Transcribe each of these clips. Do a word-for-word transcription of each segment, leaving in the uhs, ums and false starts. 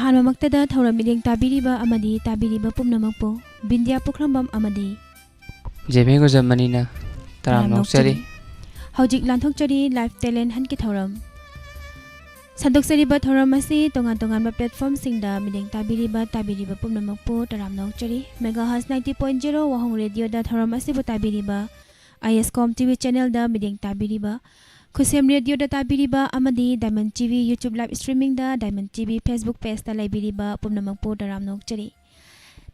ꯑꯍꯥꯟꯕꯃꯛꯇꯗ ꯊꯧꯔꯝ ꯃꯤꯠꯌꯦꯡ ꯇꯥꯕꯤꯔꯤꯕ ꯑꯃꯗꯤ ꯇꯥꯕꯤꯔꯤꯕ ꯄꯨꯝꯅꯃꯛꯄꯨ ꯕꯤꯟꯗ꯭ꯌꯥ ꯄꯨꯈ꯭ꯔꯝꯕꯝ ꯑꯃꯗꯤ ꯖꯦꯃꯤ ꯒꯨꯖꯃꯅꯤꯅ ꯇꯔꯥꯝꯅ ꯑꯣꯛꯆꯔꯤ꯫ ꯍꯧꯖꯤꯛ ꯂꯥꯟꯊꯣꯛꯆꯔꯤ ꯂꯥꯏꯐ ꯇꯦꯂꯦꯟ ꯍꯟꯠꯀꯤ ꯊꯧꯔꯝ꯫ ꯁꯟꯗꯣꯛꯆꯔꯤꯕ ꯊꯧꯔꯝ ꯑꯁꯤ ꯇꯣꯉꯥꯟ ꯇꯣꯉꯥꯟꯕ ꯄ꯭ꯂꯦꯠꯐꯣꯝꯁꯤꯡꯗ ꯃꯤꯠꯌꯦꯡ ꯇꯥꯕꯤꯔꯤꯕ ꯇꯥꯕꯤꯔꯤꯕ ꯄꯨꯝꯅꯃꯛꯄꯨ ꯇꯔꯥꯝꯅ ꯑꯣꯛꯆꯔꯤ꯫ ꯃꯦꯒꯥꯍꯥꯁ ꯅꯥꯏꯟꯇꯤ ꯄꯣꯏꯟ ꯖꯦꯔꯣ ꯋꯥꯍꯣꯡ ꯔꯦꯗꯤꯑꯣꯗ ꯊꯧꯔꯝ ꯑꯁꯤꯕꯨ ꯇꯥꯕꯤꯔꯤꯕ, ꯑꯥꯏ ꯑꯦꯁ ꯀꯣꯝ ꯇꯤ ꯚꯤ ꯆꯦꯅꯦꯜꯗ ꯃꯤꯠꯌꯦꯡ ꯇꯥꯕꯤꯔꯤꯕ, ꯈꯨꯁꯦꯝ ꯔꯦꯗꯤꯑꯣꯗ ꯇꯥꯕꯤꯔꯤꯕ ꯑꯃꯗꯤ Diamond T V YouTube live streamingꯗ ꯗꯥꯏꯃꯟ ꯇꯤ ꯚꯤ Facebook pageꯇ ꯂꯩꯕꯤꯔꯤꯕ ꯄꯨꯝꯅꯃꯛꯄꯨ ꯇꯔꯥꯝꯅ ꯑꯣꯛꯆꯔꯤ꯫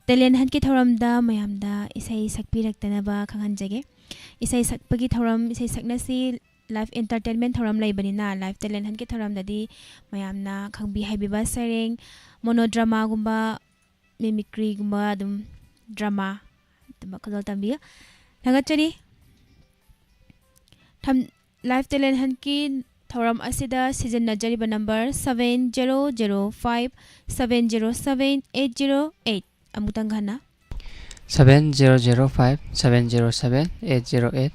ꯇꯦꯂꯦꯟ ꯍꯟꯠꯀꯤ ꯊꯧꯔꯝꯗ ꯃꯌꯥꯝꯗ ꯏꯁꯩ ꯁꯛꯄꯤꯔꯛꯇꯅꯕ ꯈꯪꯍꯟꯖꯒꯦ꯫ ꯏꯁꯩ ꯁꯛꯄꯒꯤ ꯊꯧꯔꯝ, ꯏꯁꯩ ꯁꯛꯅꯁꯤ ꯂꯥꯏꯐ ꯑꯦꯟꯇꯔꯇꯦꯟꯃꯦꯟ ꯊꯧꯔꯝ ꯂꯩꯕꯅꯤꯅ, ꯂꯥꯏꯐ ꯇꯦꯂꯦꯟ ꯍꯟꯠꯀꯤ ꯊꯧꯔꯝꯗꯗꯤ ꯃꯌꯥꯝꯅ ꯈꯪꯕꯤ ꯍꯩꯕꯤꯕ ꯁꯩꯔꯦꯡ, ꯃꯣꯅꯣꯗ꯭ꯔꯃꯥꯒꯨꯝꯕ, ꯃꯤꯃꯤꯀ꯭ꯔꯤꯒꯨꯝꯕ, ꯑꯗꯨꯝ ꯗ꯭ꯔꯃꯥ, ꯑꯗꯨꯝ ꯈꯨꯗꯣꯜ ꯇꯝꯕꯤꯌꯨ꯫ ꯊꯥꯒꯠꯆꯔꯤ꯫ ꯊꯝ-, ꯂꯥꯏꯐ ꯇꯦꯂꯦꯟ ꯍꯟꯠꯀꯤ ꯊꯧꯔꯝ ꯑꯁꯤꯗ ꯁꯤꯖꯤꯟꯅꯖꯔꯤꯕ number seven zero zero five seven zero seven eight zero eight꯫ ꯑꯃꯨꯛꯇꯪ ꯍꯟꯅ꯫ Seven zero zero five seven zero seven eight zero eight꯫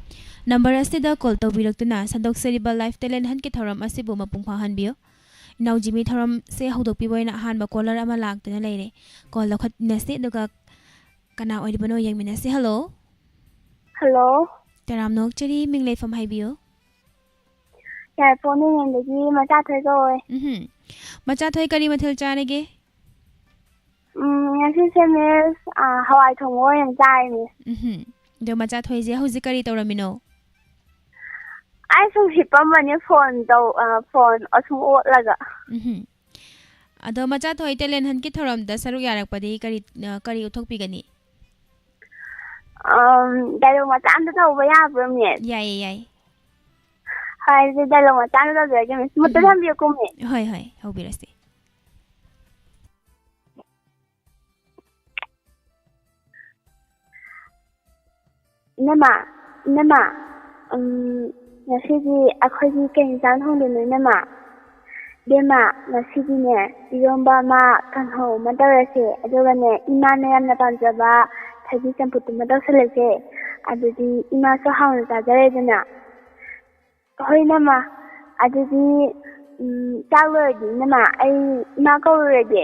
Number ꯑꯁꯤꯗ ꯀꯣꯜ ꯇꯧꯕꯤꯔꯛꯇꯨꯅ ꯁꯟꯗꯣꯛꯆꯔꯤꯕ ꯂꯥꯏꯐ ꯇꯦꯂꯦꯟ ꯍꯟꯠꯀꯤ ꯊꯧꯔꯝ ꯑꯁꯤꯕꯨ ꯃꯄꯨꯡ ꯐꯥꯍꯟꯕꯤꯌꯨ꯫ ꯏꯅꯥꯎ ꯖꯤꯃꯤ, ꯊꯧꯔꯝꯁꯦ ꯍꯧꯗꯣꯛꯄꯤꯕ ꯑꯣꯏꯅ ꯑꯍꯥꯟꯕ ꯀꯣꯂꯔ ꯑꯃ ꯂꯥꯛꯇꯨꯅ ꯂꯩꯔꯦ꯫ ꯀꯣꯜ ꯂꯧꯈꯠꯃꯤꯟꯅꯁꯤ, ꯑꯗꯨꯒ ꯀꯅꯥ ꯑꯣꯏꯔꯤꯕꯅꯣ ꯌꯦꯡꯃꯤꯟꯅꯁꯤ꯫ ꯍꯜꯂꯣ꯫ ꯍꯜꯂꯣ꯫ ꯇꯔꯥꯝꯅ ꯑꯣꯛꯆꯔꯤ, ꯃꯤꯡ ꯂꯩꯐꯝ ꯍꯥꯏꯕꯤꯌꯨ꯫ ꯌꯥꯏꯐꯣꯡ ꯅꯤꯉꯣꯜꯗꯒꯤ ꯃꯆꯥꯊꯣꯏ ꯀꯧꯋꯦ꯫ ꯎꯝꯍꯨꯝ꯫ ꯃꯆꯥꯊꯣꯏ, ꯀꯔꯤ ꯃꯊꯦꯜ ꯆꯥꯔꯒꯦ? ꯎꯝ, ꯉꯁꯤꯁꯦ ꯃꯤꯁ, ꯑꯥ, ꯍꯋꯥꯏ ꯊꯣꯡꯕ ꯑꯣꯏꯅ ꯆꯥꯔꯦ ꯃꯤꯁ꯫ ꯎꯝꯍꯨꯝ꯫ ꯑꯗꯣ ꯃꯆꯥꯊꯣꯏꯁꯦ ꯍꯧꯖꯤꯛ ꯀꯔꯤ ꯇꯧꯔꯝꯃꯤꯅꯣ? ꯑꯩ ꯁꯨꯝ ꯍꯤꯞꯄꯝꯕꯅꯦ, ꯐꯣꯟ ꯇꯧ-, ꯑꯥ, ꯐꯣꯟ ꯑꯁꯨꯝ ꯑꯣꯠꯂꯒ꯫ ꯎꯝꯍꯨꯝ꯫ ꯑꯗꯣ ꯃꯆꯥꯊꯣꯏ ꯇꯦꯂꯦꯟ ꯍꯟꯠꯀꯤ ꯊꯧꯔꯝꯗ ꯁꯔꯨꯛ ꯌꯥꯔꯛꯄꯗꯤ ꯀꯔꯤ, ꯑ, ꯀꯔꯤ ꯎꯠꯊꯣꯛꯄꯤꯒꯅꯤ? ꯑꯝ, ꯗꯥꯏꯂꯣꯛ ꯃꯆꯥ ꯑꯝꯇ ꯇꯧꯕ ꯌꯥꯕ꯭ꯔꯣ ꯃꯤꯁ? ꯌꯥꯏꯌꯦ, ꯌꯥꯏ꯫ ꯍꯣꯏ, ꯑꯗꯨꯗꯤ ꯗꯥꯏꯂꯣꯛ ꯃꯆꯥ ꯑꯝꯇ ꯇꯧꯖꯔꯒꯦ ꯃꯤꯁ꯫ ꯃꯨꯠꯇ ꯎꯝ꯫ ꯊꯝꯕꯤꯌꯨꯀꯣ ꯃꯤꯁ꯫ ꯍꯣꯏ, ꯍꯣꯏ, ꯍꯧꯕꯤꯔꯁꯤ꯫ ꯏꯅꯝꯃ, ꯏꯅꯝꯃ, ꯎꯝ, ꯉꯁꯤꯗꯤ ꯑꯩꯈꯣꯏꯒꯤ ꯀꯩ ꯏꯟꯁꯥꯡ ꯊꯣꯡꯗꯣꯏꯅꯣ ꯏꯅꯝꯃ? ꯏꯕꯦꯝꯃ, ꯉꯁꯤꯗꯤꯅꯦ ꯏꯔꯣꯝꯕ ꯑꯃ, ꯀꯥꯡꯍꯧ ꯑꯃ ꯇꯧꯔꯁꯦ, ꯑꯗꯨꯒꯅꯦ ꯏꯃꯥꯅ ꯌꯥꯝꯅ ꯄꯥꯝꯖꯕ ꯊꯕꯤ ꯆꯝꯐꯨꯠꯇꯨꯃ ꯇꯧꯁꯜꯂꯁꯦ꯫ ꯑꯗꯨꯗꯤ ꯏꯃꯥꯁꯨ ꯍꯥꯎꯅ ꯆꯥꯖꯔꯦꯗꯅ꯫ ꯍꯣꯏ ꯏꯅꯝꯃ, ꯑꯗꯨꯗꯤ ꯎꯝ, ꯆꯥꯛ ꯂꯣꯏꯔꯗꯤ ꯏꯅꯝꯃ, ꯑꯩ ꯏꯃꯥ ꯀꯧꯔꯨꯔꯒꯦ꯫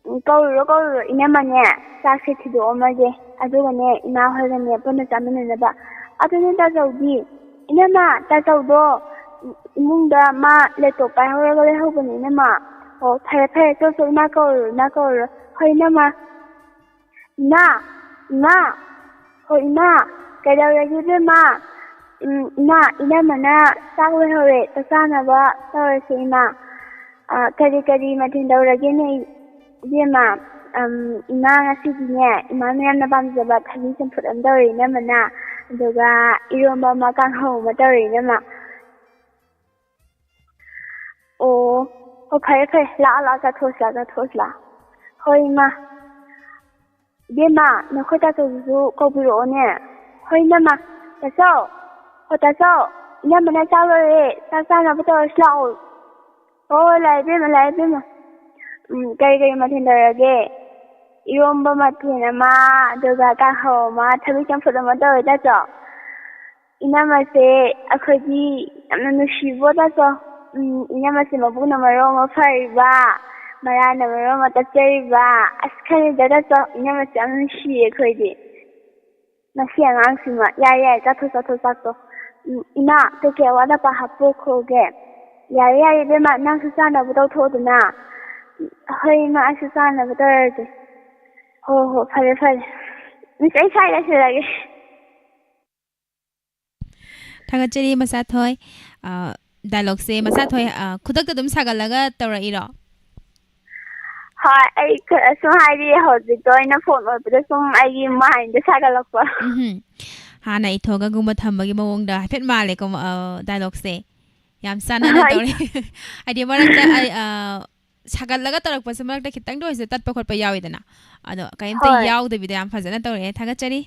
ꯎꯝ, ꯀꯧꯔꯨꯔꯣ, ꯀꯧꯔꯨꯔꯣ, ꯏꯅꯝꯃꯅꯦ, ꯆꯥꯛꯁꯦ ꯊꯤꯗꯣꯛꯑꯝꯃꯒꯦ, ꯑꯗꯨꯒꯅꯦ, ꯏꯃꯥ ꯍꯣꯏꯒꯅꯦ ꯄꯨꯟꯅ ꯆꯥꯃꯤꯟꯅꯅꯕ꯫ ꯑꯗꯨꯅꯦ ꯇꯥꯆꯧꯗꯤ, ꯏꯅꯝꯃ, ꯇꯥꯆꯧꯗꯣ ꯏꯃꯨꯡꯗ ꯃꯥ ꯂꯦꯞꯇꯣꯞ ꯄꯥꯏꯍꯧꯔꯒ ꯂꯩꯍꯧꯕꯅꯦ, ꯏꯅꯝꯃ꯫ ꯑꯣ, ꯐꯔꯦ, ꯐꯔꯦ, ꯆꯣ, ꯆꯣ, ꯏꯃꯥ ꯀꯧꯔꯨꯔꯣ, ꯏꯃꯥ ꯀꯧꯔꯨꯔꯣ꯫ ꯍꯣꯏ, ꯏꯅꯝꯃ꯫ ꯏꯃꯥ! ꯏꯃꯥ! ꯍꯣ, ꯏꯃꯥ! ꯀꯩꯗꯧꯔꯒꯦ, ꯏꯕꯦꯝꯃ? ꯎꯝ, ꯏꯃꯥ, ꯏꯅꯝꯃꯅ ꯆꯥꯛ ꯂꯣꯏꯍꯧꯔꯦ, ꯆꯥꯛ ꯆꯥꯅꯕ ꯇꯧꯔꯁꯦ, ꯏꯃꯥ꯫ ꯑ, ꯀꯔꯤ ꯀꯔꯤ ꯃꯊꯦꯜ ꯇꯧꯔꯒꯦꯅꯦ, ꯏꯕꯦꯝꯃ? ꯑꯝ, ꯏꯃꯥ, ꯉꯁꯤꯗꯤꯅꯦ, ꯏꯃꯥꯅ ꯌꯥꯝꯅ ꯄꯥꯝꯖꯕ ꯊꯕꯤ ꯆꯝꯐꯨꯠ ꯑꯃ ꯇꯧꯔꯦ, ꯏꯅꯝꯃꯅ꯫ ꯑꯗꯨꯒ ꯏꯔꯣꯝꯕ ꯑꯃ, ꯀꯥꯡꯍꯧ ꯑꯃ ꯇꯧꯔꯦ, ꯏꯅꯝꯃ꯫ ꯑꯣ, ꯍꯣ, ꯐꯔꯦ, ꯐꯔꯦ꯫ ꯂꯥꯛꯑꯣ, ꯂꯥꯛꯑꯣ, ꯆꯥꯊꯣꯛꯑꯁꯤ ꯂꯥꯛꯑꯣ, ꯆꯥꯊꯣꯛꯑꯁꯤ ꯂꯥꯛꯑꯣ꯫ ꯍꯣꯏ, ꯏꯃꯥ꯫ ꯏꯕꯦꯝꯃ, ꯅꯈꯣꯏ ꯇꯥꯆꯧꯗꯨꯁꯨ ꯀꯧꯕꯤꯔꯛꯑꯣꯅꯦ꯫ ꯍꯣꯏ, ꯏꯅꯝꯃ꯫ ꯇꯥꯆꯧ! ꯍꯣ, ꯇꯥꯆꯧ! ꯏꯅꯝꯃꯅ ꯆꯥꯛ ꯂꯣꯏꯔꯦ꯫ ꯆꯥꯛ ꯆꯥꯅꯕ ꯇꯧꯔꯁꯤ ꯂꯥꯛꯑꯣ꯫ ꯍꯣꯏ, ꯍꯣꯏ, ꯂꯥꯛꯑꯦ, ꯏꯕꯦꯝꯃ, ꯂꯥꯛꯑꯦ, ꯏꯕꯦꯝꯃ꯫ ꯎꯝ, ꯀꯔꯤ ꯀꯔꯤ ꯃꯊꯦꯜ ꯇꯧꯔꯒꯦ? ꯏꯔꯣꯝꯕ ꯃꯊꯦꯜ ꯑꯃ, ꯑꯗꯨꯒ ꯀꯥꯡꯍꯧ ꯑꯃ, ꯊꯕꯤ ꯆꯝꯐꯨꯠ ꯑꯃ ꯇꯧꯔꯦ, ꯇꯥꯆꯧ꯫ ꯏꯅꯝꯃꯁꯦ ꯑꯩꯈꯣꯏꯗꯤ ꯌꯥꯝꯅ ꯅꯨꯡꯁꯤꯕꯣ, ꯇꯥꯆꯧ꯫ ꯎꯝ, ꯏꯅꯝꯃꯁꯦ ꯃꯕꯨꯛꯅ ꯃꯔꯣꯜ ꯑꯃ ꯐꯔꯤꯕ, ꯃꯔꯥꯅ ꯃꯔꯣꯜ ꯑꯃ ꯇꯞꯆꯔꯤꯕ꯫ ꯑꯁ, ꯈꯪꯗꯦꯗ, ꯇꯥꯆꯧ, ꯏꯅꯝꯃꯁꯦ ꯌꯥꯝ ꯅꯨꯡꯁꯤꯌꯦ ꯑꯩꯈꯣꯏꯗꯤ꯫ ꯃꯁꯤ ꯑꯉꯥꯡꯁꯤꯃ꯫ ꯌꯥꯔꯦ, ꯌꯥꯔꯦ, ꯆꯥꯊꯣꯛ, ꯆꯥꯊꯣꯛ, ꯆꯥꯊꯣꯛ꯫ ꯎꯝ, ꯏꯃꯥ, ꯀꯩꯀꯩ ꯑꯋꯥꯠ ꯑꯄꯥ ꯍꯥꯞꯇꯣꯛꯈ꯭ꯔꯣꯒꯦ? ꯌꯥꯔꯦ, ꯌꯥꯔꯦ, ꯏꯕꯦꯝꯃ, ꯅꯪꯁꯨ ꯆꯥꯅꯕ ꯇꯧꯊꯣꯛꯑꯣꯗꯅ꯫ ꯍꯣꯏ, ꯏꯃꯥ, ꯑꯩꯁꯨ ꯆꯥꯅꯕ ꯇꯧꯔꯒꯦ꯫ ꯍꯣ, ꯍꯣ, ꯐꯔꯦ, ꯐꯔꯦ꯫ ꯃꯤꯁ, ꯑꯩ ꯁ꯭ꯋꯥꯏ ꯂꯣꯏꯁꯤꯜꯂꯒꯦ꯫ ꯊꯥꯒꯠꯆꯔꯤ, ꯃꯆꯥꯊꯣꯏ꯫ ꯑ, dialogueꯁꯦ, ꯃꯆꯥꯊꯣꯏ, ꯑ, ꯈꯨꯗꯛꯇ ꯑꯗꯨꯝ ꯁꯥꯒꯠꯂꯒ ꯇꯧꯔꯛꯏꯔꯣ? ꯍꯣꯏ, ꯑꯩ ꯈ-, ꯁꯨꯝ ꯍꯥꯏꯗꯤ ꯍꯧꯖꯤꯛꯇ ꯑꯩꯅ phone ꯑꯣꯠꯄꯗ ꯁꯨꯝ ꯑꯩꯒꯤ mindꯗ ꯁꯥꯒꯠꯂꯛꯄ꯫ ꯎꯝꯍꯨꯝ꯫ ꯍꯥꯟꯅ ꯏꯊꯣꯛꯑꯒꯒꯨꯝꯕ ꯊꯝꯕꯒꯤ ꯃꯑꯣꯡꯗ ꯍꯥꯏꯐꯦꯠ ꯃꯥꯜꯂꯦꯀꯣ, ꯑ, dialogueꯁꯦ꯫ ꯌꯥꯝ ꯆꯥꯟꯅꯅ ꯍꯣꯏ꯫ ꯇꯧꯔꯦ꯫ ꯍꯥꯏꯗꯤ ꯃꯔꯛꯇ ꯑꯩ, ꯑ, ꯁꯥꯒꯠꯂꯒ ꯇꯧꯔꯛꯄꯁꯦ ꯃꯔꯛꯇ ꯈꯤꯇꯪꯗ ꯑꯣꯏꯔꯁꯨ ꯇꯠꯄ ꯈꯣꯠꯄ ꯌꯥꯎꯋꯤꯗꯅ꯫ ꯑꯗꯣ ꯀꯩꯝꯇ ꯍꯣꯏ꯫ ꯌꯥꯎꯗꯕꯤꯗ ꯌꯥꯝ ꯐꯖꯅ ꯇꯧꯔꯛꯑꯦ꯫ ꯊꯥꯒꯠꯆꯔꯤ꯫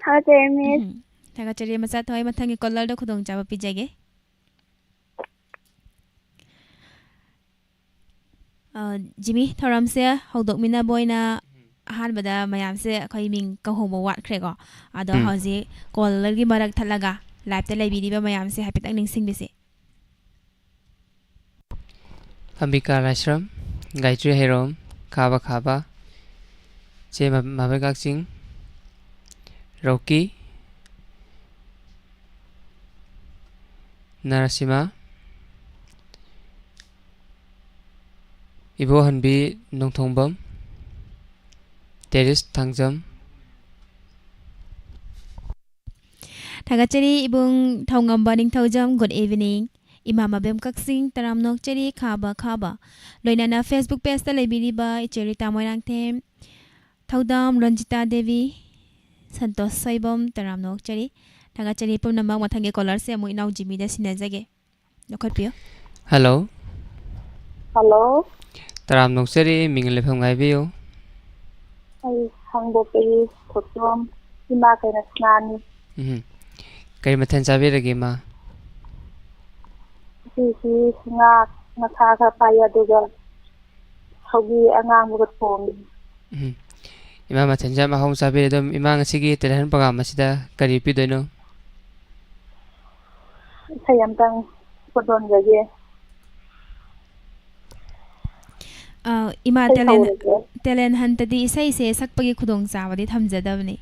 ꯊꯥꯒꯠꯆꯔꯤ, miss꯫ ꯎꯝ꯫ ꯊꯥꯒꯠꯆꯔꯤ, ꯃꯆꯥꯊꯣꯏ꯫ ꯃꯊꯪꯒꯤ callerꯗ ꯈꯨꯗꯣꯡꯆꯥꯕ ꯄꯤꯖꯒꯦ꯫ ꯑ, ꯖꯤꯃꯤ, ꯊꯧꯔꯝꯁꯦ ꯍꯧꯗꯣꯛꯃꯤꯟꯅꯕ ꯑꯣꯏꯅ ꯑꯍꯥꯟꯕꯗ ꯃꯌꯥꯝꯁꯦ ꯑꯩꯈꯣꯏ ꯃꯤꯡ ꯀꯧꯍꯧꯕ ꯋꯥꯠꯈ꯭ꯔꯦꯀꯣ꯫ ꯑꯗꯣ ꯎꯝ꯫ ꯍꯧꯖꯤꯛ callerꯒꯤ ꯃꯔꯛ ꯊꯠꯂꯒ liveꯇ ꯂꯩꯕꯤꯔꯤꯕ ꯃꯌꯥꯝꯁꯦ ꯍꯥꯏꯐꯦꯠꯇꯪ ꯅꯤꯡꯁꯤꯡꯕꯤꯁꯤ꯫ ꯑꯝꯕꯤꯀꯥ ꯂꯥꯏꯁ꯭ꯔꯝ, ꯒꯥꯌꯇ꯭ꯔꯤ ꯍꯩꯔꯣꯝ, ꯈꯥꯕ ꯈꯥꯕ, ꯆꯦ ꯃ-, ꯃꯥꯕꯩ ꯀꯛꯆꯤꯡ, ꯔꯣꯀꯤ, ꯅꯔꯁꯤꯃꯥ, ꯏꯕꯣꯍꯟꯕꯤ ꯅꯣꯡꯊꯣꯡꯕꯝ, ꯇꯦꯔꯤꯁ ꯊꯥꯡꯖꯝ꯫ ꯊꯥꯒꯠꯆꯔꯤ ꯏꯕꯨꯡ ꯊꯧꯉꯝꯕ ꯅꯤꯡꯊꯧꯖꯝ, good evening꯫ ꯏꯃꯥ ꯃꯕꯦꯝ ꯀꯛꯆꯤꯡ, ꯇꯔꯥꯝꯅ ꯑꯣꯛꯆꯔꯤ, ꯈꯥꯕ ꯈꯥꯕ꯫ ꯂꯣꯏꯅꯅ Facebook page ꯇ ꯂꯩꯕꯤꯔꯤꯕ ꯏꯆꯦ ꯔꯤꯇꯥ ꯃꯣꯏꯔꯥꯡꯊꯦꯝ, ꯊꯧꯗꯥꯝ ꯔꯟꯖꯤꯇꯥ ꯗꯦꯕꯤ, ꯁꯟꯇꯣꯁ ꯁꯣꯏꯕꯝ, ꯇꯔꯥꯝꯅ ꯑꯣꯛꯆꯔꯤ꯫ ꯊꯥꯒꯠꯆꯔꯤ ꯄꯨꯝꯅꯃꯛ꯫ ꯃꯊꯪꯒꯤ caller ꯁꯦ ꯑꯃꯨꯛ ꯏꯅꯥꯎ ꯖꯤꯃꯤꯗ ꯁꯤꯟꯅꯖꯒꯦ꯫ ꯂꯧꯈꯠꯄꯤꯌꯨ꯫ Hello꯫ Hello꯫ ꯇꯔꯥꯝꯅ ꯑꯣꯛꯆꯔꯤ, ꯃꯤꯡ ꯂꯩꯐꯝ ꯍꯥꯏꯕꯤꯌꯨ꯫ ꯑꯩ ꯍꯥꯡꯕꯣꯛꯇꯒꯤ ꯈꯣꯠꯇꯣꯝ, ꯏꯃꯥ ꯀꯩꯅ ꯁꯅꯥꯅꯤ꯫ ꯎꯝ꯫ ꯀꯔꯤ ꯃꯊꯦꯜ ꯆꯥꯕꯤꯔꯒꯦ, ꯏꯃꯥ? ꯉꯁꯤꯁꯤ ꯉꯥ, ꯉꯥꯈꯥ ꯈꯔ ꯐꯥꯏ, ꯑꯗꯨꯒ ꯁꯧꯒ꯭ꯔꯤ ꯑꯉꯥꯡꯕꯒ ꯊꯣꯡꯉꯤ꯫ ꯎꯝ꯫ ꯏꯃꯥ ꯃꯊꯦꯜꯁꯦ ꯌꯥꯝ ꯑꯍꯥꯎꯕ ꯆꯥꯕꯤꯔꯦ꯫ ꯑꯗꯣ ꯏꯃꯥ, ꯉꯁꯤꯒꯤ ꯇꯦꯂꯦꯟ ꯍꯟ program ꯑꯁꯤꯗ ꯀꯔꯤ ꯄꯤꯗꯣꯏꯅꯣ? ꯏꯁꯩ ꯑꯝꯇꯪ ꯐꯨꯗꯣꯟꯖꯒꯦ꯫ ꯑ, ꯏꯃꯥ, ꯏꯁꯩ ꯇꯦꯂꯦꯟ, ꯍꯧꯔꯒꯦ꯫ ꯇꯦꯂꯦꯟ ꯍꯟꯇꯗꯤ ꯏꯁꯩꯁꯦ ꯁꯛꯄꯒꯤ ꯈꯨꯗꯣꯡꯆꯥꯕꯗꯤ ꯊꯝꯖꯗꯕꯅꯤ꯫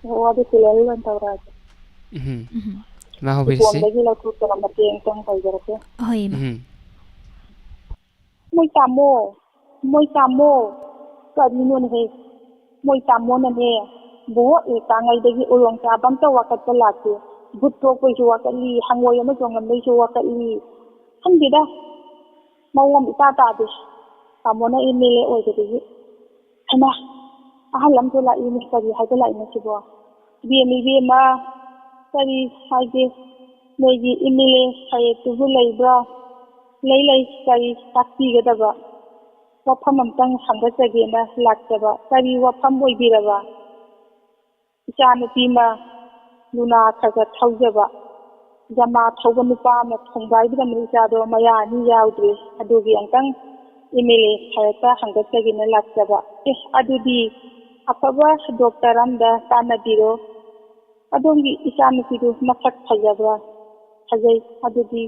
ꯑꯣ, ꯑꯗꯨ ꯇꯦꯂꯦꯟ ꯑꯣꯏꯅ ꯇꯧꯔꯛꯑꯒꯦ꯫ ꯎꯝ꯫ ꯎꯝ꯫ ꯏꯃꯥ ꯍꯧꯕꯤꯔꯁꯤ꯫ ꯏꯇꯣꯝꯗꯒꯤ ꯂꯧꯊꯣꯛꯇꯅ ꯃꯇꯦꯡ ꯑꯝꯇꯪ ꯇꯧꯖꯔꯛꯀꯦ꯫ ꯍꯣꯏ, ꯏꯃꯥ꯫ ꯎꯝ꯫ ꯃꯣꯏ ꯇꯥꯃꯣ, ꯃꯣꯏ ꯇꯥꯃꯣ, ꯀꯔꯤꯅꯣꯅꯦꯍꯦ? ꯃꯣꯏ ꯇꯥꯃꯣꯅꯅꯦ, ꯕꯣꯍꯣꯛ ꯂꯩꯇꯥꯉꯩꯗꯒꯤ ꯎꯌꯣꯡ ꯆꯥꯕ ꯑꯝꯇ ꯋꯥꯀꯠꯄ ꯂꯥꯛꯇꯦ꯫ ꯚꯨꯠ ꯇꯣꯛꯄꯩꯁꯨ ꯋꯥꯀꯠꯂꯤ, ꯍꯪꯉꯣꯏ ꯑꯃ ꯆꯣꯡꯉꯝꯕꯩꯁꯨ ꯋꯥꯀꯠꯂꯤ꯫ ꯈꯪꯗꯦꯗ, ꯃꯑꯣꯡ ꯏꯇꯥ ꯇꯥꯗꯦ꯫ ꯇꯥꯃꯣꯅ ꯑꯦꯝ ꯑꯦꯜ ꯑꯦ ꯑꯣꯏꯕꯗꯒꯤ꯫ ꯍꯩꯃꯥ, ꯑꯍꯜ ꯑꯃꯁꯨ ꯂꯥꯛꯏꯅꯦ, ꯀꯔꯤ ꯍꯥꯏꯕ ꯂꯥꯛꯏꯅꯣ ꯁꯤꯕꯣ? ꯏꯕꯦꯝ, ꯏꯕꯦꯝꯃ, ꯀꯔꯤ ꯍꯥꯏꯒꯦ? ꯅꯣꯏꯒꯤ ꯑꯦꯝ ꯑꯦꯜ ꯑꯦ ꯁꯥꯍꯦꯕꯇꯨꯕꯨ ꯂꯩꯕ꯭ꯔꯣ? ꯂꯩ, ꯂꯩ, ꯀꯔꯤ ꯇꯥꯛꯄꯤꯒꯗꯕ? ꯋꯥꯐꯝ ꯑꯝꯇꯪ ꯍꯪꯒꯠꯆꯒꯦꯅ ꯂꯥꯛꯆꯕ꯫ ꯀꯔꯤ ꯋꯥꯐꯝ ꯑꯣꯏꯕꯤꯔꯕ? ꯏꯆꯥꯅꯨꯄꯤ ꯑꯃ ꯂꯨꯅꯥ ꯈꯔ ꯈꯔ ꯊꯧꯖꯕ, ꯌꯥꯃꯥ ꯊꯧꯕ ꯅꯨꯄꯥ ꯑꯃ ꯊꯣꯡꯒꯥꯏꯕꯤꯔꯝꯕ ꯏꯆꯥꯗꯣ ꯃꯌꯥ ꯑꯅꯤ ꯌꯥꯎꯗ꯭ꯔꯦ꯫ ꯑꯗꯨꯒꯤ ꯑꯝꯇꯪ ꯑꯦꯝ ꯑꯦꯜ ꯑꯦ ꯁꯥꯍꯦꯕꯇ ꯍꯪꯒꯠꯆꯒꯦꯅ ꯂꯥꯛꯆꯕ꯫ ꯑꯦ, ꯑꯗꯨꯗꯤ ꯑꯐꯕ ꯗꯣꯛꯇꯔ ꯑꯝꯗ ꯇꯥꯟꯅꯕꯤꯔꯣ꯫ ꯑꯗꯣꯝꯒꯤ ꯏꯆꯥꯅꯨꯄꯤꯗꯨ ꯃꯁꯛ ꯐꯖꯕ꯭ꯔꯥ? ꯐꯖꯩ꯫ ꯑꯗꯨꯗꯤ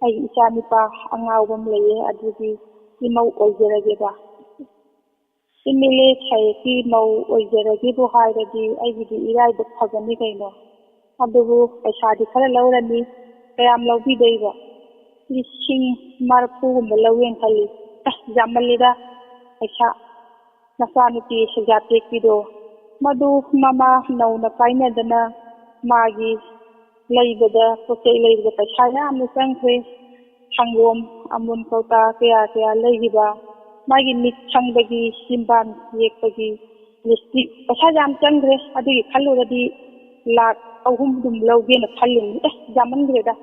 ꯑꯩꯒꯤ ꯏꯆꯥ ꯅꯨꯄꯥ ꯑꯉꯥꯎꯕ ꯑꯃ ꯂꯩꯌꯦ, ꯑꯗꯨꯒꯤ ꯏꯃꯧ ꯑꯣꯏꯖꯔꯒꯦꯕ꯫ ꯑꯦꯝ ꯑꯦꯜ ꯑꯦ ꯁꯥꯍꯦꯕꯀꯤ ꯃꯧ ꯑꯣꯏꯖꯔꯒꯦꯕꯨ ꯍꯥꯏꯔꯗꯤ ꯑꯩꯒꯤꯗꯤ ꯏꯔꯥꯏꯕꯛ ꯐꯒꯅꯤ ꯀꯩꯅꯣ꯫ ꯑꯗꯨꯕꯨ ꯄꯩꯁꯥꯗꯤ ꯈꯔ ꯂꯧꯔꯅꯤ꯫ ꯀꯌꯥꯝ ꯂꯧꯕꯤꯗꯣꯏꯕ? ꯂꯤꯁꯤꯡ ꯃꯔꯐꯨꯒꯨꯝꯕ ꯂꯧꯒꯦꯅ ꯈꯜꯂꯤ꯫ ꯑꯁ, ꯌꯥꯝꯃꯜꯂꯤꯗ ꯄꯩꯁꯥ꯫ ꯅꯆꯥꯅꯨꯄꯤ ꯁꯖꯥꯇꯦꯛꯄꯤꯗꯣ, ꯃꯗꯨ ꯃꯃꯥ ꯅꯧꯅ ꯀꯥꯏꯅꯗꯅ ꯃꯥꯒꯤ ꯂꯩꯕꯗ, ꯄꯣꯠ ꯆꯩ ꯂꯩꯕꯗ ꯄꯩꯁꯥ ꯌꯥꯝꯅ ꯆꯪꯈ꯭ꯔꯦ꯫ ꯁꯪꯒꯣꯝ, ꯑꯃꯨꯜ ꯀꯧꯇꯥ ꯀꯌꯥ ꯀꯌꯥ ꯂꯩꯈꯤꯕ, ꯃꯥꯒꯤ ꯃꯤꯠ ꯁꯪꯕꯒꯤ, ꯆꯤꯟꯕꯥꯟ ꯌꯦꯛꯄꯒꯤ ꯂꯤꯞꯁꯇꯤꯛ, ꯄꯩꯁꯥ ꯌꯥꯝ ꯆꯪꯈ꯭ꯔꯦ꯫ ꯑꯗꯨꯒꯤ ꯈꯜꯂꯨꯔꯗꯤ ꯂꯥꯛ ꯑꯍꯨꯝ ꯑꯗꯨꯝ ꯂꯧꯒꯦꯅ ꯈꯜꯂꯤꯅꯤ꯫ ꯑꯦ, ꯌꯥꯝꯃꯟꯈ꯭ꯔꯦꯗ꯫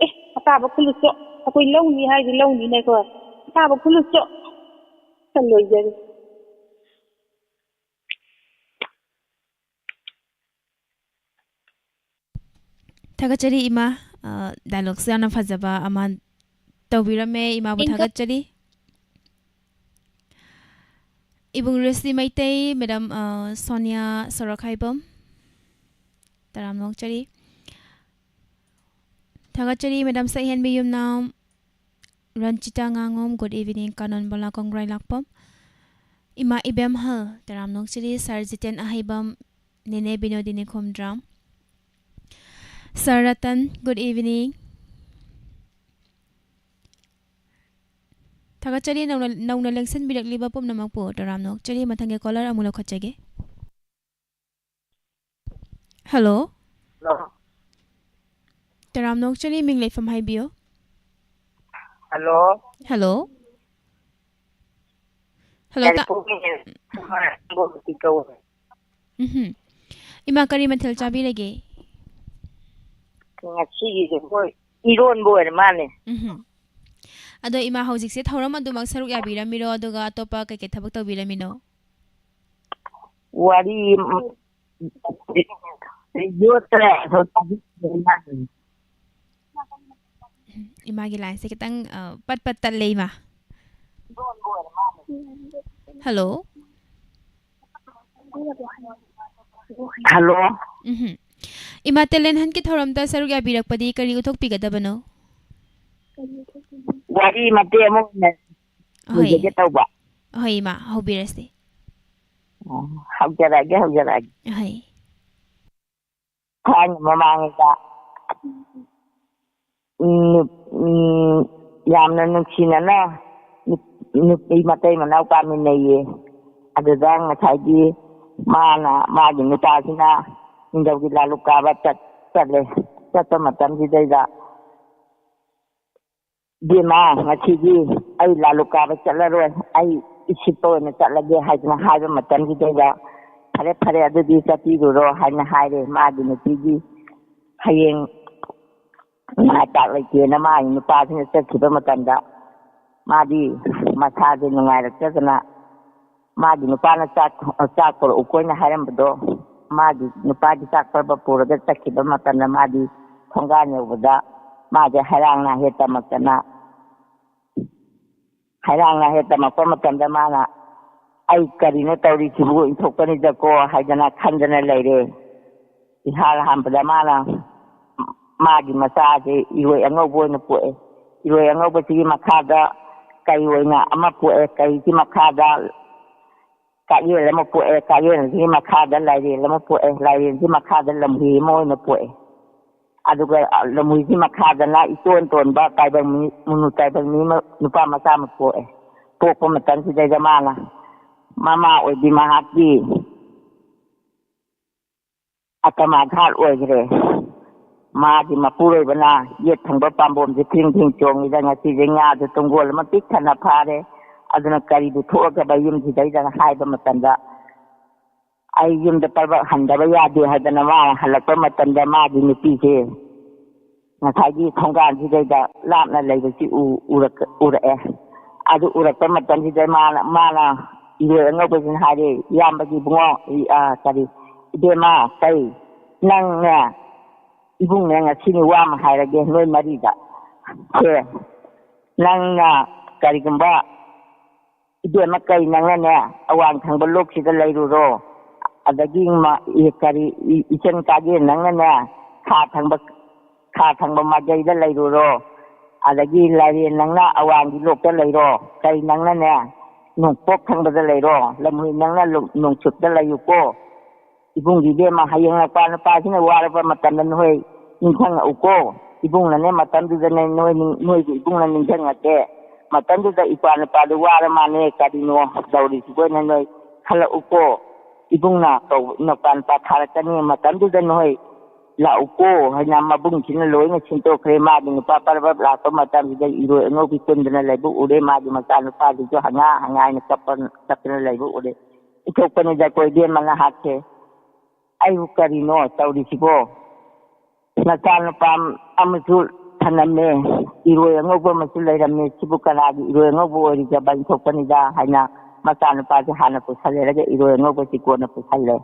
ꯑꯦ, ꯑꯇꯥꯕ ꯈꯨꯜꯂꯨꯆꯣ, ꯑꯩꯈꯣꯏ ꯂꯧꯅꯤ ꯍꯥꯏꯗꯤ ꯂꯧꯅꯤꯅꯦꯀꯣ꯫ ꯑꯇꯥꯕ ꯈꯨꯜꯂꯨꯆꯣ꯫ ꯂꯣꯏꯖꯔꯦ꯫ ꯊꯥꯒꯠꯆꯔꯤ ꯏꯃꯥ, ꯑ, dialogueꯁꯨ ꯌꯥꯝꯅ ꯐꯖꯕ ꯑꯃ ꯇꯧꯕꯤꯔꯝꯃꯦ꯫ ꯏꯃꯥꯕꯨ ꯏꯪꯀ- ꯊꯥꯒꯠꯆꯔꯤ꯫ ꯏꯕꯨꯡ ꯔꯦꯁꯂꯤ ꯃꯩꯇꯩ, ꯃꯦꯗꯥꯝ, ꯑ, ꯁꯣꯅꯤꯌꯥ ꯁꯣꯔꯣꯛꯈꯥꯏꯕꯝ, ꯇꯔꯥꯝꯅ ꯑꯣꯛꯆꯔꯤ꯫ ꯊꯥꯒꯠꯆꯔꯤ ꯃꯦꯗꯥꯝ ꯁꯛꯍꯦꯟꯕꯤ ꯌꯨꯝꯅꯥꯝ, ꯔꯟꯆꯤꯇꯥ ꯉꯥꯉꯣꯝ, good evening, ꯀꯥꯅꯣꯟ ꯕꯣꯂꯥ ꯀꯣꯡꯒ꯭ꯔꯥꯏ ꯂꯥꯛꯄꯝ, ꯏꯃꯥ ꯏꯕꯦꯝꯍꯜ, ꯇꯔꯥꯝꯅ ꯑꯣꯛꯆꯔꯤ, ꯁꯥꯔ ꯖꯤꯇꯦꯟ ꯑꯍꯩꯕꯝ, ꯅꯦꯅꯦ ꯕꯤꯅꯣꯗꯤꯅꯤ ꯈꯣꯝꯗ꯭ꯔꯥꯝ, ꯁꯥꯔ ꯔꯇꯟ, good evening꯫ ꯊꯥꯒꯠꯆꯔꯤ ꯅꯧꯅ, ꯅꯧꯅ ꯂꯦꯡꯁꯤꯟꯕꯤꯔꯛꯂꯤꯕ ꯄꯨꯝꯅꯃꯛꯄꯨ ꯇꯔꯥꯝꯅ ꯑꯣꯛꯆꯔꯤ꯫ ꯃꯊꯪꯒꯤ caller ꯑꯃꯨꯛ ꯂꯧꯈꯠꯆꯒꯦ꯫ Hello꯫ Hello꯫ ꯇꯔꯥꯝꯅ ꯑꯣꯛꯆꯔꯤ, ꯃꯤꯡ ꯂꯩꯐꯝ ꯍꯥꯏꯕꯤꯌꯨ꯫ Hello꯫ Hello꯫ Hello, ꯇ-, ꯌꯥꯏꯔꯤꯄꯣꯛꯅꯦ꯫ ꯀꯧꯋꯦ꯫ ꯎꯝꯍꯨꯝ꯫ ꯏꯃꯥ, ꯀꯔꯤ ꯃꯊꯦꯜ ꯆꯥꯕꯤꯔꯒꯦ? ꯉꯁꯤꯒꯤꯁꯦ ꯃꯣꯏ ꯏꯔꯣꯟꯕ ꯑꯣꯏꯔ ꯃꯥꯜꯂꯦ꯫ ꯎꯝꯍꯨꯝ꯫ ꯑꯗꯣ ꯏꯃꯥ, ꯍꯧꯖꯤꯛꯁꯦ ꯊꯧꯔꯝ ꯑꯗꯨꯃꯛ ꯁꯔꯨꯛ ꯌꯥꯕꯤꯔꯝꯃꯤꯔꯣ? ꯑꯗꯨꯒ ꯑꯇꯣꯞꯄ ꯀꯩꯀꯩ ꯊꯕꯛ ꯇꯧꯕꯤꯔꯝꯃꯤꯅꯣ? ꯋꯥꯔꯤ, ꯎꯝ, ꯌꯣꯠꯇ꯭ꯔꯦ꯫ ꯏꯃꯥꯒꯤ lineꯁꯦ ꯈꯤꯇꯪ, ꯑ, ꯄꯠ ꯄꯠ ꯇꯠꯂꯦ, ꯏꯃꯥ꯫ Hello? Hello? ꯎꯝꯍꯨꯝ꯫ ꯏꯃꯥ, talent huntꯀꯤ ꯊꯧꯔꯝꯗ ꯁꯔꯨꯛ ꯌꯥꯕꯤꯔꯛꯄꯗꯤ ꯀꯔꯤ ꯎꯠꯊꯣꯛꯄꯤꯒꯗꯕꯅꯣ? ꯋꯥꯔꯤ ꯃꯇꯦꯛ ꯑꯃ ꯑꯣꯏꯅ ꯍꯣꯏ꯫ ꯂꯤꯖꯒꯦ ꯇꯧꯕ꯫ ꯍꯣꯏ, ꯏꯃꯥ, ꯍꯧꯕꯤꯔꯁꯤ꯫ ꯑꯣ, ꯍꯧꯖꯔꯛꯑꯒꯦ, ꯍꯧꯖꯔꯛꯑꯒꯦ꯫ ꯍꯣꯏ꯫ ꯊꯥꯏꯅ ꯃꯃꯥꯡꯉꯩꯗ, ꯎꯝ, ꯎꯝ, ꯌꯥꯝꯅ ꯅꯨꯡꯁꯤꯅꯅ ꯅꯨ-, ꯅꯨꯄꯤ ꯃꯇꯩ ꯃꯅꯥꯎ ꯀꯥꯃꯤꯟꯅꯩꯌꯦ꯫ ꯑꯗꯨꯗ ꯉꯁꯥꯏꯒꯤ ꯃꯥꯅ, ꯃꯥꯒꯤ ꯅꯨꯄꯥꯁꯤꯅ ꯅꯤꯡꯊꯧꯒꯤ ꯂꯥꯂꯨꯛ ꯀꯥꯕ ꯆꯠ-, ꯆꯠꯂꯦ꯫ ꯆꯠꯄ ꯃꯇꯝꯁꯤꯗꯩꯗ, "ꯏꯕꯦꯝꯃ, ꯉꯁꯤꯗꯤ ꯑꯩ ꯂꯥꯂꯨꯛ ꯀꯥꯕ ꯆꯠꯂꯔꯣꯏ, ꯑꯩ ꯏꯁꯤꯠꯄ ꯑꯣꯏꯅ ꯆꯠꯂꯒꯦ" ꯍꯥꯏꯗꯅ ꯍꯥꯏꯕ ꯃꯇꯝꯁꯤꯗꯩꯗ, "ꯐꯔꯦ, ꯐꯔꯦ, ꯑꯗꯨꯗꯤ ꯆꯠꯄꯤꯔꯨꯔꯣ" ꯍꯥꯏꯅ ꯍꯥꯏꯔꯦ꯫ ꯃꯥꯒꯤ ꯅꯨꯄꯤꯒꯤ ꯍꯌꯦꯡ ꯉꯥꯏꯇꯥꯛ ꯂꯩꯇꯦꯅ ꯃꯥꯒꯤ ꯅꯨꯄꯥꯁꯤꯅ ꯆꯠꯈꯤꯕ ꯃꯇꯝꯗ, ꯃꯥꯗꯤ ꯃꯁꯥꯁꯦ ꯅꯨꯡꯉꯥꯏꯔꯛꯇꯗꯅ, ꯃꯥꯒꯤ ꯅꯨꯄꯥꯅ ꯆꯥꯛ, ꯆꯥꯛ ꯄꯨꯔꯛꯎꯀꯣꯅ ꯍꯥꯏꯔꯝꯕꯗꯣ, ꯃꯥꯒꯤ ꯅꯨꯄꯥꯒꯤ ꯆꯥꯛ ꯄꯨꯔꯒ ꯆꯠꯈꯤꯕ ꯃꯇꯝꯗ, ꯃꯥꯗꯤ ꯊꯣꯡꯒꯥꯟ ꯌꯧꯕꯗ ꯃꯥꯁꯦ ꯍꯩꯔꯥꯡ ꯅꯥꯍꯦ ꯇꯝꯃꯛꯇꯅ, ꯍꯩꯔꯥꯡ ꯅꯥꯍꯦ ꯇꯝꯃꯛꯄ ꯃꯇꯝꯗ ꯃꯥꯅ, "ꯑꯩ ꯀꯔꯤꯅꯣ ꯇꯧꯔꯤꯁꯤꯕꯨ, ꯏꯟꯊꯣꯛꯄꯅꯤꯗꯀꯣ" ꯍꯥꯏꯗꯅ ꯈꯟꯗꯅ ꯂꯩꯔꯦ꯫ ꯏꯍꯥꯟ ꯍꯥꯟꯕꯗ ꯃꯥꯅ ꯃꯥꯒꯤ ꯃꯆꯥꯁꯦ ꯏꯔꯣꯏ ꯑꯉꯧꯕ ꯑꯣꯏꯅ ꯄꯣꯛꯑꯦ꯫ ꯏꯔꯣꯏ ꯑꯉꯧꯕꯁꯤꯒꯤ ꯃꯈꯥꯗ ꯀꯩ ꯑꯣꯏꯅ ꯑꯃ ꯄꯣꯛꯑꯦ꯫ ꯀꯩꯒꯤ ꯃꯈꯥꯗ ꯀꯥꯌꯦꯜ ꯑꯃ ꯄꯣꯛꯑꯦ꯫ ꯀꯥꯌꯦꯜꯁꯤꯒꯤ ꯃꯈꯥꯗ ꯂꯥꯏꯔꯦꯜ ꯑꯃ ꯄꯣꯛꯑꯦ꯫ ꯂꯥꯏꯔꯦꯜꯒꯤ ꯃꯈꯥꯗ ꯂꯝꯍꯨꯏ ꯑꯃ ꯑꯣꯏꯅ ꯄꯣꯛꯑꯦ꯫ ꯑꯗꯨꯒ ꯂꯝꯍꯨꯏꯒꯤ ꯃꯈꯥꯗꯅ ꯏꯇꯣꯟ ꯇꯣꯟꯕ ꯇꯥꯏꯕꯪ ꯃꯤ, ꯃꯨꯅꯨ ꯇꯥꯏꯕꯪ ꯃꯤ ꯑꯃ, ꯅꯨꯄꯥ ꯃꯆꯥ ꯑꯃ ꯄꯣꯛꯑꯦ꯫ ꯄꯣꯛꯄ ꯃꯇꯝꯁꯤꯗꯩꯗ ꯃꯥꯅ ꯃꯃꯥ ꯑꯣꯏꯕꯤ ꯃꯍꯥꯛꯀꯤ ꯑꯇꯃꯥ ꯘꯥꯠ ꯑꯣꯏꯈ꯭ꯔꯦ꯫ ꯃꯥꯒꯤ ꯃꯄꯨꯔꯣꯏꯕꯅ ꯌꯦꯠ ꯊꯪꯕ ꯄꯥꯝꯕꯣꯝꯁꯦ ꯊꯤꯡ ꯊꯤꯡ ꯆꯣꯡꯉꯤꯗ, ꯉꯁꯤꯁꯦ ꯉꯥꯁꯨ ꯇꯨꯡꯒꯣꯜ ꯑꯃ ꯄꯤꯛ ꯊꯟꯅ ꯐꯥꯔꯦ, ꯑꯗꯨꯅ ꯀꯔꯤꯕꯨ ꯊꯣꯛꯑꯒꯕ ꯌꯨꯝꯁꯤꯗꯩꯗ ꯍꯥꯏꯕ ꯃꯇꯝꯗ, "ꯑꯩ ꯌꯨꯝꯗ ꯄ꯭ꯔꯕꯛ ꯍꯟꯗꯕ ꯌꯥꯗꯦ" ꯍꯥꯏꯗꯅ ꯃꯥꯅ ꯍꯜꯂꯛꯄ ꯃꯇꯝꯗ, ꯃꯥꯒꯤ ꯅꯨꯄꯤꯁꯦ ꯉꯁꯥꯏꯒꯤ ꯊꯣꯡꯒꯥꯟꯁꯤꯗꯩꯗ ꯂꯥꯞꯅ ꯂꯩꯕꯁꯤ ꯎ-, ꯎꯔꯛ-, ꯎꯔꯛꯑꯦ꯫ ꯑꯗꯨ ꯎꯔꯛꯄ ꯃꯇꯝꯁꯤꯗ ꯃꯥꯅ, ꯃꯥꯅ ꯏꯔꯣꯏ ꯑꯉꯧꯕꯁꯤꯅ ꯍꯥꯏꯔꯦ, "ꯏꯌꯥꯝꯕꯒꯤ ꯏꯕꯨꯡꯉꯣ, ꯏ-, ꯑ, ꯀꯔꯤ, ꯏꯕꯦꯝꯃ, ꯀꯩ, ꯅꯪꯅꯦ, ꯏꯕꯨꯡꯅꯦ, ꯉꯁꯤꯅꯤ ꯋꯥ ꯑꯃ ꯍꯥꯏꯔꯒꯦ ꯅꯣꯏ ꯃꯔꯤꯗ꯫ ꯁꯦ, ꯅꯪꯅ ꯀꯔꯤꯒꯨꯝꯕ ꯏꯕꯦꯝꯃ, ꯀꯩ ꯅꯪꯅꯅꯦ, ꯑꯋꯥꯡ ꯊꯪꯕ ꯂꯣꯛꯁꯤꯗ ꯂꯩꯔꯨꯔꯣ꯫ ꯑꯗꯒꯤ ꯃ-, ꯏ-, ꯀꯔꯤ, ꯏ-, ꯏꯆꯟ ꯀꯥꯒꯦ, ꯅꯪꯅꯅꯦ, ꯈꯥ ꯊꯪꯕ, ꯈꯥ ꯊꯪꯕ ꯃꯥꯏꯀꯩꯗ ꯂꯩꯔꯨꯔꯣ꯫ ꯑꯗꯒꯤ ꯂꯥꯏꯔꯦꯟ ꯅꯪꯅ ꯑꯋꯥꯡꯒꯤ ꯂꯣꯛꯇ ꯂꯩꯔꯣ, ꯀꯩ ꯅꯪꯅꯅꯦ ꯅꯣꯡꯄꯣꯛ ꯊꯪꯕꯗ ꯂꯩꯔꯣ, ꯂꯝꯍꯨꯏ ꯅꯪꯅ ꯂꯣ-, ꯅꯣꯡꯆꯨꯞꯇ ꯂꯩꯌꯨꯀꯣ꯫ ꯏꯕꯨꯡꯒꯤ ꯏꯕꯦꯝꯃ, ꯍꯌꯦꯡ ꯅꯄꯥ ꯅꯨꯄꯥꯁꯤꯅ ꯋꯥꯔꯕ ꯃꯇꯝꯗ ꯅꯈꯣꯏ ꯅꯤꯡꯁꯤꯡꯉꯛꯎꯀꯣ꯫ ꯏꯕꯨꯡꯅꯅꯦ ꯃꯇꯝꯗꯨꯗꯅꯦ ꯅꯣꯏ ꯅꯤꯡ-, ꯅꯣꯏꯕꯨ ꯏꯕꯨꯡꯅ ꯅꯤꯡꯁꯤꯡꯉꯛꯀꯦ꯫ ꯃꯇꯝꯗꯨꯗ ꯏꯄꯥ ꯅꯨꯄꯥꯗꯨ ꯋꯥꯔ ꯃꯥꯅꯦ, ꯀꯔꯤꯅꯣ ꯇꯧꯔꯤꯁꯤꯕꯣꯅ ꯅꯣꯏ ꯈꯜꯂꯛꯎꯀꯣ꯫ ꯏꯕꯨꯡꯅ ꯀꯧ-, ꯅꯄꯥ ꯅꯨꯄꯥ ꯊꯥꯔꯛꯀꯅꯤ, ꯃꯇꯝꯗꯨꯗ ꯅꯈꯣꯏ ꯂꯥꯛꯎꯀꯣ ꯍꯥꯏꯅ ꯃꯕꯨꯡꯁꯤꯅ ꯂꯣꯏꯅ ꯁꯤꯟꯗꯣꯛꯈ꯭ꯔꯦ꯫ ꯃꯥꯒꯤ ꯅꯨꯄꯥ ꯄꯔꯕꯞ ꯂꯥꯛꯄ ꯃꯇꯝꯁꯤꯗ ꯏꯔꯣꯏ ꯑꯉꯧꯕꯤ ꯀꯨꯟꯗꯅ ꯂꯩꯕ ꯎꯔꯦ꯫ ꯃꯥꯒꯤ ꯃꯆꯥꯅꯨꯄꯥꯁꯤꯁꯨ ꯍꯪꯉꯥ ꯍꯪꯉꯥꯏꯅ ꯀꯞꯄ-, ꯀꯞꯇꯅ ꯂꯩꯕ ꯎꯔꯦ꯫ ꯏꯊꯣꯛꯄꯅꯤꯗꯀꯣ ꯏꯕꯦꯝꯃ ꯅꯍꯥꯛꯁꯦ꯫ ꯑꯩꯕꯨ ꯀꯔꯤꯅꯣ ꯇꯧꯔꯤꯁꯤꯕꯣ? ꯅꯆꯥꯅꯨꯄꯥ ꯑꯃꯁꯨ ꯊꯅꯝꯃꯦ, ꯏꯔꯣꯏ ꯑꯉꯧꯕ ꯑꯃꯁꯨ ꯂꯩꯔꯝꯃꯦ꯫ ꯁꯤꯕꯨ ꯀꯅꯥꯒꯤ ꯏꯔꯣꯏ ꯑꯉꯧꯕ ꯑꯣꯏꯔꯤꯖꯕ ꯏꯊꯣꯛꯄꯅꯤꯗ ꯍꯥꯏꯅ ꯃꯆꯥꯅꯨꯄꯥꯁꯦ ꯍꯥꯟꯅ ꯄꯨꯁꯜꯂꯦꯔꯒ ꯏꯔꯣꯏ ꯑꯉꯧꯕꯁꯤ ꯀꯣꯟꯅ ꯄꯨꯁꯜꯂꯦ꯫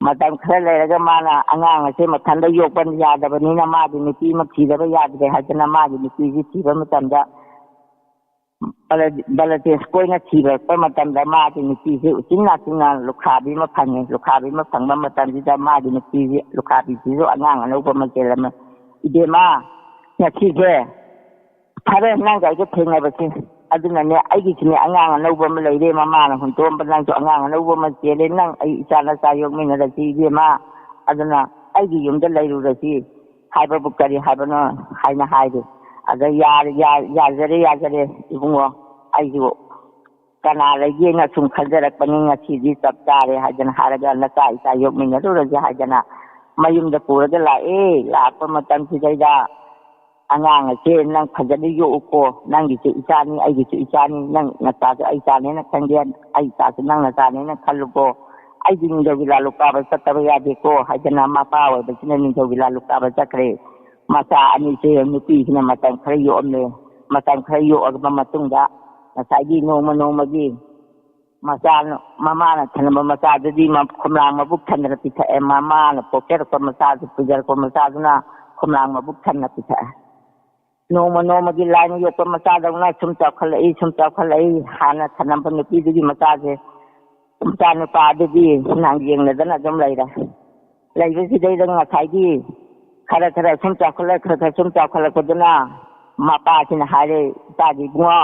ꯃꯇꯝ ꯈꯔ ꯂꯩꯔꯒ ꯃꯥꯅ ꯑꯉꯥꯡ ꯑꯁꯦ ꯃꯊꯟꯇ ꯌꯣꯛꯄ ꯌꯥꯗꯕꯅꯤꯅ ꯃꯥꯒꯤ ꯅꯨꯄꯤ ꯑꯃ ꯊꯤꯗꯕ ꯌꯥꯗ꯭ꯔꯦ ꯍꯥꯏꯗꯅ ꯃꯥꯒꯤ ꯅꯨꯄꯤꯁꯤ ꯊꯤꯕ ꯃꯇꯝꯗ ꯕꯂ-, ꯕꯂꯇꯦꯁ ꯀꯣꯏꯅ ꯊꯤꯔꯛꯄ ꯃꯇꯝꯗ ꯃꯥꯒꯤ ꯅꯨꯄꯤꯁꯤ ꯎꯆꯤꯟ ꯅꯥꯆꯤꯟꯅ ꯂꯨꯈꯥꯕꯤ ꯑꯃ ꯐꯪꯉꯦ꯫ ꯂꯨꯈꯥꯕꯤ ꯑꯃ ꯐꯪꯕ ꯃꯇꯝꯁꯤꯗ ꯃꯥꯒꯤ ꯅꯨꯄꯤꯁꯤ, ꯂꯨꯈꯥꯕꯤꯁꯤꯁꯨ ꯑꯉꯥꯡ ꯑꯅꯧꯕ ꯑꯃ ꯆꯦꯜꯂꯝꯃꯦ꯫ "ꯏꯕꯦꯝꯃ, ꯉꯁꯤꯁꯦ ꯐꯔꯦ, ꯅꯪꯒ ꯑꯩꯒ ꯊꯦꯡꯅꯕꯁꯦ꯫ ꯑꯗꯨꯅꯅꯦ, ꯑꯩꯒꯤꯁꯨꯅꯦ ꯑꯉꯥꯡ ꯑꯅꯧꯕ ꯑꯃ ꯂꯩꯔꯦ, ꯃꯃꯥꯅ ꯍꯨꯟꯇꯣꯛꯑꯝꯕ, ꯅꯪꯁꯨ ꯑꯉꯥꯡ ꯑꯅꯧꯕ ꯑꯃ ꯆꯦꯜꯂꯦ, ꯅꯪ ꯑꯩ ꯏꯆꯥ ꯅꯆꯥ ꯌꯣꯛꯃꯤꯟꯅꯔꯁꯤ ꯏꯕꯦꯝꯃ, ꯑꯗꯨꯅ ꯑꯩꯒꯤ ꯌꯨꯝꯗ ꯂꯩꯔꯨꯔꯁꯤ" ꯍꯥꯏꯕꯕꯨ ꯀꯔꯤ ꯍꯥꯏꯕꯅꯣ ꯍꯥꯏꯅ ꯍꯥꯏꯔꯦ꯫ ꯑꯗ "ꯌꯥꯔꯦ, ꯌꯥ-, ꯌꯥꯖꯔꯦ, ꯌꯥꯖꯔꯦ ꯏꯕꯨꯡꯉꯣ, ꯑꯩꯁꯨ ꯀꯅꯥ ꯂꯩꯒꯦꯅ ꯁꯨꯝ ꯈꯟꯖꯔꯛꯄꯅꯤ, ꯉꯁꯤꯗꯤ ꯆꯞ ꯆꯥꯔꯦ" ꯍꯥꯏꯗꯅ ꯍꯥꯏꯔꯒ ꯅꯆꯥ ꯏꯆꯥ ꯌꯣꯛꯃꯤꯟꯅꯔꯨꯔꯁꯦ ꯍꯥꯏꯗꯅ ꯃꯌꯨꯝꯗ ꯄꯨꯔꯒ ꯂꯥꯛꯑꯦ꯫ ꯂꯥꯛꯄ ꯃꯇꯝꯁꯤꯗꯩꯗ "ꯑꯉꯥꯡ ꯑꯁꯦ ꯅꯪ ꯐꯖꯅ ꯌꯣꯛꯎꯀꯣ, ꯅꯪꯒꯤꯁꯨ ꯏꯆꯥꯅꯤ, ꯑꯩꯒꯤꯁꯨ ꯏꯆꯥꯅꯤ, ꯅꯪ ꯅꯆꯥꯁꯨ ꯑꯩ ꯏꯆꯥꯅꯦꯅ ꯈꯟꯒꯦ, ꯑꯩ ꯏꯆꯥꯁꯨ ꯅꯪ ꯅꯆꯥꯅꯦꯅ ꯈꯜꯂꯨꯀꯣ, ꯑꯩꯗꯤ ꯅꯤꯡꯊꯧꯒꯤ ꯂꯥꯂꯨ ꯀꯥꯕ ꯆꯠꯇꯕ ꯌꯥꯗꯦꯀꯣ" ꯍꯥꯏꯗꯅ ꯃꯄꯥ ꯑꯣꯏꯕꯁꯤꯅ ꯅꯤꯡꯊꯧꯒꯤ ꯂꯥꯂꯨ ꯀꯥꯕ ꯆꯠꯈ꯭ꯔꯦ꯫ ꯃꯆꯥ ꯑꯅꯤꯁꯦ ꯅꯨꯄꯤꯁꯤꯅ ꯃꯇꯝ ꯈꯔ ꯌꯣꯛꯑꯝꯃꯦ꯫ ꯃꯇꯝ ꯈꯔ ꯌꯣꯛꯑꯕ ꯃꯇꯨꯡꯗ ꯉꯁꯥꯏꯒꯤ ꯅꯣꯡꯃ ꯅꯣꯡꯃꯒꯤ ꯃꯆꯥ, ꯃꯃꯥꯅ ꯊꯅꯝꯕ ꯃꯆꯥꯗꯨꯗꯤ ꯃ-, ꯈꯣꯝꯂꯥꯡ ꯃꯕꯨꯛ ꯊꯟꯅ ꯄꯤꯊꯛꯑꯦ꯫ ꯃꯃꯥꯅ ꯄꯣꯛꯆꯔꯛꯄ ꯃꯆꯥꯗꯨ, ꯄꯨꯖꯔꯛꯄ ꯃꯆꯥꯗꯨꯅ ꯈꯣꯝꯂꯥꯡ ꯃꯕꯨꯛ ꯊꯟꯅ ꯄꯤꯊꯛꯑꯦ꯫ ꯅꯣꯡꯃ ꯅꯣꯡꯃꯒꯤ ꯂꯥꯏꯅ ꯌꯣꯛꯄ ꯃꯆꯥꯗꯧꯅ ꯁꯨꯝ ꯆꯥꯎꯈꯠꯂꯛꯏ, ꯁꯨꯝ ꯆꯥꯎꯈꯠꯂꯛꯏ꯫ ꯍꯥꯟꯅ ꯊꯅꯝꯕ ꯅꯨꯄꯤꯗꯨꯒꯤ ꯃꯆꯥꯁꯦ, ꯃꯆꯥ ꯅꯨꯄꯥ ꯑꯗꯨꯗꯤ ꯅꯪ ꯌꯦꯡꯅꯗꯅ ꯑꯗꯨꯝ ꯂꯩꯔꯦ꯫ ꯂꯩꯕꯁꯤꯗꯩꯗ ꯉꯁꯥꯏꯒꯤ ꯈꯔ ꯈꯔ ꯁꯨꯝ ꯆꯥꯎꯈꯠꯂꯛ ꯈꯔ ꯈꯔ ꯁꯨꯝ ꯆꯥꯎꯈꯠꯂꯛꯄꯗꯨꯅ ꯃꯄꯥꯁꯤꯅ ꯍꯥꯏꯔꯦ, "ꯏꯆꯥꯒꯤ ꯏꯕꯨꯡꯉꯣ,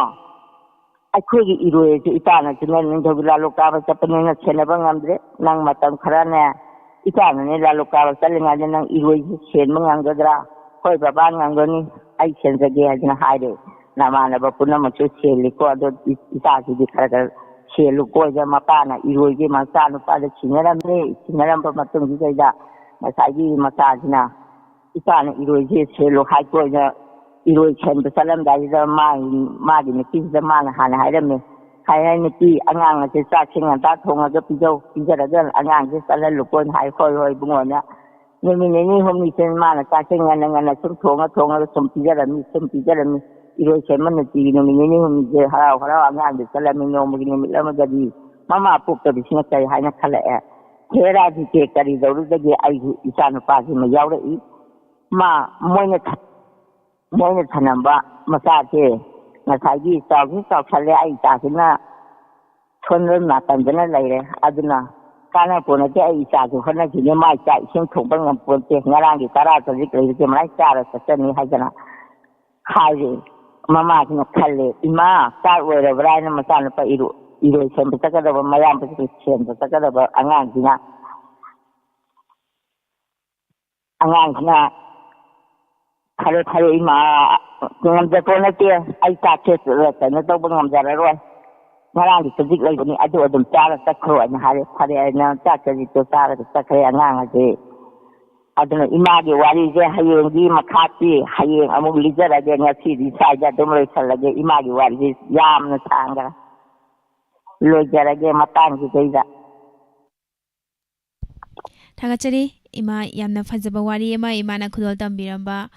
ꯑꯩꯈꯣꯏꯒꯤ ꯏꯔꯣꯏ ꯑꯁꯤ ꯏꯄꯥꯅꯁꯨꯅꯦ ꯅꯤꯡꯊꯧꯒꯤ ꯂꯥꯂꯣꯡ ꯀꯥꯕ ꯆꯠꯄꯅꯤꯅ ꯁꯦꯟꯅꯕ ꯉꯝꯗ꯭ꯔꯦ꯫ ꯅꯪ ꯃꯇꯝ ꯈꯔꯅꯦ ꯏꯄꯥꯅꯅꯦ ꯂꯥꯂꯣꯡ ꯀꯥꯕ ꯆꯠꯂꯤꯉꯩꯗ ꯅꯪ ꯏꯔꯣꯏꯁꯤ ꯁꯦꯟꯕ ꯉꯝꯒꯗ꯭ꯔꯥ?" "ꯍꯣꯏ ꯕꯕꯥ, ꯉꯝꯒꯅꯤ, ꯑꯩ ꯁꯦꯟꯖꯒꯦ" ꯍꯥꯏꯗꯅ ꯍꯥꯏꯔꯦ꯫ ꯅꯃꯥꯟꯅꯕ ꯄꯨꯝꯅꯃꯛꯁꯨ ꯁꯦꯜꯂꯤꯀꯣ, ꯑꯗꯣ ꯏ-, ꯏꯆꯥꯁꯤꯗꯤ ꯈꯔ ꯈꯔ ꯁꯦꯜꯂꯨꯀꯣ ꯍꯥꯏꯗꯅ ꯃꯄꯥꯅ ꯏꯔꯣꯏꯒꯤ ꯃꯆꯥꯅꯨꯄꯥꯗ ꯁꯤꯟꯅꯔꯝꯃꯦ꯫ ꯁꯤꯟꯅꯔꯝꯕ ꯃꯇꯨꯡꯁꯤꯗꯩꯗ ꯉꯁꯥꯏꯒꯤ ꯃꯆꯥꯁꯤꯅ ꯏꯄꯥꯅ ꯏꯔꯣꯏꯁꯦ ꯁꯦꯜꯂꯨ ꯍꯥꯏꯀꯣꯏꯅ ꯏꯔꯣꯏ ꯁꯦꯟꯕ ꯆꯠꯂꯝꯗꯥꯏꯁꯤꯗ ꯃꯥꯒꯤ, ꯃꯥꯒꯤ ꯅꯨꯄꯤꯁꯤꯗ ꯃꯥꯅ ꯍꯥꯟꯅ ꯍꯥꯏꯔꯝꯃꯦ꯫ ꯍꯥꯏ ꯍꯥꯏ, "ꯅꯨꯄꯤ, ꯑꯉꯥꯡ ꯑꯁꯦ ꯆꯥꯛꯁꯦ ꯉꯟꯇꯥ ꯊꯣꯡꯉꯒ ꯄꯤꯖꯧ, ꯄꯤꯖꯔꯒ ꯑꯉꯥꯡꯁꯦ ꯆꯠꯍꯜꯂꯨꯀꯣꯅ" ꯍꯥꯏ꯫ "ꯍꯣꯏ, ꯍꯣꯏ, ꯏꯕꯨꯡꯉꯣꯅ" ꯅꯨꯃꯤꯠ ꯅꯤꯅꯤ ꯍꯨꯝꯅꯤꯁꯦ ꯃꯥꯅ ꯆꯥꯛꯁꯦ ꯉꯟꯅ ꯉꯟꯅ ꯁꯨꯝ ꯊꯣꯡꯉ ꯊꯣꯡꯉꯒ ꯁꯨꯝ ꯄꯤꯖꯔꯝꯃꯤ, ꯁꯨꯝ ꯄꯤꯖꯔꯝꯃꯤ꯫ ꯏꯔꯣꯏ ꯁꯦꯝꯕ ꯅꯨꯡꯇꯤꯒꯤ ꯅꯨꯃꯤꯠ ꯅꯤꯅꯤ ꯍꯨꯝꯅꯤꯁꯦ ꯍꯔꯥꯎ ꯍꯔꯥꯎ ꯑꯉꯥꯡꯁꯦ ꯆꯠꯂꯝꯃꯤ꯫ ꯅꯣꯡꯃꯒꯤ ꯅꯨꯃꯤꯠ ꯑꯃꯗꯗꯤ ꯃꯃꯥ ꯄꯣꯛꯇꯕꯁꯤꯅ ꯀꯔꯤ ꯍꯥꯏꯅ ꯈꯜꯂꯛꯑꯦ? ꯍꯦꯔꯥ ꯖꯤꯇꯦ, ꯀꯔꯤ ꯇꯧꯔꯨꯗꯒꯦ? ꯑꯩꯒꯤ ꯏꯆꯥ ꯅꯨꯄꯥꯁꯤꯃ ꯌꯥꯎꯔꯛꯏ꯫ ꯃꯥ, ꯃꯣꯏꯅ ꯊ-, ꯃꯣꯏꯅ ꯊꯅꯝꯕ ꯃꯆꯥꯁꯦ ꯉꯁꯥꯏꯒꯤ ꯆꯥꯎꯁꯨ ꯆꯥꯎꯁꯜꯂꯦ꯫ ꯑꯩ ꯏꯆꯥꯁꯤꯅ ꯁꯣꯟꯕ ꯅꯥꯀꯟꯗꯅ ꯂꯩꯔꯦ꯫ ꯑꯗꯨꯅ ꯀꯥꯟꯅꯄꯣꯠ ꯅꯠꯇꯦ, ꯑꯩ ꯏꯆꯥꯁꯨ ꯍꯣꯠꯅꯈꯤꯅꯤ, ꯃꯥꯏ ꯆꯥꯛ ꯏꯁꯤꯡ ꯊꯣꯡꯕ ꯉꯝꯄꯣꯟꯇꯦ, ꯉꯔꯥꯡꯒꯤ ꯇꯔꯥ ꯆꯖꯤꯛ ꯂꯩꯕꯁꯦ ꯃꯔꯥꯏ ꯆꯥꯔ ꯆꯠꯆꯅꯤ ꯍꯥꯏꯗꯅ ꯍꯥꯏꯔꯦ꯫ ꯃꯃꯥꯁꯤꯅ ꯈꯜꯂꯦ, "ꯏꯃꯥ, ꯆꯥꯛ ꯂꯣꯏꯔꯕ꯭ꯔꯥ?" ꯍꯥꯏꯅ ꯃꯆꯥꯅꯨꯄꯥ ꯏꯔꯣ-, ꯏꯔꯣꯏ ꯁꯦꯝꯕ ꯆꯠꯀꯗꯕ, ꯃꯌꯥꯝꯕꯁꯤꯡ ꯁꯦꯝꯕ ꯆꯠꯀꯗꯕ ꯑꯉꯥꯡꯁꯤꯅ, ꯑꯉꯥꯡꯁꯤꯅ "ꯐꯔꯦ, ꯐꯔꯦ, ꯏꯃꯥ, ꯉꯝꯖꯄꯣꯠ ꯅꯠꯇꯦ, ꯑꯩ ꯆꯥꯛꯁꯦ ꯀꯩꯅꯣ ꯇꯧꯕ ꯉꯝꯖꯔꯔꯣꯏ, ꯉꯔꯥꯡꯒꯤ ꯆꯖꯤꯛ ꯂꯩꯕꯅꯤ, ꯑꯗꯨ ꯑꯗꯨꯝ ꯆꯥꯔ ꯆꯠꯈ꯭ꯔꯣ" ꯍꯥꯏꯅ ꯍꯥꯏꯔꯦ꯫ ꯐꯔꯦ ꯍꯥꯏꯅ ꯆꯥꯛ ꯆꯖꯤꯛꯇꯣ ꯆꯥꯔꯒ ꯆꯠꯈ꯭ꯔꯦ ꯑꯉꯥꯡ ꯑꯁꯦ꯫ ꯑꯗꯨꯅ ꯏꯃꯥꯒꯤ ꯋꯥꯔꯤꯁꯦ ꯍꯌꯦꯡꯒꯤ ꯃꯈꯥꯁꯤ ꯍꯌꯦꯡ ꯑꯃꯨꯛ ꯂꯤꯖꯔꯒꯦ, ꯉꯁꯤꯗꯤ ꯁ꯭ꯋꯥꯏꯗ ꯑꯗꯨꯝ ꯂꯣꯏꯁꯜꯂꯒꯦ꯫ ꯏꯃꯥꯒꯤ ꯋꯥꯔꯤꯁꯦ ꯌꯥꯝꯅ ꯁꯥꯡꯈ꯭ꯔꯦ, ꯂꯣꯏꯖꯔꯒꯦ ꯃꯇꯥꯡꯁꯤꯗꯩꯗ꯫ ꯊꯥꯒꯠꯆꯔꯤ ꯏꯃꯥ, ꯌꯥꯝꯅ ꯐꯖꯕ ꯋꯥꯔꯤ ꯑꯃ ꯏꯃꯥꯅ ꯈꯨꯗꯣꯜ ꯇꯝꯕꯤꯔꯝꯕ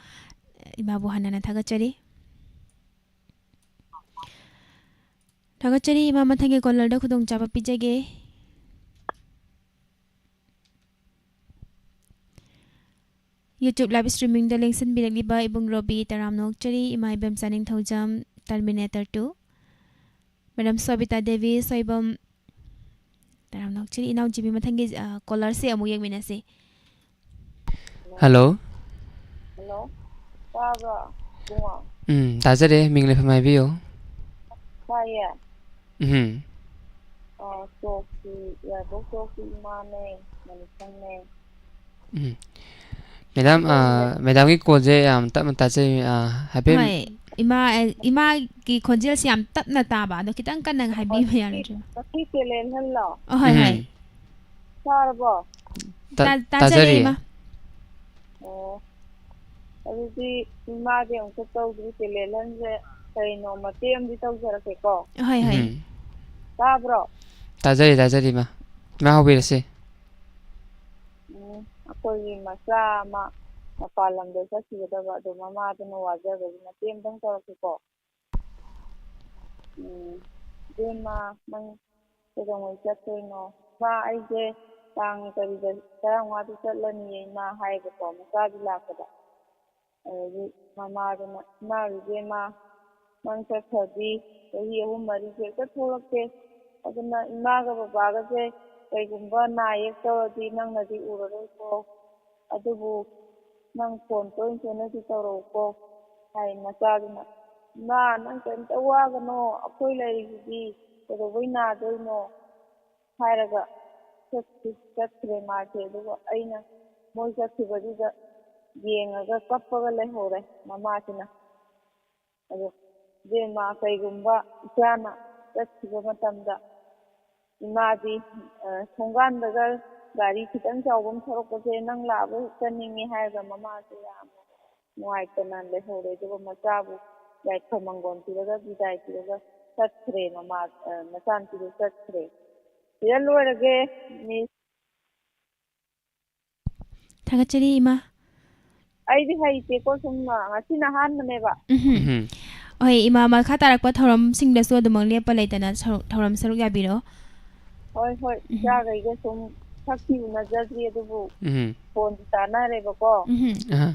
ꯏꯃꯥꯕꯨ ꯍꯟꯅ ꯍꯟꯅ ꯊꯥꯒꯠꯆꯔꯤ꯫ ꯊꯥꯒꯠꯆꯔꯤ ꯏꯃꯥ, ꯃꯊꯪꯒꯤ ꯀꯣꯂꯔꯗ ꯈꯨꯗꯣꯡꯆꯥꯕ ꯄꯤꯖꯒꯦ꯫ YouTube live streamingꯗ ꯂꯦꯡꯁꯤꯟꯕꯤꯔꯛꯂꯤꯕ ꯏꯕꯨꯡ ꯔꯣꯕꯤ, ꯇꯔꯥꯝꯅ ꯑꯣꯛꯆꯔꯤ꯫ ꯏꯃꯥ ꯏꯕꯦꯝꯆꯥ ꯅꯤꯡꯊꯧꯖꯝ, Terminator two꯫ Madam ꯁꯣꯕꯤꯇꯥ Devi, Soibam, ꯇꯔꯥꯝꯅ ꯑꯣꯛꯆꯔꯤ꯫ ꯏꯅꯥꯎ ꯖꯤꯃꯤ, ꯃꯊꯪꯒꯤ, ꯑ, ꯀꯣꯂꯔꯁꯦ ꯑꯃꯨꯛ ꯌꯦꯡꯃꯤꯟꯅꯁꯤ꯫ ꯍꯜꯂꯣ꯫ ꯇꯥꯕ꯭ꯔꯣ? ꯏꯕꯨꯡꯉꯣ? ꯎꯝ, ꯇꯥꯖꯔꯦ꯫ ꯃꯤꯡ ꯂꯩꯐꯝ ꯍꯥꯏꯕꯤꯌꯨ꯫ ꯇꯥꯏꯌꯦ꯫ ꯎꯝ꯫ ꯑ, ꯆꯣꯛꯁꯤ, ꯌꯥꯏꯕꯣꯛ ꯆꯣꯛꯁꯤ ꯏꯃꯥꯅꯦ, ꯃꯅꯤꯁꯪꯅꯦ꯫ ꯎꯝ꯫ ꯃꯦꯗꯥꯝ, ꯑ, ꯃꯦꯗꯥꯝꯒꯤ ꯀꯣꯜꯁꯦ ꯌꯥꯝ ꯇꯞꯅ ꯇꯥꯖꯩ꯫ ꯑ, ꯍꯥꯏꯐꯦꯠ ꯍꯣꯏ, ꯏꯃꯥ, ꯑꯦ, ꯏꯃꯥꯒꯤ ꯈꯣꯟꯖꯦꯜꯁꯤ ꯌꯥꯝ ꯇꯞꯅ ꯇꯥꯕ꯫ ꯑꯗꯣ ꯈꯤꯇꯪ ꯀꯟꯅ ꯍꯥꯏꯕꯤꯕ ꯌꯥꯔꯣꯏꯗ꯭ꯔꯥ? ꯉꯁꯤ ꯇꯦꯂꯦꯟ ꯍꯜꯂꯣ? ꯑ, ꯍꯣꯏ, ꯍꯣꯏ꯫ ꯎꯝ꯫ ꯇꯥꯔꯕꯣ? ꯇꯥ-, ꯇꯥ-, ꯇꯥꯖꯔꯦ, ꯇꯥꯖꯔꯤꯌꯦ꯫ ꯏꯃꯥ꯫ ꯑꯣ꯫ ꯑꯗꯨꯗꯤ ꯏꯃꯥꯗꯤ ꯑꯃꯨꯛꯇ ꯇꯧꯗ꯭ꯔꯤ, ꯇꯦꯂꯦꯟ ꯍꯟꯁꯦ ꯀꯩꯅꯣ ꯃꯇꯦꯛ ꯑꯃꯗꯤ ꯇꯧꯖꯔꯛꯀꯦꯀꯣ꯫ ꯍꯣꯏ, ꯍꯣꯏ꯫ ꯎꯝ꯫ ꯇꯥꯕ꯭ꯔꯣ? ꯇꯥꯖꯔꯤ, ꯇꯥꯖꯔꯤ, ꯏꯃꯥ꯫ ꯏꯃꯥ ꯍꯧꯕꯤꯔꯁꯤ꯫ ꯎꯝ, ꯑꯩꯈꯣꯏꯒꯤ ꯃꯆꯥ ꯑꯃ ꯃꯄꯥꯟ ꯂꯝꯗ ꯆꯠꯈꯤꯒꯗꯕ, ꯑꯗꯣ ꯃꯃꯥꯗꯨꯅ ꯋꯥꯖꯕꯒꯤ ꯃꯇꯦꯛ ꯑꯃꯇꯪ ꯇꯧꯔꯛꯀꯦꯀꯣ꯫ ꯎꯝ, "ꯏꯕꯦꯝꯃ, ꯅꯪ ꯀꯩꯗꯧꯉꯩ ꯆꯠꯇꯣꯏꯅꯣ?" "ꯏꯃꯥ, ꯑꯩꯁꯦ ꯇꯥꯡ ꯀꯔꯤꯗ, ꯇꯔꯥꯃꯉꯥꯗ ꯆꯠꯂꯅꯤꯌꯦ, ꯏꯃꯥ", ꯍꯥꯏꯌꯦꯕꯀꯣ, ꯃꯆꯥꯗꯨ ꯂꯥꯛꯄꯗ꯫ ꯑꯗꯒꯤ ꯃꯃꯥꯗꯨꯅ, "ꯏꯃꯥ, ꯏꯕꯦꯝꯃ, ꯅꯪ ꯆꯠꯈ꯭ꯔꯗꯤ ꯆꯍꯤ ꯑꯍꯨꯝ ꯃꯔꯤꯁꯦ ꯍꯦꯛꯇ ꯊꯣꯛꯂꯛꯇꯦ꯫ ꯑꯗꯨꯅ ꯏꯃꯥꯒ ꯕꯕꯥꯒꯁꯦ ꯀꯩꯒꯨꯝꯕ ꯅꯥ ꯌꯦꯛ ꯇꯧꯔꯗꯤ ꯅꯪꯅꯗꯤ ꯎꯔꯔꯣꯏꯀꯣ꯫ ꯑꯗꯨꯕꯨ ꯅꯪ ꯐꯣꯟ ꯇꯣꯏ ꯇꯣꯏꯅꯗꯤ ꯇꯧꯔꯛꯎꯀꯣ", ꯍꯥꯏ ꯃꯆꯥꯗꯨꯅ꯫ "ꯏꯃꯥ, ꯅꯪ ꯀꯔꯤꯝꯇ ꯋꯥꯒꯅꯣ, ꯑꯩꯈꯣꯏ ꯂꯩꯔꯤꯁꯤꯗꯤ, ꯀꯩꯗꯧꯕꯩ ꯅꯥꯗꯣꯏꯅꯣ?" ꯍꯥꯏꯔꯒ ꯆꯠꯈꯤ-, ꯆꯠꯈ꯭ꯔꯦ ꯃꯥꯁꯦ꯫ ꯑꯗꯨꯒ ꯑꯩꯅ ꯃꯣꯏ ꯆꯠꯈꯤꯕꯗꯨꯗ ꯌꯦꯡꯉꯒ ꯀꯞꯄꯒ ꯂꯩꯍꯧꯔꯦ ꯃꯃꯥꯁꯤꯅ꯫ ꯑꯗꯣ, "ꯏꯕꯦꯝꯃ, ꯀꯩꯒꯨꯝꯕ ꯏꯆꯥꯅ ꯆꯠꯈꯤꯕ ꯃꯇꯝꯗ ꯏꯃꯥꯗꯤ, ꯑ, ꯊꯣꯡꯒꯥꯟꯗꯒ ꯒꯥꯔꯤ ꯈꯤꯇꯪ ꯆꯥꯎꯕ ꯑꯃ ꯊꯧꯔꯛꯄꯁꯦ ꯅꯪ ꯂꯥꯛꯑꯒ ꯆꯠꯅꯤꯡꯉꯦ", ꯍꯥꯏꯔꯒ ꯃꯃꯥꯁꯦ ꯌꯥꯝꯅ ꯅꯨꯡꯉꯥꯏꯇꯅ ꯂꯩꯍꯧꯔꯦ꯫ ꯑꯗꯨꯒ ꯃꯆꯥꯕꯨ ꯌꯥꯏꯐ ꯃꯪꯒꯣꯜ ꯄꯤꯔꯒ ꯕꯤꯗꯥꯏ ꯄꯤꯔꯒ ꯆꯠꯈ꯭ꯔꯦ꯫ ꯃꯃꯥ, ꯑ, ꯃꯆꯥꯅꯨꯄꯤꯗꯨ ꯆꯠꯈ꯭ꯔꯦ꯫ ꯁꯤꯗ ꯂꯣꯏꯔꯒꯦ, ꯃꯤꯁ꯫ ꯊꯥꯒꯠꯆꯔꯤ, ꯏꯃꯥ꯫ ꯑꯩꯗꯤ ꯍꯩꯇꯦꯀꯣ, ꯁꯨꯝ ꯉꯁꯤꯅ ꯑꯍꯥꯟꯕꯅꯦꯕ꯫ ꯎꯝꯍꯨꯝ꯫ ꯎꯝ꯫ ꯍꯣꯏ, ꯏꯃꯥ, ꯃꯈꯥ ꯇꯥꯔꯛꯄ ꯊꯧꯔꯝꯁꯤꯡꯗꯁꯨ ꯑꯗꯨꯃꯛ ꯂꯦꯞꯄ ꯂꯩꯇꯅ ꯁꯔꯨꯛ, ꯊꯧꯔꯝ ꯁꯔꯨꯛ ꯌꯥꯕꯤꯔꯣ꯫ ꯍꯣꯏ, ꯍꯣꯏ, ꯎꯝ꯫ ꯏꯆꯥꯈꯩꯒ ꯁꯨꯝ ꯁꯛꯇꯤ ꯎꯅꯖꯗ꯭ꯔꯤ, ꯑꯗꯨꯕꯨ ꯎꯝ꯫ ꯐꯣꯟꯗꯤ ꯇꯥꯟꯅꯔꯦꯕꯀꯣ꯫ ꯎꯝꯍꯨꯝ꯫ ꯑꯍ꯫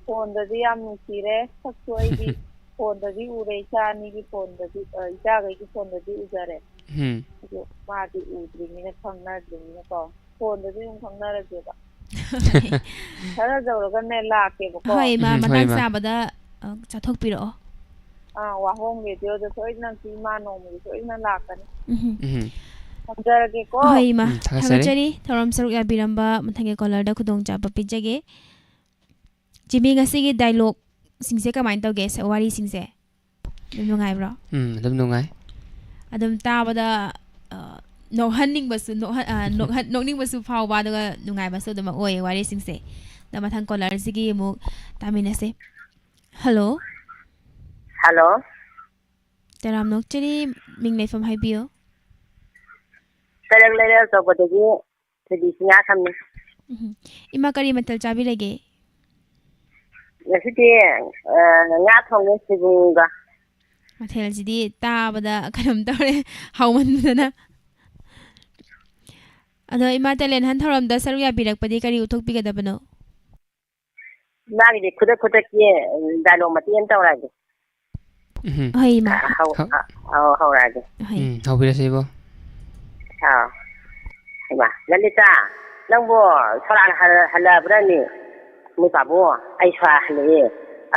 ꯐꯣꯟꯗꯗꯤ ꯌꯥꯝ ꯅꯨꯡꯁꯤꯔꯦ, ꯁꯛꯁꯨ ꯑꯩꯗꯤ ꯐꯣꯟꯗꯗꯤ ꯎꯔꯦ, ꯏꯆꯥ ꯑꯅꯤꯒꯤ ꯐꯣꯟꯗꯗꯤ, ꯑ, ꯏꯆꯥꯈꯩꯒꯤ ꯐꯣꯟꯗꯗꯤ ꯎꯖꯔꯦ꯫ ꯎꯝ꯫ ꯑꯗꯣ ꯃꯥꯗꯤ ꯎꯗ꯭ꯔꯤꯕꯅꯤꯅ ꯈꯪꯅꯗ꯭ꯔꯤꯕꯅꯤꯅꯀꯣ, ꯐꯣꯟꯗꯗꯤ ꯑꯗꯨꯝ ꯈꯪꯅꯔꯁꯦꯕ꯫ ꯈꯔ ꯇꯧꯔꯒꯅꯦ ꯂꯥꯛꯀꯦꯕꯀꯣ꯫ ꯍꯣꯏ, ꯏꯃꯥ, ꯎꯝ, ꯍꯣꯏ, ꯃꯇꯥꯡ ꯏꯃꯥ꯫ ꯆꯥꯕꯗ, ꯑ, ꯆꯥꯊꯣꯛꯄꯤꯔꯛꯑꯣ꯫ ꯑꯥ, ꯋꯥꯍꯣꯡ ꯔꯦꯗꯤꯑꯣꯗ ꯁꯣꯏꯗꯅ ꯏꯃꯥ ꯅꯣꯡꯃꯒꯤ ꯁꯣꯏꯗꯅ ꯂꯥꯛꯀꯅꯤ꯫ ꯎꯝ꯫ ꯎꯝ꯫ ꯊꯝꯖꯔꯒꯦꯀꯣ꯫ ꯍꯣꯏ, ꯏꯃꯥ꯫ ꯎꯝ, ꯊꯥꯒꯠꯆꯔꯤ꯫ ꯊꯥꯒꯠꯆꯔꯤ꯫ ꯊꯧꯔꯝ ꯁꯔꯨꯛ ꯌꯥꯕꯤꯔꯝꯕ ꯃꯊꯪꯒꯤ caller ꯗ ꯈꯨꯗꯣꯡꯆꯥꯕ ꯄꯤꯖꯒꯦ꯫ ꯖꯤꯃꯤ, ꯉꯁꯤꯒꯤ dialogue ꯁꯤꯡꯁꯦ ꯀꯃꯥꯏꯅ ꯇꯧꯒꯦ? ꯁ-, ꯋꯥꯔꯤꯁꯤꯡꯁꯦ ꯑꯗꯨꯝ ꯅꯨꯡꯉꯥꯏꯕ꯭ꯔꯣ? ꯎꯝ, ꯑꯗꯨꯝ ꯅꯨꯡꯉꯥꯏ꯫ ꯑꯗꯨꯝ ꯇꯥꯕꯗ, ꯑ, ꯅꯣꯛꯍꯟꯅꯤꯡꯕꯁꯨ, ꯅꯣꯛꯍꯟ-, ꯑ, ꯅꯣꯛꯍꯟ-, ꯅꯣꯛꯅꯤꯡꯕꯁꯨ ꯐꯥꯎꯕ, ꯑꯗꯨꯒ ꯅꯨꯡꯉꯥꯏꯕꯁꯨ ꯑꯗꯨꯃꯛ ꯑꯣꯏꯌꯦ ꯋꯥꯔꯤꯁꯤꯡꯁꯦ꯫ ꯑꯗꯣ ꯃꯊꯪ caller ꯁꯤꯒꯤ ꯑꯃꯨꯛ ꯇꯥꯃꯤꯟꯅꯁꯦ꯫ Hello꯫ Hello꯫ ꯇꯔꯥꯝꯅ ꯑꯣꯛꯆꯔꯤ, ꯃꯤꯡ ꯂꯩꯐꯝ ꯍꯥꯏꯕꯤꯌꯨ꯫ ꯀꯩꯔꯛ ꯂꯩꯔꯛ ꯑꯆꯧꯕꯗꯒꯤ ꯊꯣꯏꯕꯤ ꯁꯤꯡꯉꯥ ꯊꯝꯃꯤ꯫ ꯎꯝ꯫ ꯏꯃꯥ, ꯀꯔꯤ ꯃꯊꯦꯜ ꯆꯥꯕꯤꯔꯒꯦ? ꯉꯁꯤꯗꯤ, ꯑ, ꯉꯥ ꯊꯣꯡꯉꯦ ꯁꯣꯏꯕꯨꯝꯒ꯫ ꯃꯊꯦꯜꯁꯤꯗꯤ ꯇꯥꯕꯗ ꯀꯩꯅꯣꯝ ꯇꯧꯔꯦ, ꯍꯥꯎꯃꯟꯗꯅ꯫ ꯑꯗꯣ ꯏꯃꯥ, talent hunt ꯊꯧꯔꯝꯗ ꯁꯔꯨꯛ ꯌꯥꯕꯤꯔꯛꯄꯗꯤ ꯀꯔꯤ ꯎꯠꯊꯣꯛꯄꯤꯒꯗꯕꯅꯣ? ꯃꯥꯒꯤꯗꯤ ꯈꯨꯗꯛ ꯈꯨꯗꯛꯀꯤ, ꯎꯝ, dialogue ꯃꯇꯦꯛ ꯑꯃ ꯇꯧꯔꯛꯑꯒꯦ꯫ ꯎꯝ꯫ ꯍꯣꯏ, ꯏꯃꯥ꯫ ꯑ, ꯍꯧ-, ꯍꯧ-, ꯑ, ꯑꯧ, ꯍꯧꯔꯛꯑꯒꯦ꯫ ꯍꯣꯏ꯫ ꯎꯝ, ꯍꯧꯕꯤꯔꯁꯤ ꯏꯕꯣ꯫ ꯑꯥ꯫ ꯍꯩꯃꯥ, ꯂꯂꯤꯇꯥ, ꯅꯪꯕꯨ ꯁꯣꯔꯥꯠ ꯍꯜ-, ꯍꯜꯂꯛꯑꯕ꯭ꯔꯅꯦ? ꯅꯣꯏ ꯄꯥꯕꯨꯡ, ꯑꯩ ꯁꯣꯔꯥꯠ ꯍꯜꯂꯛꯑꯦ꯫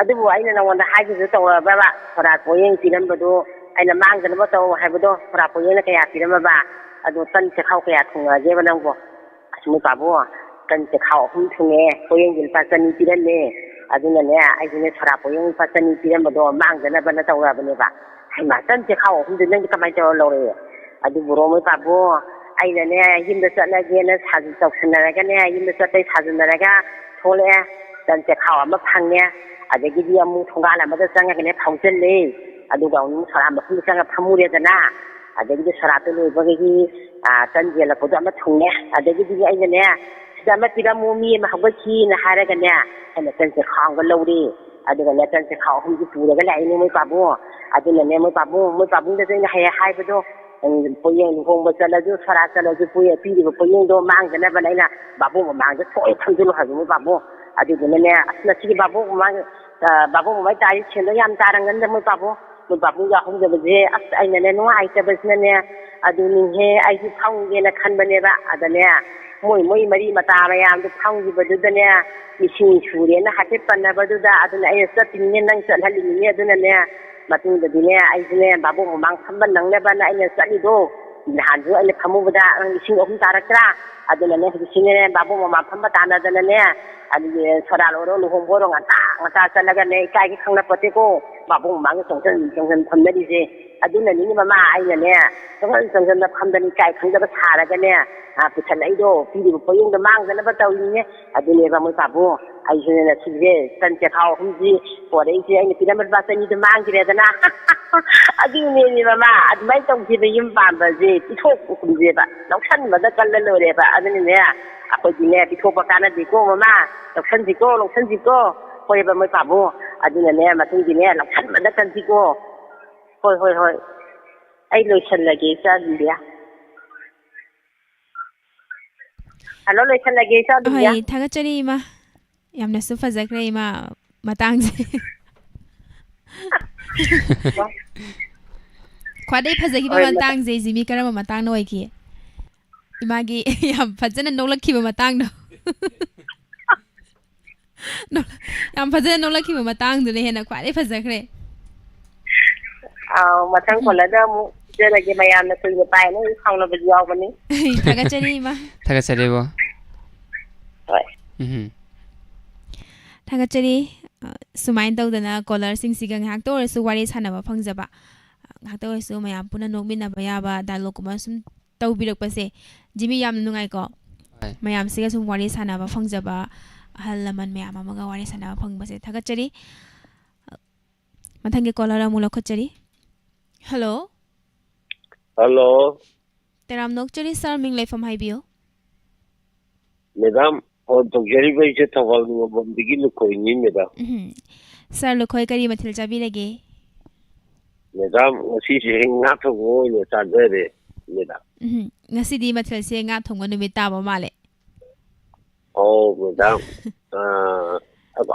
ꯑꯗꯨꯕꯨ ꯑꯩꯅ ꯅꯉꯣꯟꯗ ꯍꯥꯏꯈꯤꯕꯗꯨ ꯇꯧꯔꯕ꯭ꯔꯕ? ꯁꯣꯔꯥꯠ ꯄꯣꯌꯦꯡ ꯄꯤꯔꯝꯕꯗꯨ, ꯑꯩꯅ ꯃꯥꯡꯗꯅꯕ ꯇꯧ ꯍꯥꯏꯕꯗꯣ, ꯁꯣꯔꯥꯠ ꯄꯣꯌꯦꯡꯅ ꯀꯌꯥ ꯄꯤꯔꯝꯃꯕ? ꯑꯗꯨ ꯇꯟ ꯆꯦꯈꯥꯎ ꯀꯌꯥ ꯊꯣꯡꯉꯛꯑꯒꯦꯕ ꯅꯪꯕꯨ? ꯑꯁ, ꯅꯣꯏ ꯄꯥꯕꯨꯡ, ꯇꯟ ꯆꯦꯈꯥꯎ ꯑꯍꯨꯝ ꯊꯨꯡꯉꯦ, ꯄꯣꯌꯦꯡꯗꯤ ꯂꯨꯄꯥ ꯆꯅꯤ ꯄꯤꯔꯝꯃꯦ꯫ ꯑꯗꯨꯅꯅꯦ, ꯑꯩꯁꯨꯅꯦ ꯁꯣꯔꯥ ꯄꯣꯌꯦꯡ ꯂꯨꯄꯥ ꯆꯅꯤ ꯄꯤꯔꯝꯕꯗꯣ ꯃꯥꯡꯗꯅꯕꯅ ꯇꯧꯔꯕꯅꯦꯕ꯫ ꯍꯩꯃꯥ, ꯇꯟ ꯆꯦꯈꯥꯎ ꯑꯍꯨꯝꯗꯨ ꯅꯪꯗꯤ ꯀꯃꯥꯏꯅ ꯇꯧꯔ ꯂꯧꯔꯛꯑꯦ? ꯑꯗꯨꯕꯨꯔꯣ, ꯃꯣꯏ ꯄꯥꯕꯨꯡ, ꯑꯩꯅꯅꯦ ꯌꯨꯝꯗ ꯆꯠꯂꯒꯦꯅ ꯁꯥꯖ-, ꯇꯧꯁꯟꯅꯔꯒꯅꯦ, ꯌꯨꯝꯗ ꯆꯠꯄꯩ ꯁꯥꯖꯟꯅꯔꯒ ꯊꯣꯛꯂꯛꯑꯦ꯫ ꯇꯟ ꯆꯦꯈꯥꯎ ꯑꯃ ꯐꯪꯉꯦ, ꯑꯗꯒꯤꯗꯤ ꯑꯃꯨꯛ ꯊꯣꯡꯒꯥꯜ ꯑꯃꯗ ꯆꯪꯉꯒꯅꯦ ꯐꯥꯎꯖꯜꯂꯦ꯫ ꯑꯗꯨꯒ ꯑꯃꯨꯛ ꯁꯣꯔꯥ ꯃꯐꯝꯗ ꯆꯪꯉ ꯐꯝꯃꯨꯔꯦꯗꯅ, ꯑꯗꯒꯤꯗꯤ ꯁꯣꯔꯥꯠꯇꯣ ꯂꯣꯏꯕꯒꯤ, ꯑ, ꯇꯟ ꯌꯦꯜꯂꯛꯄꯗꯣ ꯑꯃ ꯊꯨꯡꯉꯦ꯫ ꯑꯗꯒꯤꯗꯤ ꯑꯩꯅꯅꯦ, "ꯁꯤꯗ ꯑꯃ ꯄꯤꯔꯝꯃꯨ, ꯃꯤ ꯑꯃ ꯍꯧꯒꯠꯈꯤꯅ" ꯍꯥꯏꯔꯒꯅꯦ, ꯑꯩꯅ ꯇꯟ ꯆꯦꯈꯥꯎ ꯑꯃꯒ ꯂꯧꯔꯦ꯫ ꯑꯗꯨꯒꯅꯦ, ꯇꯟ ꯆꯦꯈꯥꯎ ꯑꯍꯨꯝꯁꯤ ꯄꯨꯔꯒ ꯂꯥꯛꯏꯅꯦ ꯃꯣꯏ ꯄꯥꯕꯨꯡ꯫ ꯑꯗꯨꯅꯅꯦ, ꯃꯣꯏ ꯄꯥꯕꯨꯡ, ꯃꯣꯏ ꯄꯥꯕꯨꯡꯗꯁꯨ ꯑꯩꯅ ꯍꯌꯦꯡ ꯍꯥꯏꯕꯗꯣ, ꯎꯝ, ꯄꯣꯌꯦꯡ ꯂꯨꯍꯣꯡꯕ ꯆꯠꯂꯁꯨ, ꯁꯣꯔꯥꯠ ꯆꯠꯂꯁꯨ, ꯄꯣꯌꯦꯡ ꯄꯤꯔꯤꯕ ꯄꯣꯌꯦꯡꯗꯣ ꯃꯥꯡꯗꯅꯕꯅ ꯑꯩꯅ ꯕꯥꯕꯣꯛ ꯃꯃꯥꯡꯗ ꯊꯣꯛꯑꯦ ꯐꯝꯖꯤꯜꯂꯨ ꯍꯥꯏꯕ ꯃꯣꯏ ꯄꯥꯕꯨꯡ꯫ ꯑꯗꯨꯗꯨꯅꯅꯦ, ꯑꯁ, ꯉꯁꯤꯒꯤ ꯕꯥꯕꯣꯛ ꯃꯃꯥꯡ ꯑ, ꯕꯥꯕꯣꯛ ꯃꯃꯥꯏ ꯇꯥꯔꯤ ꯁꯦꯟꯗꯣ ꯌꯥꯝ ꯇꯥꯔꯝꯒꯅꯤꯗ ꯃꯣꯏ ꯄꯥꯕꯨꯡ꯫ ꯃꯣꯏ ꯄꯥꯕꯨꯡ ꯌꯥꯎꯍꯧꯗꯕꯁꯦ, ꯑꯁ, ꯑꯩꯅꯅꯦ ꯅꯨꯡꯉꯥꯏꯇꯕꯁꯤꯅꯅꯦ, ꯑꯗꯨꯅꯤꯍꯦ, ꯑꯩꯁꯨ ꯐꯪꯒꯦꯅ ꯈꯟꯕꯅꯦꯕ꯫ ꯑꯗꯅꯦ, ꯃꯣꯏ ꯃꯣꯏ ꯃꯔꯤ ꯃꯇꯥ ꯃꯌꯥꯝꯗꯨ ꯐꯝꯈꯤꯕꯗꯨꯗꯅꯦ, ꯃꯤꯁꯤꯡ ꯁꯨꯔꯦꯅ ꯍꯥꯏꯐꯦꯠ ꯄꯟꯅꯕꯗꯨꯗ, ꯑꯗꯨꯅ ꯑꯩꯅ ꯆꯠꯇ꯭ꯔꯤꯅꯤꯅꯦ, ꯅꯪ ꯆꯠꯍꯜꯂꯤꯅꯤꯅꯦ꯫ ꯑꯗꯨꯅꯅꯦ, ꯃꯇꯨꯡꯗꯗꯤꯅꯦ, ꯑꯩꯁꯨꯅꯦ ꯚꯥꯕꯣꯛ ꯃꯃꯥꯡ ꯐꯝꯕ ꯅꯪꯅꯕꯅ ꯑꯩꯅ ꯆꯠꯂꯤꯗꯣ꯫ ꯅꯍꯥꯟꯁꯨ ꯑꯩꯅ ꯐꯝꯃꯨꯕꯗ ꯅꯪ ꯂꯤꯁꯤꯡ ꯑꯍꯨꯝ ꯇꯥꯔꯛꯇ꯭ꯔꯥ? ꯑꯗꯨꯅꯅꯦ, ꯍꯧꯖꯤꯛꯁꯤꯅꯅꯦ, ꯚꯥꯕꯣꯛ ꯃꯃꯥꯡ ꯐꯝꯕ ꯇꯥꯟꯅꯗꯅꯅꯦ, ꯑꯗꯨꯒꯤ ꯁꯣꯔꯥ ꯂꯣꯏꯔꯣ, ꯂꯨꯍꯣꯡꯕ ꯑꯣꯏꯔꯣ, ꯉꯟꯇꯥ ꯉꯟꯇꯥ ꯆꯠꯂꯒꯅꯦ, ꯏꯀꯥꯏꯒꯦ ꯈꯪꯅꯄꯣꯠꯇꯦꯀꯣ, ꯚꯥꯕꯣꯛ ꯃꯃꯥꯡꯗ ꯆꯪꯁꯤꯟ ꯆꯪꯁꯤꯟ ꯐꯝꯅꯔꯤꯁꯦ꯫ ꯑꯗꯨꯅꯅꯤꯅꯦ ꯃꯃꯥ, ꯑꯩꯅꯅꯦ, ꯆꯪꯁꯤꯟ ꯆꯪꯁꯤꯟꯅ ꯐꯝꯗꯅ ꯏꯀꯥꯏ ꯈꯪꯗꯕ ꯁꯥꯔꯒꯅꯦ, ꯑ, ꯄꯨꯁꯜꯂꯛꯏꯗꯣ, ꯄꯤꯔꯤꯕ ꯄꯣꯌꯦꯡꯗꯣ ꯃꯥꯡꯗꯅꯕ ꯇꯧꯔꯤꯅꯦ꯫ ꯑꯗꯨꯅꯦꯕ ꯃꯣꯏ ꯄꯥꯕꯨꯡ, ꯑꯩꯁꯨꯅꯦ ꯉꯁꯤꯁꯦ ꯇꯟ ꯆꯦꯈꯥꯎ ꯑꯍꯨꯝꯁꯤ ꯄꯣꯔꯛꯏꯁꯦ, ꯑꯩꯅ ꯄꯤꯔꯝꯕ ꯂꯨꯄꯥ ꯆꯅꯤꯗꯣ ꯃꯥꯡꯈ꯭ꯔꯦꯗꯅ꯫ ꯑꯗꯨꯅꯦ ꯃꯃꯥ, ꯑꯗꯨꯃꯥꯏꯅ ꯇꯧꯁꯦꯕ, ꯌꯨꯝ ꯄꯥꯟꯕꯁꯦ ꯄꯤꯊꯣꯛ ꯀꯨꯝꯁꯦꯕ, ꯂꯧꯁꯟꯕꯗ ꯀꯜꯂ ꯂꯣꯏꯔꯦꯕ꯫ ꯑꯗꯨꯅꯅꯦ, ꯑꯩꯈꯣꯏꯗꯤꯅꯦ, ꯄꯤꯊꯣꯛꯄ ꯀꯥꯟꯅꯗꯦꯀꯣ ꯃꯃꯥ, ꯂꯧꯁꯟꯁꯤꯀꯣ, ꯂꯧꯁꯟꯁꯤꯀꯣ, ꯍꯣꯏꯕ ꯃꯣꯏ ꯄꯥꯕꯨꯡ꯫ ꯑꯗꯨꯅꯅꯦ, ꯃꯇꯨꯡꯗꯤꯅꯦ, ꯂꯧꯁꯟꯕꯗ ꯀꯟꯁꯤꯀꯣ꯫ ꯍꯣꯏ, ꯍꯣꯏ, ꯍꯣꯏ꯫ ꯑꯩ ꯂꯣꯏꯁꯜꯂꯒꯦ, ꯏꯆꯥ ꯕꯤꯟꯗꯤꯌꯥ꯫ ꯍꯜꯂꯣ, ꯂꯣꯏꯁꯜꯂꯒꯦ, ꯏꯆꯥ ꯕꯤꯟꯗꯤꯌꯥ꯫ ꯍꯣꯏ, ꯊꯥꯒꯠꯆꯔꯤ, ꯏꯃꯥ꯫ ꯌꯥꯝꯅꯁꯨ ꯐꯖꯈ꯭ꯔꯦ, ꯏꯃꯥ, ꯃꯇꯥꯡꯁꯦ꯫ ꯈ꯭ꯋꯥꯏꯗꯒꯤ ꯐꯖꯈꯤꯕ ꯍꯣꯏ, ꯃꯇꯥꯡꯁꯦ, ꯖꯤꯃꯤ, ꯀꯔꯝꯕ ꯃꯇꯥꯡꯅ ꯑꯣꯏꯈꯤ? ꯏꯃꯥꯒꯤ ꯌꯥꯝ ꯐꯖꯅ ꯅꯣꯛꯂꯛꯈꯤꯕ ꯃꯇꯥꯡꯗꯣ꯫ ꯅꯣꯛ-, ꯌꯥꯝ ꯐꯖꯅ ꯅꯣꯛꯂꯛꯈꯤꯕ ꯃꯇꯥꯡꯗꯨꯅ ꯍꯦꯟꯅ ꯈ꯭ꯋꯥꯏꯗꯩ ꯐꯖꯈ꯭ꯔꯦ꯫ ꯑꯥꯎ, ꯃꯊꯪ ꯎꯝ꯫ ꯀꯣꯜꯂꯔꯗ ꯑꯃꯨꯛ ꯄꯤꯖꯔꯒꯦ꯫ ꯃꯌꯥꯝꯅ ꯀꯨꯏꯅ ꯄꯥꯏꯅ ꯁꯥꯎꯅꯕꯁꯨ ꯌꯥꯎꯕꯅꯤ꯫ ꯊꯥꯒꯠꯆꯔꯤ, ꯏꯃꯥ꯫ ꯊꯥꯒꯠꯆꯔꯤꯕꯣ? ꯍꯣꯏ꯫ ꯎꯝ꯫ ꯊꯥꯒꯠꯆꯔꯤ꯫ ꯑ, ꯁꯨꯃꯥꯏꯅ ꯇꯧꯗꯅ ꯀꯣꯂꯔꯁꯤꯡꯁꯤꯒ ꯉꯥꯏꯍꯥꯛꯇ ꯑꯣꯏꯔꯁꯨ ꯋꯥꯔꯤ ꯁꯥꯟꯅꯕ ꯐꯪꯖꯕ, ꯉꯥꯏꯍꯥꯛꯇ ꯑꯣꯏꯔꯁꯨ ꯃꯌꯥꯝ ꯄꯨꯟꯅ ꯅꯣꯛꯃꯤꯟꯅꯕ ꯌꯥꯕ ꯗꯥꯏꯂꯣꯒꯀꯨꯝꯕ ꯁꯨꯝ ꯇꯧꯕꯤꯔꯛꯄꯁꯦ, ꯖꯤꯃꯤ, ꯌꯥꯝꯅ ꯅꯨꯡꯉꯥꯏꯀꯣ꯫ ꯍꯣꯏ꯫ ꯃꯌꯥꯝꯁꯤꯒ ꯁꯨꯝ ꯋꯥꯔꯤ ꯁꯥꯟꯅꯕ ꯐꯪꯖꯕ, ꯑꯍꯜ ꯂꯃꯟ ꯃꯌꯥꯝ ꯑꯃꯒ ꯋꯥꯔꯤ ꯁꯥꯟꯅꯕ ꯐꯪꯕꯁꯦ ꯊꯥꯒꯠꯆꯔꯤ꯫ ꯃꯊꯪꯒꯤ ꯀꯣꯂꯔ ꯑꯃꯨꯛ ꯂꯧꯈꯠꯆꯔꯤ꯫ ꯍꯜꯂꯣ꯫ ꯍꯜꯂꯣ꯫ ꯇꯔꯥꯝꯅ ꯑꯣꯛꯆꯔꯤ ꯁꯥꯔ, ꯃꯤꯡ ꯂꯩꯐꯝ ꯍꯥꯏꯕꯤꯌꯨ꯫ ꯃꯦꯗꯥꯝ, ꯐꯣꯟ ꯇꯧꯖꯔꯤꯕ ꯑꯩꯁꯦ ꯊꯧꯕꯥꯜ ꯅꯤꯉꯣꯝꯕꯝꯗꯒꯤ ꯂꯨꯈꯣꯏꯅꯤ, ꯃꯦꯗꯥꯝ꯫ ꯎꯝ꯫ ꯁꯥꯔ ꯂꯨꯈꯣꯏ, ꯀꯔꯤ ꯃꯊꯦꯜ ꯆꯥꯕꯤꯔꯒꯦ? ꯃꯦꯗꯥꯝ, ꯉꯁꯤꯁꯦ ꯉꯥ ꯊꯣꯡꯕ ꯑꯣꯏꯅ ꯆꯥꯖꯔꯦ, ꯃꯦꯗꯥꯝ꯫ ꯎꯝ꯫ ꯉꯁꯤꯗꯤ ꯃꯊꯦꯜꯁꯦ ꯉꯥ ꯊꯣꯡꯕ ꯅꯨꯃꯤꯠ ꯇꯥꯕ ꯃꯥꯜꯂꯦ꯫ ꯑꯧ, ꯃꯦꯗꯥꯝ꯫ ꯑ,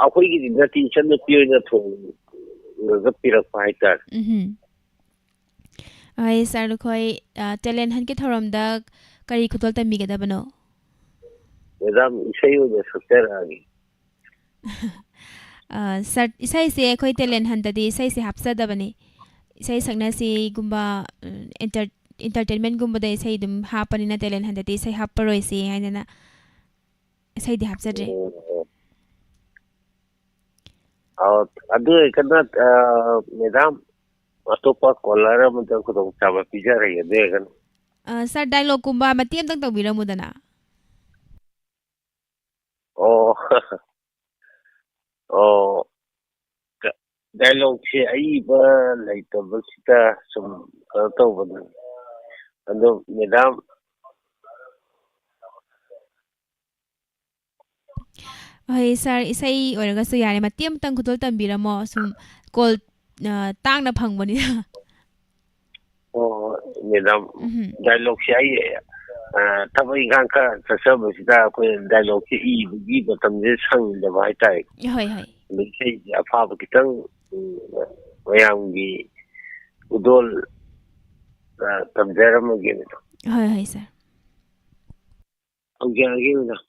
ꯑꯩꯈꯣꯏꯒꯤꯗꯤ ꯅꯠꯇꯦ, ꯏꯆꯟꯅꯨꯄꯤ ꯑꯣꯏꯅ ꯊꯣꯡꯉꯒ ꯄꯤꯔꯛꯄ ꯍꯥꯏꯇꯥꯔꯦ꯫ ꯎꯝ꯫ ꯍꯣꯏ, ꯁꯥꯔ ꯂꯨꯈꯣꯏ, ꯑ, ꯇꯦꯂꯦꯟ ꯍꯟꯠꯀꯤ ꯊꯧꯔꯝꯗ ꯀꯔꯤ ꯈꯨꯗꯣꯜ ꯇꯝꯕꯤꯒꯗꯕꯅꯣ? ꯃꯦꯗꯥꯝ, ꯏꯁꯩ ꯑꯣꯏꯅ ꯁꯛꯆꯔꯛꯑꯒꯦ꯫ ꯑ, ꯁꯥꯔ, ꯏꯁꯩꯁꯦ ꯑꯩꯈꯣꯏ ꯇꯦꯂꯦꯟ ꯍꯟꯗꯗꯤ ꯏꯁꯩꯁꯦ ꯍꯥꯞꯆꯗꯕꯅꯤ꯫ ꯏꯁꯩ ꯁꯛꯅꯁꯤꯒꯨꯝꯕ, ꯎꯝ, ꯑꯦꯟꯇꯔ-, ꯑꯦꯟꯇꯔꯇꯦꯟꯃꯦꯟꯒꯨꯝꯕꯗ ꯏꯁꯩ ꯑꯗꯨꯝ ꯍꯥꯞꯄꯅꯤꯅ ꯇꯦꯂꯦꯟ ꯍꯟꯗꯗꯤ ꯏꯁꯩ ꯍꯥꯞꯄꯔꯣꯏꯁꯤ ꯍꯥꯏꯗꯅ ꯏꯁꯩꯗꯤ ꯍꯥꯞꯆꯗ꯭ꯔꯦ꯫ ꯑꯣ꯫ ꯑꯣ, ꯑꯗꯨ ꯑꯣꯏꯔꯒꯅ, ꯑ, ꯃꯦꯗꯥꯝ, ꯑꯇꯣꯞꯄ ꯀꯣꯂꯔ ꯑꯃꯗ ꯈꯨꯗꯣꯡꯆꯥꯕ ꯄꯤꯖꯔꯒꯦ, ꯑꯗꯨ ꯑꯣꯏꯔꯒꯅ꯫ ꯑ, ꯁꯥꯔ, ꯗꯥꯏꯂꯣꯒꯀꯨꯝꯕ ꯃꯇꯦꯛ ꯑꯝꯇꯪ ꯇꯧꯕꯤꯔꯝꯃꯨꯗꯅ꯫ ꯑꯣ꯫ ꯑꯣ꯫ ꯀ-, ꯗꯥꯏꯂꯣꯒꯁꯦ ꯑꯏꯕ ꯂꯩꯇꯕꯁꯤꯗ ꯁꯨꯝ ꯀꯩꯅꯣ ꯇꯧꯕꯅꯤ꯫ ꯑꯗꯣ ꯃꯦꯗꯥꯝ꯫ ꯍꯣꯏ, ꯁꯥꯔ, ꯏꯁꯩ ꯑꯣꯏꯔꯒꯁꯨ ꯌꯥꯔꯦ, ꯃꯇꯦꯛ ꯑꯃꯇꯪ ꯈꯨꯗꯣꯜ ꯇꯝꯕꯤꯔꯝꯃꯣ, ꯁꯨꯝ ꯀꯣꯜ, ꯑ, ꯇꯥꯡꯅ ꯐꯪꯕꯅꯤꯅ꯫ ꯑꯣ, ꯃꯦꯗꯥꯝ, ꯎꯝꯍꯨꯝ꯫ ꯗꯥꯏꯂꯣꯒꯁꯦ ꯑꯩ, ꯑ, ꯊꯕꯛ ꯏꯪꯈꯥꯡ ꯈꯔ ꯆꯠꯆꯕꯁꯤꯗ ꯑꯩꯈꯣꯏ ꯗꯥꯏꯂꯣꯒꯁꯦ ꯏꯕꯒꯤ ꯃꯇꯝꯁꯦ ꯁꯪꯗꯕ ꯍꯥꯏꯇꯥꯔꯦ꯫ ꯍꯣꯏ, ꯍꯣꯏ꯫ ꯑꯗꯣ ꯏꯁꯩꯁꯦ ꯑꯐꯕ ꯈꯤꯇꯪ, ꯎꯝ, ꯃꯌꯥꯝꯒꯤ ꯈꯨꯗꯣꯜ, ꯑ, ꯇꯝꯖꯔꯝꯃꯒꯦ, ꯃꯦꯗꯥꯝ꯫ ꯍꯣꯏ, ꯍꯣꯏ, ꯁꯥꯔ꯫ ꯍꯧꯖꯔꯒꯦ, ꯃꯦꯗꯥꯝ꯫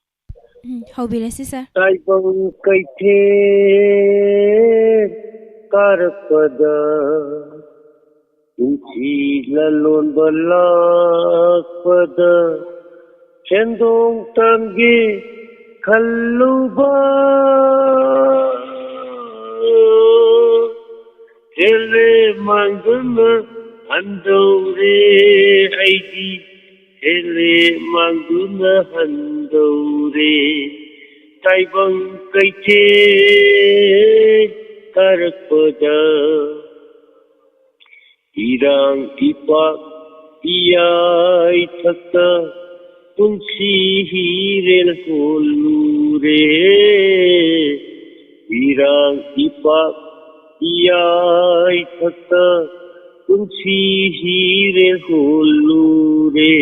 ꯎꯝ, ꯍꯧꯕꯤꯔꯁꯤ, ꯁꯥꯔ꯫ ꯇꯥꯏꯕꯪ ꯀꯩꯊꯦꯜ ꯀꯥꯔꯛꯄꯗ, ꯄꯨꯟꯁꯤ ꯂꯂꯣꯟꯕ ꯂꯥꯛꯄꯗ, ꯁꯦꯟꯗꯣꯡ ꯇꯥꯟꯒꯦ ꯈꯜꯂꯨꯕ, ꯍꯦꯜꯂꯦ ꯃꯥꯡꯗꯨꯅ ꯍꯟꯗꯧꯔꯦ ꯑꯩꯗꯤ, ꯍꯦꯜꯂꯦ ꯃꯥꯡꯗꯨꯅ ꯍꯟꯗꯧꯔꯦ꯫ ꯇꯥꯏꯕꯪ ꯀꯩꯊꯦꯜ ꯀꯥꯔꯛꯄꯗ, ꯏꯔꯥꯡ ꯏꯄꯥꯛ ꯏꯌꯥꯏꯊꯛꯇ ꯄꯨꯟꯁꯤ ꯍꯤꯔꯦꯜ ꯍꯣꯜꯂꯨꯔꯦ꯫ ꯏꯔꯥꯡ ꯏꯄꯥꯛ ꯏꯌꯥꯏꯊꯛꯇ ꯄꯨꯟꯁꯤ ꯍꯤꯔꯦꯜ ꯍꯣꯜꯂꯨꯔꯦ꯫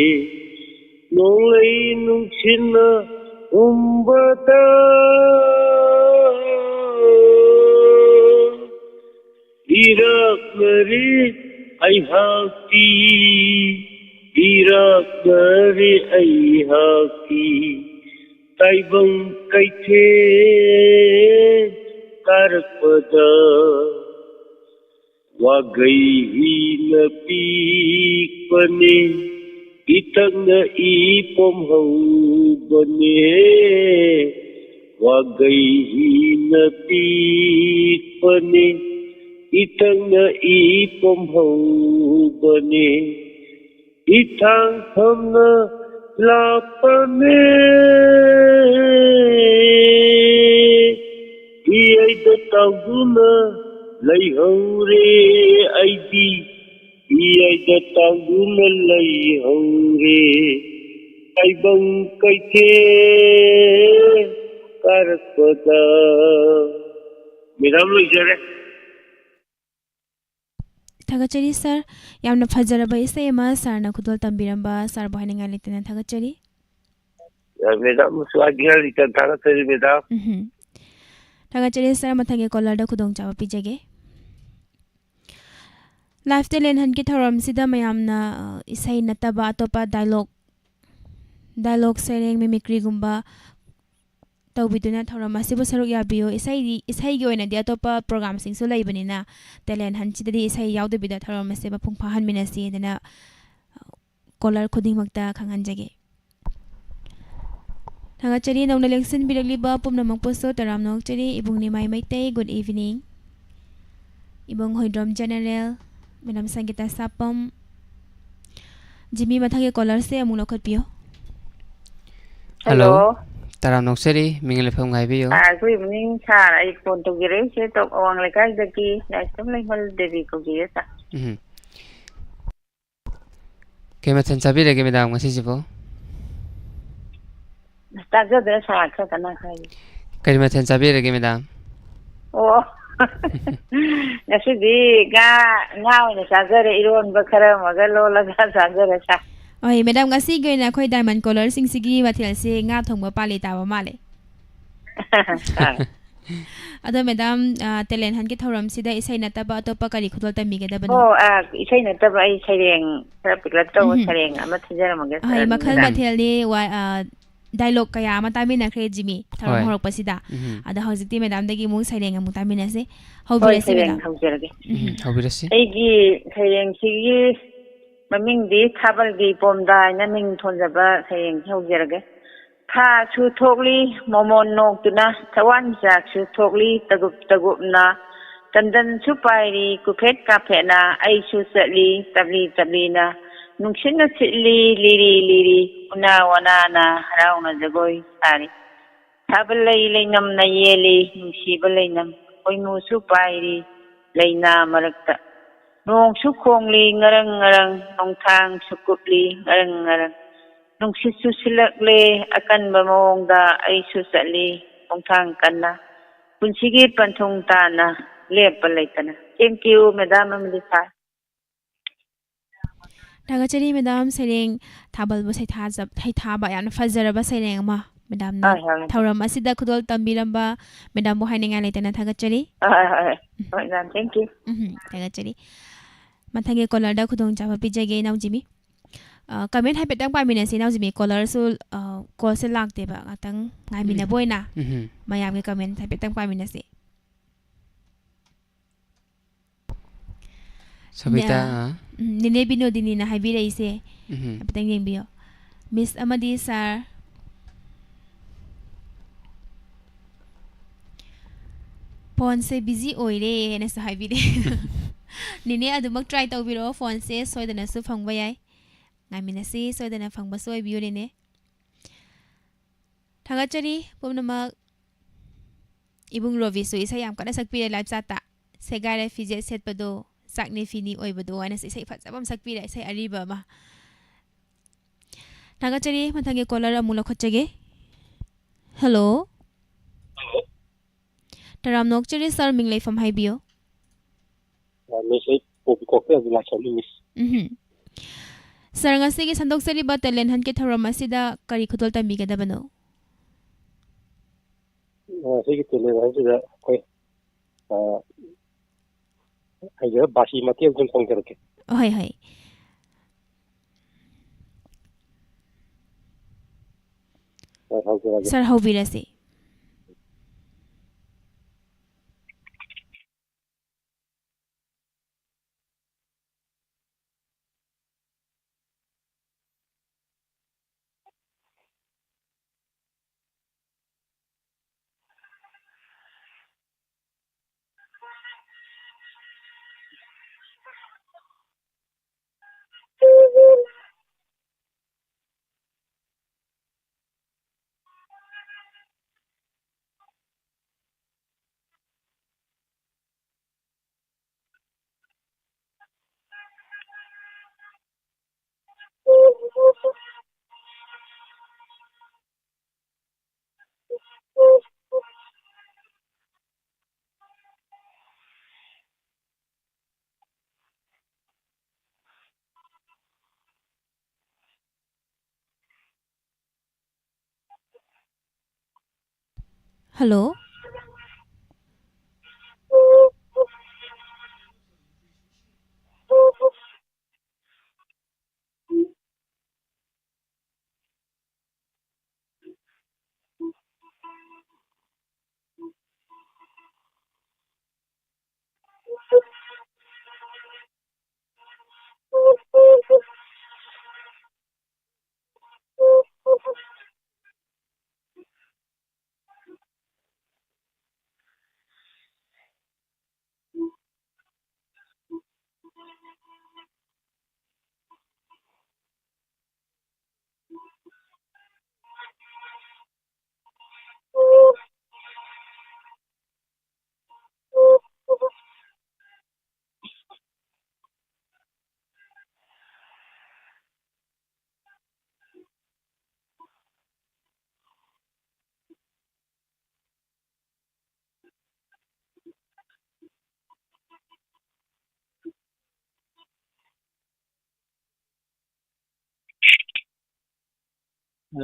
ꯅꯣꯡꯂꯩ ꯅꯨꯡꯁꯤꯠꯅ ꯍꯨꯝꯕꯗ ꯏꯔꯛꯅꯔꯤ ꯑꯩꯍꯥꯛꯇꯤ, ꯏꯔꯛꯅꯔꯤ ꯑꯩꯍꯥꯛꯇꯤ꯫ ꯇꯥꯏꯕꯪ ꯀꯩꯊꯦꯜ ꯀꯥꯔꯛꯄꯗ ꯋꯥꯒꯩ ꯍꯤꯅ ꯄꯤꯛꯄꯅꯤ, ꯏꯊꯛꯅ ꯏꯄꯣꯝ ꯍꯧꯕꯅꯦ꯫ ꯋꯥꯒꯩ ꯍꯤꯅ ꯄꯤꯛꯄꯅꯤ, ꯏꯊꯛꯅ ꯏꯄꯣꯝ ꯍꯧꯕꯅꯦ꯫ ꯏꯊꯥꯡ ꯐꯝꯅ ꯂꯥꯛꯄꯅꯦ꯫ ꯏꯌꯥꯏꯗ ꯇꯥꯎꯗꯨꯅ ꯂꯩꯍꯧꯔꯦ ꯑꯩꯗꯤ, ꯏꯌꯥꯏꯗ ꯇꯥꯎꯗꯨꯅ ꯂꯩꯍꯧꯔꯦ꯫ ꯇꯥꯏꯕꯪ ꯀꯩꯊꯦꯜ ꯀꯥꯔꯛꯄꯗ꯫ ꯃꯦꯗꯥꯝ, ꯂꯣꯏꯖꯔꯦ꯫ ꯊꯥꯒꯠꯆꯔꯤ ꯁꯥꯔ꯫ ꯌꯥꯝꯅ ꯐꯖꯔꯕ ꯏꯁꯩ ꯑꯃ ꯁꯥꯔꯅ ꯈꯨꯗꯣꯜ ꯇꯝꯕꯤꯔꯝꯕ ꯁꯥꯔꯕꯨ ꯍꯥꯏꯅꯤꯡꯉꯥꯏ ꯂꯩꯇꯅ ꯊꯥꯒꯠꯆꯔꯤ꯫ ꯑ, ꯃꯦꯗꯥꯝꯕꯨꯁꯨ ꯍꯥꯏꯅꯤꯡꯉꯥꯏ ꯂꯩꯇꯅ ꯊꯥꯒꯠꯆꯔꯤ, ꯃꯦꯗꯥꯝ꯫ ꯎꯝꯍꯨꯝ꯫ ꯊꯥꯒꯠꯆꯔꯤ ꯁꯥꯔ꯫ ꯃꯊꯪꯒꯤ ꯀꯣꯂꯔꯗ ꯈꯨꯗꯣꯡꯆꯥꯕ ꯄꯤꯖꯒꯦ꯫ ꯂꯥꯏꯐ ꯇꯦꯂꯦꯟ ꯍꯟꯠꯀꯤ ꯊꯧꯔꯝꯁꯤꯗ ꯃꯌꯥꯝꯅ, ꯑ, ꯏꯁꯩ ꯅꯠꯇꯕ ꯑꯇꯣꯞꯄ ꯗꯥꯏꯂꯣꯛ, ꯗꯥꯏꯂꯣꯛ ꯁꯩꯔꯦꯡ, ꯃꯤꯃꯤꯀ꯭ꯔꯤꯒꯨꯝꯕ ꯇꯧꯕꯤꯗꯨꯅ ꯊꯧꯔꯝ ꯑꯁꯤꯕꯨ ꯁꯔꯨꯛ ꯌꯥꯕꯤꯌꯨ꯫ ꯏꯁꯩꯗꯤ, ꯏꯁꯩꯒꯤ ꯑꯣꯏꯅꯗꯤ ꯑꯇꯣꯞꯄ ꯄ꯭ꯔꯣꯒ꯭ꯔꯥꯝꯁꯤꯡꯁꯨ ꯂꯩꯕꯅꯤꯅ ꯇꯦꯂꯦꯟ ꯍꯟꯠꯁꯤꯗꯗꯤ ꯏꯁꯩ ꯌꯥꯎꯗꯕꯤꯗ ꯊꯧꯔꯝ ꯑꯁꯤ ꯃꯄꯨꯡ ꯐꯥꯍꯟꯃꯤꯟꯅꯁꯤ ꯍꯥꯏꯗꯅ ꯀꯣꯂꯔ ꯈꯨꯗꯤꯡꯃꯛꯇ ꯈꯪꯍꯟꯖꯒꯦ꯫ ꯊꯥꯒꯠꯆꯔꯤ꯫ ꯅꯧꯅ ꯂꯦꯡꯁꯤꯟꯕꯤꯔꯛꯂꯤꯕ ꯄꯨꯝꯅꯃꯛꯄꯨꯁꯨ ꯇꯔꯥꯝꯅ ꯑꯣꯛꯆꯔꯤ꯫ ꯏꯕꯨꯡ ꯅꯤꯃꯥꯏ ꯃꯩꯇꯩ, good evening꯫ ꯏꯕꯨꯡ ꯍꯣꯏꯗ꯭ꯔꯣꯝ ꯖꯦꯅꯦꯔꯦꯜ, ꯃꯦꯗꯥꯝ ꯁꯪꯒꯤꯇꯥ ꯁꯥꯄꯝ, ꯖꯤꯃꯤ, ꯃꯊꯪꯒꯤ ꯀꯣꯂꯔꯁꯦ ꯑꯃꯨꯛ ꯂꯧꯈꯠꯄꯤꯌꯨ꯫ ꯍꯜꯂꯣ꯫ ꯍꯜꯂꯣ꯫ ꯇꯔꯥꯝꯅ ꯑꯣꯛꯆꯔꯤ, ꯃꯤꯡ ꯂꯩꯐꯝ ꯉꯥꯏꯕꯤꯌꯨ꯫ ꯑ, good evening sir, ꯑꯩ ꯐꯣꯟ ꯇꯧꯖꯔꯛꯏꯁꯦ ꯇꯣꯞ ꯑꯋꯥꯡ ꯂꯩꯀꯥꯏꯗꯒꯤ ꯂꯥꯏꯁ꯭ꯔꯝ ꯂꯩꯃꯜ ꯗꯦꯕꯤ ꯀꯧꯖꯩꯌꯦ sir꯫ ꯎꯝ꯫ ꯀꯩ ꯃꯊꯦꯜ ꯆꯥꯕꯤꯔꯒꯦ ꯃꯦꯗꯥꯝ ꯉꯁꯤꯁꯤꯕꯨ? ꯇꯥꯖꯗ꯭ꯔꯦ sir, ꯈꯔ ꯀꯟꯅ ꯍꯥꯏꯌꯨ꯫ ꯀꯔꯤ ꯃꯊꯦꯜ ꯆꯥꯕꯤꯔꯒꯦ ꯃꯦꯗꯥꯝ? ꯑꯣ꯫ ꯉꯁꯤꯗꯤ ꯉꯥ, ꯉꯥ ꯑꯣꯏꯅ ꯆꯥꯖꯔꯦ, ꯏꯔꯣꯟꯕ ꯈꯔ ꯑꯃꯒ ꯂꯣꯜꯂꯒ ꯆꯥꯖꯔꯦ sir꯫ ꯍꯣꯏ ꯃꯦꯗꯥꯝ, ꯉꯁꯤꯒꯤ ꯑꯣꯏꯅ ꯑꯩꯈꯣꯏ ꯗꯥꯏꯃꯟ ꯀꯣꯂꯔꯁꯤꯡꯁꯤꯒꯤ ꯃꯊꯦꯜꯁꯤ ꯉꯥ ꯊꯣꯡꯕ ꯄꯥꯜꯂꯤ ꯇꯥꯕ ꯃꯥꯜꯂꯦ꯫ ꯑꯗꯣ ꯃꯦꯗꯥꯝ, ꯑ, ꯇꯦꯂꯦꯟ ꯍꯟꯠꯀꯤ ꯊꯧꯔꯝꯁꯤꯗ ꯏꯁꯩ ꯅꯠꯇꯕ ꯑꯇꯣꯞꯄ ꯀꯔꯤ ꯈꯨꯗꯣꯜ ꯇꯝꯕꯤꯒꯗꯕꯅꯣ? ꯑꯣ, ꯑ, ꯏꯁꯩ ꯅꯠꯇꯕ ꯑꯩ ꯁꯩꯔꯦꯡ ꯈꯔ ꯄꯤꯛꯂꯞ ꯇꯧꯕ ꯎꯝ꯫ ꯁꯩꯔꯦꯡ ꯑꯃ ꯊꯤꯖꯔꯝꯃꯒꯦ ꯍꯣꯏ, sir꯫ ꯃꯈꯜ ꯃꯦꯗꯥꯝ꯫ ꯃꯊꯦꯜꯗꯤ ꯋꯥ-, ꯑ, ꯗꯥꯏꯂꯣꯛ ꯀꯌꯥ ꯑꯃ ꯇꯥꯃꯤꯟꯅꯈ꯭ꯔꯦ, ꯖꯤꯃꯤ, ꯊꯧꯔꯝ ꯍꯣꯏ꯫ ꯍꯧꯔꯛꯄꯁꯤꯗ꯫ ꯎꯝ꯫ ꯑꯗ ꯍꯧꯖꯤꯛꯇꯤ ꯃꯦꯗꯥꯝꯗꯒꯤ ꯑꯃꯨꯛ ꯁꯩꯔꯦꯡ ꯑꯃꯨꯛ ꯇꯥꯃꯤꯟꯅꯁꯦ꯫ ꯍꯣꯏ, ꯍꯧꯕꯤꯔꯁꯤ, ꯁꯩꯔꯦꯡ ꯃꯦꯗꯥꯝ꯫ ꯍꯧꯖꯔꯒꯦ꯫ ꯎꯝ꯫ ꯎꯝ, ꯍꯧꯕꯤꯔꯁꯤ꯫ ꯑꯩꯒꯤ ꯁꯩꯔꯦꯡꯁꯤꯒꯤ ꯃꯃꯤꯡꯗꯤ ꯊꯥꯕꯜꯒꯤ ꯄꯣꯝꯗꯥ ꯍꯥꯏꯅ ꯃꯤꯡ ꯊꯣꯟꯖꯕ ꯁꯩꯔꯦꯡꯁꯤ ꯍꯧꯖꯔꯒꯦ꯫ ꯊꯥꯁꯨ ꯊꯣꯛꯂꯤ ꯃꯣꯃꯣꯟ ꯅꯣꯛꯇꯨꯅ, ꯊꯋꯥꯟꯃꯤꯆꯥꯛꯁꯨ ꯊꯣꯛꯂꯤ ꯇꯒꯨꯞ ꯇꯒꯨꯞꯅ, ꯇꯟꯗꯟꯁꯨ ꯄꯥꯏꯔꯤ ꯀꯨꯐꯦꯠ ꯀꯥꯐꯦꯠꯅ, ꯑꯩꯁꯨ ꯆꯠꯂꯤ ꯇꯞꯂꯤ ꯇꯞꯂꯤꯅ, ꯅꯨꯡꯁꯤꯠꯅ ꯁꯤꯠꯂꯤ ꯂꯤꯔꯤ ꯂꯤꯔꯤ, ꯎꯅꯥ ꯋꯥꯅꯥꯅ ꯍꯔꯥꯎꯅ ꯖꯒꯣꯏ ꯁꯥꯔꯤ꯫ ꯊꯥꯕꯜ ꯂꯩ ꯂꯩꯅꯝꯅ ꯌꯦꯜꯂꯤ ꯅꯨꯡꯁꯤꯕ ꯂꯩꯅꯝ, ꯈꯣꯏꯃꯨꯁꯨ ꯄꯥꯏꯔꯤ ꯂꯩꯅꯥ ꯃꯔꯛꯇ꯫ ꯅꯣꯡꯁꯨ ꯈꯣꯡꯂꯤ ꯉꯔꯪ ꯉꯔꯪ, ꯅꯣꯡꯊꯥꯡꯁꯨ ꯀꯨꯞꯂꯤ ꯉꯔꯪ ꯉꯔꯪ꯫ ꯅꯨꯡꯁꯤꯠꯁꯨ ꯁꯤꯜꯂꯛꯂꯦ ꯑꯀꯟꯕ ꯃꯑꯣꯡꯗ, ꯑꯩꯁꯨ ꯆꯠꯂꯤ ꯈꯣꯡꯊꯥꯡ ꯀꯟꯅ꯫ ꯄꯨꯟꯁꯤꯒꯤ ꯄꯟꯊꯨꯡ ꯇꯥꯅ ꯂꯦꯞꯄ ꯂꯩꯇꯅ꯫ Thank you, madam ꯑꯃꯗꯤ sir꯫ ꯊꯥꯒꯠꯆꯔꯤ, ꯃꯦꯗꯥꯝ꯫ ꯁꯩꯔꯦꯡ ꯊꯥꯕꯜꯕꯨ ꯁꯩꯊꯥꯖ-, ꯁꯩꯊꯥꯕ ꯌꯥꯝꯅ ꯐꯖꯔꯕ ꯁꯩꯔꯦꯡ ꯑꯃ, ꯃꯦꯗꯥꯝꯅ ꯍꯣꯏ, ꯍꯣꯏ, ꯃꯦꯗꯥꯝ꯫ ꯊꯧꯔꯝ ꯑꯁꯤꯗ ꯈꯨꯗꯣꯜ ꯇꯝꯕꯤꯔꯝꯕ ꯃꯦꯗꯥꯝꯕꯨ ꯍꯥꯏꯅꯤꯡꯉꯥꯏ ꯂꯩꯇꯅ ꯊꯥꯒꯠꯆꯔꯤ꯫ ꯍꯣꯏ, ꯍꯣꯏ, ꯍꯣꯏ꯫ ꯍꯣꯏ, ꯃꯦꯗꯥꯝ, thank you꯫ ꯎꯝ, ꯊꯥꯒꯠꯆꯔꯤ꯫ ꯃꯊꯪꯒꯤ ꯀꯣꯂꯔꯗ ꯈꯨꯗꯣꯡꯆꯥꯕ ꯄꯤꯖꯒꯦ, ꯏꯅꯥꯎ ꯖꯤꯃꯤ꯫ ꯑ, ꯀꯃꯦꯟ ꯍꯥꯏꯐꯦꯠꯇꯪ ꯄꯥꯃꯤꯟꯅꯁꯤ, ꯏꯅꯥꯎ ꯖꯤꯃꯤ꯫ ꯀꯣꯂꯔꯁꯨ, ꯑ, ꯀꯣꯜꯁꯦ ꯂꯥꯛꯇꯦꯕ꯫ ꯉꯥꯛꯇꯪ ꯉꯥꯏꯃꯤꯟꯅꯕ ꯑꯣꯏꯅ ꯎꯝ꯫ ꯃꯌꯥꯝꯒꯤ ꯀꯃꯦꯟ ꯍꯥꯏꯐꯦꯠꯇꯪ ꯄꯥꯃꯤꯟꯅꯁꯤ꯫ ꯁꯕꯤꯇꯥ, ꯅꯦ-, ꯎꯝ, ꯅꯦꯅꯦ ꯕꯤꯅꯣꯗꯤꯅꯤꯅ ꯍꯥꯏꯕꯤꯔꯛꯏꯁꯦ꯫ ꯎꯝ꯫ ꯍꯥꯏꯐꯦꯠꯇꯪ ꯌꯦꯡꯕꯤꯌꯣ꯫ ꯃꯤꯁ ꯑꯃꯗꯤ ꯁꯥꯔ, ꯐꯣꯟꯁꯦ ꯕꯤꯖꯤ ꯑꯣꯏꯔꯦ ꯍꯥꯏꯅꯁꯨ ꯍꯥꯏꯕꯤꯔꯦ꯫ ꯅꯦꯅꯦ ꯑꯗꯨꯃꯛ ꯇ꯭ꯔꯥꯏ ꯇꯧꯕꯤꯔꯛꯑꯣ, ꯐꯣꯟꯁꯦ ꯁꯣꯏꯗꯅꯁꯨ ꯐꯪꯕ ꯌꯥꯏ꯫ ꯉꯥꯏꯃꯤꯟꯅꯁꯤ, ꯁꯣꯏꯗꯅ ꯐꯪꯕꯁꯨ ꯑꯣꯏꯕꯤꯌꯨ, ꯅꯦꯅꯦ꯫ ꯊꯥꯒꯠꯆꯔꯤ ꯄꯨꯝꯅꯃꯛ꯫ ꯏꯕꯨꯡ ꯔꯣꯕꯤꯁꯨ ꯏꯁꯩ ꯌꯥꯝ ꯀꯟꯅ ꯁꯛꯄꯤꯔꯦ live chatꯇ꯫ "ꯁꯦꯒꯥꯏꯔꯦ ꯐꯤꯖꯦꯠ ꯁꯦꯠꯄꯗꯣ, ꯆꯥꯛꯅꯤ ꯐꯤꯅꯤ ꯑꯣꯏꯕꯗꯣ" ꯍꯥꯏꯅꯁꯨ ꯏꯁꯩ ꯐꯖꯕ ꯑꯃ ꯁꯛꯄꯤꯔꯦ, ꯏꯁꯩ ꯑꯔꯤꯕ ꯑꯃ꯫ ꯊꯥꯒꯠꯆꯔꯤ꯫ ꯃꯊꯪꯒꯤ ꯀꯣꯂꯔ ꯑꯃꯨꯛ ꯂꯧꯈꯠꯆꯒꯦ꯫ ꯍꯜꯂꯣ꯫ ꯇꯔꯥꯝꯅ ꯑꯣꯛꯆꯔꯤ ꯁꯥꯔ, ꯃꯤꯡ ꯂꯩꯐꯝ ꯍꯥꯏꯕꯤꯌꯨ꯫ ꯑ, ꯃꯤꯁ, ꯑꯩ ꯄꯣꯕꯤꯀꯣꯛꯇꯩ ꯑꯕꯤꯅꯥꯁ ꯍꯥꯏꯕꯅꯤ, ꯃꯤꯁ꯫ ꯎꯝꯍꯨꯝ꯫ ꯁꯥꯔ, ꯉꯁꯤꯒꯤ ꯁꯟꯗꯣꯛꯆꯔꯤꯕ talent huntꯀꯤ ꯊꯧꯔꯝ ꯑꯁꯤꯗ ꯀꯔꯤ ꯈꯨꯗꯣꯜ ꯇꯝꯕꯤꯒꯗꯕꯅꯣ? ꯑ, ꯁꯤꯒꯤ talent huntꯁꯤꯗ ꯑꯩꯈꯣꯏ, ꯑ, ꯑꯩꯒ ꯕꯥꯁꯤ ꯃꯇꯦꯛ ꯑꯃ ꯁꯨꯝ ꯐꯣꯡꯖꯔꯛꯀꯦ꯫ ꯍꯣꯏ, ꯍꯣꯏ꯫ ꯁꯥꯔ, ꯍꯧꯕꯤꯔꯒꯦ꯫ ꯁꯥꯔ, ꯍꯧꯕꯤꯔꯁꯤ꯫ Hello?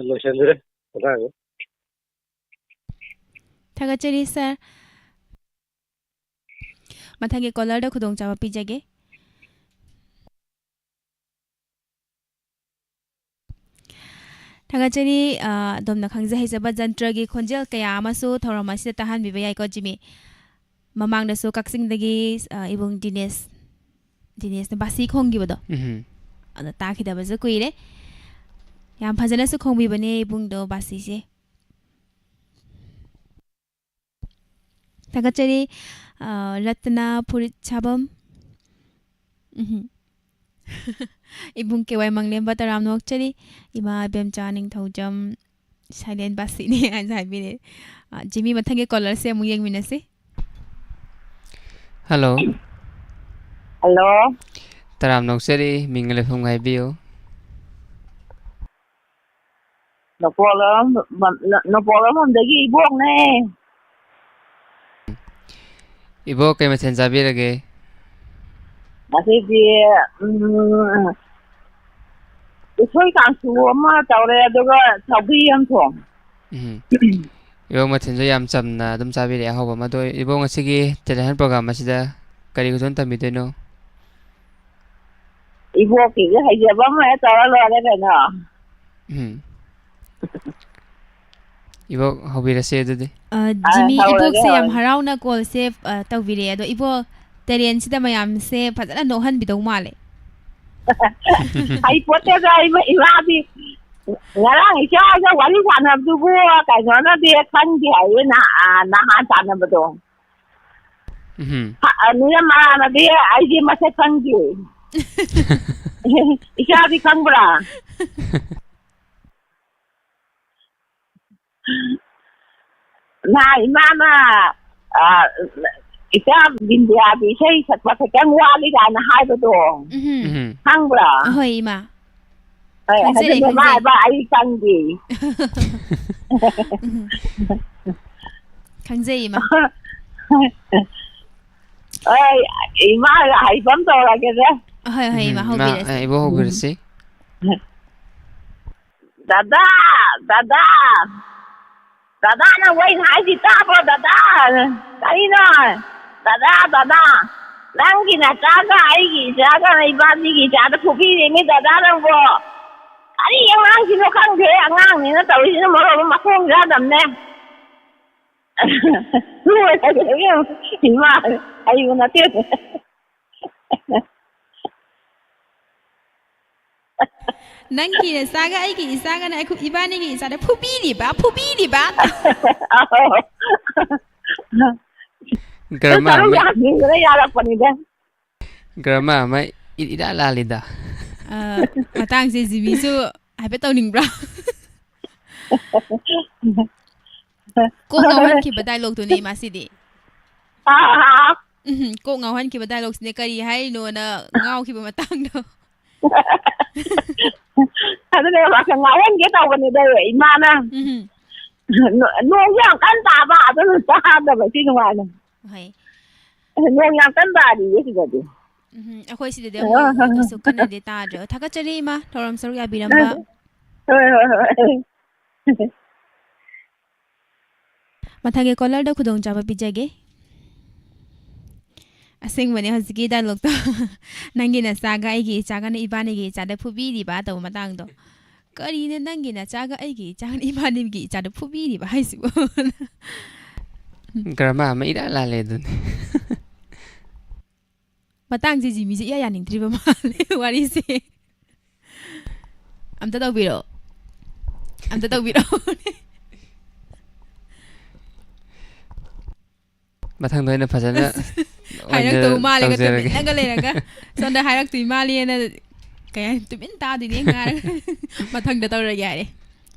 ꯂꯣꯏꯁꯤꯟꯖꯔꯦ꯫ ꯃꯈꯥꯒꯤ꯫ ꯊꯥꯒꯠꯆꯔꯤ, ꯁꯥꯔ꯫ ꯃꯊꯪꯒꯤ ꯀꯣꯂꯔꯗ ꯈꯨꯗꯣꯡꯆꯥꯕ ꯄꯤꯖꯒꯦ꯫ ꯊꯥꯒꯠꯆꯔꯤ꯫ ꯑ, ꯑꯗꯣꯝꯅ ꯈꯪꯖ ꯍꯩꯖꯕ ꯖꯟꯇ꯭ꯔꯒꯤ ꯈꯣꯟꯖꯦꯜ ꯀꯌꯥ ꯑꯃꯁꯨ ꯊꯧꯔꯝ ꯑꯁꯤꯗ ꯇꯥꯍꯟꯕꯤꯕ ꯌꯥꯏꯀꯣ, ꯖꯤꯃꯤ꯫ ꯃꯃꯥꯡꯗꯁꯨ ꯀꯛꯆꯤꯡꯗꯒꯤ, ꯑ, ꯏꯕꯨꯡ ꯗꯤꯅꯦꯁ, ꯗꯤꯅꯦꯁꯅ ꯕꯥꯁꯤ ꯈꯣꯡꯈꯤꯕꯗꯣ, ꯎꯝ꯫ ꯑꯗꯣ ꯇꯥꯈꯤꯗꯕꯁꯨ ꯀꯨꯏꯔꯦ꯫ ꯌꯥꯝ ꯐꯖꯅꯁꯨ ꯈꯣꯡꯕꯤꯕꯅꯦ ꯏꯕꯨꯡꯗꯣ ꯕꯥꯁꯤꯁꯦ꯫ ꯊꯥꯒꯠꯆꯔꯤ꯫ ꯑ, ꯔꯠꯇꯅ ꯐꯨꯔꯤꯠ ꯁꯥꯕꯝ꯫ ꯎꯝ꯫ ꯏꯕꯨꯡ ꯀꯦ ꯋꯥꯏ ꯃꯪꯂꯦꯝꯕ ꯇꯔꯥꯝꯅ ꯑꯣꯛꯆꯔꯤ꯫ ꯏꯃꯥ ꯏꯕꯦꯝꯆꯥ ꯅꯤꯡꯊꯧꯖꯝ ꯁꯥꯏꯂꯦꯟ ꯕꯥꯁꯤꯅꯤ ꯍꯥꯏꯅ ꯍꯥꯏꯕꯤꯔꯦ꯫ ꯑ, ꯖꯤꯃꯤ, ꯃꯊꯪꯒꯤ ꯀꯣꯂꯔꯁꯦ ꯑꯃꯨꯛ ꯌꯦꯡꯃꯤꯟꯅꯁꯤ꯫ ꯍꯜꯂꯣ꯫ ꯍꯜꯂꯣ꯫ ꯇꯔꯥꯝꯅ ꯑꯣꯛꯆꯔꯤ, ꯃꯤꯡꯒ ꯂꯩꯐꯝꯒ ꯍꯥꯏꯕꯤꯌꯨ꯫ ꯅꯣꯡꯄꯣꯛꯂꯣꯝ-, ꯅꯣꯡꯄꯣꯛꯂꯣꯝꯗꯒꯤ ꯏꯕꯣꯛꯅꯦ꯫ ꯏꯕꯣꯛ, ꯀꯩ ꯃꯊꯦꯜ ꯆꯥꯕꯤꯔꯒꯦ? ꯉꯁꯤꯗꯤ, ꯎꯝ, ꯎꯁꯣꯏ ꯀꯥꯡꯁꯨ ꯑꯃ ꯇꯧꯔꯦ, ꯑꯗꯨꯒ ꯁꯧꯒ꯭ꯔꯤ ꯑꯃ ꯊꯣꯡꯉꯦ꯫ ꯎꯝ꯫ ꯏꯕꯣꯛ ꯃꯊꯦꯜꯁꯨ ꯌꯥꯝ ꯆꯝꯅ ꯑꯗꯨꯝ ꯆꯥꯕꯤꯔꯛꯑꯦ, ꯑꯍꯥꯎꯕ ꯑꯃ꯫ ꯑꯗꯣ ꯏꯕꯣꯛ, ꯉꯁꯤꯒꯤ ꯇꯦꯂꯦꯟ ꯍꯟ ꯄ꯭ꯔꯣꯒ꯭ꯔꯥꯝ ꯑꯁꯤꯗ ꯀꯔꯤ ꯈꯨꯗꯣꯜ ꯇꯝꯕꯤꯗꯣꯏꯅꯣ? ꯏꯕꯣꯛꯀꯤꯁꯨ ꯍꯩꯖꯕ ꯑꯃ ꯍꯦꯛ ꯇꯧꯔ ꯂꯣꯏꯔꯦ ꯀꯩꯅꯣ꯫ ꯎꯝ꯫ ꯏꯕꯣꯛ, ꯍꯧꯕꯤꯔꯁꯦ ꯑꯗꯨꯗꯤ꯫ ꯑ, ꯑ, ꯖꯤꯃꯤ, ꯍꯧꯔꯒꯦ, ꯏꯕꯣꯛꯁꯦ ꯌꯥꯝ ꯍꯧꯔꯒꯦ꯫ ꯍꯔꯥꯎꯅ ꯀꯣꯜꯁꯦ, ꯑ, ꯇꯧꯕꯤꯔꯛꯑꯦ꯫ ꯑꯗꯣ ꯏꯕꯣꯛ, ꯇꯦꯂꯦꯟꯁꯤꯗ ꯃꯌꯥꯝꯁꯦ ꯐꯖꯅ ꯅꯣꯛꯍꯟꯕꯤꯗꯧ ꯃꯥꯜꯂꯦ꯫ ꯍꯩꯄꯣꯠꯇꯦꯗ, ꯏꯃꯥ-, ꯏꯃꯥꯗꯤ ꯉꯔꯥꯡ ꯏꯆꯥꯒ ꯋꯥꯔꯤ ꯁꯥꯟꯅꯕꯗꯨꯕꯨ ꯀꯩꯅꯣꯅꯗꯤ ꯈꯪꯗꯦ ꯍꯥꯏꯌꯦ, ꯅꯍꯥ-, ꯅꯍꯥꯟ ꯁꯥꯟꯅꯕꯗꯣ꯫ ꯎꯝ꯫ ꯍ-, ꯑ, ꯅꯦ ꯃꯔꯥꯅꯗꯤ ꯑꯩꯗꯤ ꯃꯁꯛ ꯈꯪꯗꯦ꯫ ꯏꯆꯥꯗꯤ ꯈꯪꯕ꯭ꯔꯥ? ꯅꯍꯥꯟ ꯏꯃꯥꯅ, ꯑ, ꯏꯆꯥ ꯕꯤꯟꯗꯤꯌꯥꯗꯤ ꯏꯁꯩ ꯁꯛꯄ ꯈꯤꯇꯪ ꯋꯥꯠꯂꯤ ꯀꯥꯏꯅ ꯍꯥꯏꯕꯗꯣ꯫ ꯎꯝ꯫ ꯎꯝ꯫ ꯈꯪꯕ꯭ꯔꯥ? ꯑꯍꯣꯏ, ꯏꯃꯥ꯫ ꯍꯣꯏ, ꯈꯪꯖꯩ, ꯑꯗꯨꯅꯦ ꯃꯥ ꯈꯪꯖꯩ꯫ ꯍꯥꯏꯕ ꯑꯩ ꯈꯪꯗꯦ꯫ ꯎꯝ꯫ ꯈꯪꯖꯩ, ꯏꯃꯥ꯫ ꯑꯩ, ꯏꯃꯥ ꯍꯩꯕ ꯑꯃ ꯇꯧꯔꯒꯦꯗ꯫ ꯍꯣꯏ, ꯍꯣꯏ, ꯏꯃꯥ, ꯎꯝ, ꯏꯃꯥ, ꯍꯧꯕꯤꯔꯁꯤ꯫ ꯑ, ꯏꯕꯣꯛ ꯍꯧꯕꯤꯔꯁꯤ꯫ ꯗꯗꯥ, ꯗꯗꯥ, ꯗꯗꯥ, ꯅꯪ ꯋꯥꯔꯤ ꯍꯥꯏꯁꯤ ꯇꯥꯕ꯭ꯔꯣ, ꯗꯗꯥ? ꯀꯔꯤꯅꯣ? ꯗꯗꯥ, ꯗꯗꯥ, ꯅꯪꯒꯤ ꯅꯆꯥꯒ ꯑꯩꯒꯤ ꯏꯆꯥꯒ ꯏꯕꯥꯅꯤꯒꯤ ꯏꯆꯥꯗ ꯐꯨꯕꯤꯔꯦꯅꯦ, ꯗꯗꯥ, ꯅꯪꯕꯣ꯫ ꯑꯩ ꯑꯉꯥꯡꯁꯤꯅꯣ ꯈꯪꯗꯦ, ꯑꯉꯥꯡꯅꯤꯅ ꯇꯧꯔꯤꯁꯤꯅ ꯃꯔꯣꯜ ꯑꯃ ꯃꯈꯣꯡ ꯆꯥꯗꯕꯅꯦ꯫ ꯂꯣꯏꯔꯦ ꯏꯕꯦꯝꯃ, ꯏꯃꯥ, ꯍꯩꯕ ꯅꯠꯇꯦ꯫ ꯅꯪꯒꯤ ꯅꯆꯥꯒ ꯑꯩꯒꯤ ꯏꯆꯥꯒꯅ ꯑꯩꯈꯣꯏ ꯏꯕꯥꯅꯤꯒꯤ ꯏꯆꯥꯗ ꯐꯨꯕꯤꯔꯤꯕ, ꯐꯨꯕꯤꯔꯤꯕ꯫ ꯑꯧ꯫ ꯒ꯭ꯔꯃꯥ ꯁꯔꯨꯛ ꯑꯃ ꯌꯥꯟꯁꯤꯟꯗꯅ ꯌꯥꯜꯂꯛꯄꯅꯤꯗ꯫ ꯒ꯭ꯔꯃꯥ ꯑꯃ ꯏ- ꯏꯔꯥ ꯂꯥꯜꯂꯤꯗ꯫ ꯑ, ꯃꯇꯥꯡꯁꯦ ꯖꯤꯃꯤꯁꯨ ꯍꯥꯏꯐꯦꯠ ꯇꯧꯅꯤꯡꯕ꯭ꯔꯥ? ꯀꯣꯛ ꯉꯥꯎꯍꯟꯈꯤꯕ ꯗꯥꯏꯂꯣꯛꯇꯨꯅꯦ ꯃꯥꯁꯤꯗꯤ꯫ ꯑꯥ, ꯑꯥ, ꯑꯥ꯫ ꯎꯝ, ꯀꯣꯛ ꯉꯥꯎꯍꯟꯈꯤꯕ ꯗꯥꯏꯂꯣꯛꯁꯤꯅꯦ, ꯀꯔꯤ ꯍꯥꯏꯔꯤꯅꯣꯅ ꯉꯥꯎꯈꯤꯕ ꯃꯇꯥꯡꯗꯣ꯫ ꯑꯗꯨꯅꯦ ꯃꯥꯁꯦ ꯉꯥꯎꯍꯟꯒꯦ ꯇꯧꯕꯅꯤꯗ ꯏꯃꯥꯅ꯫ ꯎꯝ, ꯅꯣ- ꯅꯣꯡꯁꯦ ꯌꯥꯝ ꯀꯟꯅ ꯇꯥꯕ, ꯑꯗꯨꯅ ꯇꯥꯗꯕ ꯁꯤ ꯅꯨꯡꯉꯥꯏꯅ꯫ ꯍꯣꯏ꯫ ꯅꯣꯡ ꯌꯥꯝ ꯀꯟꯅ ꯇꯥꯔꯤꯌꯦ ꯁꯤꯗꯗꯤ꯫ ꯎꯝ, ꯑꯩꯈꯣꯏ ꯁꯤꯗꯗꯤ ꯑꯃꯨꯛ ꯀꯩꯁꯨ ꯀꯟꯅꯗꯤ ꯇꯥꯗ꯭ꯔꯦ꯫ ꯊꯥꯒꯠꯆꯔꯤ ꯏꯃꯥ, ꯊꯧꯔꯝ ꯁꯔꯨꯛ ꯌꯥꯕꯤꯔꯝꯕ꯫ ꯍꯣꯏ, ꯍꯣꯏ, ꯍꯣꯏ꯫ ꯃꯊꯪꯒꯤ ꯀꯣꯂꯔꯗ ꯈꯨꯗꯣꯡꯆꯥꯕ ꯄꯤꯖꯒꯦ꯫ ꯑꯁꯦꯡꯕꯅꯦ, ꯍꯧꯖꯤꯛꯀꯤ ꯗꯥꯏꯂꯣꯛꯇꯣ꯫ "ꯅꯪꯒꯤ ꯅꯆꯥꯒ ꯑꯩꯒꯤ ꯏꯆꯥꯒꯅ ꯏꯕꯥꯅꯤꯒꯤ ꯏꯆꯥꯗ ꯐꯨꯕꯤꯔꯤꯕ" ꯇꯧꯕ ꯃꯇꯥꯡꯗꯣ꯫ "ꯀꯔꯤꯅꯣ ꯅꯪꯒꯤ ꯅꯆꯥꯒ ꯑꯩꯒꯤ ꯏꯆꯥꯒꯅ ꯏꯕꯥꯅꯤꯒꯤ ꯏꯆꯥꯗ ꯐꯨꯕꯤꯔꯤꯕ ꯍꯥꯏꯁꯤꯕꯣ?" ꯒ꯭ꯔꯃꯥ ꯑꯃ ꯏꯔꯥ ꯂꯥꯜꯂꯦ ꯑꯗꯨꯅꯤ꯫ ꯃꯇꯥꯡꯁꯦ ꯖꯤꯃꯤꯁꯦ ꯏꯌꯥ ꯌꯥꯅꯤꯡꯗ꯭ꯔꯤꯕ ꯃꯥꯜꯂꯦ ꯋꯥꯔꯤꯁꯦ꯫ ꯑꯝꯇ ꯇꯧꯕꯤꯔꯛꯑꯣ꯫ ꯑꯝꯇ ꯇꯧꯕꯤꯔꯛꯑꯣ꯫ ꯃꯊꯪꯗ ꯑꯣꯏꯅ ꯐꯖꯅ ꯍꯥꯏꯔꯛꯇꯧ ꯑꯣꯏꯅ ꯃꯥꯜꯂꯦꯒ ꯇꯧꯖꯔꯒꯦ꯫ ꯇꯨꯃꯤꯟꯅꯒ ꯂꯩꯔꯒ ꯁꯣꯝꯗ ꯍꯥꯏꯔꯛꯇꯣꯏ ꯃꯥꯜꯂꯦꯅ ꯀꯩ ꯍꯥꯏ, ꯇꯨꯃꯤꯟ ꯇꯥꯗꯣꯏꯅꯦ ꯉꯥꯏꯔꯒ꯫ ꯃꯊꯪꯗ ꯇꯧꯔꯒꯦ ꯍꯥꯏꯔꯦ꯫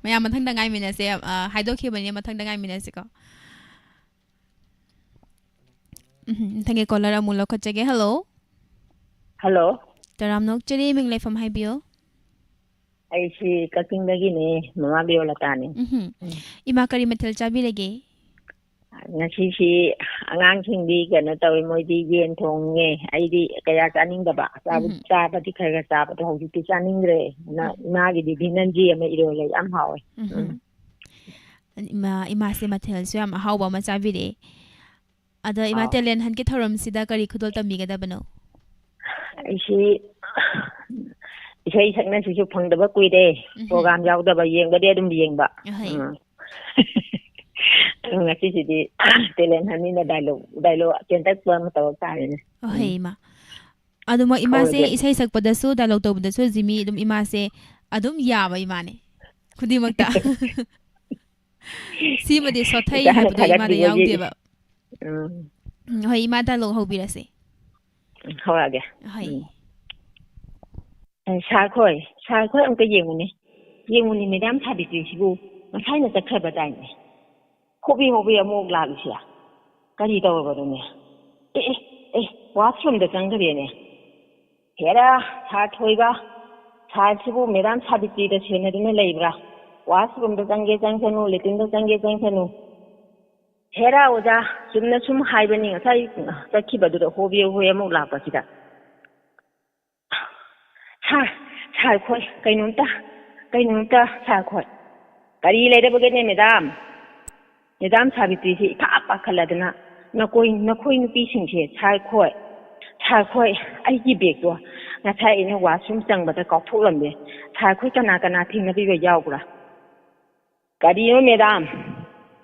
ꯃꯌꯥꯝ ꯃꯊꯪꯗ ꯉꯥꯏꯃꯤꯟꯅꯁꯦ꯫ ꯑ, ꯍꯥꯏꯗꯣꯛꯈꯤꯕꯅꯤꯅ ꯃꯊꯪꯗ ꯉꯥꯏꯃꯤꯟꯅꯁꯤꯀꯣ꯫ ꯎꯝ, ꯃꯊꯪꯒꯤ ꯀꯣꯂꯔ ꯑꯃꯨꯛ ꯂꯧꯈꯠꯆꯒꯦ꯫ ꯍꯜꯂꯣ꯫ ꯍꯜꯂꯣ꯫ ꯇꯔꯥꯝꯅ ꯑꯣꯛꯆꯔꯤ, ꯃꯤꯡ ꯂꯩꯐꯝ ꯍꯥꯏꯕꯤꯌꯨ꯫ ꯑꯩꯁꯤ ꯀꯛꯆꯤꯡꯗꯒꯤꯅꯦ, ꯃꯃꯥ ꯕꯤꯌꯣꯂꯇꯥꯅꯦ꯫ ꯎꯝ꯫ ꯏꯃꯥ, ꯀꯔꯤ ꯃꯊꯦꯜ ꯆꯥꯕꯤꯔꯒꯦ? ꯉꯁꯤꯁꯤ ꯑꯉꯥꯡꯁꯤꯡꯗꯤ ꯀꯩꯅꯣ ꯇꯧꯋꯦ, ꯃꯣꯏꯗꯤ ꯌꯦꯟ ꯊꯣꯡꯉꯦ, ꯑꯩꯗꯤ ꯀꯌꯥ ꯆꯥꯅꯤꯡꯗꯕ꯫ ꯆꯥꯕ- ꯎꯝ꯫ ꯆꯥꯕꯗꯤ ꯈꯔ ꯈꯔ ꯆꯥꯕꯗꯣ ꯍꯧꯖꯤꯛꯇꯤ ꯆꯥꯅꯤꯡꯗ꯭ꯔꯦ꯫ ꯑꯗꯨꯅ ꯎꯝ꯫ ꯏꯃꯥꯒꯤꯗꯤ ꯚꯤꯅꯟꯖꯤ ꯑꯃ ꯏꯔꯣꯜꯂꯦ, ꯌꯥꯝ ꯍꯥꯎꯋꯦ꯫ ꯎꯝ꯫ ꯎꯝ꯫ ꯏꯃꯥ, ꯏꯃꯥꯁꯦ ꯃꯊꯦꯜꯁꯨ ꯌꯥꯝ ꯑꯍꯥꯎꯕ ꯑꯃ ꯆꯥꯕꯤꯔꯛꯑꯦ꯫ ꯑꯗ ꯏꯃꯥ, ꯑꯥꯎ꯫ ꯇꯦꯂꯦꯟ ꯍꯟꯠꯀꯤ ꯊꯧꯔꯝꯁꯤꯗ ꯀꯔꯤ ꯈꯨꯗꯣꯜ ꯇꯝꯕꯤꯒꯗꯕꯅꯣ? ꯑꯩꯁꯤ ꯏꯁꯩ ꯁꯛꯅꯁꯤꯁꯨ ꯐꯪꯗꯕ ꯀꯨꯏꯔꯦ꯫ ꯎꯝ꯫ ꯄ꯭ꯔꯣꯒ꯭ꯔꯥꯝ ꯌꯥꯎꯗꯕ, ꯌꯦꯡꯕꯗꯤ ꯑꯗꯨꯝ ꯌꯦꯡꯕ꯫ ꯑꯍꯩ꯫ ꯎꯝ꯫ ꯑꯗꯨ ꯉꯁꯤꯁꯤꯗꯤ ꯇꯦꯂꯦꯟ ꯍꯟꯅꯤꯅ ꯗꯥꯏꯂꯣꯛ, ꯗꯥꯏꯂꯣꯛ ꯆꯦꯟꯇꯛꯄ ꯑꯃ ꯇꯧꯔꯛ ꯇꯥꯔꯦꯅꯦ꯫ ꯑꯍꯩ ꯎꯝ꯫ ꯏꯃꯥ꯫ ꯑꯗꯨꯃꯛ ꯏꯃꯥꯁꯦ ꯍꯧꯔꯒꯦ꯫ ꯏꯁꯩ ꯁꯛꯄꯗꯁꯨ, ꯗꯥꯏꯂꯣꯛ ꯇꯧꯕꯗꯁꯨ ꯖꯤꯃꯤ ꯑꯗꯨꯝ, ꯏꯃꯥꯁꯦ ꯑꯗꯨꯝ ꯌꯥꯕ ꯏꯃꯥꯅꯦ꯫ ꯈꯨꯗꯤꯡꯃꯛꯇ꯫ ꯁꯤꯃꯗꯤ ꯁꯣꯊꯩ ꯏꯆꯥꯅ ꯍꯥꯏꯕꯗꯣ ꯏꯃꯥꯗ ꯊꯥꯒꯠꯈꯤꯕꯒꯤ꯫ ꯌꯥꯎꯗꯦꯕ꯫ ꯎꯝ꯫ ꯎꯝ, ꯍꯣꯏ, ꯏꯃꯥ ꯗꯥꯏꯂꯣꯛ ꯍꯧꯕꯤꯔꯁꯦ꯫ ꯎꯝ, ꯍꯧꯔꯛꯑꯒꯦ꯫ ꯍꯣꯏ꯫ ꯎꯝ꯫ ꯑꯦ, ꯁꯥꯔ ꯈꯣꯏ, ꯁꯥꯔ ꯈꯣꯏ ꯑꯃꯨꯛꯇ ꯌꯦꯡꯉꯨꯅꯦ꯫ ꯌꯦꯡꯉꯨꯅꯦ, ꯃꯦꯗꯥꯝ ꯁꯥꯕꯤꯇ꯭ꯔꯤꯁꯤꯕꯨ ꯉꯁꯥꯏꯅ ꯆꯠꯈ꯭ꯔꯕꯗꯥꯏꯅꯦ꯫ ꯍꯣꯕꯤ ꯍꯣꯕꯤ ꯑꯃꯨꯛ ꯂꯥꯛꯂꯤꯁꯤꯌꯥ꯫ ꯀꯔꯤ ꯇꯧꯔꯕꯅꯣꯅꯦ? ꯑꯦ, ꯑꯦ, ꯑꯦ, ꯋꯥꯁꯔꯨꯝꯗ ꯆꯪꯈ꯭ꯔꯦꯅꯦ꯫ ꯍꯦꯔꯥ, ꯁꯥꯔ ꯊꯣꯏꯕ, ꯁꯥꯔꯁꯤꯕꯨ ꯃꯦꯗꯥꯝ ꯁꯥꯕꯤꯇ꯭ꯔꯤꯗ ꯁꯦꯟꯅꯗꯨꯅ ꯂꯩꯕ꯭ꯔꯥ? ꯋꯥꯁꯔꯨꯝꯗ ꯆꯪꯒꯦ ꯆꯪꯁꯅꯨ, ꯂꯦꯇ꯭ꯔꯤꯟꯗ ꯆꯪꯒꯦ ꯆꯪꯁꯅꯨ꯫ ꯍꯦꯔꯥ ꯑꯣꯖꯥ, ꯆꯨꯝꯅ ꯁꯨꯝ ꯍꯥꯏꯕꯅꯤ, ꯉꯁꯥꯏ ꯆꯠꯈꯤꯕꯗꯨꯗ ꯍꯣꯕꯦ ꯍꯣꯕꯦ ꯑꯃꯨꯛ ꯂꯥꯛꯄꯁꯤꯗ꯫ ꯁꯥꯔ, ꯁꯥꯔ ꯈꯣꯏ, ꯀꯩꯅꯣꯝꯇ, ꯀꯩꯅꯣꯝꯇ ꯁꯥꯔ ꯈꯣꯏ꯫ ꯀꯔꯤ ꯂꯩꯔꯕꯒꯦꯅꯦ ꯃꯦꯗꯥꯝ? ꯃꯦꯗꯥꯝ ꯁꯥꯕꯤꯇ꯭ꯔꯤꯁꯤ ꯏꯐꯥ ꯄꯥꯈꯠꯂꯗꯅ, "ꯅꯈꯣꯏ, ꯅꯈꯣꯏ ꯅꯨꯄꯤꯁꯤꯡꯁꯦ ꯁꯥꯔ ꯈꯣꯏ, ꯁꯥꯔ ꯈꯣꯏ, ꯑꯩꯒꯤ ꯕꯦꯒꯇꯣ ꯉꯁꯥꯏ ꯑꯩꯅ ꯋꯥꯁꯔꯨꯝ ꯆꯪꯕꯗ ꯀꯥꯎꯊꯣꯛꯂꯝꯃꯦ꯫ ꯁꯥꯔ ꯈꯣꯏ ꯀꯅꯥ ꯀꯅꯥ ꯊꯦꯡꯅꯕꯤꯕ ꯌꯥꯎꯕ꯭ꯔꯥ?" "ꯀꯔꯤꯅꯣ ꯃꯦꯗꯥꯝ?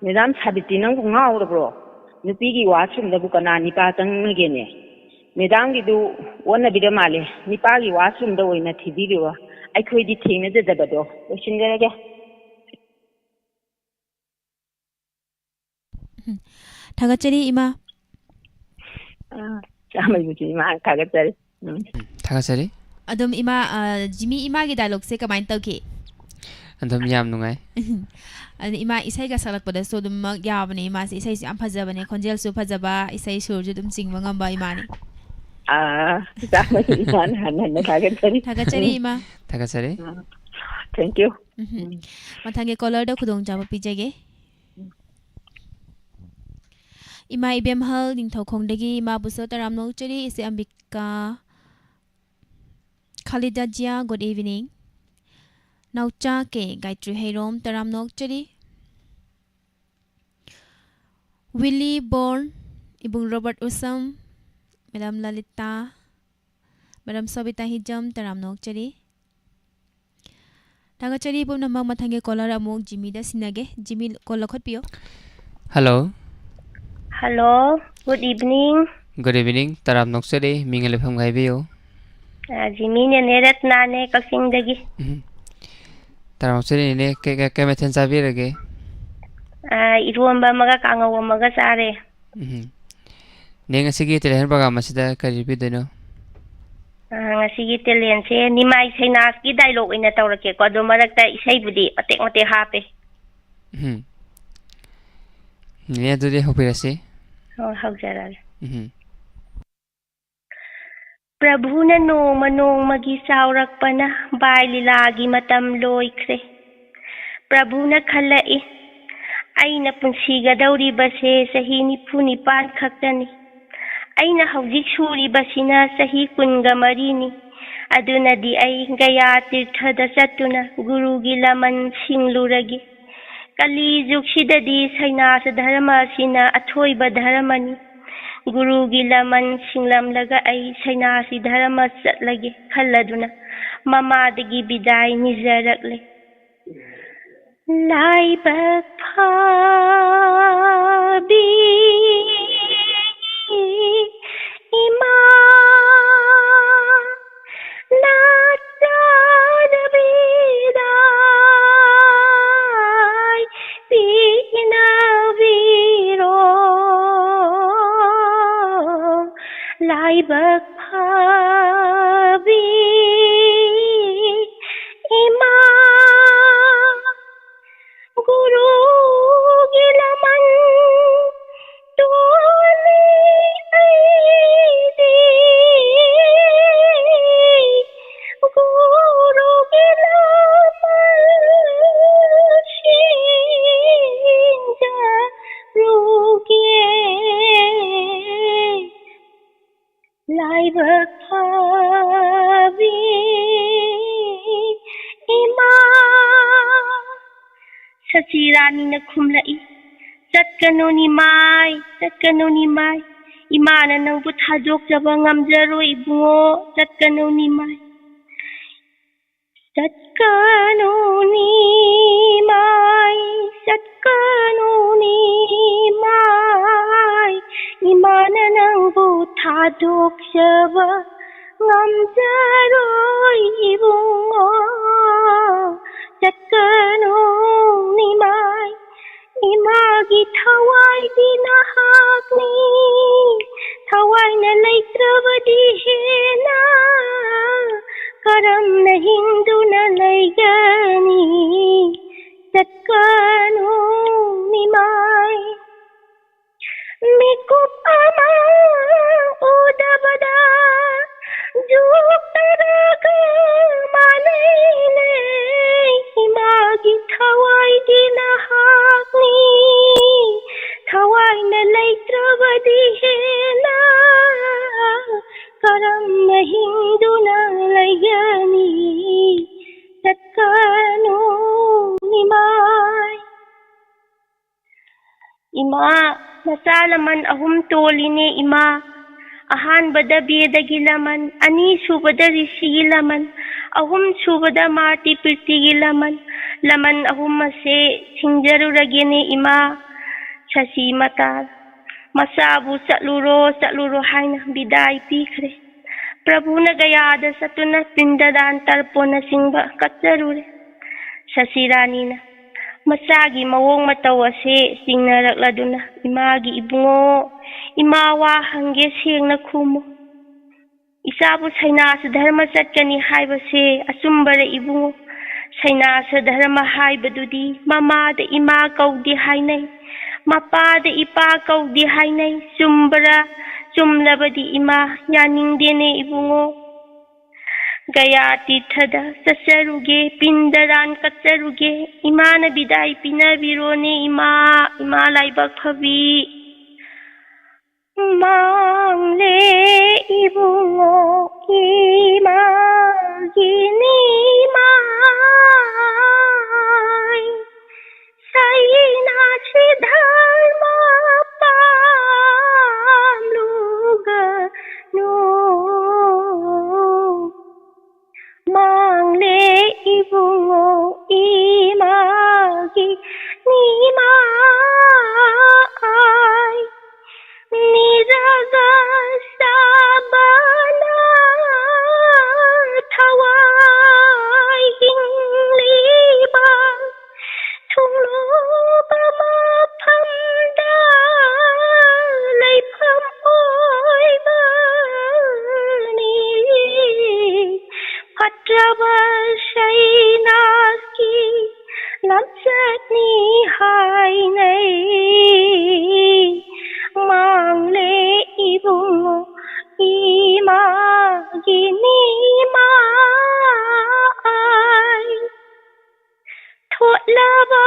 ꯃꯦꯗꯥꯝ ꯁꯥꯕꯤꯇ꯭ꯔꯤ, ꯅꯪꯕꯨ ꯉꯥꯎꯔꯕ꯭ꯔꯣ? ꯅꯨꯄꯤꯒꯤ ꯋꯥꯁꯔꯨꯝꯗꯕꯨ ꯀꯅꯥ ꯅꯤꯄꯥ ꯆꯪꯅꯒꯦꯅꯦ? ꯃꯦꯗꯥꯝꯒꯤꯗꯨ ꯑꯣꯟꯅꯕꯤꯔ ꯃꯥꯜꯂꯦ꯫ ꯅꯤꯄꯥꯒꯤ ꯋꯥꯁꯔꯨꯝꯗ ꯑꯣꯏꯅ ꯊꯤꯕꯤꯔꯨꯔꯣ꯫ ꯑꯩꯈꯣꯏꯗꯤ ꯊꯦꯡꯅꯖꯗꯕꯗꯣ꯫ ꯂꯣꯏꯁꯤꯟꯖꯔꯒꯦ꯫" ꯎꯝ꯫ ꯊꯥꯒꯠꯆꯔꯤ, ꯏꯃꯥ꯫ ꯑꯥ, ꯆꯥꯝꯃꯩꯕꯨꯁꯨ ꯏꯃꯥ ꯊꯥꯒꯠꯆꯔꯤ꯫ ꯎꯝ꯫ ꯎꯝ, ꯊꯥꯒꯠꯆꯔꯤ꯫ ꯑꯗꯨꯝ ꯏꯃꯥ, ꯑ, ꯖꯤꯃꯤ, ꯏꯃꯥꯒꯤ ꯗꯥꯏꯂꯣꯛꯁꯦ ꯀꯃꯥꯏꯅ ꯇꯧꯈꯤ? ꯑꯗꯨꯝ ꯌꯥꯝ ꯅꯨꯡꯉꯥꯏ꯫ ꯑꯗꯨ ꯏꯃꯥ ꯏꯁꯩꯒ ꯁꯛꯂꯛꯄꯗꯁꯨ ꯑꯗꯨꯝꯃꯛ ꯌꯥꯕꯅꯦ ꯏꯃꯥꯁꯦ꯫ ꯏꯁꯩꯁꯨ ꯌꯥꯝ ꯐꯖꯕꯅꯦ, ꯈꯣꯟꯖꯦꯜꯁꯨ ꯐꯖꯕ, ꯏꯁꯩ ꯁꯨꯔꯁꯨ ꯑꯗꯨꯝ ꯆꯤꯡꯕ ꯉꯝꯕ ꯏꯃꯥꯅꯤ꯫ ꯑꯥ, ꯆꯥꯝꯃꯒꯤ ꯏꯃꯥꯅ ꯍꯥꯟꯅ ꯍꯟꯅ ꯊꯥꯒꯠꯆꯔꯤ꯫ ꯊꯥꯒꯠꯆꯔꯤ, ꯎꯝ꯫ ꯏꯃꯥ꯫ ꯊꯥꯒꯠꯆꯔꯤ꯫ ꯑꯥ, thank you꯫ ꯎꯝ꯫ ꯎꯝ꯫ ꯃꯊꯪꯒꯤ ꯀꯣꯂꯔꯗ ꯈꯨꯗꯣꯡꯆꯥꯕ ꯄꯤꯖꯒꯦ꯫ ꯏꯃꯥ ꯏꯕꯦꯝꯍꯜ ꯅꯤꯡꯊꯧꯈꯣꯡꯗꯒꯤ ꯏꯃꯥꯕꯨꯁꯨ ꯇꯔꯥꯝꯅ ꯑꯣꯛꯆꯔꯤ꯫ ꯏꯆꯦ ꯑꯝꯕꯤꯀꯥ, ꯈꯥꯂꯤꯗꯥ ꯖꯤꯌꯥ, good evening꯫ ꯅꯥꯎꯆꯥ ꯀꯦ ꯒꯥꯌꯇ꯭ꯔꯤ ꯍꯩꯔꯣꯝ, ꯇꯔꯥꯝꯅ ꯑꯣꯛꯆꯔꯤ꯫ ꯋꯤꯂꯤ ꯕꯣꯔꯟ, ꯏꯕꯨꯡ ꯔꯣꯕꯔꯠ ꯎꯁꯝ, ꯃꯦꯗꯥꯝ ꯂꯂꯤꯇꯥ, ꯃꯦꯗꯥꯝ ꯁꯣꯕꯤꯇꯥ ꯍꯤꯖꯝ, ꯇꯔꯥꯝꯅ ꯑꯣꯛꯆꯔꯤ꯫ ꯊꯥꯒꯠꯆꯔꯤ ꯄꯨꯝꯅꯃꯛ꯫ ꯃꯊꯪꯒꯤ caller ꯑꯃꯨꯛ ꯖꯤꯃꯤꯗ ꯁꯤꯟꯅꯒꯦ꯫ ꯖꯤꯃꯤ, call ꯂꯧꯈꯠꯄꯤꯌꯨ꯫ Hello꯫ Hello, good evening. Good evening꯫ ꯇꯔꯥꯝ ꯅꯣꯛꯆꯔꯤ꯫ ꯃꯤꯡꯒ ꯂꯩꯐꯝꯒ ꯍꯥꯏꯕꯤꯌꯨ꯫ ꯑ, ꯖꯤꯃꯤꯅꯦꯅꯦ, ꯔꯠꯅꯥꯅꯦ, ꯀꯛꯆꯤꯡꯗꯒꯤ꯫ ꯎꯝ꯫ ꯇꯔꯥꯝ ꯅꯣꯛꯆꯔꯤ ꯅꯦꯅꯦ꯫ ꯀꯩ, ꯀꯩ, ꯀꯩ ꯃꯊꯦꯜ ꯆꯥꯕꯤꯔꯒꯦ? ꯑ, ꯏꯔꯣꯝꯕ ꯑꯃꯒ ꯀꯥꯡꯉꯧ ꯑꯃꯒ ꯆꯥꯔꯦ꯫ ꯎꯝ꯫ ꯅꯦ, ꯉꯁꯤꯒꯤ talent hunt program ꯑꯁꯤꯗ ꯀꯔꯤ ꯄꯤꯗꯣꯏꯅꯣ? ꯑ, ꯉꯁꯤꯒꯤ talentꯁꯦ ꯅꯤꯃꯥꯏ ꯁꯩꯅꯥꯁꯀꯤ dialogue ꯑꯣꯏꯅ ꯇꯧꯔꯛꯀꯦꯀꯣ, ꯑꯗꯣ ꯃꯔꯛꯇ ꯏꯁꯩꯕꯨꯗꯤ ꯃꯇꯦꯛ ꯃꯇꯦꯛ ꯍꯥꯞꯄꯦ꯫ ꯎꯝ꯫ ꯅꯦꯅꯦ, ꯑꯗꯨꯗꯤ ꯍꯧꯕꯤꯔꯁꯤ꯫ ꯍꯣꯏ, ꯍꯧꯖꯔꯒꯦ꯫ ꯎꯝ꯫ ꯄ꯭ꯔꯚꯨꯅ ꯅꯣꯡꯃ ꯅꯣꯡꯃꯒꯤ ꯆꯥꯎꯔꯛꯄꯅ ꯕꯥꯏ ꯂꯤꯂꯥꯒꯤ ꯃꯇꯝ ꯂꯣꯏꯈ꯭ꯔꯦ꯫ ꯄ꯭ꯔꯚꯨꯅ ꯈꯜꯂꯛꯏ, "ꯑꯩꯅ ꯄꯨꯟꯁꯤꯒꯗꯧꯔꯤꯕꯁꯦ ꯆꯍꯤ ꯅꯤꯐꯨ ꯅꯤꯄꯥꯟ ꯈꯛꯇꯅꯤ꯫ ꯑꯩꯅ ꯍꯧꯖꯤꯛ ꯁꯨꯔꯤꯕꯁꯤꯅ ꯆꯍꯤ ꯀꯨꯟꯒ ꯃꯔꯤꯅꯤ꯫ ꯑꯗꯨꯅꯗꯤ ꯑꯩ ꯒꯌꯥ ꯇꯤꯔꯊꯗ ꯆꯠꯇꯨꯅ ꯒꯨꯔꯨꯒꯤ ꯂꯃꯟ ꯁꯤꯡꯂꯨꯔꯒꯦ꯫ ꯀꯂꯤ ꯖꯨꯒꯁꯤꯗꯗꯤ ꯁꯩꯅꯥꯁ ꯙꯔꯃ ꯑꯁꯤꯅ ꯑꯊꯣꯏꯕ ꯙꯔꯃꯅꯤ꯫ ꯒꯨꯔꯨꯒꯤ ꯂꯃꯟ ꯁꯤꯡꯂꯝꯂꯒ ꯑꯩ ꯁꯩꯅꯥꯁꯤ ꯙꯔꯃ ꯆꯠꯂꯒꯦ" ꯈꯜꯂꯗꯨꯅ ꯃꯃꯥꯗꯒꯤ ꯕꯤꯗꯥꯏ ꯅꯤꯖꯔꯛꯂꯦ꯫ ꯂꯥꯏꯕꯛ ꯐꯕꯤ ꯏꯃꯥ, ꯅꯆꯥꯅ ꯕꯤꯗꯥꯏ ꯄꯤꯅꯕꯤꯔꯣ꯫ ꯂꯥꯏꯕꯛ ꯐꯕꯤ ꯏꯃꯥ, ꯒꯨꯔꯨꯒꯤ ꯂꯃꯟ ꯇꯣꯜꯂꯤ ꯑꯩꯗꯤ, ꯒꯨꯔꯨꯒꯤ ꯂꯃꯟ ꯁꯤꯡꯖꯔꯨꯒꯦ꯫ ꯂꯥꯏꯕꯛ ꯐꯕꯤ ꯏꯃꯥ꯫ ꯁꯆꯤ ꯔꯥꯅꯤꯅ ꯈꯨꯝꯂꯛꯏ, "ꯆꯠꯀꯅꯨ ꯅꯤꯃꯥꯏ, ꯆꯠꯀꯅꯨ ꯅꯤꯃꯥꯏ꯫ ꯏꯃꯥꯅ ꯅꯪꯕꯨ ꯊꯥꯗꯣꯛꯆꯕ ꯉꯝꯖꯔꯣꯏ ꯏꯕꯨꯡꯉꯣ, ꯆꯠꯀꯅꯨ ꯅꯤꯃꯥꯏ"꯫ ꯆꯠꯀꯅꯨ ꯅꯤꯃꯥꯏ, ꯆꯠꯀꯅꯨ ꯅꯤꯃꯥꯏ, ꯏꯃꯥꯅ ꯅꯪꯕꯨ ꯊꯥꯗꯣꯛꯆꯕ ꯉꯝꯖꯔꯣꯏ ꯏꯕꯨꯡꯉꯣ꯫ ꯆꯠꯀꯅꯨ ꯅꯤꯃꯥꯏ, ꯏꯃꯥꯒꯤ ꯊꯋꯥꯏꯗꯤ ꯅꯍꯥꯛꯅꯤ꯫ ꯊꯋꯥꯏꯅ ꯂꯩꯇ꯭ꯔꯕꯗꯤ ꯍꯦꯟꯅ ꯀꯔꯝꯅ ꯍꯤꯡꯗꯨꯅ ꯂꯩꯒꯅꯤ? ꯆꯠꯀꯅꯨ ꯅꯤꯃꯥꯏ, ꯃꯤꯀꯨꯞ ꯑꯃ ꯎꯗꯕꯗ ꯖꯨꯛꯇꯔꯒ ꯃꯥꯟꯅꯩꯅꯦ꯫ ꯏꯃꯥꯒꯤ ꯊꯋꯥꯏꯗꯤ ꯅꯍꯥꯛꯅꯤ꯫ ꯊꯋꯥꯏꯅ ꯂꯩꯇ꯭ꯔꯕꯗꯤ ꯍꯦꯟꯅ ꯀꯔꯝꯅ ꯍꯤꯡꯗꯨꯅ ꯂꯩꯒꯅꯤ? ꯆꯠꯀꯅꯨ ꯅꯤꯃꯥꯏ꯫ ꯏꯃꯥ, ꯃꯆꯥ ꯂꯃꯟ ꯑꯍꯨꯝ ꯇꯣꯜꯂꯤꯅꯦ ꯏꯃꯥ꯫ ꯑꯍꯥꯟꯕꯗ ꯕꯦꯗꯒꯤ ꯂꯃꯟ, ꯑꯅꯤ ꯁꯨꯕꯗ ꯔꯤꯁꯤꯒꯤ ꯂꯃꯟ, ꯑꯍꯨꯝ ꯁꯨꯕꯗ ꯃꯥꯔꯇꯤ ꯄ꯭ꯔꯤꯇꯤꯒꯤ ꯂꯃꯟ꯫ ꯂꯃꯟ ꯑꯍꯨꯝ ꯑꯁꯦ ꯁꯤꯡꯖꯔꯨꯔꯒꯦꯅꯦ ꯏꯃꯥ꯫ ꯁꯁꯤ ꯃꯇꯥ ꯃꯆꯥꯕꯨ ꯆꯠꯂꯨꯔꯣ, ꯆꯠꯂꯨꯔꯣ ꯍꯥꯏꯅ ꯕꯤꯗꯥꯏ ꯄꯤꯈ꯭ꯔꯦ꯫ ꯄ꯭ꯔꯚꯨꯅ ꯒꯌꯥꯗ ꯆꯠꯇꯨꯅ ꯄꯤꯟꯗꯗꯥꯟ ꯇꯔꯄꯣꯟꯅꯆꯤꯡꯕ ꯀꯠꯆꯔꯨꯔꯦ꯫ ꯁꯁꯤ ꯔꯥꯅꯤꯅ ꯃꯆꯥꯒꯤ ꯃꯑꯣꯡ ꯃꯇꯧ ꯑꯁꯦ ꯆꯤꯡꯅꯔꯛꯂꯗꯨꯅ, "ꯏꯃꯥꯒꯤ ꯏꯕꯨꯡꯉꯣ, ꯏꯃꯥ ꯋꯥ ꯍꯪꯒꯦ, ꯁꯦꯡꯅ ꯈꯨꯝꯃꯨ꯫ ꯏꯆꯥꯕꯨ ꯁꯩꯅꯥꯁ ꯙꯔꯃ ꯆꯠꯀꯅꯤ ꯍꯥꯏꯕꯁꯦ ꯑꯆꯨꯝꯕꯔ ꯏꯕꯨꯡꯉꯣ? ꯁꯩꯅꯥꯁ ꯙꯔꯃ ꯍꯥꯏꯕꯗꯨꯗꯤ ꯃꯃꯥꯗ ꯏꯃꯥ ꯀꯧꯗꯦ ꯍꯥꯏꯅꯩ, ꯃꯄꯥꯗ ꯏꯄꯥ ꯀꯧꯗꯦ ꯍꯥꯏꯅꯩ꯫ ꯆꯨꯝꯕꯔ? ꯆꯨꯝꯂꯕꯗꯤ ꯏꯃꯥ, ꯌꯥꯅꯤꯡꯗꯦꯅꯦ ꯏꯕꯨꯡꯉꯣ꯫ ꯒꯌꯥ ꯇꯤꯔꯊꯗ ꯆꯠꯆꯔꯨꯒꯦ, ꯄꯤꯟꯗꯗꯥꯟ ꯀꯠꯆꯔꯨꯒꯦ꯫ ꯏꯃꯥꯅ ꯕꯤꯗꯥꯏ ꯄꯤꯅꯕꯤꯔꯣꯅꯦ ꯏꯃꯥ, ꯏꯃꯥ ꯂꯥꯏꯕꯛ ꯐꯕꯤ꯫" ꯃꯥꯡꯂꯦ ꯏꯕꯨꯡꯉꯣ ꯏꯃꯥꯒꯤ ꯅꯤꯃꯥꯏ, ꯁꯩꯅꯥꯁꯤ ꯙꯔꯃ ꯄꯥꯝꯂꯨꯒꯅꯨ꯫ ꯃꯥꯡꯂꯦ ꯅꯤ ꯍꯥꯏꯅꯩ ꯃꯥꯡꯂꯦ ꯏꯕꯨꯡꯉꯣ ꯏꯃꯥꯒꯤ ꯅꯤꯃꯥꯏ꯫ ꯊꯣꯠꯂꯕ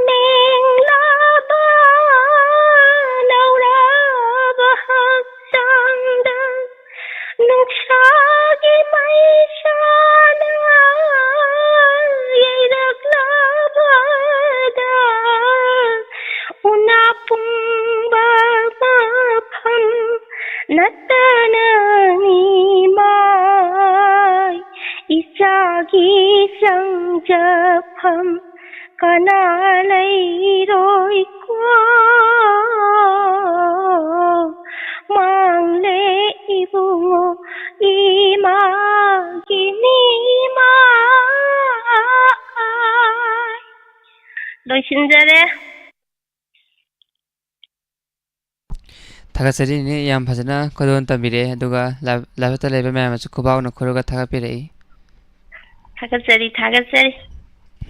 ꯃꯦꯡꯂꯕ ꯂꯧꯔꯕ ꯍꯛꯆꯥꯡꯗ ꯅꯨꯡꯁꯥꯒꯤ ꯃꯩꯁꯥꯅ ꯌꯩꯔꯛꯂꯕꯗ ꯎꯅꯥ ꯄꯨꯡꯕ ꯃꯐꯝ ꯅꯠꯇꯅ ꯅꯤꯃꯥꯏ ꯏꯆꯥꯒꯤ ꯆꯪꯖꯐꯝ ꯀꯅꯥ ꯂꯩꯔꯣꯏꯀꯣ? ꯃꯥꯡꯂꯦ ꯏꯕꯨꯡꯉꯣ ꯏꯃꯥꯒꯤ ꯅꯤꯃꯥꯏ꯫ ꯂꯣꯏꯁꯤꯟꯖꯔꯦ꯫ ꯊꯥꯒꯠꯆꯔꯤꯅꯤ, ꯌꯥꯝ ꯐꯖꯅ ꯈꯨꯗꯣꯜ ꯇꯝꯕꯤꯔꯛꯑꯦ꯫ ꯑꯗꯨꯒ ꯂꯥꯏ-, ꯂꯥꯏꯕꯛꯇ ꯂꯩꯕ ꯃꯌꯥꯝꯅꯁꯨ ꯈꯨꯕꯥꯛꯅ ꯈꯨꯔꯒ ꯊꯥꯒꯠꯄꯤꯔꯛꯏ꯫ ꯊꯥꯒꯠꯆꯔꯤ, ꯊꯥꯒꯠꯆꯔꯤ꯫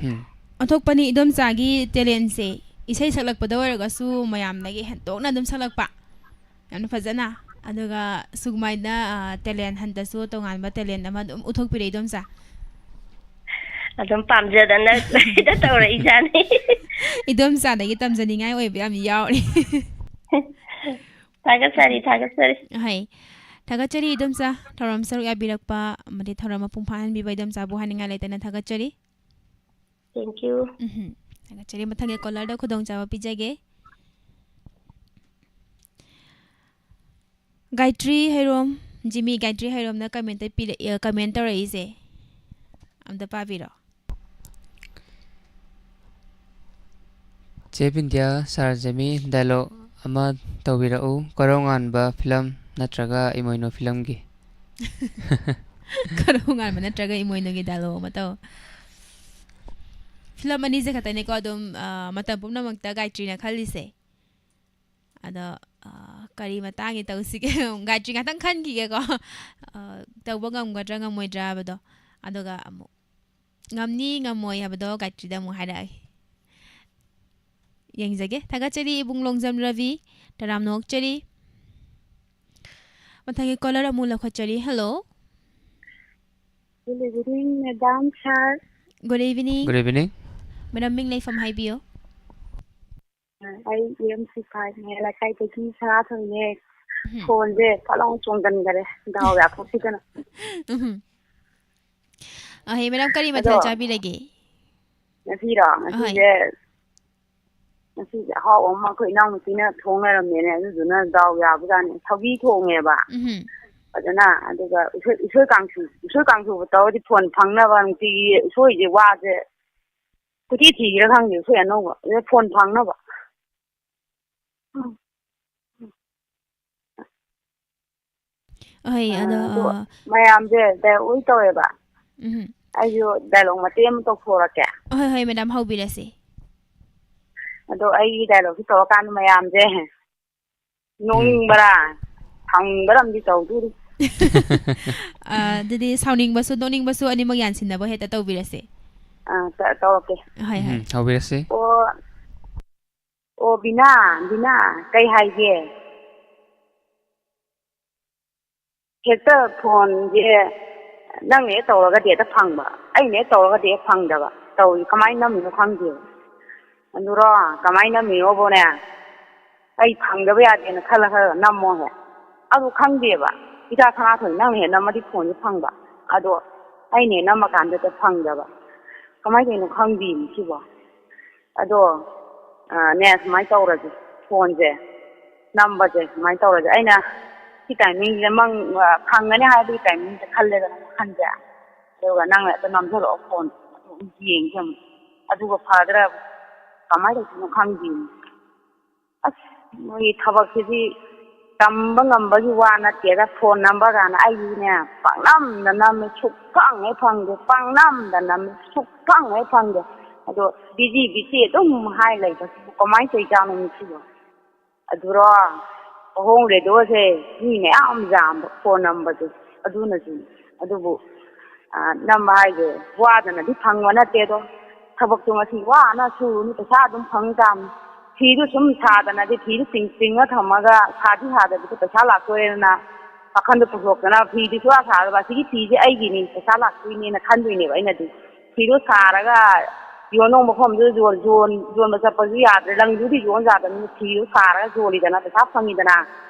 ꯎꯝ꯫ ꯑꯣꯟꯊꯣꯛꯄꯅꯤ ꯏꯗꯣꯝꯆꯥꯒꯤ ꯇꯦꯂꯦꯟꯁꯦ꯫ ꯏꯁꯩ ꯁꯛꯂꯛꯄꯗ ꯑꯣꯏꯔꯒꯁꯨ ꯃꯌꯥꯝꯗꯒꯤ ꯍꯦꯟꯗꯣꯛꯅ ꯑꯗꯨꯝ ꯁꯛꯂꯛꯄ꯫ ꯌꯥꯝꯅ ꯐꯖꯅ꯫ ꯑꯗꯨꯒ ꯁꯨꯃꯥꯏꯅ, ꯑ, ꯇꯦꯂꯦꯟ ꯍꯟꯗꯁꯨ ꯇꯣꯉꯥꯟꯕ ꯇꯦꯂꯦꯟ ꯑꯃ ꯑꯗꯨꯝ ꯎꯠꯊꯣꯛꯄꯤꯔꯛꯏ ꯏꯗꯣꯝꯆꯥ꯫ ꯑꯗꯨꯝ ꯄꯥꯝꯖꯗꯅ ꯍꯦꯛꯇ ꯇꯧꯔꯛꯏꯖꯥꯠꯅꯤ꯫ ꯏꯗꯣꯝꯆꯥꯗꯒꯤ ꯇꯝꯖꯅꯤꯡꯉꯥꯏ ꯑꯣꯏꯕ ꯌꯥꯝ ꯌꯥꯎꯔꯤ꯫ ꯊꯥꯒꯠꯆꯔꯤ, ꯊꯥꯒꯠꯆꯔꯤ꯫ ꯍꯩ꯫ ꯊꯥꯒꯠꯆꯔꯤ ꯏꯗꯣꯝꯆꯥ, ꯊꯧꯔꯝ ꯁꯔꯨꯛ ꯌꯥꯕꯤꯔꯛꯄ ꯑꯃꯗꯤ ꯊꯧꯔꯝ ꯃꯄꯨꯡ ꯐꯥꯍꯟꯕꯤꯕ ꯏꯗꯣꯝꯆꯥꯕꯨ ꯍꯥꯏꯅꯤꯡꯉꯥꯏ ꯂꯩꯇꯅ ꯊꯥꯒꯠꯆꯔꯤ꯫ Thank you꯫ ꯎꯝꯍꯨꯝ꯫ ꯊꯥꯒꯠꯆꯔꯤ꯫ ꯃꯊꯪꯒꯤ ꯀꯣꯂꯔꯗ ꯈꯨꯗꯣꯡꯆꯥꯕ ꯄꯤꯖꯒꯦ꯫ ꯒꯥꯌꯇ꯭ꯔꯤ ꯍꯩꯔꯣꯝ, ꯖꯤꯃꯤ ꯒꯥꯌꯇ꯭ꯔꯤ ꯍꯩꯔꯣꯝꯅ ꯀꯃꯦꯟꯇ ꯄꯤꯔꯛ-, ꯑ, ꯀꯃꯦꯟ ꯇꯧꯔꯛꯏꯁꯦ ꯑꯝꯇ ꯄꯥꯕꯤꯔꯣ꯫ ꯆꯦ ꯕꯤꯟꯗ꯭ꯌꯥ, ꯁꯥꯔ ꯖꯦꯃꯤ, ꯗꯥꯏꯂꯣꯛ ꯑꯃ ꯇꯧꯕꯤꯔꯛꯎ, ꯀꯣꯔꯧꯉꯥꯟꯕ ꯐꯤꯂꯝ ꯅꯠꯇ꯭ꯔꯒ ꯏꯃꯣꯏꯅꯨ ꯐꯤꯂꯝꯒꯤ꯫ ꯀꯣꯔꯧꯉꯥꯟꯕ ꯅꯠꯇ꯭ꯔꯒ ꯏꯃꯣꯏꯅꯨꯒꯤ ꯗꯥꯏꯂꯣꯛ ꯑꯃ ꯇꯧ꯫ ꯐꯤꯂꯝ ꯑꯅꯤꯁꯦ ꯈꯛꯇꯅꯦꯀꯣ ꯑꯗꯨꯝ, ꯑ, ꯃꯇꯝ ꯄꯨꯝꯅꯃꯛꯇ ꯒꯥꯌꯇ꯭ꯔꯤꯅ ꯈꯜꯂꯤꯁꯦ꯫ ꯑꯗꯣ, ꯑ, ꯀꯔꯤ ꯃꯇꯥꯡꯒꯤ ꯇꯧꯁꯤꯒꯦ? ꯒꯥꯌꯇ꯭ꯔꯤ ꯉꯥꯛꯇꯪ ꯈꯟꯈꯤꯒꯦꯀꯣ꯫ ꯑ, ꯇꯧꯕ ꯉꯝꯒꯗ꯭ꯔꯥ ꯉꯝꯃꯣꯏꯗ꯭ꯔꯥ ꯍꯥꯏꯕꯗꯣ꯫ ꯑꯗꯨꯒ ꯑꯃꯨꯛ ꯉꯝꯅꯤ ꯉꯝꯃꯣꯏ ꯍꯥꯏꯕꯗꯣ ꯒꯥꯌꯇ꯭ꯔꯤꯗ ꯑꯃꯨꯛ ꯍꯥꯏꯔꯛꯑꯒꯦ꯫ ꯌꯦꯡꯖꯒꯦ꯫ ꯊꯥꯒꯠꯆꯔꯤ ꯏꯕꯨꯡ ꯂꯣꯡꯖꯝ ꯔꯕꯤ꯫ ꯇꯔꯥꯝꯅ ꯑꯣꯛꯆꯔꯤ꯫ ꯃꯊꯪꯒꯤ caller ꯑꯃꯨꯛ ꯂꯧꯈꯠꯆꯔꯤ꯫ Hello꯫ Good evening, madam, sir꯫ Good evening꯫ Good evening꯫ Madam, ꯃꯤꯡ ꯂꯩꯐꯝ ꯍꯥꯏꯕꯤꯌꯨ꯫ ꯑꯩ M C five ꯅꯦ, ꯂꯩꯀꯥꯏꯗꯒꯤ ꯁꯅꯥꯊꯣꯏꯅꯦ꯫ ꯎꯝ꯫ ꯐꯣꯟꯁꯦ ꯐꯠ ꯂꯥꯎ ꯆꯣꯡꯁꯤꯟꯈꯔꯦ, ꯗꯥꯎ ꯌꯥꯊꯣꯛꯈꯤꯗꯅ꯫ ꯎꯝ꯫ ꯑꯍꯩ, madam, ꯀꯔꯤ ꯑꯗꯣ ꯃꯊꯦꯜ ꯆꯥꯕꯤꯔꯒꯦ? ꯉꯁꯤꯔꯣ? ꯑꯍꯣꯏ꯫ ꯉꯁꯤꯁꯦ, ꯉꯁꯤꯁꯦ ꯑꯍꯥꯎꯕ ꯑꯃ ꯑꯩꯈꯣꯏ ꯏꯅꯥꯎꯅꯨꯄꯤꯅ ꯊꯣꯡ ꯂꯩꯔꯝꯃꯦꯅꯦ, ꯑꯗꯨꯗꯨꯅ ꯗꯥꯎ ꯌꯥꯕꯖꯥꯠꯅꯤ꯫ ꯁꯧꯒ꯭ꯔꯤ ꯊꯣꯡꯉꯦꯕ꯫ ꯎꯝ꯫ ꯐꯖꯅ, ꯑꯗꯨꯒ ꯎꯁꯣꯏ, ꯎꯁꯣꯏ ꯀꯥꯡꯁꯨ, ꯎꯁꯣꯏ ꯀꯥꯡꯁꯨꯕꯨ ꯇꯧꯔꯗꯤ ꯐꯣꯟ ꯐꯪꯅꯕ ꯅꯨꯡꯇꯤꯒꯤ ꯎꯁꯣꯏꯁꯦ ꯋꯥꯁꯦ ꯀꯣꯏꯊꯤ ꯊꯤꯈꯤꯔ ꯈꯪꯗꯦ, ꯎꯁꯣꯏ ꯑꯅꯧꯕ꯫ ꯑꯗꯨꯗ ꯐꯣꯟ ꯐꯪꯅꯕ꯫ ꯑꯍꯣꯏ, ꯑ, ꯑꯗꯣ, ꯑꯗꯣ ꯑ, ꯃꯌꯥꯝꯁꯦ dialogue ꯂꯣꯏ ꯇꯧꯋꯦꯕ꯫ ꯎꯝ꯫ ꯑꯩꯁꯨ dialogue ꯃꯇꯦꯛ ꯑꯃ ꯇꯧꯊꯣꯔꯛꯀꯦ꯫ ꯍꯣꯏ, ꯍꯣꯏ, madam, ꯍꯧꯕꯤꯔꯁꯤ꯫ ꯑꯗꯣ ꯑꯩꯒꯤ dialogue ꯁꯤ ꯇꯧꯔꯀꯥꯟꯗ ꯃꯌꯥꯝꯁꯦ ꯎꯝ꯫ ꯅꯣꯛꯅꯤꯡꯕꯔꯥ, ꯁꯥꯎꯅꯤꯡꯕꯔꯥ ꯑꯃꯗꯤ ꯇꯧꯗꯣꯔꯤ꯫ ꯑ, ꯑꯗꯨꯗꯤ ꯁꯥꯎꯅꯤꯡꯕꯁꯨ ꯅꯣꯛꯅꯤꯡꯕꯁꯨ ꯑꯅꯤꯃꯛ ꯌꯥꯟꯁꯤꯟꯅꯕ ꯍꯦꯛꯇ ꯇꯧꯕꯤꯔꯁꯦ꯫ ꯑ, ꯇ-, ꯇꯧꯔꯛꯀꯦ꯫ ꯍꯣꯏ, ꯍꯣꯏ꯫ ꯎꯝ, ꯍꯧꯕꯤꯔꯁꯤ꯫ ꯑꯣ, ꯑꯣ, ꯕꯤꯅꯥ, ꯕꯤꯅꯥ, ꯀꯩ ꯍꯥꯏꯒꯦ? ꯍꯦꯛꯇ ꯐꯣꯟꯁꯦ ꯅꯪꯅ ꯍꯦꯛ ꯇꯧꯔꯒꯗꯤ ꯍꯦꯛꯇ ꯐꯪꯕ, ꯑꯩꯅ ꯍꯦꯛ ꯇꯧꯔꯒꯗꯤ ꯍꯦꯛ ꯐꯪꯗꯕ ꯇꯧꯔꯤ꯫ ꯀꯃꯥꯏꯅ ꯅꯝꯃꯤꯅꯣ ꯈꯪꯗꯦꯕ꯫ ꯑꯗꯨꯔꯣ, ꯀꯃꯥꯏꯅ ꯅꯝꯃꯤꯅꯣꯕꯨꯅꯦ, ꯑꯩ ꯐꯪꯗꯕ ꯌꯥꯗꯦꯅ ꯈꯜꯂ ꯈꯜꯂꯒ ꯅꯝꯃꯣ ꯍꯦꯛ꯫ ꯑꯗꯨ ꯈꯪꯗꯦꯕ, ꯏꯆꯥ ꯁꯅꯥꯊꯣꯏ, ꯅꯪꯅ ꯍꯦꯛ ꯅꯝꯃꯗꯤ ꯐꯣꯟꯁꯦ ꯐꯪꯕ, ꯑꯗꯣ ꯑꯩꯅ ꯍꯦꯛ ꯅꯝꯃꯀꯥꯟꯗ ꯍꯦꯛꯇ ꯐꯪꯗꯕ꯫ ꯀꯃꯥꯏꯅ ꯇꯧꯔꯤꯅꯣ ꯈꯪꯗꯦꯃꯤ ꯁꯤꯕꯣ꯫ ꯑꯗꯣ, ꯑ, ꯅꯦ, ꯁꯨꯃꯥꯏꯅ ꯇꯧꯔꯁꯦ, ꯐꯣꯟꯁꯦ ꯅꯝꯕꯁꯦ ꯁꯨꯃꯥꯏꯅ ꯇꯧꯔꯁꯦ꯫ ꯑꯩꯅ ꯁꯤ timing ꯁꯦ ꯃꯪ, ꯑ, ꯐꯪꯒꯅꯤ ꯍꯥꯏꯕꯒꯤ timing ꯁꯦ ꯈꯜꯂꯦꯗꯅ, ꯋꯥꯈꯜꯁꯦ꯫ ꯑꯗꯨꯒ ꯅꯪꯅ ꯍꯦꯛꯇ ꯅꯝꯁꯤꯜꯂꯛꯑꯣ ꯐꯣꯟ, ꯑꯗꯨꯝ ꯌꯦꯡꯁꯦ ꯑꯃꯨꯛ꯫ ꯑꯗꯨꯒ ꯐꯗ꯭ꯔꯥ? ꯀꯃꯥꯏꯅ ꯇꯧꯗꯣꯏꯅꯣ ꯈꯪꯗꯦ꯫ ꯑꯁ, ꯃꯣꯏꯒꯤ ꯊꯕꯛꯁꯤꯗꯤ ꯇꯝꯕ ꯉꯝꯕꯒꯤ ꯋꯥ ꯅꯠꯇꯦꯗ, ꯐꯣꯟ ꯅꯝꯕ ꯀꯥꯏꯅ꯫ ꯑꯩꯒꯤꯅꯦ, ꯄꯪꯅꯝꯗ ꯅꯝꯃꯦ, ꯁꯨꯛꯐꯪ ꯍꯦꯛ ꯐꯪꯗꯦ, ꯄꯪꯅꯝꯗ ꯅꯝꯃꯦ, ꯁꯨꯛꯐꯪ ꯍꯦꯛ ꯐꯪꯗꯦ꯫ ꯑꯗꯣ busy, busy ꯑꯗꯨꯝ ꯍꯥꯏ ꯂꯩꯕꯁꯤꯕꯨ ꯀꯃꯥꯏꯅ ꯇꯧꯔꯤꯖꯥꯠꯅꯣ ꯃꯁꯤꯕꯣ? ꯑꯗꯨꯔꯣ, ꯑꯍꯣꯡ ꯔꯦꯗꯤꯑꯣꯁꯦ ꯃꯤ ꯃꯌꯥꯝ ꯌꯥꯝꯕ ꯐꯣꯟ ꯅꯝꯕꯁꯦ, ꯑꯗꯨꯅꯁꯨꯅꯤ꯫ ꯑꯗꯨꯕꯨ, ꯑ, ꯅꯝꯕ ꯍꯥꯏꯁꯦ ꯋꯥꯗꯅꯗꯤ ꯐꯪꯕ ꯅꯠꯇꯦ ꯑꯗꯣ, ꯊꯕꯛꯇꯣ ꯉꯁꯤ ꯋꯥꯅ ꯁꯨꯔꯨꯅꯤ, ꯄꯩꯁꯥ ꯑꯗꯨꯝ ꯐꯪ ꯇꯥꯕꯅꯤ꯫ ꯐꯤꯗꯨ ꯁꯨꯝ ꯁꯥꯗꯅꯗꯤ ꯐꯤꯗꯨ ꯆꯤꯡ-, ꯆꯤꯡꯉ ꯊꯝꯃꯒ ꯁꯥꯗꯤ ꯁꯥꯗꯕꯤꯗ ꯄꯩꯁꯥ ꯂꯥꯛꯇꯣꯔꯦꯅ ꯋꯥꯈꯟꯗꯣ ꯄꯨꯊꯣꯛꯇꯅ ꯐꯤꯗꯤ ꯁꯨꯡꯁꯥ ꯁꯥꯗꯕ, "ꯑꯁꯤꯒꯤ ꯐꯤꯁꯦ ꯑꯩꯒꯤꯅꯤ, ꯄꯩꯁꯥ ꯂꯥꯛꯇꯣꯏꯅꯦꯅ" ꯈꯟꯗꯣꯏꯅꯦꯕ ꯑꯩꯅꯗꯤ꯫ ꯐꯤꯗꯣ ꯁꯥꯔꯒ ꯌꯣꯟꯗꯧ ꯃꯐꯝꯗꯨꯗ ꯌꯣꯟ-, ꯌꯣꯟ-, ꯌꯣꯟꯕ ꯆꯠꯄꯁꯨ ꯌꯥꯗ꯭ꯔꯦ, ꯂꯪꯗꯨꯗꯤ ꯌꯣꯟ ꯌꯥꯗꯕꯅꯤꯅ ꯐꯤꯗꯣ ꯁꯥꯔꯒ ꯌꯣꯜꯂꯤꯗꯅ ꯄꯩꯁꯥ ꯐꯪꯉꯤꯗꯅ꯫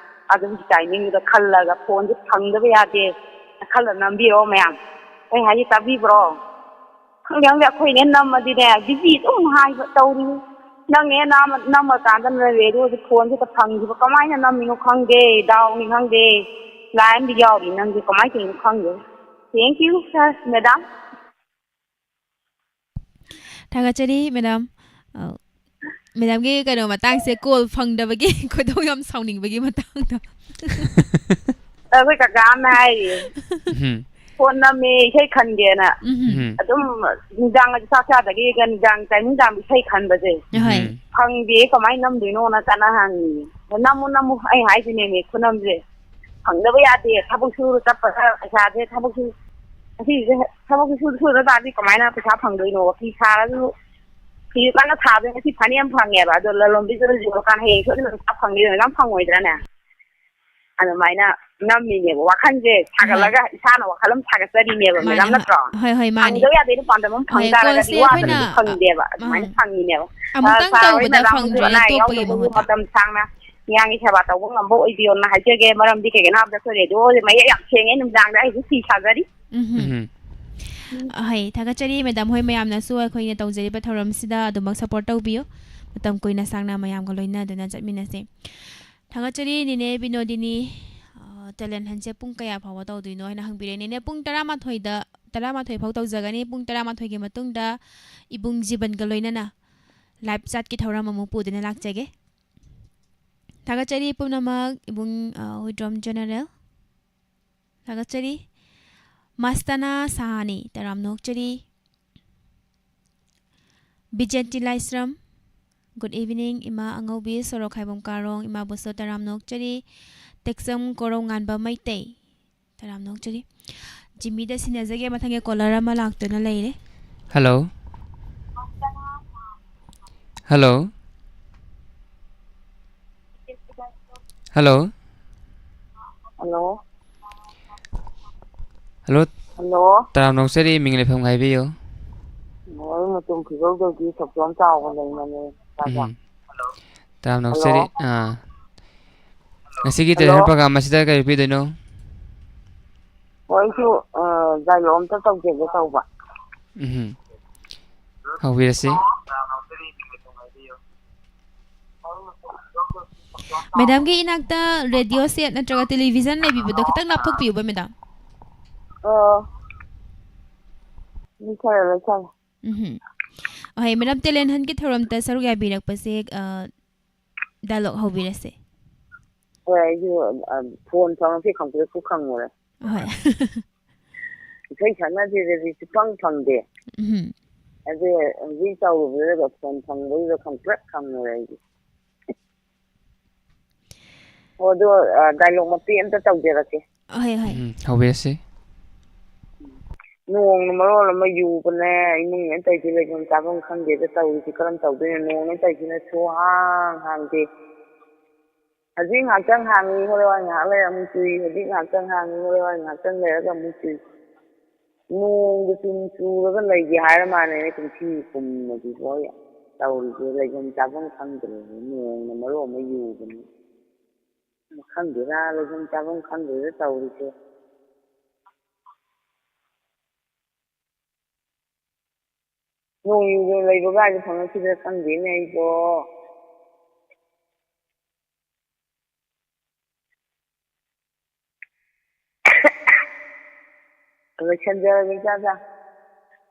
ꯑꯗꯨꯒꯤ timingꯗꯨꯗ ꯈꯜꯂꯒ ꯐꯣꯟꯁꯦ ꯐꯪꯗꯕ ꯌꯥꯗꯦ ꯈꯜꯂ ꯅꯝꯕꯤꯔꯣ ꯃꯌꯥꯝ꯫ ꯑꯩ ꯍꯥꯏꯁꯦ ꯇꯥꯕꯤꯕ꯭ꯔꯣ? ꯈꯪꯗꯦ, ꯈꯪꯗꯦ, ꯑꯩꯈꯣꯏꯅꯦ ꯅꯝꯃꯗꯤꯅꯦ busy ꯑꯗꯨꯝ ꯍꯥꯏꯕ ꯇꯧꯔꯤ꯫ ꯅꯪꯅꯦ ꯅꯝꯃ-, ꯅꯝꯃꯀꯥꯟꯗꯅ radioꯁꯦ ꯐꯣꯟꯁꯤꯗ ꯐꯪꯈꯤꯕ ꯀꯃꯥꯏꯅ ꯅꯝꯃꯤꯅꯣ ꯈꯪꯗꯦ, ꯗꯥꯎꯅꯤ ꯈꯪꯗꯦ, ꯂꯥꯏ ꯑꯃꯗꯤ ꯌꯥꯎꯔꯤ ꯅꯪꯁꯦ ꯀꯃꯥꯏꯅ ꯇꯧꯔꯤꯅꯣ ꯈꯪꯗꯦ꯫ Thank you, sir, madam꯫ ꯊꯥꯒꯠꯆꯔꯤ, madam꯫ ꯑ, madamꯒꯤ ꯀꯩꯅꯣ ꯃꯇꯥꯡꯁꯦ, call ꯐꯪꯗꯕꯒꯤ ꯈꯣꯏꯗꯧ ꯌꯥꯝ ꯁꯥꯎꯅꯤꯡꯕꯒꯤ ꯃꯇꯥꯡꯗꯣ꯫ ꯑꯩꯈꯣꯏ ꯀꯀꯥ ꯑꯃꯅ ꯍꯥꯏꯔꯤ, ꯎꯝ. ꯐꯣꯟ ꯅꯝꯃꯦ ꯏꯁꯩ ꯈꯟꯒꯦꯅ꯫ ꯎꯝ꯫ ꯎꯝ. ꯑꯗꯨꯝ ꯅꯨꯡꯗꯥꯡ ꯆꯥꯛ ꯆꯥꯗꯒꯤꯒ ꯅꯨꯡꯗꯥꯡ timing ꯇꯥꯕ ꯏꯁꯩ ꯈꯟꯕꯁꯦ ꯍꯣꯏ꯫ ꯎꯝ. ꯐꯪꯗꯦ, ꯀꯃꯥꯏꯅ ꯅꯝꯗꯣꯏꯅꯣꯅ ꯀꯟꯅ ꯍꯪꯉꯤ꯫ "ꯅꯝꯃꯨ, ꯅꯝꯃꯨ, ꯑꯩ ꯍꯥꯏꯁꯤꯅꯦꯃꯤ, ꯈꯨꯅꯝꯁꯦ ꯐꯪꯗꯕ ꯌꯥꯗꯦ꯫ ꯊꯕꯛ ꯁꯨꯔ ꯆꯠꯄꯗ ꯄꯩꯁꯥꯁꯦ ꯊꯕꯛ ꯁꯨ-, ꯉꯁꯤꯁꯦ ꯊꯕꯛꯁꯦ ꯁꯨ-, ꯁꯨꯗ ꯇꯥꯔꯗꯤ ꯀꯃꯥꯏꯅ ꯄꯩꯁꯥ ꯐꯪꯗꯣꯏꯅꯣ? ꯐꯤ ꯁꯥꯔꯁꯨ ꯐꯤ ꯀꯟꯅ ꯁꯥꯕꯗ ꯉꯁꯤ ꯐꯅꯌꯥꯝ ꯐꯪꯉꯦꯕ, ꯑꯗꯣ ꯂꯂꯣꯟꯕꯤꯗꯨꯅ ꯌꯣꯜꯂꯀꯥꯟꯗ ꯍꯌꯦꯡ ꯁꯣꯏꯗꯅ ꯄꯩꯁꯥ ꯐꯪꯗꯣꯏꯅꯣ, ꯌꯥꯝ ꯐꯪꯉꯣꯏꯗ꯭ꯔꯅꯦ?" ꯑꯗꯨꯃꯥꯏꯅ ꯅꯝꯃꯤꯅꯦꯕ꯫ ꯋꯥꯈꯜꯁꯦ ꯁꯥꯒꯠꯂꯒ ꯏꯁꯥꯅ ꯋꯥꯈꯜ ꯑꯃ ꯁꯥꯒꯠꯆꯔꯤꯅꯦꯕ, ꯃꯥꯅꯦ, ꯃꯦꯗꯥꯝ, ꯍꯣꯏ, ꯅꯠꯇ꯭ꯔꯣ? ꯍꯣꯏ, ꯍꯣꯏ, ꯃꯥꯅꯦ꯫ ꯐꯪꯗꯕ ꯌꯥꯗꯦꯅ ꯄꯥꯟꯗꯝ ꯑꯃ ꯐꯪ ꯍꯣꯏ, ꯇꯥꯔꯒꯗꯤ callꯁꯦ ꯑꯩꯈꯣꯏꯅ, ꯋꯥꯗꯅꯗꯤ ꯐꯪꯗꯦꯕ, ꯑꯗꯨꯃꯥꯏꯅ ꯑꯥ, ꯐꯪꯉꯤꯅꯦꯕ꯫ ꯑꯃꯨꯛꯇꯪ ꯑ, ꯁꯥꯔ ꯍꯣꯏ, ꯇꯧꯕꯗ ꯃꯦꯗꯥꯝ ꯐꯪꯗ꯭ꯔꯤꯅꯦ, ꯍꯣꯏꯁꯨ ꯑꯅꯥ ꯑꯌꯦꯛ ꯑꯇꯣꯞꯄꯒꯤ ꯌꯥꯎꯗꯕꯒꯤ ꯃꯍꯨꯠꯇ꯫ ꯃꯇꯝ ꯁꯥꯡꯅ ꯌꯥꯡꯒꯤ ꯁꯦꯕꯥ ꯇꯧꯕ ꯉꯝꯕ ꯑꯣꯏꯕꯤꯌꯣꯅ ꯍꯥꯏꯖꯒꯦ꯫ ꯃꯔꯝꯗꯤ ꯀꯩꯒꯤꯅꯣ ꯍꯥꯏꯕꯗ ꯑꯩꯈꯣꯏ ꯔꯦꯗꯤꯑꯣꯁꯦ ꯃꯌꯦꯛ ꯌꯥꯝ ꯁꯦꯡꯉꯦ, ꯅꯨꯃꯤꯗꯥꯡꯗ ꯑꯩꯁꯨ ꯐꯤ ꯁꯥꯖꯔꯤ꯫ ꯎꯝ꯫ ꯎꯝ. ꯍꯣꯏ, ꯊꯥꯒꯠꯆꯔꯤ ꯃꯦꯗꯥꯝ ꯍꯣꯏ ꯃꯌꯥꯝꯅꯁꯨ ꯑꯩꯈꯣꯏꯅ ꯇꯧꯖꯔꯤꯕ ꯊꯧꯔꯝꯁꯤꯗ ꯑꯗꯨꯃꯛ support ꯇꯧꯕꯤꯌꯨ꯫ ꯃꯇꯝ ꯀꯨꯏꯅ ꯁꯥꯡꯅ ꯃꯌꯥꯝꯒ ꯂꯣꯏꯅꯗꯨꯅ ꯆꯠꯃꯤꯟꯅꯁꯦ꯫ ꯊꯥꯒꯠꯆꯔꯤ ꯅꯦꯅꯦ ꯕꯤꯅꯣꯗꯤꯅꯤ, ꯑ, talent huntꯁꯦ ꯄꯨꯡ ꯀꯌꯥ ꯐꯥꯎꯕ ꯇꯧꯗꯣꯏꯅꯣ ꯍꯥꯏꯅ ꯍꯪꯕꯤꯔꯦ꯫ ꯅꯦꯅꯦ, ꯄꯨꯡ ꯇꯔꯥꯃꯥꯊꯣꯏꯗ, ꯇꯔꯥꯃꯥꯊꯣꯏ ꯐꯥꯎ ꯇꯧꯖꯒꯅꯤ꯫ ꯄꯨꯡ ꯇꯔꯥꯃꯥꯊꯣꯏꯒꯤ ꯃꯇꯨꯡꯗ ꯏꯕꯨꯡ ꯖꯤꯕꯟꯒ ꯂꯣꯏꯅꯅ live chatꯀꯤ ꯊꯧꯔꯝ ꯑꯃꯨꯛ ꯄꯨꯗꯨꯅ ꯂꯥꯛꯆꯒꯦ꯫ ꯊꯥꯒꯠꯆꯔꯤ ꯄꯨꯝꯅꯃꯛ, ꯏꯕꯨꯡ, ꯑ, ꯍꯨꯏꯗ꯭ꯔꯣꯝ General꯫ ꯊꯥꯒꯠꯆꯔꯤ꯫ ꯃꯥꯁꯇꯅꯥ ꯁꯍꯥꯅꯤ, ꯇꯔꯥꯝꯅ ꯑꯣꯛꯆꯔꯤ꯫ ꯕꯤꯖꯦꯟꯇꯤ ꯂꯥꯏꯁ꯭ꯔꯝ, good evening, ꯏꯃꯥ ꯑꯉꯧꯕꯤ, ꯁꯣꯔꯣꯛ ꯈꯥꯏꯕꯝ ꯀꯥꯔꯣꯡ, ꯏꯃꯥꯕꯨꯁꯨ ꯇꯔꯥꯝꯅ ꯑꯣꯛꯆꯔꯤ꯫ ꯇꯦꯛꯆꯝ ꯀꯣꯔꯧ ꯉꯥꯟꯕ ꯃꯩꯇꯩ, ꯇꯔꯥꯝꯅ ꯑꯣꯛꯆꯔꯤ꯫ ꯖꯤꯃꯤꯗ ꯁꯤꯟꯅꯖꯒꯦ, ꯃꯊꯪꯒꯤ caller ꯑꯃ ꯂꯥꯛꯇꯨꯅ ꯂꯩꯔꯦ꯫ Hello. Hello. Hello. Hello. Hello. Hello. ꯇꯔꯥꯝꯅ ꯑꯣꯛꯆꯔꯤ, ꯃꯤꯡ ꯂꯩꯐꯝ ꯍꯥꯏꯕꯤꯌꯨ꯫ ꯑꯣ, ꯑꯩ ꯃꯇꯨꯝ ꯐꯤꯖꯧꯗꯒꯤ ꯊꯣꯛꯆꯣꯝ ꯆꯥꯎꯕ ꯂꯩꯃꯅꯦ꯫ ꯎꯝ꯫ ꯇꯔꯥꯝꯅ ꯍꯜꯂꯣ꯫ ꯑꯣꯛꯆꯔꯤ꯫ ꯑꯥ꯫ ꯉꯁꯤꯒꯤ ꯍꯜꯂꯣ꯫ ꯇꯦꯂꯦꯟ ꯍꯟ ꯄ꯭ꯔꯣꯒ꯭ꯔꯥꯝ ꯑꯁꯤꯗ ꯀꯔꯤ ꯄꯤꯗꯣꯏꯅꯣ? ꯑꯣ, ꯑꯩꯁꯨ, ꯑ, ꯗꯥꯏꯂꯣꯛ ꯑꯝꯇ ꯇꯧꯖꯒꯦ ꯇꯧꯕ꯫ ꯎꯝ꯫ ꯍꯧꯕꯤꯔꯁꯤ꯫ ꯃꯦꯗꯥꯝꯒꯤ ꯏꯅꯥꯛꯇ ꯔꯦꯗꯤꯑꯣ ꯁꯦꯠ ꯅꯠꯇ꯭ꯔꯒ ꯇꯦꯂꯤꯚꯤꯖꯟ ꯂꯩꯕꯤꯕꯗꯣ ꯈꯤꯇꯪ ꯂꯥꯞꯊꯣꯛꯄꯤꯌꯨꯕ, ꯃꯦꯗꯥꯝ꯫ ꯑꯣ꯫ ꯂꯩꯊꯔꯦ, ꯂꯩꯊꯔꯦ꯫ ꯎꯝ꯫ ꯍꯣꯏ, ꯃꯦꯗꯥꯝ, ꯇꯦꯂꯦꯟ ꯍꯟꯒꯤ ꯊꯧꯔꯝꯗ ꯁꯔꯨꯛ ꯌꯥꯕꯤꯔꯛꯄꯁꯦ, ꯑ, ꯗꯥꯏꯂꯣꯛ ꯍꯧꯕꯤꯔꯁꯦ꯫ ꯍꯣꯏ, ꯑꯩꯁꯨ, ꯑ, ꯐꯣꯟ ꯊꯝꯃꯛꯇꯦ, ꯈꯪꯄ꯭ꯔꯦꯛꯄꯨ ꯈꯪꯉꯨꯔꯦ꯫ ꯍꯣꯏ꯫ ꯏꯁꯩ ꯁꯛꯅꯁꯤꯗꯗꯤ ꯁꯨꯐꯪ ꯐꯪꯗꯦ꯫ ꯎꯝ꯫ ꯑꯗꯨ ꯍꯧꯖꯤꯛ ꯇꯧꯔꯨꯕꯗꯨꯗ ꯐꯣꯟ ꯐꯪꯕꯗꯨꯗ ꯈꯪꯄ꯭ꯔꯦꯛ ꯈꯪꯉꯨꯔꯦ ꯑꯩꯗꯤ꯫ ꯑꯣ, ꯑꯗꯣ, ꯑ, ꯗꯥꯏꯂꯣꯛ ꯃꯇꯦꯛ ꯑꯝꯇ ꯇꯧꯖꯔꯛꯀꯦ꯫ ꯍꯣꯏ, ꯍꯣꯏ꯫ ꯎꯝ, ꯍꯧꯕꯤꯔꯁꯤ꯫ ꯅꯣꯡꯅ ꯃꯔꯣꯜ ꯑꯃ ꯌꯨꯕꯅꯦ, ꯏꯃꯨꯡꯅꯦ ꯇꯧꯔꯤꯁꯦ ꯂꯩꯐꯝ ꯆꯥꯐꯝ ꯈꯪꯗꯦꯗ ꯇꯧꯔꯤꯁꯦ, ꯀꯔꯝ ꯇꯧꯗꯣꯏꯅꯣ? ꯅꯣꯡꯅꯦ ꯇꯧꯔꯤꯁꯤꯅ ꯁꯨꯍꯥꯡ ꯍꯥꯡꯗꯦ꯫ ꯍꯧꯖꯤꯛ ꯉꯥꯏꯍꯥꯛꯇꯪ ꯍꯥꯡꯉꯤ, ꯍꯣꯔꯦꯟ ꯉꯥꯏꯍꯥꯛ ꯂꯩꯔ ꯑꯃꯨꯛ ꯆꯨꯏ, ꯍꯧꯖꯤꯛ ꯉꯥꯏꯍꯥꯛꯇꯪ ꯍꯥꯡꯉꯤ, ꯍꯣꯔꯦꯟ ꯉꯥꯏꯍꯥꯛꯇꯪ ꯂꯩꯔꯒ ꯑꯃꯨꯛ ꯆꯨꯏ꯫ ꯅꯣꯡꯗ ꯆꯨꯝ ꯆꯨꯔꯒ ꯂꯩꯒꯦ ꯍꯥꯏꯔ ꯃꯥꯜꯂꯦꯅꯦ ꯀꯨꯝꯁꯤ ꯀꯨꯝ ꯑꯁꯤꯕꯣ꯫ ꯇꯧꯔꯤꯁꯦ ꯂꯩꯐꯝ ꯆꯥꯐꯝ ꯈꯪꯗ꯭ꯔꯦ꯫ ꯅꯣꯡꯅ ꯃꯔꯣꯜ ꯑꯃ ꯌꯨꯕꯅꯦ꯫ ꯈꯪꯗꯦꯗ, ꯂꯩꯐꯝ ꯆꯥꯐꯝ ꯈꯪꯗꯦꯗ ꯇꯧꯔꯤꯁꯦ꯫ ꯅꯣꯡ ꯌꯨꯗꯅ ꯂꯩꯕ ꯀꯥꯏꯗ ꯐꯪꯉꯛꯈꯤꯗ꯭ꯔꯥ ꯈꯪꯗꯦꯅꯦ ꯑꯩꯕꯣ꯫ ꯂꯣꯏꯁꯟꯖꯔꯒꯦ, ꯏꯆꯥ ꯏꯆꯥ꯫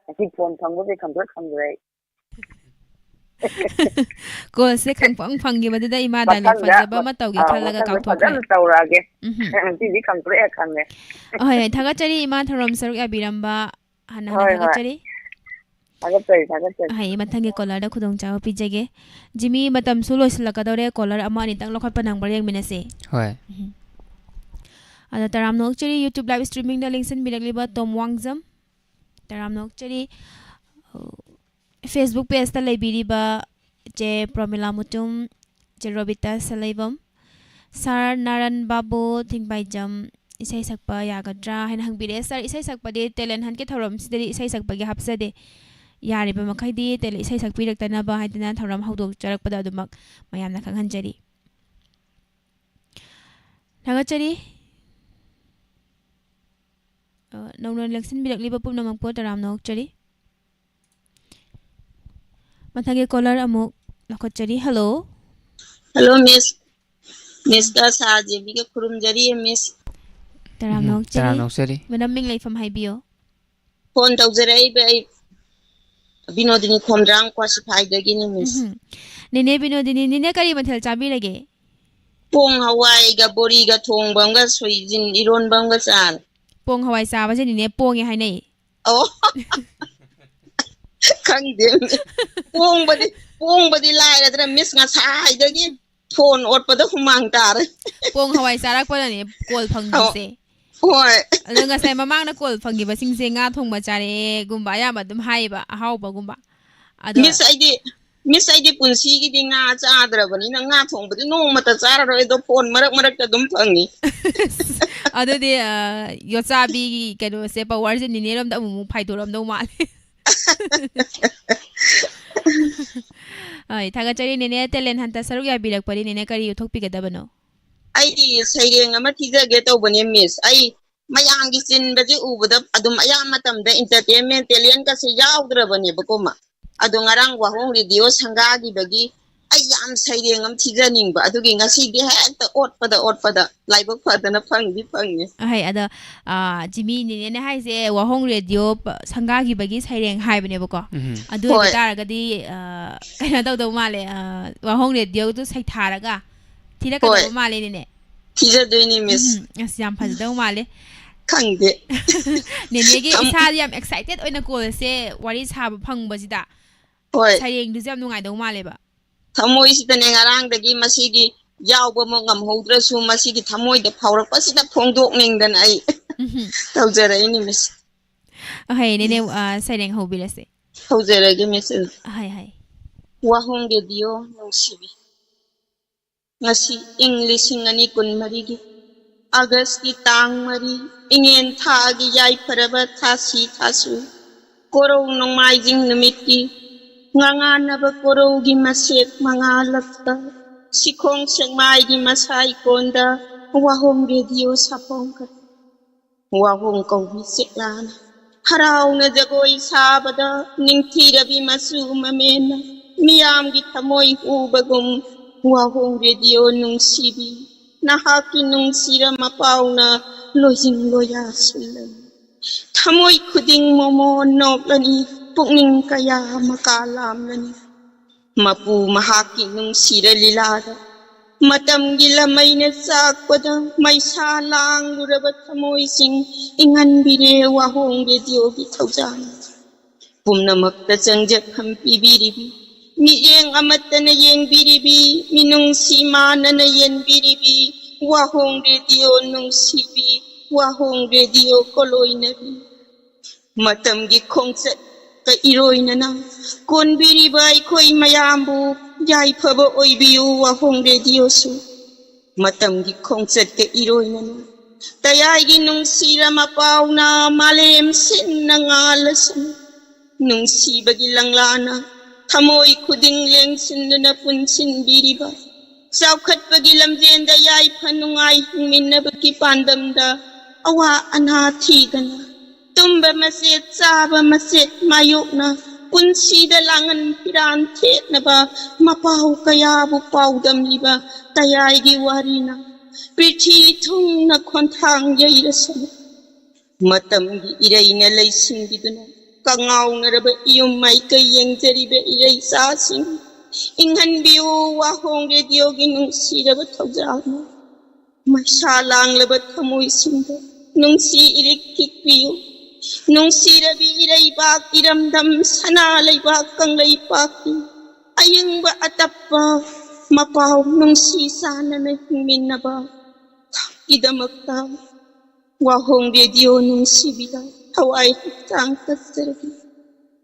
ꯉꯁꯤ ꯐꯣꯟ ꯐꯪꯕꯁꯦ ꯈꯪꯄ꯭ꯔꯦꯛ ꯈꯪꯗ꯭ꯔꯦ ꯑꯩ꯫ ꯀꯣꯜꯁꯦ ꯈꯪꯐꯪ ꯐꯪꯈꯤꯕꯗꯨꯗ ꯏꯃꯥ ꯗꯥꯏꯂꯣꯛ ꯃꯊꯪꯗ, ꯐꯖꯕ ꯑꯃ ꯇꯧꯒꯦ ꯑ, ꯈꯜꯂꯒ ꯃꯊꯪꯗ ꯀꯥꯎꯊꯣꯛꯈ꯭ꯔꯦ꯫ ꯐꯖꯅ ꯇꯧꯔꯛꯑꯒꯦ꯫ ꯎꯝꯍꯨꯝ꯫ ꯉꯁꯤꯗꯤ ꯈꯪꯄ꯭ꯔꯦꯛ ꯈꯪꯉꯦ꯫ ꯑꯍꯣꯏ, ꯍꯣꯏ, ꯊꯥꯒꯠꯆꯔꯤ ꯏꯃꯥ ꯊꯧꯔꯝ ꯁꯔꯨꯛ ꯌꯥꯕꯤꯔꯝꯕ꯫ ꯍꯥꯟꯅ, ꯍꯥꯟꯅ ꯍꯣꯏ, ꯍꯣꯏ꯫ ꯊꯥꯒꯠꯆꯔꯤ꯫ ꯊꯥꯒꯠꯆꯔꯤ, ꯊꯥꯒꯠꯆꯔꯤ꯫ ꯍꯣꯏ, ꯃꯊꯪꯒꯤ ꯀꯣꯂꯔꯗ ꯈꯨꯗꯣꯡꯆꯥꯕ ꯄꯤꯖꯒꯦ꯫ ꯖꯤꯃꯤ, ꯃꯇꯝꯁꯨ ꯂꯣꯏꯁꯤꯜꯂꯛꯀꯗꯧꯔꯦ, ꯀꯣꯂꯔ ꯑꯃ ꯑꯅꯤꯇꯪ ꯂꯧꯈꯠꯄ ꯅꯪꯕ꯭ꯔꯥ ꯌꯦꯡꯃꯤꯟꯅꯁꯦ꯫ ꯍꯣꯏ꯫ ꯎꯝ꯫ ꯑꯗꯣ ꯇꯔꯥꯝꯅ ꯑꯣꯛꯆꯔꯤ, YouTube live streamingꯗ ꯂꯦꯡꯁꯤꯟꯕꯤꯔꯛꯂꯤꯕ ꯇꯣꯝ ꯋꯥꯡꯖꯝ꯫ ꯇꯔꯥꯝꯅ ꯑꯣꯛꯆꯔꯤ꯫ Facebook pageꯇ ꯂꯩꯕꯤꯔꯤꯕ ꯆꯦ ꯄ꯭ꯔꯣꯃꯤꯂꯥ ꯃꯨꯇꯨꯝ, ꯆꯦ ꯔꯣꯕꯤꯇꯥ ꯁꯂꯩꯕꯝ, ꯁꯥꯔ ꯅꯥꯔꯟ ꯕꯥꯕꯨ ꯊꯤꯡꯕꯥꯏꯖꯝ ꯏꯁꯩ ꯁꯛꯄ ꯌꯥꯒꯗ꯭ꯔꯥ ꯍꯥꯏꯅ ꯍꯪꯕꯤꯔꯛꯑꯦ꯫ ꯁꯥꯔ, ꯏꯁꯩ ꯁꯛꯄꯗꯤ talent huntꯀꯤ ꯊꯧꯔꯝꯁꯤꯗꯗꯤ ꯏꯁꯩ ꯁꯛꯄꯒꯤ ꯍꯥꯞꯆꯗꯦ꯫ ꯌꯥꯔꯤꯕ ꯃꯈꯩꯗꯤ talent, ꯏꯁꯩ ꯁꯛꯄꯤꯔꯛꯇꯅꯕ ꯍꯥꯏꯗꯅ ꯊꯧꯔꯝ ꯍꯧꯗꯣꯛꯆꯔꯛꯄꯗ ꯑꯗꯨꯃꯛ ꯃꯌꯥꯝꯅ ꯈꯪꯍꯟꯖꯔꯤ꯫ ꯊꯥꯒꯠꯆꯔꯤ꯫ ꯑ, ꯅꯧꯅ ꯂꯦꯡꯁꯤꯟꯕꯤꯔꯛꯂꯤꯕ ꯄꯨꯝꯅꯃꯛꯄꯨ ꯇꯔꯥꯝꯅ ꯑꯣꯛꯆꯔꯤ꯫ ꯃꯊꯪꯒꯤ caller ꯑꯃꯨꯛ ꯂꯧꯈꯠꯆꯔꯤ꯫ Hello꯫ Hello, Miss꯫ Missꯀ ꯁꯥꯔ ꯖꯦꯕꯤꯒ ꯈꯨꯔꯨꯝꯖꯔꯤ, Miss꯫ ꯇꯔꯥꯝꯅ ꯎꯝ, ꯑꯣꯛꯆꯔꯤ꯫ ꯇꯔꯥꯝꯅ ꯑꯣꯛꯆꯔꯤ꯫ Madam, ꯃꯤꯡ ꯂꯩꯐꯝ ꯍꯥꯏꯕꯤꯌꯨ꯫ Phone ꯇꯧꯖꯔꯛꯏꯕ ꯑꯩ ꯕꯤꯅꯣꯗꯤꯅꯤ ꯈꯣꯝꯗ꯭ꯔꯥꯡ ꯀ꯭ꯋꯥꯁꯤꯐꯥꯏꯗꯒꯤꯅꯤ, Miss꯫ ꯎꯝꯍꯨꯝ꯫ ꯅꯦꯅꯦ ꯕꯤꯅꯣꯗꯤꯅꯤ, ꯅꯦꯅꯦ ꯀꯔꯤ ꯃꯊꯦꯜ ꯆꯥꯕꯤꯔꯒꯦ? ꯄꯣꯡ ꯍꯋꯥꯏꯒ ꯕꯣꯔꯤꯒ ꯊꯣꯡꯕ ꯑꯃꯒ ꯁꯣꯏꯖꯤꯟ ꯏꯔꯣꯟꯕ ꯑꯃꯒ ꯆꯥꯔꯦ꯫ ꯄꯣꯡ ꯍꯋꯥꯏ ꯆꯥꯕꯁꯦ ꯅꯦꯅꯦ ꯄꯣꯡꯉꯦ ꯍꯥꯏꯅꯩ꯫ ꯑꯣ꯫ ꯈꯪꯗꯦ꯫ ꯄꯣꯡꯕꯗꯤ, ꯄꯣꯡꯕꯗꯤ ꯂꯥꯏꯔꯗꯅ, Miss, ꯉꯁꯥꯏꯗꯒꯤ phone ꯑꯣꯠꯄꯗ ꯍꯨꯃꯥꯡ ꯇꯥꯔꯦ꯫ ꯄꯣꯡ ꯍꯋꯥꯏ ꯆꯥꯔꯛꯄꯗꯅꯦ call ꯑꯧ꯫ ꯐꯪꯉꯤꯁꯦ꯫ ꯍꯣꯏ꯫ ꯑꯗꯣ ꯉꯁꯥꯏ ꯃꯃꯥꯡꯗ call ꯐꯪꯈꯤꯕꯁꯤꯡꯁꯦ ꯉꯥ ꯊꯣꯡꯕ ꯆꯥꯔꯛꯑꯦꯒꯨꯝꯕ ꯑꯌꯥꯝꯕ ꯑꯗꯨꯝ ꯍꯥꯏꯌꯦꯕ, ꯑꯍꯥꯎꯕꯒꯨꯝꯕ꯫ ꯑꯗꯣ Miss, ꯑꯩꯗꯤ, Miss, ꯑꯩꯗꯤ ꯄꯨꯟꯁꯤꯒꯤꯗꯤ ꯉꯥ ꯆꯥꯗ꯭ꯔꯕꯅꯤꯅ ꯉꯥ ꯊꯣꯡꯕꯗꯤ ꯅꯣꯡꯃꯇ ꯆꯥꯔꯔꯣꯏ, ꯑꯗꯣ phone ꯃꯔꯛ ꯃꯔꯛꯇ ꯑꯗꯨꯝ ꯐꯪꯉꯤ꯫ ꯑꯗꯨꯗꯤ, ꯑ, ꯌꯣꯠꯆꯥꯕꯤꯒꯤ ꯀꯩꯅꯣꯁꯦ, powerꯁꯦ ꯅꯦꯅꯦꯔꯣꯝꯗ ꯑꯃꯨꯛ ꯑꯃꯨꯛ ꯐꯥꯏꯗꯣꯔꯛꯑꯝꯗꯧ ꯃꯥꯜꯂꯦ꯫ ꯍꯣꯏ, ꯊꯥꯒꯠꯆꯔꯤ ꯅꯦꯅꯦ꯫ Talent huntꯇ ꯁꯔꯨꯛ ꯌꯥꯕꯤꯔꯛꯄꯗꯤ ꯅꯦꯅꯦ ꯀꯔꯤ ꯎꯠꯊꯣꯛꯄꯤꯒꯗꯕꯅꯣ? ꯑꯩ ꯁꯩꯔꯦꯡ ꯑꯃ ꯊꯤꯖꯒꯦ ꯇꯧꯕꯅꯦ, Miss꯫ ꯑꯩ ꯃꯌꯥꯝꯒꯤ ꯆꯤꯟꯕꯁꯦ ꯎꯕꯗ ꯑꯗꯨꯝ ꯑꯌꯥꯝꯕ ꯃꯇꯝꯗ entertainment talentꯀꯁꯦ ꯌꯥꯎꯗ꯭ꯔꯕꯅꯦꯕꯀꯣ, ꯃꯥ꯫ ꯑꯗꯣ ꯉꯔꯥꯡ ꯋꯥꯍꯣꯡ radio ꯁꯪꯒꯥꯈꯤꯕꯒꯤ ꯑꯩ ꯌꯥꯝ ꯁꯩꯔꯦꯡ ꯑꯃ ꯊꯤꯖꯅꯤꯡꯕ, ꯑꯗꯨꯒꯤ ꯉꯁꯤꯗꯤ ꯍꯦꯛꯇ ꯑꯣꯠꯄꯗ, ꯑꯣꯠꯄꯗ ꯂꯥꯏꯕꯛ ꯐꯗꯅ ꯐꯪꯗꯤ ꯐꯪꯉꯦ꯫ ꯑꯍꯩ, ꯑꯗꯣ, ꯑ, ꯖꯤꯃꯤ ꯅꯦꯅꯦꯅ ꯍꯥꯏꯁꯦ ꯋꯥꯍꯣꯡ radio ꯄ-, ꯁꯪꯒꯥꯈꯤꯕꯒꯤ ꯁꯩꯔꯦꯡ ꯍꯥꯏꯕꯅꯦꯕꯀꯣ꯫ ꯎꯝ꯫ ꯑꯗꯨ ꯍꯣꯏ꯫ ꯑꯣꯏꯕ ꯇꯥꯔꯒꯗꯤ, ꯑ, ꯀꯩꯅꯣ ꯇꯧꯗꯧ ꯃꯥꯜꯂꯦ, ꯑ, ꯋꯥꯍꯣꯡ radioꯗꯨ ꯁꯩꯊꯥꯔꯒ ꯊꯤꯔꯛꯀꯗꯕ ꯍꯣꯏ꯫ ꯃꯥꯜꯂꯦ, ꯅꯦꯅꯦ꯫ ꯊꯤꯖꯗꯣꯏꯅꯤ, Miss꯫ ꯎꯝ, ꯑꯁ, ꯌꯥꯝ ꯐꯖꯗꯧ ꯃꯥꯜꯂꯦ꯫ ꯈꯪꯗꯦ꯫ ꯅꯦꯅꯦꯒꯤ ꯊꯝ- ꯏꯁꯥꯗ ꯌꯥꯝ excited ꯑꯣꯏꯅ callꯁꯦ ꯋꯥꯔꯤ ꯁꯥꯕ ꯐꯪꯕꯁꯤꯗ ꯍꯣꯏ꯫ ꯁꯩꯔꯦꯡꯗꯨꯁꯨ ꯌꯥꯝ ꯅꯨꯡꯉꯥꯏꯗꯧ ꯃꯥꯜꯂꯦꯕ꯫ ꯊꯃꯣꯏꯁꯤꯗꯅꯦ, ꯉꯔꯥꯡꯗꯒꯤ ꯃꯁꯤꯒꯤ ꯌꯥꯎꯕꯃꯛ ꯉꯝꯍꯧꯗ꯭ꯔꯁꯨ, ꯃꯁꯤꯒꯤ ꯊꯃꯣꯏꯗ ꯐꯥꯎꯔꯛꯄꯁꯤꯗ ꯐꯣꯡꯗꯣꯛꯅꯤꯡꯗꯅ ꯑꯩ ꯎꯝꯍꯨꯝ꯫ ꯇꯧꯖꯔꯛꯏꯅꯤ, Miss꯫ ꯑꯍꯩ, ꯅꯦꯅꯦ, ꯑ, ꯁꯩꯔꯦꯡ ꯍꯧꯕꯤꯔꯁꯦ꯫ ꯍꯧꯖꯔꯒꯦ, Miss꯫ ꯑꯍꯩ, ꯍꯩ꯫ ꯋꯥꯍꯣꯡ radio ꯅꯨꯡꯁꯤꯕꯤ꯫ ꯉꯁꯤ ꯏꯪ ꯂꯤꯁꯤꯡ ꯑꯅꯤ ꯀꯨꯟꯃꯔꯤꯒꯤ ꯑꯥꯒꯁꯀꯤ ꯇꯥꯡ ꯃꯔꯤ, ꯏꯉꯦꯟ ꯊꯥꯒꯤ ꯌꯥꯏꯐꯔꯕ ꯊꯥꯁꯤ ꯊꯥꯁꯨ, ꯀꯣꯔꯧ ꯅꯣꯡꯃꯥꯏꯖꯤꯡ ꯅꯨꯃꯤꯠꯀꯤ ꯉꯉꯥꯟꯅꯕ ꯀꯣꯔꯧꯒꯤ ꯃꯁꯦꯛ ꯃꯉꯥꯜꯂꯛꯇ, ꯁꯤꯈꯣꯡ ꯁꯦꯛꯃꯥꯏꯒꯤ ꯃꯁꯥꯏꯀꯣꯟꯗ ꯋꯥꯍꯣꯡ ꯔꯦꯗꯤꯑꯣ ꯁꯥꯐꯣꯡꯈ꯭ꯔꯦ꯫ ꯋꯥꯍꯣꯡ ꯀꯧꯕꯤ ꯆꯦꯛꯂꯥꯅ ꯍꯔꯥꯎꯅ ꯖꯒꯣꯏ ꯁꯥꯕꯗ, ꯅꯤꯡꯊꯤꯔꯕꯤ ꯃꯆꯨ ꯃꯃꯦꯟꯅ ꯃꯤꯌꯥꯝꯒꯤ ꯊꯃꯣꯏ ꯍꯨꯕꯒꯨꯝ, ꯋꯥꯍꯣꯡ ꯔꯦꯗꯤꯑꯣ ꯅꯨꯡꯁꯤꯕꯤ, ꯅꯍꯥꯛꯀꯤ ꯅꯨꯡꯁꯤꯔ ꯃꯄꯥꯎꯅ ꯂꯣꯏꯖꯤꯡ ꯂꯣꯌꯥ ꯁꯨꯜꯂꯅꯤ꯫ ꯊꯃꯣꯏ ꯈꯨꯗꯤꯡ ꯃꯣꯃꯣꯟ ꯅꯣꯛꯂꯅꯤ, ꯄꯨꯛꯅꯤꯡ ꯀꯌꯥ ꯃꯀꯥ ꯂꯥꯝꯂꯅꯤ꯫ ꯃꯄꯨ ꯃꯍꯥꯛꯀꯤ ꯅꯨꯡꯁꯤꯔ ꯂꯤꯂꯥꯗ, ꯃꯇꯝꯒꯤ ꯂꯃꯩꯅ ꯆꯥꯛꯄꯗ ꯃꯩꯁꯥ ꯂꯥꯡꯂꯨꯔꯕ ꯊꯃꯣꯏꯁꯤꯡ ꯏꯪꯍꯟꯕꯤꯔꯦ ꯋꯥꯍꯣꯡ ꯔꯦꯗꯤꯑꯣꯒꯤ ꯊꯧꯖꯥꯜꯅ꯫ ꯄꯨꯝꯅꯃꯛꯇ ꯆꯪꯖꯐꯝ ꯄꯤꯕꯤꯔꯤꯕꯤ, ꯃꯤꯠꯌꯦꯡ ꯑꯃꯠꯇꯅ ꯌꯦꯡꯕꯤꯔꯤꯕꯤ, ꯃꯤꯅꯨꯡꯁꯤ ꯃꯥꯟꯅꯅ ꯌꯦꯡꯕꯤꯔꯤꯕꯤ ꯋꯥꯍꯣꯡ ꯔꯦꯗꯤꯑꯣ ꯅꯨꯡꯁꯤꯕꯤ, ꯋꯥꯍꯣꯡ ꯔꯦꯗꯤꯑꯣ ꯀꯣꯂꯣꯏꯅꯕꯤ꯫ ꯃꯇꯝꯒꯤ ꯈꯣꯡꯆꯠꯀ ꯏꯔꯣꯏꯅꯅ ꯀꯣꯟꯕꯤꯔꯤꯕ ꯑꯩꯈꯣꯏ ꯃꯌꯥꯝꯕꯨ ꯌꯥꯏꯐꯕ ꯑꯣꯏꯕꯤꯌꯨ ꯋꯥꯍꯣꯡ ꯔꯦꯗꯤꯑꯣꯁꯨ꯫ ꯃꯇꯝꯒꯤ ꯈꯣꯡꯆꯠꯀ ꯏꯔꯣꯏꯅꯅ ꯇꯌꯥꯏꯒꯤ ꯅꯨꯡꯁꯤꯔ ꯃꯄꯥꯎꯅ ꯃꯥꯂꯦꯝ ꯁꯤꯟꯅ ꯉꯥꯜꯂꯁꯅꯨ꯫ ꯅꯨꯡꯁꯤꯕꯒꯤ ꯂꯪꯂꯥꯅ ꯊꯃꯣꯏ ꯈꯨꯗꯤꯡ ꯂꯦꯡꯁꯤꯟꯗꯨꯅ ꯄꯨꯟꯁꯤꯟꯕꯤꯔꯤꯕ, ꯆꯥꯎꯈꯠꯄꯒꯤ ꯂꯝꯖꯦꯟꯗ ꯌꯥꯏꯐ ꯅꯨꯡꯉꯥꯏ ꯍꯤꯡꯃꯤꯟꯅꯕꯒꯤ ꯄꯥꯟꯗꯝꯗ ꯑꯋꯥ ꯑꯅꯥ ꯊꯤꯗꯅ, ꯇꯨꯝꯕ ꯃꯆꯦꯠ ꯆꯥꯕ ꯃꯆꯦꯠ ꯃꯥꯌꯣꯛꯅ ꯄꯨꯟꯁꯤꯗ ꯂꯥꯡꯍꯟ ꯐꯤꯔꯥꯟ ꯊꯦꯠꯅꯕ ꯃꯄꯥꯎ ꯀꯌꯥꯕꯨ ꯄꯥꯎꯗꯝꯂꯤꯕ ꯇꯌꯥꯏꯒꯤ ꯋꯥꯔꯤꯅ ꯄ꯭ꯔꯤꯊꯤ ꯊꯨꯡꯅ ꯈꯣꯟꯊꯥꯡ ꯌꯩꯔꯁꯅꯨ꯫ ꯃꯇꯝꯒꯤ ꯏꯔꯩꯅ ꯂꯩꯁꯤꯟꯕꯤꯗꯨꯅ ꯀꯉꯥꯎꯅꯔꯕ ꯏꯌꯨꯝ ꯃꯥꯏꯀꯩ ꯌꯦꯡꯖꯔꯤꯕ ꯏꯔꯩꯆꯥꯁꯤꯡ, ꯏꯪꯍꯟꯕꯤꯌꯨ ꯋꯥꯍꯣꯡ ꯔꯦꯗꯤꯑꯣꯒꯤ ꯅꯨꯡꯁꯤꯔꯕ ꯊꯧꯖꯥꯜꯅ꯫ ꯃꯩꯁꯥ ꯂꯥꯡꯂꯕ ꯊꯃꯣꯏꯁꯤꯡꯗ ꯅꯨꯡꯁꯤ ꯏꯔꯤꯛ ꯈꯤꯛꯄꯤꯌꯨ꯫ ꯅꯨꯡꯁꯤꯔꯕꯤ ꯏꯔꯩꯕꯥꯛ ꯏꯔꯝꯗꯝ ꯁꯅꯥ ꯂꯩꯕꯥꯛ ꯀꯪꯂꯩꯄꯥꯛꯀꯤ ꯑꯌꯤꯡꯕ ꯑꯇꯞꯄ ꯃꯄꯥꯎ ꯅꯨꯡꯁꯤ ꯆꯥꯟꯅꯅ ꯍꯤꯡꯃꯤꯟꯅꯕ ꯀꯤꯗꯃꯛꯇ ꯋꯥꯍꯣꯡ ꯔꯦꯗꯤꯑꯣ ꯅꯨꯡꯁꯤꯕꯤꯗ ꯊꯋꯥꯏ ꯍꯛꯆꯥꯡ ꯀꯠꯆꯔꯒꯦ꯫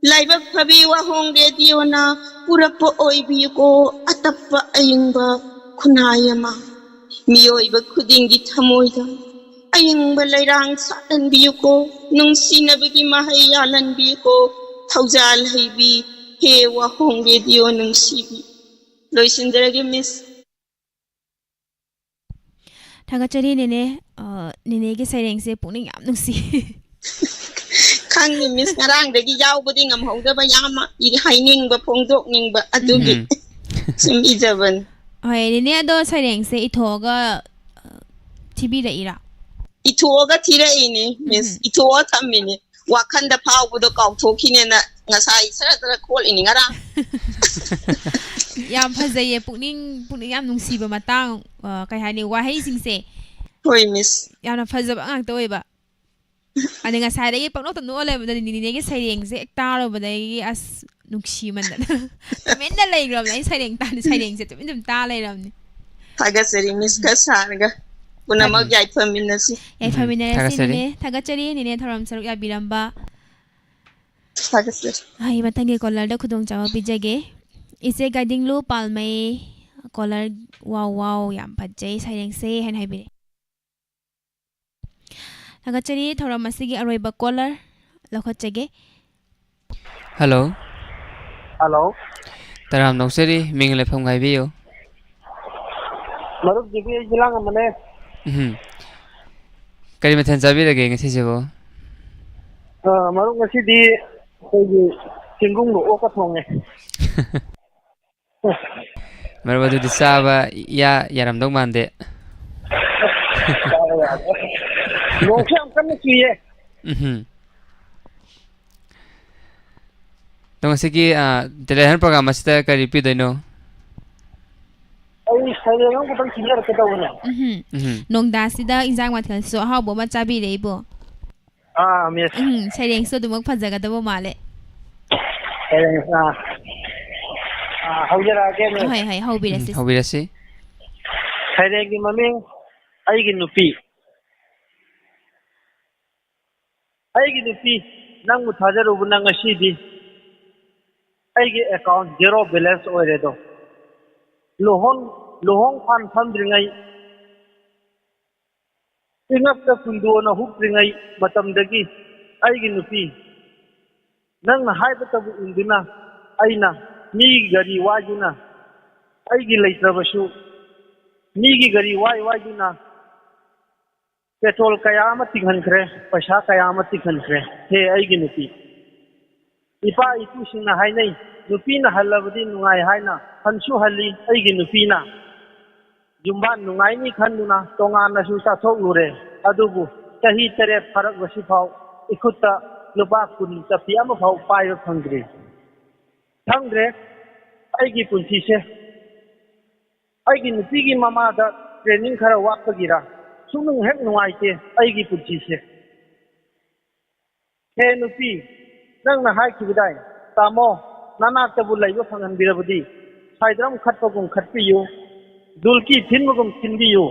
ꯂꯥꯏꯕꯛ ꯐꯕꯤ ꯋꯥꯍꯣꯡ ꯔꯦꯗꯤꯑꯣꯅ ꯄꯨꯔꯛꯄ ꯑꯣꯏꯕꯤꯌꯨꯀꯣ ꯑꯇꯞꯄ ꯑꯌꯤꯡꯕ ꯈꯨꯟꯅꯥꯏ ꯑꯃ, ꯃꯤꯑꯣꯏꯕ ꯈꯨꯗꯤꯡꯒꯤ ꯊꯃꯣꯏꯗ ꯑꯌꯤꯡꯕ ꯂꯩꯔꯥꯡ ꯁꯥꯠꯍꯟꯕꯤꯌꯨꯀꯣ, ꯅꯨꯡꯁꯤꯅꯕꯒꯤ ꯃꯍꯩ ꯌꯥꯜꯍꯟꯕꯤꯌꯨꯀꯣ, ꯊꯧꯖꯥꯜ ꯍꯩꯕꯤ, ꯍꯦ ꯋꯥꯍꯣꯡ ꯔꯦꯗꯤꯑꯣ ꯅꯨꯡꯁꯤꯕꯤ꯫ ꯂꯣꯏꯁꯤꯟꯖꯔꯒꯦ, ꯃꯤꯁ꯫ ꯊꯥꯒꯠꯆꯔꯤ, ꯅꯦꯅꯦ꯫ ꯑ, ꯅꯦꯅꯦꯒꯤ ꯁꯩꯔꯦꯡꯁꯦ ꯄꯨꯛꯅꯤꯡ ꯌꯥꯝ ꯅꯨꯡꯁꯤ꯫ ꯈꯪꯉꯤ, ꯃꯤꯁ, ꯉꯔꯥꯡꯗꯒꯤ ꯌꯥꯎꯕꯗꯤ ꯉꯝꯍꯧꯗꯕ, ꯌꯥꯝ ꯏ-, ꯍꯥꯏꯅꯤꯡꯕ ꯐꯣꯡꯗꯣꯛꯅꯤꯡꯕ, ꯑꯗꯨꯒꯤ ꯎꯝ꯫ ꯁꯨꯝ ꯏꯖꯕꯅꯤ꯫ ꯍꯣꯏ, ꯅꯦꯅꯦ, ꯑꯗꯣ ꯁꯩꯔꯦꯡꯁꯦ ꯏꯊꯣꯛꯑꯒ, ꯑ, ꯊꯤꯕꯤꯔꯛꯏꯔꯥ? ꯏꯊꯣꯛꯑꯒ ꯊꯤꯔꯛꯏꯅꯦ, ꯃꯤꯁ꯫ ꯎꯝ꯫ ꯏꯊꯣꯛꯑ ꯊꯝꯃꯤꯅꯦ꯫ ꯋꯥꯈꯟꯗ ꯐꯥꯎꯕꯗꯣ ꯀꯥꯎꯊꯣꯛꯈꯤꯅꯦꯅ ꯉꯁꯥꯏ ꯁꯔ ꯁꯔ ꯈꯣꯠꯂꯤꯅꯤ ꯉꯔꯥꯡ꯫ ꯌꯥꯝ ꯐꯖꯩꯌꯦ, ꯄꯨꯛꯅꯤꯡ, ꯄꯨꯛꯅꯤꯡ ꯌꯥꯝ ꯅꯨꯡꯁꯤꯕ ꯃꯇꯥꯡ, ꯑ, ꯀꯩ ꯍꯥꯏꯅꯤ, ꯋꯥꯍꯩꯁꯤꯡꯁꯦ ꯍꯣꯏ, ꯃꯤꯁ꯫ ꯌꯥꯝꯅ ꯐꯖꯕ ꯉꯥꯛꯇ ꯑꯣꯏꯕ꯫ ꯑꯗ ꯉꯁꯥꯏꯗꯒꯤ ꯄꯪꯅꯣꯛꯇ ꯅꯣꯛꯑ ꯂꯩꯕꯗ ꯅꯤꯅꯦꯒꯤ ꯁꯩꯔꯦꯡꯁꯦ ꯍꯦꯛ ꯇꯥꯔꯨꯕꯗꯒꯤ ꯑꯁ ꯅꯨꯡꯁꯤꯃꯟꯗꯅ ꯇꯨꯃꯤꯟꯅ ꯂꯩꯈ꯭ꯔꯕꯅꯦ꯫ ꯑꯩ ꯁꯩꯔꯦꯡ ꯇꯥ-, ꯁꯩꯔꯦꯡꯁꯦ ꯇꯨꯃꯤꯟ ꯇꯨꯃꯤꯟ ꯇꯥ ꯂꯩꯔꯕꯅꯦ꯫ ꯊꯥꯒꯠꯆꯔꯤ, ꯃꯤꯁꯀ ꯁꯥꯔꯒ ꯄꯨꯝꯅꯃꯛ ꯌꯥꯏꯐꯃꯤꯟꯅꯁꯤ꯫ ꯌꯥꯏꯐꯃꯤꯟꯅꯔꯁꯤ, ꯊꯥꯒꯠꯆꯔꯤ꯫ ꯅꯤꯅꯦ꯫ ꯊꯥꯒꯠꯆꯔꯤ, ꯅꯤꯅꯦ, ꯊꯧꯔꯝ ꯁꯔꯨꯛ ꯌꯥꯕꯤꯔꯝꯕ꯫ ꯊꯥꯒꯠꯆꯔꯤ꯫ ꯑꯩ ꯃꯊꯪꯒꯤ ꯀꯣꯂꯔꯗ ꯈꯨꯗꯣꯡꯆꯥꯕ ꯄꯤꯖꯒꯦ꯫ ꯏꯆꯦ ꯒꯥꯏꯗꯤꯡꯂꯨ ꯄꯥꯜꯃꯩ, ꯀꯣꯂꯔ, "ꯋꯥꯎ ꯋꯥꯎ, ꯌꯥꯝ ꯐꯖꯩ ꯁꯩꯔꯦꯡꯁꯦ" ꯍꯥꯏꯅ ꯍꯥꯏꯕꯤꯔꯛꯑꯦ꯫ ꯊꯥꯒꯠꯆꯔꯤ, ꯊꯧꯔꯝ ꯑꯁꯤꯒꯤ ꯑꯔꯣꯏꯕ ꯀꯣꯂꯔ ꯂꯧꯈꯠꯆꯒꯦ꯫ ꯍꯜꯂꯣ꯫ ꯍꯜꯂꯣ꯫ ꯇꯔꯥꯝꯅ ꯑꯣꯛꯆꯔꯤ, ꯃꯤꯡ ꯂꯩꯐꯝ ꯍꯥꯏꯕꯤꯌꯨ꯫ ꯃꯔꯨꯞ, ꯖꯤꯕꯤ, ꯑꯩ ꯖꯤꯂꯥꯡ ꯑꯃꯅꯦ꯫ ꯎꯝ꯫ ꯀꯔꯤ ꯃꯊꯦꯜ ꯆꯥꯕꯤꯔꯒꯦ ꯉꯁꯤꯁꯤꯕꯨ? ꯑ, ꯃꯔꯨꯞ, ꯉꯁꯤꯗꯤ ꯑꯩꯈꯣꯏꯒꯤ ꯆꯦꯡꯒꯨꯝꯒ ꯑꯣꯛꯀ ꯊꯣꯡꯉꯦ꯫ ꯃꯔꯨꯞ, ꯑꯗꯨꯗꯤ ꯆꯥꯕ ꯏꯌꯥ ꯌꯥꯔꯝꯗꯧ ꯃꯥꯟꯗꯦ꯫ ꯅꯣꯡꯁꯨ ꯌꯥꯝ ꯀꯟꯅ ꯆꯨꯏꯌꯦ꯫ ꯎꯝꯍꯨꯝ꯫ ꯑꯗꯣ ꯉꯁꯤꯒꯤ, ꯑ, ꯇꯦꯂꯦꯟ ꯍꯟ ꯄ꯭ꯔꯣꯒ꯭ꯔꯥꯝ ꯑꯁꯤꯗ ꯀꯔꯤ ꯄꯤꯗꯣꯏꯅꯣ? ꯑꯩ ꯁꯩꯔꯦꯡ ꯑꯃꯈꯛꯇꯪ ꯁꯤꯟꯖꯔꯛꯀꯦ ꯇꯧꯕꯅꯦ꯫ ꯎꯝꯍꯨꯝ꯫ ꯎꯝꯍꯨꯝ꯫ ꯅꯣꯡꯗꯥꯁꯤꯗ ꯏꯟꯖꯥꯡ ꯃꯊꯦꯜꯁꯨ ꯑꯍꯥꯎꯕ ꯑꯃ ꯆꯥꯕꯤꯔꯛꯏꯕꯣ? ꯑꯥ, ꯃꯤꯁ꯫ ꯎꯝ, ꯁꯩꯔꯦꯡꯁꯨ ꯑꯗꯨꯃꯛ ꯐꯖꯒꯗꯕ ꯃꯥꯜꯂꯦ꯫ ꯁꯩꯔꯦꯡ, ꯑꯥ, ꯑꯥ, ꯍꯧꯖꯔꯛꯑꯒꯦ, ꯃꯤꯁ꯫ ꯍꯣꯏ, ꯍꯣꯏ, ꯍꯧꯕꯤꯔꯁꯤ꯫ ꯎꯝ, ꯍꯧꯕꯤꯔꯁꯤ꯫ ꯁꯩꯔꯦꯡꯒꯤ ꯃꯃꯤꯡ "ꯑꯩꯒꯤ ꯅꯨꯄꯤ"꯫ ꯑꯩꯒꯤ ꯅꯨꯄꯤ, ꯅꯪꯕꯨ ꯊꯥꯖꯔꯨꯕꯅ ꯉꯁꯤꯗꯤ ꯑꯩꯒꯤ ꯑꯦꯀꯥꯎꯟ ꯖꯦꯔꯣ ꯕꯦꯂꯦꯟꯁ ꯑꯣꯏꯔꯦꯗꯣ꯫ ꯂꯨꯍꯣꯡ-, ꯂꯨꯍꯣꯡ ꯐꯥꯟ ꯐꯝꯗ꯭ꯔꯤꯉꯩ, ꯏꯉꯛꯇ ꯀꯨꯟꯗꯣꯅ ꯍꯨꯛꯇ꯭ꯔꯤꯉꯩ ꯃꯇꯝꯗꯒꯤ ꯑꯩꯒꯤ ꯅꯨꯄꯤ, ꯅꯪꯅ ꯍꯥꯏꯕꯇꯕꯨ ꯏꯟꯗꯨꯅ ꯑꯩꯅ ꯃꯤꯒꯤ ꯒꯥꯔꯤ ꯋꯥꯏꯗꯨꯅ, ꯑꯩꯒꯤ ꯂꯩꯇ꯭ꯔꯕꯁꯨ ꯃꯤꯒꯤ ꯒꯥꯔꯤ ꯋꯥꯏ ꯋꯥꯏꯗꯨꯅ ꯄꯦꯇ꯭ꯔꯣꯜ ꯀꯌꯥ ꯑꯃ ꯇꯤꯡꯍꯟꯈ꯭ꯔꯦ, ꯄꯩꯁꯥ ꯀꯌꯥ ꯑꯃ ꯇꯤꯡꯍꯟꯈ꯭ꯔꯦ꯫ ꯍꯦ ꯑꯩꯒꯤ ꯅꯨꯄꯤ, ꯏꯄꯥ ꯏꯄꯨꯁꯤꯡꯅ ꯍꯥꯏꯅꯩ, ꯅꯨꯄꯤꯅ ꯍꯜꯂꯕꯗꯤ ꯅꯨꯡꯉꯥꯏ ꯍꯥꯏꯅ꯫ ꯍꯟꯁꯨ ꯍꯜꯂꯤ ꯑꯩꯒꯤ ꯅꯨꯄꯤꯅ꯫ ꯌꯨꯝꯕꯥꯟ ꯅꯨꯡꯉꯥꯏꯅꯤ ꯈꯟꯗꯨꯅ ꯇꯣꯉꯥꯟꯅꯁꯨ ꯆꯥꯊꯣꯛꯂꯨꯔꯦ꯫ ꯑꯗꯨꯕꯨ ꯆꯍꯤ ꯇꯔꯦꯠ ꯐꯥꯔꯛꯂꯁꯤꯐꯥꯎ ꯏꯈꯨꯠꯇ ꯂꯨꯄꯥ ꯀꯨꯟ ꯆꯞꯄꯤ ꯑꯃꯐꯥꯎ ꯄꯥꯏꯕ ꯐꯪꯗ꯭ꯔꯤ꯫ ꯈꯪꯗ꯭ꯔꯦ ꯑꯩꯒꯤ ꯄꯨꯟꯁꯤꯁꯦ꯫ ꯑꯩꯒꯤ ꯅꯨꯄꯤꯒꯤ ꯃꯃꯥꯗ ꯇ꯭ꯔꯦꯅꯤꯡ ꯈꯔ ꯋꯥꯠꯄꯒꯤꯔ ꯁꯨꯡꯅꯨꯡ ꯍꯦꯛ ꯅꯨꯡꯉꯥꯏꯇꯦ ꯑꯩꯒꯤ ꯄꯨꯟꯁꯤꯁꯦ꯫ ꯍꯦ ꯅꯨꯄꯤ, ꯅꯪꯅ ꯍꯥꯏꯈꯤꯕꯗꯥꯏ, ꯇꯥꯃꯣ ꯅꯅꯥꯛꯇꯕꯨ ꯂꯩꯕ ꯐꯪꯍꯟꯕꯤꯔꯕꯗꯤ ꯁꯥꯏꯗ꯭ꯔꯝ ꯈꯠꯄꯒꯨꯝ ꯈꯠꯄꯤꯌꯨ, ꯗꯨꯜꯀꯤ ꯊꯤꯟꯕꯒꯨꯝ ꯊꯤꯟꯕꯤꯌꯨ꯫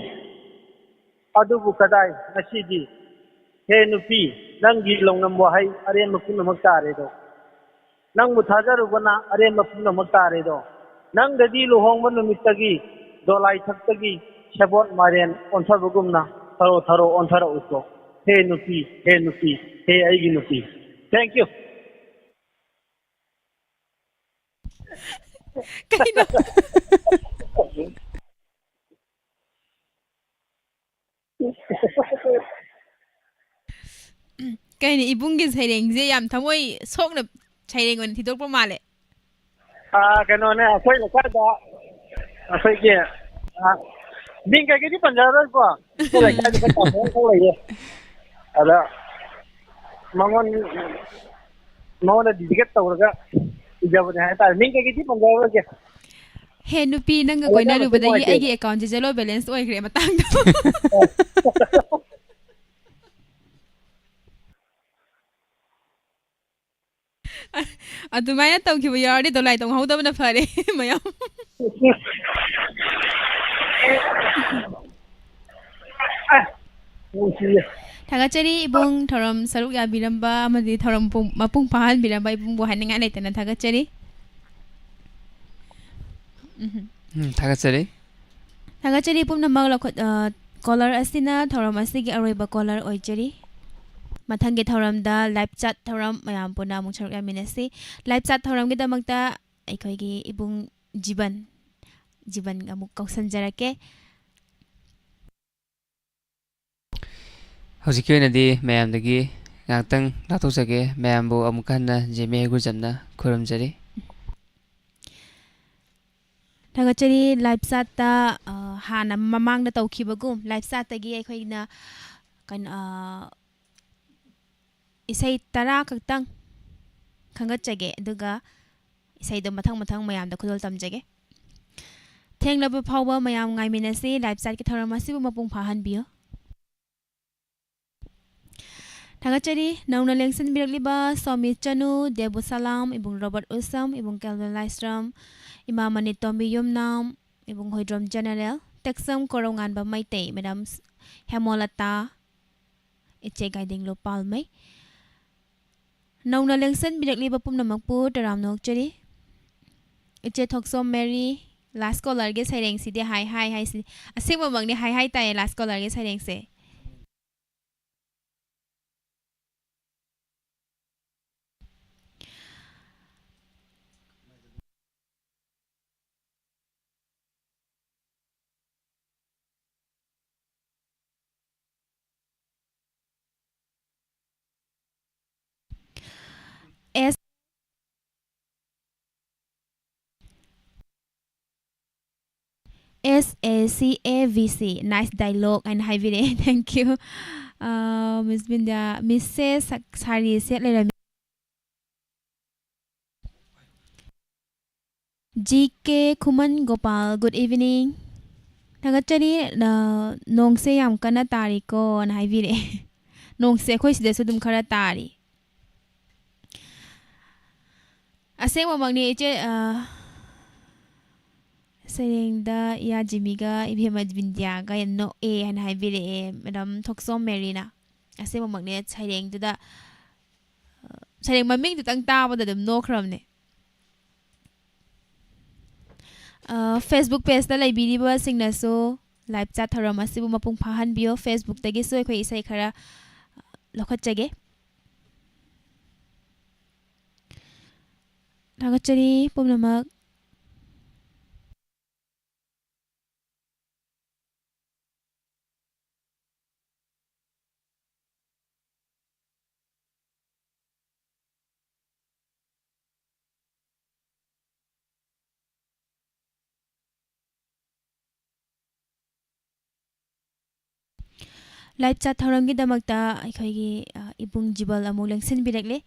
ꯑꯗꯨꯕꯨ ꯀꯗꯥꯏ ꯉꯁꯤꯗꯤ? ꯍꯦ ꯅꯨꯄꯤ, ꯅꯪꯒꯤ ꯂꯧꯅꯝ ꯋꯥꯍꯩ ꯑꯔꯦꯝꯕ ꯄꯨꯝꯅꯃꯛ ꯇꯥꯔꯦꯗꯣ꯫ ꯅꯪꯕꯨ ꯊꯥꯖꯔꯨꯕꯅ ꯑꯔꯦꯝꯕ ꯄꯨꯝꯅꯃꯛ ꯇꯥꯔꯦꯗꯣ꯫ ꯅꯪꯗꯗꯤ ꯂꯨꯍꯣꯡꯕ ꯅꯨꯃꯤꯠꯇꯒꯤ ꯗꯣꯂꯥꯏ ꯊꯛꯇꯒꯤ ꯁꯦꯕꯣꯠ ꯃꯥꯏꯔꯦꯟ ꯑꯣꯟꯊꯕꯒꯨꯝꯅ ꯊꯔꯣ ꯊꯔꯣ ꯑꯣꯟꯊꯔꯛꯎꯀꯣ꯫ ꯍꯦ ꯅꯨꯄꯤ, ꯍꯦ ꯅꯨꯄꯤ, ꯍꯦ ꯑꯩꯒꯤ ꯅꯨꯄꯤ꯫ Thank you. ꯀꯩꯅꯣ? ꯀꯩꯅꯣ, ꯏꯕꯨꯡꯒꯤ ꯁꯩꯔꯦꯡꯁꯦ ꯌꯥꯝ ꯊꯃꯣꯏ ꯁꯣꯛꯅ ꯁꯩꯔꯦꯡ ꯑꯣꯏꯅ ꯊꯤꯗꯣꯛꯄ ꯃꯥꯜꯂꯦ꯫ ꯑꯥ, ꯀꯩꯅꯣꯅꯦ, ꯑꯩꯈꯣꯏ ꯂꯩꯀꯥꯏꯗ ꯑꯩꯈꯣꯏꯒꯤ, ꯑꯥ, ꯃꯤꯡ ꯀꯩꯀꯩꯗꯤ ꯄꯟꯖꯔꯔꯣꯏꯀꯣ꯫ ꯑꯩꯈꯣꯏ ꯂꯩꯀꯥꯏꯗ ꯑꯩꯈꯣꯏ ꯇꯥꯃꯣ ꯑꯃꯈꯛ ꯂꯩꯌꯦ꯫ ꯑꯗ ꯃꯉꯣꯟ ꯃꯉꯣꯟꯗ ꯗꯤꯗꯤꯀꯦꯠ ꯇꯧꯔꯒ ꯏꯖꯕꯅꯦ ꯍꯥꯏꯇꯥꯔꯦ꯫ ꯃꯤꯡ ꯀꯩꯀꯩꯗꯤ ꯄꯟꯖꯔꯔꯣꯏꯒꯦ꯫ ꯍꯦ ꯅꯨꯄꯤ, ꯅꯪꯒ ꯂꯩꯀꯥꯏ ꯃꯁꯦꯟ ꯀꯣꯏꯅꯔꯨꯕꯗꯒꯤ ꯅꯨꯡꯉꯥꯏꯇꯦꯕ꯫ ꯑꯩꯒꯤ ꯑꯦꯀꯥꯎꯟꯁꯦ ꯖꯦꯔꯣ ꯕꯦꯂꯦꯟꯁ ꯑꯣꯏꯈ꯭ꯔꯦ ꯃꯇꯥꯡꯗꯣ꯫ ꯑꯗꯨꯃꯥꯏꯅ ꯇꯧꯈꯤꯕ ꯌꯥꯎꯔꯗꯤ ꯗꯣꯂꯥꯏ ꯇꯣꯡꯍꯧꯗꯕꯅ ꯐꯔꯦ꯫ ꯃꯌꯥꯝ꯫ ꯑꯁ, ꯅꯨꯡꯁꯤꯌꯦ꯫ ꯊꯥꯒꯠꯆꯔꯤ ꯏꯕꯨꯡ, ꯊꯧꯔꯝ ꯁꯔꯨꯛ ꯌꯥꯕꯤꯔꯝꯕ ꯑꯃꯗꯤ ꯊꯧꯔꯝ ꯄꯨꯡ- ꯃꯄꯨꯡ ꯐꯥꯍꯟꯕꯤꯔꯝꯕ ꯏꯕꯨꯡꯕꯨ ꯍꯥꯏꯅꯤꯡꯉꯥꯏ ꯂꯩꯇꯅ ꯊꯥꯒꯠꯆꯔꯤ꯫ ꯎꯝ꯫ ꯎꯝ, ꯊꯥꯒꯠꯆꯔꯤ꯫ ꯊꯥꯒꯠꯆꯔꯤ ꯄꯨꯝꯅꯃꯛ꯫ ꯂꯧꯈꯠ-, ꯑ, caller ꯑꯁꯤꯅ ꯊꯧꯔꯝ ꯑꯁꯤꯒꯤ ꯑꯔꯣꯏꯕ caller ꯑꯣꯏꯖꯔꯤ꯫ ꯃꯊꯪꯒꯤ ꯊꯧꯔꯝꯗ live chat ꯊꯧꯔꯝ ꯃꯌꯥꯝ ꯄꯨꯟꯅ ꯑꯃꯨꯛ ꯁꯔꯨꯛ ꯌꯥꯃꯤꯟꯅꯁꯤ꯫ Live chat ꯊꯧꯔꯝꯒꯤꯗꯃꯛꯇ ꯑꯩꯈꯣꯏꯒꯤ ꯏꯕꯨꯡ ꯖꯤꯕꯟ, ꯖꯤꯕꯟ ꯑꯃꯨꯛ ꯀꯧꯁꯟꯖꯔꯛꯀꯦ꯫ ꯍꯧꯖꯤꯛꯀꯤ ꯑꯣꯏꯅꯗꯤ ꯃꯌꯥꯝꯗꯒꯤ ꯉꯥꯏꯍꯥꯛꯇꯪ ꯂꯥꯞꯊꯣꯛꯆꯒꯦ꯫ ꯃꯌꯥꯝꯕꯨ ꯑꯃꯨꯛꯀ ꯍꯟꯅ ꯖꯦꯃꯦ ꯍꯩꯒ꯭ꯔꯨꯖꯝꯅ ꯈꯨꯔꯨꯝꯖꯔꯤ꯫ ꯊꯥꯒꯠꯆꯔꯤ꯫ Live chatꯇ, ꯑ, ꯍꯥꯟꯅ ꯃꯃꯥꯡꯗ ꯇꯧꯈꯤꯕꯒꯨꯝ live chatꯇꯒꯤ ꯑꯩꯈꯣꯏꯅ ꯀꯩꯅꯣ, ꯑ, ꯏꯁꯩ ꯇꯔꯥ ꯈꯛꯇꯪ ꯈꯟꯒꯠꯆꯒꯦ, ꯑꯗꯨꯒ ꯏꯁꯩꯗꯣ ꯃꯊꯪ ꯃꯊꯪ ꯃꯌꯥꯝꯗ ꯈꯨꯗꯣꯜ ꯇꯝꯖꯒꯦ꯫ ꯊꯦꯡꯂꯕ ꯐꯥꯎꯕ ꯃꯌꯥꯝ ꯉꯥꯏꯃꯤꯟꯅꯁꯤ꯫ Live chatꯀꯤ ꯊꯧꯔꯝ ꯑꯁꯤꯕꯨ ꯃꯄꯨꯡ ꯐꯥꯍꯟꯕꯤꯌꯨ꯫ ꯊꯥꯒꯠꯆꯔꯤ꯫ ꯅꯧꯅ ꯂꯦꯡꯁꯤꯟꯕꯤꯔꯛꯂꯤꯕ ꯁꯣꯃꯤ ꯆꯅꯨ, ꯗꯦꯕꯨ ꯁꯂꯥꯝ, ꯏꯕꯨꯡ ꯔꯣꯕꯔꯠ ꯎꯁꯝ, ꯏꯕꯨꯡ ꯀꯦꯜꯚꯤꯟ ꯂꯥꯏꯁ꯭ꯔꯝ, ꯏꯃꯥ ꯃꯅꯤꯇꯣꯝꯕꯤ ꯌꯨꯝꯅꯥꯝ, ꯏꯕꯨꯡ ꯍꯣꯏꯗ꯭ꯔꯣꯝ ꯖꯦꯅꯦꯔꯦꯜ, ꯇꯦꯛꯁꯝ ꯀꯣꯔꯧꯉꯥꯟꯕ ꯃꯩꯇꯩ, ꯃꯦꯗꯥꯝ ꯍꯦꯃꯣꯂꯇꯥ, ꯏꯆꯦ ꯒꯥꯏꯗꯤꯡꯂꯨ ꯄꯥꯜꯃꯩ꯫ ꯅꯧꯅ ꯂꯦꯡꯁꯤꯟꯕꯤꯔꯛꯂꯤꯕ ꯄꯨꯝꯅꯃꯛꯄꯨ ꯇꯔꯥꯝꯅ ꯑꯣꯛꯆꯔꯤ꯫ ꯏꯆꯦ ꯊꯣꯛꯆꯣꯝ ꯃꯦꯔꯤ, last callerꯒꯤ ꯁꯩꯔꯦꯡꯁꯤꯗꯤ ꯍꯥꯏ ꯍꯥꯏ ꯍꯥꯏꯁꯤ ꯑꯁꯦꯡꯕꯃꯛꯅꯤ, ꯍꯥꯏ ꯍꯥꯏ ꯇꯥꯏꯌꯦ last callerꯒꯤ ꯁꯩꯔꯦꯡꯁꯦ꯫ S S A C A V C, nice dialogue ꯍꯥꯏꯅ ꯍꯥꯏꯕꯤꯔꯛꯑꯦ꯫ Thank you꯫ ꯑꯥ, Miss ꯕꯤꯟꯗ꯭ꯌꯥ, Missꯁꯦ ꯁꯛ-, ꯁꯥꯔꯤ ꯁꯦꯠ ꯂꯩꯔꯝꯃꯤ꯫ G K ꯈꯨꯃꯟ ꯒꯣꯄꯥꯜ, good evening꯫ ꯊꯥꯒꯠꯆꯔꯤ, ꯑ, ꯅꯣꯡꯁꯦ ꯌꯥꯝ ꯀꯟꯅ ꯇꯥꯔꯤꯀꯣꯅ ꯍꯥꯏꯕꯤꯔꯛꯑꯦ꯫ ꯅꯣꯡꯁꯦ ꯑꯩꯈꯣꯏ ꯁꯤꯗꯁꯨ ꯑꯗꯨꯝ ꯈꯔ ꯇꯥꯔꯤ꯫ ꯑꯁꯦꯡꯕꯃꯛꯅꯤ ꯏꯆꯦ, ꯑ, ꯁꯩꯔꯦꯡꯗ ꯏꯌꯥ ꯖꯤꯃꯤꯒ ꯏꯕꯦꯝꯃ ꯕꯤꯟꯗ꯭ꯌꯥꯒ ꯌꯥꯝ ꯅꯣꯛꯑꯦ ꯍꯥꯏꯅ ꯍꯥꯏꯕꯤꯔꯛꯑꯦ ꯃꯦꯗꯥꯝ ꯊꯣꯛꯆꯣꯝ ꯃꯦꯔꯤꯅ꯫ ꯑꯁꯦꯡꯕꯃꯛꯅꯦ, ꯁꯩꯔꯦꯡꯗꯨꯗ, ꯑ, ꯁꯩꯔꯦꯡ ꯃꯃꯤꯡꯗꯨꯇꯪ ꯇꯥꯕꯗ ꯑꯗꯨꯝ ꯅꯣꯛꯈ꯭ꯔꯕꯅꯦ꯫ ꯑ, Facebook pageꯇ ꯂꯩꯕꯤꯔꯤꯕꯁꯤꯡꯅꯁꯨ live chat ꯊꯧꯔꯝ ꯑꯁꯤꯕꯨ ꯃꯄꯨꯡ ꯐꯥꯍꯟꯕꯤꯌꯨ꯫ Facebookꯇꯒꯤꯁꯨ ꯑꯩꯈꯣꯏ ꯏꯁꯩ ꯈꯔ ꯂꯧꯈꯠꯆꯒꯦ꯫ ꯊꯥꯒꯠꯆꯔꯤ ꯄꯨꯝꯅꯃꯛ꯫ Live chat ꯊꯧꯔꯝꯒꯤꯗꯃꯛꯇ ꯑꯩꯈꯣꯏꯒꯤ, ꯑ, ꯏꯕꯨꯡ ꯖꯤꯕꯜ ꯑꯃꯨꯛ ꯂꯦꯡꯁꯤꯟꯕꯤꯔꯛꯂꯦ꯫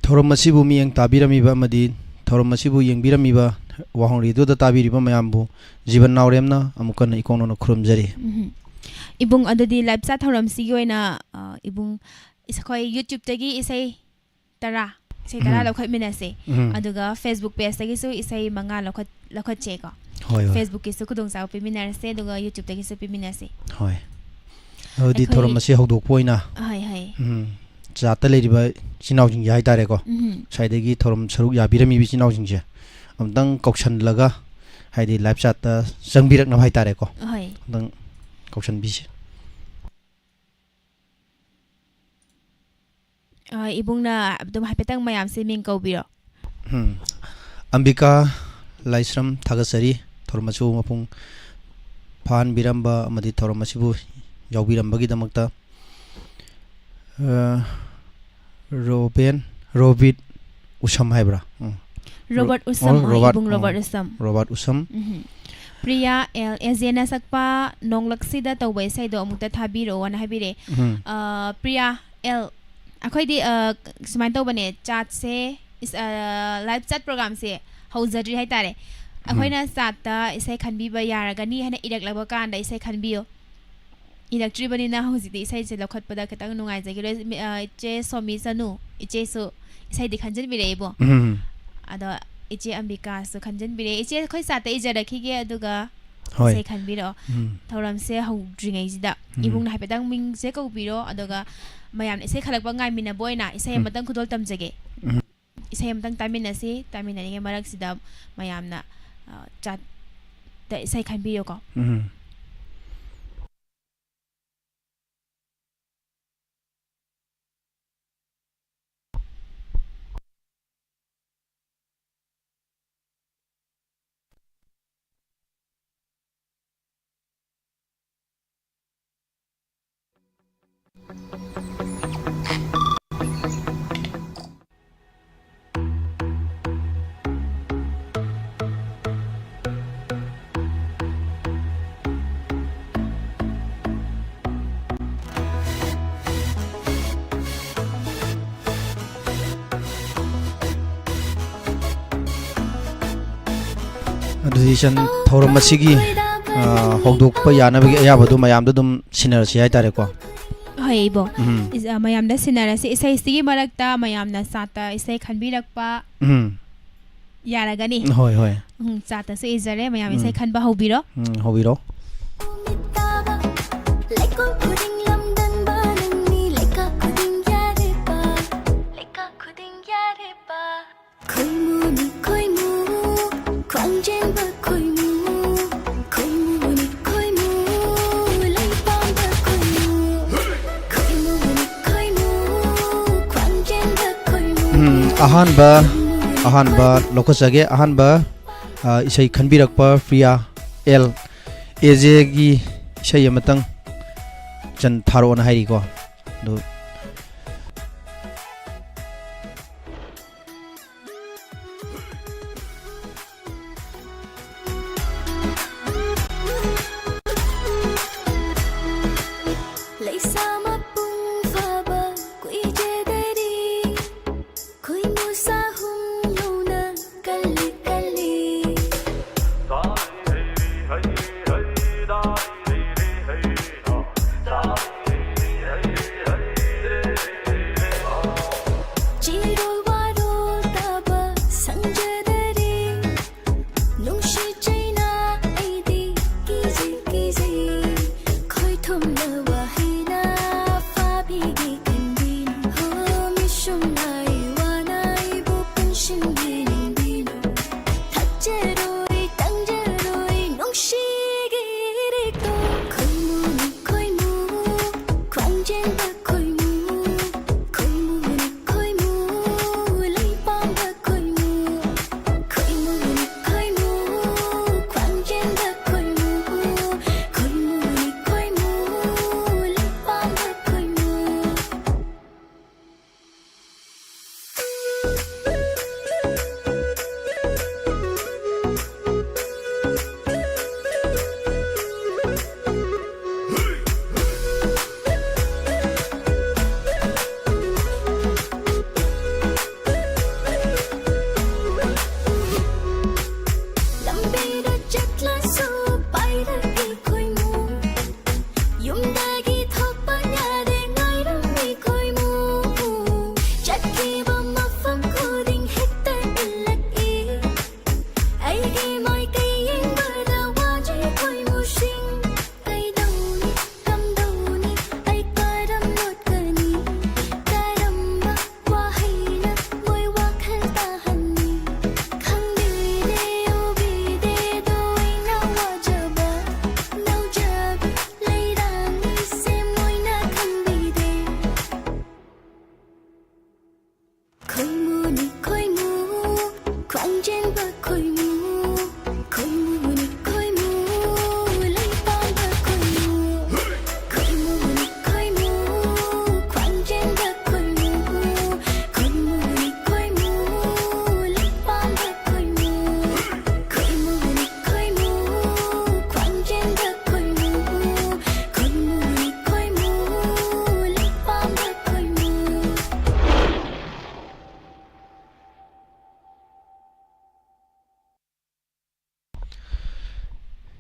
ꯊꯧꯔꯝ ꯑꯁꯤꯕꯨ ꯃꯤꯠꯌꯦꯡ ꯇꯥꯕꯤꯔꯝꯃꯤꯕ ꯑꯃꯗꯤ ꯊꯧꯔꯝ ꯑꯁꯤꯕꯨ ꯌꯦꯡꯕꯤꯔꯝꯃꯤꯕ ꯋꯥꯍꯣꯡ ꯔꯦꯗꯤꯑꯣꯗ ꯇꯥꯕꯤꯔꯤꯕ ꯃꯌꯥꯝꯕꯨ ꯖꯤꯕꯟ ꯅꯥꯎꯔꯦꯝꯅ ꯑꯃꯨꯛ ꯍꯟꯅ ꯏꯀꯣꯛ ꯅꯧꯅ ꯈꯨꯔꯨꯝꯖꯔꯤ꯫ ꯎꯝ꯫ ꯏꯕꯨꯡ, ꯑꯗꯨꯗꯤ live chat ꯊꯧꯔꯝꯁꯤꯒꯤ ꯑꯣꯏꯅ, ꯑ, ꯏꯕꯨꯡ, ꯏꯁ-, ꯑꯩꯈꯣꯏ YouTubeꯇꯒꯤ ꯏꯁꯩ ꯇꯔꯥ, ꯏꯁꯩ ꯇꯔꯥ ꯎꯝ꯫ ꯂꯧꯈꯠꯃꯤꯟꯅꯁꯦ꯫ ꯎꯝ꯫ ꯑꯗꯨꯒ Facebook pageꯇꯒꯤꯁꯨ ꯏꯁꯩ ꯃꯉꯥ ꯂꯧꯈꯠ-, ꯂꯧꯈꯠꯁꯦꯀꯣ꯫ ꯍꯣꯏ, ꯍꯣꯏ꯫ Facebookꯀꯤꯁꯨ ꯈꯨꯗꯣꯡꯆꯥꯕ ꯄꯤꯃꯤꯟꯅꯔꯁꯦ, ꯑꯗꯨꯒ YouTubeꯇꯒꯤꯁꯨ ꯄꯤꯃꯤꯟꯅꯁꯦ꯫ ꯍꯣꯏ꯫ ꯑꯗꯨꯗꯤ ꯑꯩꯈꯣꯏ ꯊꯧꯔꯝ ꯑꯁꯤ ꯍꯧꯗꯣꯛꯄ ꯑꯣꯏꯅ ꯍꯣꯏ, ꯍꯣꯏ꯫ ꯎꯝ, chatꯇ ꯂꯩꯔꯤꯕ ꯏꯆꯤꯟ ꯏꯅꯥꯎꯁꯤꯡꯁꯦ ꯍꯥꯏꯇꯥꯔꯦꯀꯣ꯫ ꯎꯝ꯫ ꯉꯁꯥꯏꯗꯒꯤ ꯊꯧꯔꯝ ꯁꯔꯨꯛ ꯌꯥꯕꯤꯔꯝꯃꯤꯕ ꯏꯆꯤꯟ ꯏꯅꯥꯎꯁꯤꯡꯁꯦ ꯑꯃꯨꯛꯇꯪ ꯀꯧꯁꯜꯂꯒ, ꯍꯥꯏꯗꯤ live chatꯇ ꯆꯪꯕꯤꯔꯛꯅꯕ ꯍꯥꯏꯇꯥꯔꯦꯀꯣ꯫ ꯍꯣꯏ꯫ ꯑꯃꯨꯛꯇꯪ ꯀꯧꯁꯟꯕꯤꯁꯦ꯫ ꯑ, ꯏꯕꯨꯡꯅ ꯑꯗꯨꯝ ꯍꯥꯏꯐꯦꯠꯇꯪ ꯃꯌꯥꯝꯁꯦ ꯃꯤꯡ ꯀꯧꯕꯤꯔꯣ꯫ ꯎꯝ꯫ ꯑꯝꯕꯤꯀꯥ ꯂꯥꯏꯁ꯭ꯔꯝ, ꯊꯥꯒꯠꯆꯔꯤ ꯊꯧꯔꯝ ꯑꯁꯤꯕꯨ ꯃꯄꯨꯡ ꯐꯥꯍꯟꯕꯤꯔꯝꯕ ꯑꯃꯗꯤ ꯊꯧꯔꯝ ꯑꯁꯤꯕꯨ ꯌꯥꯎꯕꯤꯔꯝꯕꯒꯤꯗꯃꯛꯇ꯫ ꯑ, ꯔꯣꯕꯦꯟ, ꯔꯣꯕꯤꯠ ꯎꯁꯝ ꯍꯥꯏꯕ꯭ꯔꯥ? ꯎꯝ꯫ ꯔꯣꯕꯔꯠ ꯔꯣ-, ꯎꯁꯝ, ꯑꯣ, ꯍꯣꯏ, ꯔꯣꯕꯥꯔꯠ, ꯏꯕꯨꯡ ꯎꯝ, ꯔꯣꯕꯔꯠ ꯎꯁꯝ꯫ ꯔꯣꯕꯥꯔꯠ ꯎꯁꯝ꯫ ꯎꯝ꯫ ꯄ꯭ꯔꯤꯌꯥ ꯑꯦꯜ, ꯑꯦꯖꯦꯅ ꯁꯛꯄ ꯅꯣꯡꯂꯛꯁꯤꯗ ꯇꯧꯕ ꯏꯁꯩꯗꯣ ꯑꯃꯨꯛꯇ ꯊꯥꯕꯤꯔꯛꯑꯣꯅ ꯍꯥꯏꯕꯤꯔꯛꯑꯦ꯫ ꯎꯝ꯫ ꯑ, ꯄ꯭ꯔꯤꯌꯥ ꯑꯦꯜ, ꯑꯩꯈꯣꯏꯗꯤ, ꯑ, ꯁꯨꯃꯥꯏꯅ ꯇꯧꯕꯅꯦ, chatꯁꯦ ꯏꯁ-, ꯑ, live chat programꯁꯦ ꯍꯧꯖꯗ꯭ꯔꯤ ꯍꯥꯏꯇꯥꯔꯦ꯫ ꯎꯝ꯫ ꯑꯩꯈꯣꯏꯅ chatꯇ ꯏꯁꯩ ꯈꯟꯕꯤꯕ ꯌꯥꯔꯒꯅꯤ ꯍꯥꯏꯅ ꯏꯔꯛꯂꯕ ꯀꯥꯟꯗ ꯏꯁꯩ ꯈꯟꯕꯤꯌꯨ꯫ ꯏꯔꯛꯇ꯭ꯔꯤꯕꯅꯤꯅ ꯍꯧꯖꯤꯛꯇꯤ ꯏꯁꯩꯁꯦ ꯂꯧꯈꯠꯄꯗ ꯈꯤꯇꯪ ꯅꯨꯡꯉꯥꯏꯖꯈꯤꯔꯣꯏ꯫ ꯃꯤ-, ꯑ, ꯏꯆꯦ ꯁꯣꯃꯤ ꯆꯅꯨ, ꯏꯆꯦꯁꯨ ꯏꯁꯩꯗꯤ ꯈꯟꯖꯟꯕꯤꯔꯛꯑꯦꯕꯣ꯫ ꯎꯝ꯫ ꯑꯗꯣ ꯏꯆꯦ ꯑꯝꯕꯤꯀꯥꯁꯨ ꯈꯟꯖꯟꯕꯤꯔꯛꯑꯦ꯫ ꯏꯆꯦ, ꯑꯩꯈꯣꯏ chatꯇ ꯏꯖꯔꯛꯈꯤꯒꯦ, ꯑꯗꯨꯒ ꯍꯣꯏ꯫ ꯏꯁꯩ ꯈꯟꯕꯤꯔꯛꯑꯣ꯫ ꯎꯝ꯫ ꯊꯧꯔꯝꯁꯦ ꯍꯧꯗ꯭ꯔꯤꯉꯩꯁꯤꯗ ꯎꯝ꯫ ꯏꯕꯨꯡꯅ ꯍꯥꯏꯐꯦꯠꯇꯪ ꯃꯤꯡꯁꯦ ꯀꯧꯕꯤꯔꯣ, ꯑꯗꯨꯒ ꯃꯌꯥꯝꯅ ꯏꯁꯩ ꯈꯜꯂꯛꯄ ꯉꯥꯏꯃꯤꯟꯅꯕ ꯑꯣꯏꯅ ꯏꯁꯩ ꯎꯝ꯫ ꯑꯃꯇꯪ ꯈꯨꯗꯣꯜ ꯇꯝꯖꯒꯦ꯫ ꯎꯝ꯫ ꯏꯁꯩ ꯑꯃꯇꯪ ꯇꯥꯃꯤꯟꯅꯁꯤ꯫ ꯇꯥꯃꯤꯟꯅꯔꯤꯉꯩ ꯃꯔꯛꯁꯤꯗ ꯃꯌꯥꯝꯅ, ꯑ, ꯆꯥꯠꯇ ꯏꯁꯩ ꯈꯟꯕꯤꯌꯨꯀꯣ꯫ ꯎꯝ꯫ ꯑꯗꯨꯗꯤ ꯏꯆꯟ, ꯊꯧꯔꯝ ꯑꯁꯤꯒꯤ, ꯑ, ꯍꯧꯗꯣꯛꯄ ꯌꯥꯅꯕꯒꯤ ꯑꯌꯥꯕꯗꯨ ꯃꯌꯥꯝꯗ ꯑꯗꯨꯝ ꯁꯤꯟꯅꯔꯁꯤ ꯍꯥꯏꯇꯥꯔꯦꯀꯣ꯫ ꯍꯣꯏ, ꯏꯕꯣ꯫ ꯎꯝ꯫ ꯏꯁ-, ꯑ, ꯃꯌꯥꯝꯗ ꯁꯤꯟꯅꯔꯁꯤ꯫ ꯏꯁꯩꯁꯤꯒꯤ ꯃꯔꯛꯇ ꯃꯌꯥꯝꯅ ꯆꯥꯠꯇ ꯏꯁꯩ ꯈꯟꯕꯤꯔꯛꯄ ꯎꯝ꯫ ꯌꯥꯔꯒꯅꯤ꯫ ꯍꯣꯏ, ꯍꯣꯏ꯫ ꯎꯝ, ꯆꯥꯠꯇꯁꯨ ꯏꯖꯔꯦ꯫ ꯃꯌꯥꯝ ꯏꯁꯩ ꯎꯝ꯫ ꯈꯟꯕ ꯍꯧꯕꯤꯔꯣ꯫ ꯎꯝ, ꯍꯧꯕꯤꯔꯣ꯫ ꯂꯩꯀꯣꯜ ꯈꯨꯗꯤꯡ ꯂꯝꯗꯝꯕ ꯅꯪꯅꯤ, ꯂꯩꯀꯥ ꯈꯨꯗꯤꯡ ꯌꯥꯔꯦꯕ, ꯂꯩꯀꯥ ꯈꯨꯗꯤꯡ ꯌꯥꯔꯦꯕ꯫ ꯈꯣꯏꯃꯨꯅꯤ ꯈꯣꯏꯃꯨ, ꯈ꯭ꯋꯥꯡꯖꯦꯟꯕ ꯈꯣꯏꯃꯨ, ꯈꯣꯏꯃꯨꯅꯤ ꯈꯣꯏꯃꯨ, ꯂꯩꯄꯥꯝꯕ ꯈꯣꯏꯃꯨ, ꯈꯣꯏꯃꯨꯅꯤ ꯈꯣꯏꯃꯨ, ꯈ꯭ꯋꯥꯡꯖꯦꯟꯕ ꯈꯣꯏꯃꯨ꯫ ꯎꯝ, ꯑꯍꯥꯟꯕ, ꯑꯍꯥꯟꯕ ꯂꯧꯈꯠꯆꯒꯦ꯫ ꯑꯍꯥꯟꯕ, ꯑ, ꯏꯁꯩ ꯈꯟꯕꯤꯔꯛꯄ ꯄ꯭ꯔꯤꯌꯥ ꯑꯦꯜ ꯑꯦꯖꯦꯒꯤ ꯏꯁꯩ ꯑꯃꯇꯪ ꯆꯟ ꯊꯥꯔꯛꯑꯣꯅ ꯍꯥꯏꯔꯤꯀꯣ꯫ ꯑꯗꯨ ꯂꯩꯁꯥ ꯃꯄꯨꯡ ꯐꯥꯕ ꯀꯨꯏꯖꯗꯔꯤ, ꯈꯣꯏꯃꯨ ꯁꯥꯍꯨꯝ ꯌꯧꯅ ꯀꯜꯂꯤ ꯀꯜꯂꯤ꯫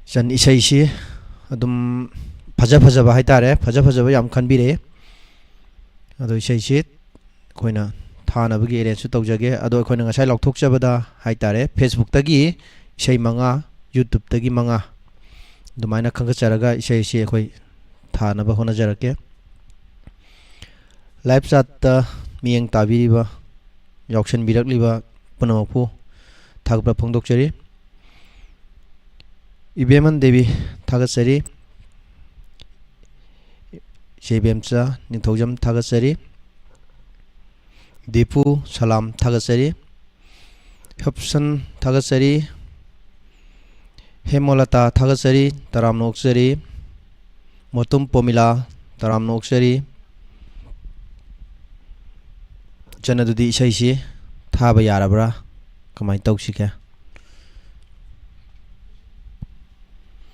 ꯏꯆꯟ ꯏꯁꯩꯁꯤ ꯑꯗꯨꯝ ꯐꯖ ꯐꯖꯕ ꯍꯥꯏꯇꯥꯔꯦ, ꯐꯖ ꯐꯖꯕ ꯌꯥꯝ ꯈꯟꯕꯤꯔꯛꯑꯦ꯫ ꯑꯗꯣ ꯏꯁꯩꯁꯤ ꯑꯩꯈꯣꯏꯅ ꯊꯥꯅꯕꯒꯤ ꯑꯦꯔꯦꯟꯖꯁꯨ ꯇꯧꯖꯒꯦ꯫ ꯑꯗꯣ ꯑꯩꯈꯣꯏꯅ ꯉꯁꯥꯏ ꯂꯥꯎꯊꯣꯛꯆꯕꯗ ꯍꯥꯏꯇꯥꯔꯦ, Facebook-ꯇꯒꯤ ꯏꯁꯩ ꯃꯉꯥ, YouTube-ꯇꯒꯤ ꯃꯉꯥ, ꯑꯗꯨꯃꯥꯏꯅ ꯈꯟꯒꯠꯆꯔꯒ ꯏꯁꯩꯁꯤ ꯑꯩꯈꯣꯏ ꯊꯥꯅꯕ ꯍꯣꯠꯅꯖꯔꯛꯀꯦ꯫ Live chat-ꯇ ꯃꯤꯠꯌꯦꯡ ꯇꯥꯕꯤꯔꯤꯕ, ꯌꯥꯎꯁꯟꯕꯤꯔꯛꯂꯤꯕ ꯄꯨꯝꯅꯃꯛꯄꯨ ꯊꯥꯒꯠꯄ ꯐꯣꯡꯗꯣꯛꯆꯔꯤ꯫ ꯏꯕꯦꯝꯍꯟ ꯗꯦꯕꯤ ꯊꯥꯒꯠꯆꯔꯤ꯫ ꯏꯆꯦ ꯏꯕꯦꯝꯆꯥ ꯅꯤꯡꯊꯧꯖꯝ ꯊꯥꯒꯠꯆꯔꯤ꯫ ꯗꯤꯄꯨ ꯁꯂꯥꯝ ꯊꯥꯒꯠꯆꯔꯤ꯫ ꯍꯞꯁꯟ ꯊꯥꯒꯠꯆꯔꯤ꯫ ꯍꯦꯃꯣꯂꯇꯥ ꯊꯥꯒꯠꯆꯔꯤ, ꯇꯔꯥꯝꯅ ꯑꯣꯛꯆꯔꯤ꯫ ꯃꯣꯇꯨꯝ ꯄꯣꯃꯤꯂꯥ, ꯇꯔꯥꯝꯅ ꯑꯣꯛꯆꯔꯤ꯫ ꯏꯆꯟ, ꯑꯗꯨꯗꯤ ꯏꯁꯩꯁꯤ ꯊꯥꯕ ꯌꯥꯔꯕ꯭ꯔꯥ? ꯀꯃꯥꯏꯅ ꯇꯧꯁꯤꯒꯦ?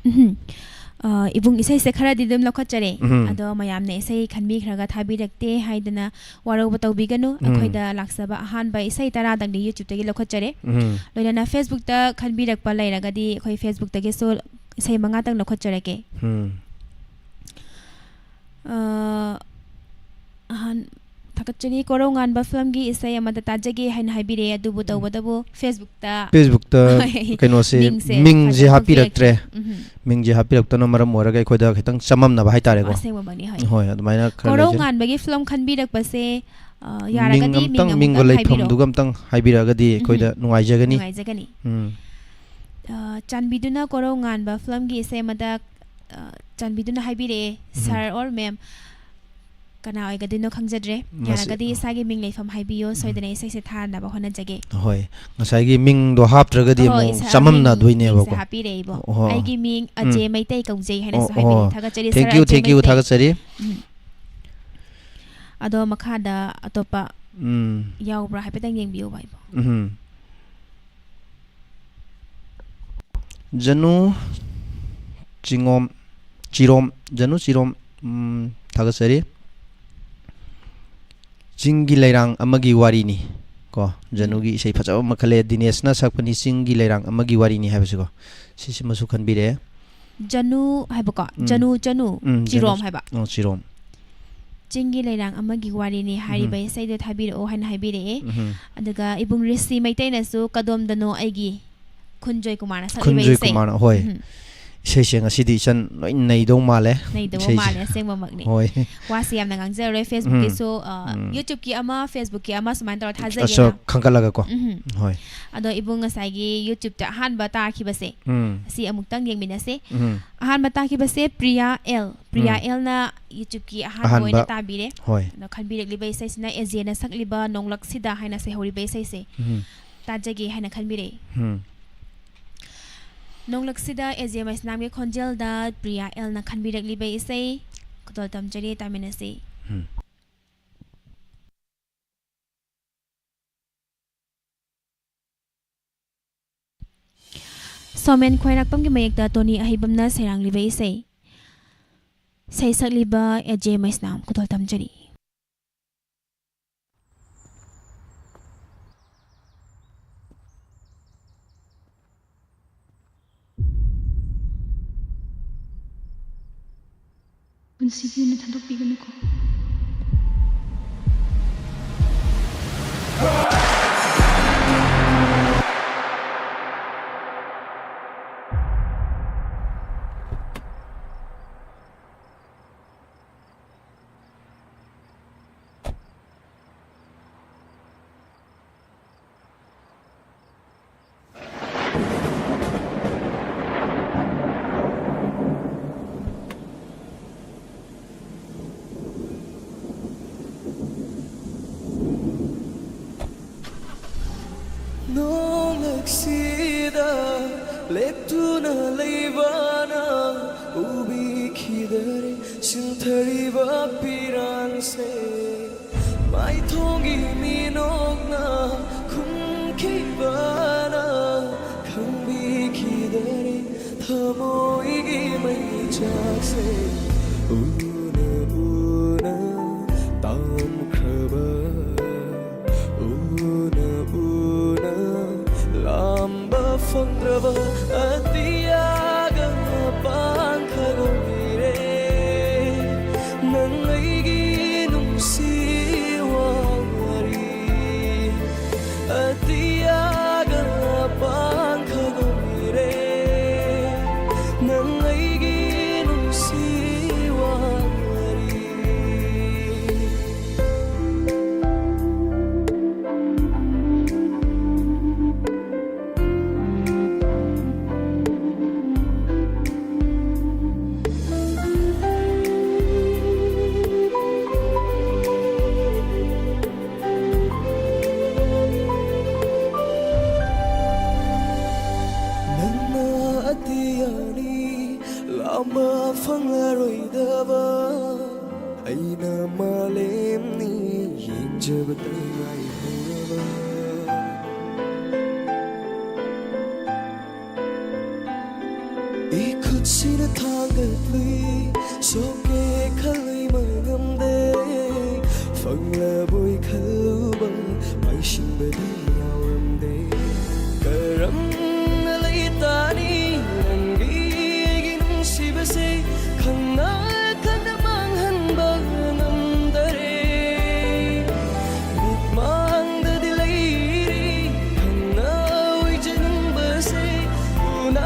ꯎꯝ꯫ ꯑ, ꯏꯕꯨꯡ, ꯏꯁꯩꯁꯦ ꯈꯔꯗꯤ ꯑꯗꯨꯝ ꯂꯧꯈꯠꯆꯔꯦ꯫ ꯎꯝ꯫ ꯑꯗꯣ ꯃꯌꯥꯝꯅ ꯏꯁꯩ ꯈꯟꯕꯤꯈ꯭ꯔꯒ ꯊꯥꯕꯤꯔꯛꯇꯦ ꯍꯥꯏꯗꯅ ꯋꯥꯔꯧꯕ ꯇꯧꯕꯤꯒꯅꯨ꯫ ꯎꯝ꯫ ꯑꯩꯈꯣꯏꯗ ꯂꯥꯛꯆꯕ ꯑꯍꯥꯟꯕ ꯏꯁꯩ ꯇꯔꯥꯗꯪꯗꯤ YouTube-ꯇꯒꯤ ꯂꯧꯈꯠꯆꯔꯦ꯫ ꯎꯝ꯫ ꯂꯣꯏꯅꯅ Facebook-ꯇ ꯈꯟꯕꯤꯔꯛꯄ ꯂꯩꯔꯒꯗꯤ ꯑꯩꯈꯣꯏ Facebook-ꯇꯒꯤꯁꯨ ꯏꯁꯩ ꯃꯉꯥꯇꯪ ꯂꯧꯈꯠꯆꯔꯛꯀꯦ꯫ ꯎꯝ꯫ ꯑ, ꯑꯍꯥꯟ-, ꯊꯥꯒꯠꯆꯔꯤ꯫ ꯀꯣꯔꯧ ꯉꯥꯟꯕ film-ꯒꯤ ꯏꯁꯩ ꯑꯃꯗ ꯇꯥꯖꯒꯦ ꯍꯥꯏꯅ ꯍꯥꯏꯕꯤꯔꯛꯑꯦ, ꯑꯗꯨꯕꯨ ꯇꯧꯕꯇꯕꯨ Facebook-ꯇ Facebook-ꯇ ꯀꯩꯅꯣꯁꯦ, ꯃꯤꯡꯁꯦ ꯃꯤꯡꯁꯦ ꯐꯖꯅ ꯍꯥꯞꯄꯤꯔꯛꯇ꯭ꯔꯦ꯫ ꯎꯝ꯫ ꯃꯤꯡꯁꯦ ꯍꯥꯞꯄꯤꯔꯛꯇꯅ ꯃꯔꯝ ꯑꯣꯏꯔꯒ ꯑꯩꯈꯣꯏꯗ ꯈꯤꯇꯪ ꯆꯃꯝꯅꯕ ꯍꯥꯏꯇꯥꯔꯦꯀꯣ꯫ ꯑꯁꯦꯡꯕꯃꯛꯅꯤ, ꯍꯣꯏ꯫ ꯍꯣꯏ, ꯑꯗꯨꯃꯥꯏꯅ ꯈꯔ ꯀꯣꯔꯧ ꯂꯩꯖꯩ꯫ ꯉꯥꯟꯕꯒꯤ film ꯈꯟꯕꯤꯔꯛꯄꯁꯦ, ꯑ, ꯃꯤꯡ ꯌꯥꯔꯒꯗꯤ ꯃꯤꯡ ꯑꯝꯇꯪ, ꯃꯤꯡꯒ ꯑꯃꯨꯛꯇꯪ ꯂꯩꯐꯝꯗꯨꯒ ꯍꯥꯏꯕꯤꯔꯛꯑꯣ꯫ ꯑꯝꯇꯪ ꯍꯥꯏꯕꯤꯔꯛꯑꯒꯗꯤ ꯑꯩꯈꯣꯏꯗ ꯎꯝ꯫ ꯅꯨꯡꯉꯥꯏꯖꯒꯅꯤ꯫ ꯅꯨꯡꯉꯥꯏꯖꯒꯅꯤ꯫ ꯎꯝ꯫ ꯑ, ꯆꯥꯟꯕꯤꯗꯨꯅ ꯀꯣꯔꯧ ꯉꯥꯟꯕ film-ꯒꯤ ꯏꯁꯩ ꯑꯃꯗ, ꯑ, ꯆꯥꯟꯕꯤꯗꯨꯅ ꯍꯥꯏꯕꯤꯔꯛꯑꯦ, ꯎꯝ꯫ Sir or Ma'am, ꯀꯅꯥ ꯑꯣꯏꯒꯗꯣꯏꯅꯣ ꯈꯪꯖꯗ꯭ꯔꯦ꯫ ꯃꯁꯤ-, ꯌꯥꯔꯒꯗꯤ ꯏꯁꯥꯒꯤ ꯃꯤꯡ ꯂꯩꯐꯝ ꯍꯥꯏꯕꯤꯌꯣ, ꯎꯝ꯫ ꯁꯣꯏꯗꯅ ꯏꯁꯩꯁꯦ ꯊꯥꯅꯕ ꯍꯣꯠꯅꯖꯒꯦ꯫ ꯍꯣꯏ, ꯉꯁꯥꯏꯒꯤ ꯃꯤꯡꯗꯣ ꯍꯥꯞꯇ꯭ꯔꯒꯗꯤ ꯑꯍꯣꯏ, ꯑꯃꯨꯛ ꯏꯁꯥ-, ꯆꯃꯝꯅꯗꯣꯏꯅꯦꯕꯀꯣ꯫ ꯃꯤꯡ-, ꯃꯤꯡꯁꯦ ꯍꯥꯞꯄꯤꯔꯛꯏꯕꯣ꯫ ꯑꯣ꯫ "ꯑꯩꯒꯤ ꯃꯤꯡ ꯎꯝ꯫ ꯑꯖꯦ ꯃꯩꯇꯩ ꯀꯧꯖꯩ" ꯍꯥꯏꯅꯁꯨ ꯑꯣ, ꯍꯥꯏꯕꯤꯔꯛꯑꯦ꯫ ꯑꯣ꯫ ꯊꯥꯒꯠꯆꯔꯤ, Thank Sir you, ꯑꯖꯦ thank you, Meitei. ꯊꯥꯒꯠꯆꯔꯤ꯫ ꯎꯝ꯫ ꯑꯗꯣ ꯃꯈꯥꯗ ꯑꯇꯣꯞꯄ ꯎꯝ꯫ ꯌꯥꯎꯕ꯭ꯔꯥ ꯍꯥꯏꯐꯦꯠꯇꯪ ꯌꯦꯡꯕꯤꯌꯨꯕ ꯏꯕꯣ꯫ ꯎꯝ꯫ ꯖꯅꯨ ꯆꯤꯉꯣꯝ, ꯆꯤꯔꯣꯝ, ꯖꯅꯨ ꯆꯤꯔꯣꯝ, ꯎꯝ, ꯊꯥꯒꯠꯆꯔꯤ꯫ ꯆꯤꯡꯒꯤ ꯂꯩꯔꯥꯡ ꯑꯃꯒꯤ ꯋꯥꯔꯤꯅꯤ꯫ ꯀꯣ, ꯖꯅꯨꯒꯤ ꯏꯁꯩ ꯐꯖꯕ ꯑꯃ ꯈꯜꯂꯦ, ꯗꯤꯅꯦꯁꯅ ꯁꯛꯄꯅꯤ, ꯆꯤꯡꯒꯤ ꯂꯩꯔꯥꯡ ꯑꯃꯒꯤ ꯋꯥꯔꯤꯅꯤ ꯍꯥꯏꯕꯁꯤꯀꯣ, ꯁꯤꯁꯤꯃꯁꯨ ꯈꯟꯕꯤꯔꯦ꯫ ꯖꯅꯨ ꯍꯥꯏꯕꯀꯣ? ꯎꯝ꯫ ꯖꯅꯨ, ꯖꯅꯨ꯫ ꯎꯝ, ꯆꯤꯔꯣꯝ ꯖꯅꯨ꯫ ꯍꯥꯏꯕ? ꯑꯣ, ꯆꯤꯔꯣꯝ꯫ ꯆꯤꯡꯒꯤ ꯂꯩꯔꯥꯡ ꯑꯃꯒꯤ ꯋꯥꯔꯤꯅꯤ ꯍꯥꯏꯔꯤꯕ ꯎꯝ꯫ ꯏꯁꯩꯗꯣ ꯊꯥꯕꯤꯔꯛꯑꯣ ꯍꯥꯏꯅ ꯍꯥꯏꯕꯤꯔꯛꯑꯦ꯫ ꯎꯝ꯫ ꯑꯗꯨꯒ ꯏꯕꯨꯡ ꯔꯤꯁꯤ ꯃꯩꯇꯩꯅꯁꯨ "ꯀꯗꯣꯝꯗꯅꯣ ꯑꯩꯒꯤ", ꯈꯨꯟꯖꯣꯏ ꯀꯨꯃꯥꯔꯅ ꯁꯛꯂꯤꯕ ꯈꯨꯟꯖꯣꯏ ꯏꯁꯩ꯫ ꯀꯨꯃꯥꯔꯅ, ꯍꯣꯏ꯫ ꯎꯝ꯫ ꯏꯁꯩꯁꯦ ꯉꯁꯤꯗꯤ ꯏꯆꯟ ꯂꯣꯏ ꯅꯩꯗꯧ ꯃꯥꯜꯂꯦ꯫ ꯅꯩꯗꯧꯕ ꯏꯁꯩꯁꯦ꯫ ꯃꯥꯜꯂꯦ, ꯑꯁꯦꯡꯕꯃꯛꯅꯤ꯫ ꯍꯣꯏ꯫ ꯋꯥꯁꯦ ꯌꯥꯝꯅ ꯉꯥꯡꯖꯔꯔꯣꯏ, ꯎꯝ꯫ Facebook-ꯀꯤꯁꯨ, ꯑ, ꯎꯝ꯫ YouTube-ꯀꯤ ꯑꯃ, Facebook-ꯀꯤ ꯑꯃ ꯁꯨꯃꯥꯏꯅ ꯇꯧꯔ ꯊꯥꯖꯒꯦ꯫ ꯑꯁ, ꯈꯟꯒꯠꯂꯒꯀꯣ꯫ ꯎꯝ꯫ ꯍꯣꯏ꯫ ꯑꯗꯣ ꯏꯕꯨꯡ ꯉꯁꯥꯏꯒꯤ YouTube-ꯇ ꯑꯍꯥꯟꯕ ꯇꯥꯈꯤꯕꯁꯦ, ꯎꯝ꯫ ꯑꯁꯤ ꯑꯃꯨꯛꯇꯪ ꯌꯦꯡꯃꯤꯟꯅꯁꯦ꯫ ꯎꯝ꯫ ꯑꯍꯥꯟꯕ ꯇꯥꯈꯤꯕꯁꯦ ꯄ꯭ꯔꯤꯌꯥ ꯑꯦꯜ꯫ ꯄ꯭ꯔꯤꯌꯥ ꯎꯝ꯫ ꯑꯦꯜꯅ YouTube-ꯀꯤ ꯑꯍꯥꯟꯕ ꯑꯍꯥꯟꯕ꯫ ꯑꯣꯏꯅ ꯇꯥꯕꯤꯔꯦ꯫ ꯍꯣꯏ꯫ ꯑꯗꯣ ꯈꯟꯕꯤꯔꯛꯂꯤꯕ ꯏꯁꯩꯁꯤꯅ ꯑꯦꯖꯦꯅ ꯁꯛꯂꯤꯕ "ꯅꯣꯡꯂꯛꯁꯤꯗ" ꯍꯥꯏꯅ ꯁꯩꯍꯧꯔꯤꯕ ꯏꯁꯩꯁꯦ ꯎꯝ꯫ ꯇꯥꯖꯒꯦ ꯍꯥꯏꯅ ꯈꯟꯕꯤꯔꯛꯏ꯫ ꯎꯝ꯫ ꯅꯣꯡꯂꯛꯁꯤꯗ ꯑꯦꯖꯦ ꯃꯩꯁꯅꯥꯝꯒꯤ ꯈꯣꯟꯖꯦꯜꯗ ꯄ꯭ꯔꯤꯌꯥ ꯑꯦꯜꯅ ꯈꯟꯕꯤꯔꯛꯂꯤꯕ ꯏꯁꯩ ꯈꯨꯗꯣꯜ ꯇꯝꯖꯔꯤ, ꯇꯥꯃꯤꯟꯅꯁꯤ꯫ ꯎꯝ꯫ ꯁꯣꯃꯦꯟ ꯈ꯭ꯋꯥꯏꯔꯥꯛꯄꯝꯒꯤ ꯃꯌꯦꯛꯇ ꯇꯣꯅꯤ ꯑꯍꯩꯕꯝꯅ ꯁꯩꯔꯥꯡꯂꯤꯕ ꯏꯁꯩ꯫ ꯁꯩꯁꯛꯂꯤꯕ ꯑꯦꯖꯦ ꯃꯩꯁꯅꯥꯝ, ꯈꯨꯗꯣꯜ ꯇꯝꯖꯔꯤ꯫ ꯄꯨꯟꯁꯤꯒꯤ ꯑꯣꯏꯅ ꯊꯥꯗꯣꯛꯄꯤꯒꯅꯨꯀꯣ꯫ ꯅꯣꯡꯂꯛꯁꯤꯗ ꯂꯦꯞꯇꯨꯅ ꯂꯩꯕꯅ ꯎꯕꯤꯈꯤꯗꯔꯦ ꯁꯤꯟꯊꯔꯤꯕ ꯄꯤꯔꯥꯡꯁꯦ꯫ ꯃꯥꯏꯊꯣꯡꯒꯤ ꯃꯤꯅꯣꯛꯅ ꯈꯨꯝꯈꯤꯕꯅ ꯈꯪꯕꯤꯈꯤꯗꯔꯦ ꯊꯃꯣꯏꯒꯤ ꯃꯩꯆꯥꯛꯁꯦ꯫ ꯎꯅ ꯎꯅ ꯇꯝꯈ꯭ꯔꯕ, ꯎꯅ ꯐꯖꯕꯇ ꯉꯥꯏꯍꯧꯔꯕ꯫ ꯏꯈꯨꯠꯁꯤꯅ ꯊꯥꯡꯒꯠꯂꯨꯏ, ꯁꯣꯛꯀꯦ ꯈꯜꯂꯨꯏ ꯃꯉꯝꯗꯦ, ꯐꯪꯂꯕꯣꯏ ꯈꯜꯂꯨꯕ ꯃꯥꯏꯁꯤꯡꯕꯗꯤ ꯌꯥꯎꯔꯝꯗꯦ꯫ ꯀꯔꯝꯅ ꯂꯩꯇꯥꯅꯤ ꯅꯪꯒꯤ ꯑꯩꯒꯤ ꯅꯨꯡꯁꯤꯕꯁꯦ, ꯈꯪꯅ ꯈꯪꯅ ꯃꯥꯡꯍꯟꯕ ꯉꯝꯗꯔꯦ꯫ ꯃꯤꯠꯃꯥꯡꯗꯗꯤ ꯂꯩꯔꯤ ꯈꯪꯅ ꯑꯣꯏꯖꯅꯤꯡꯕꯁꯦ, ꯎꯅ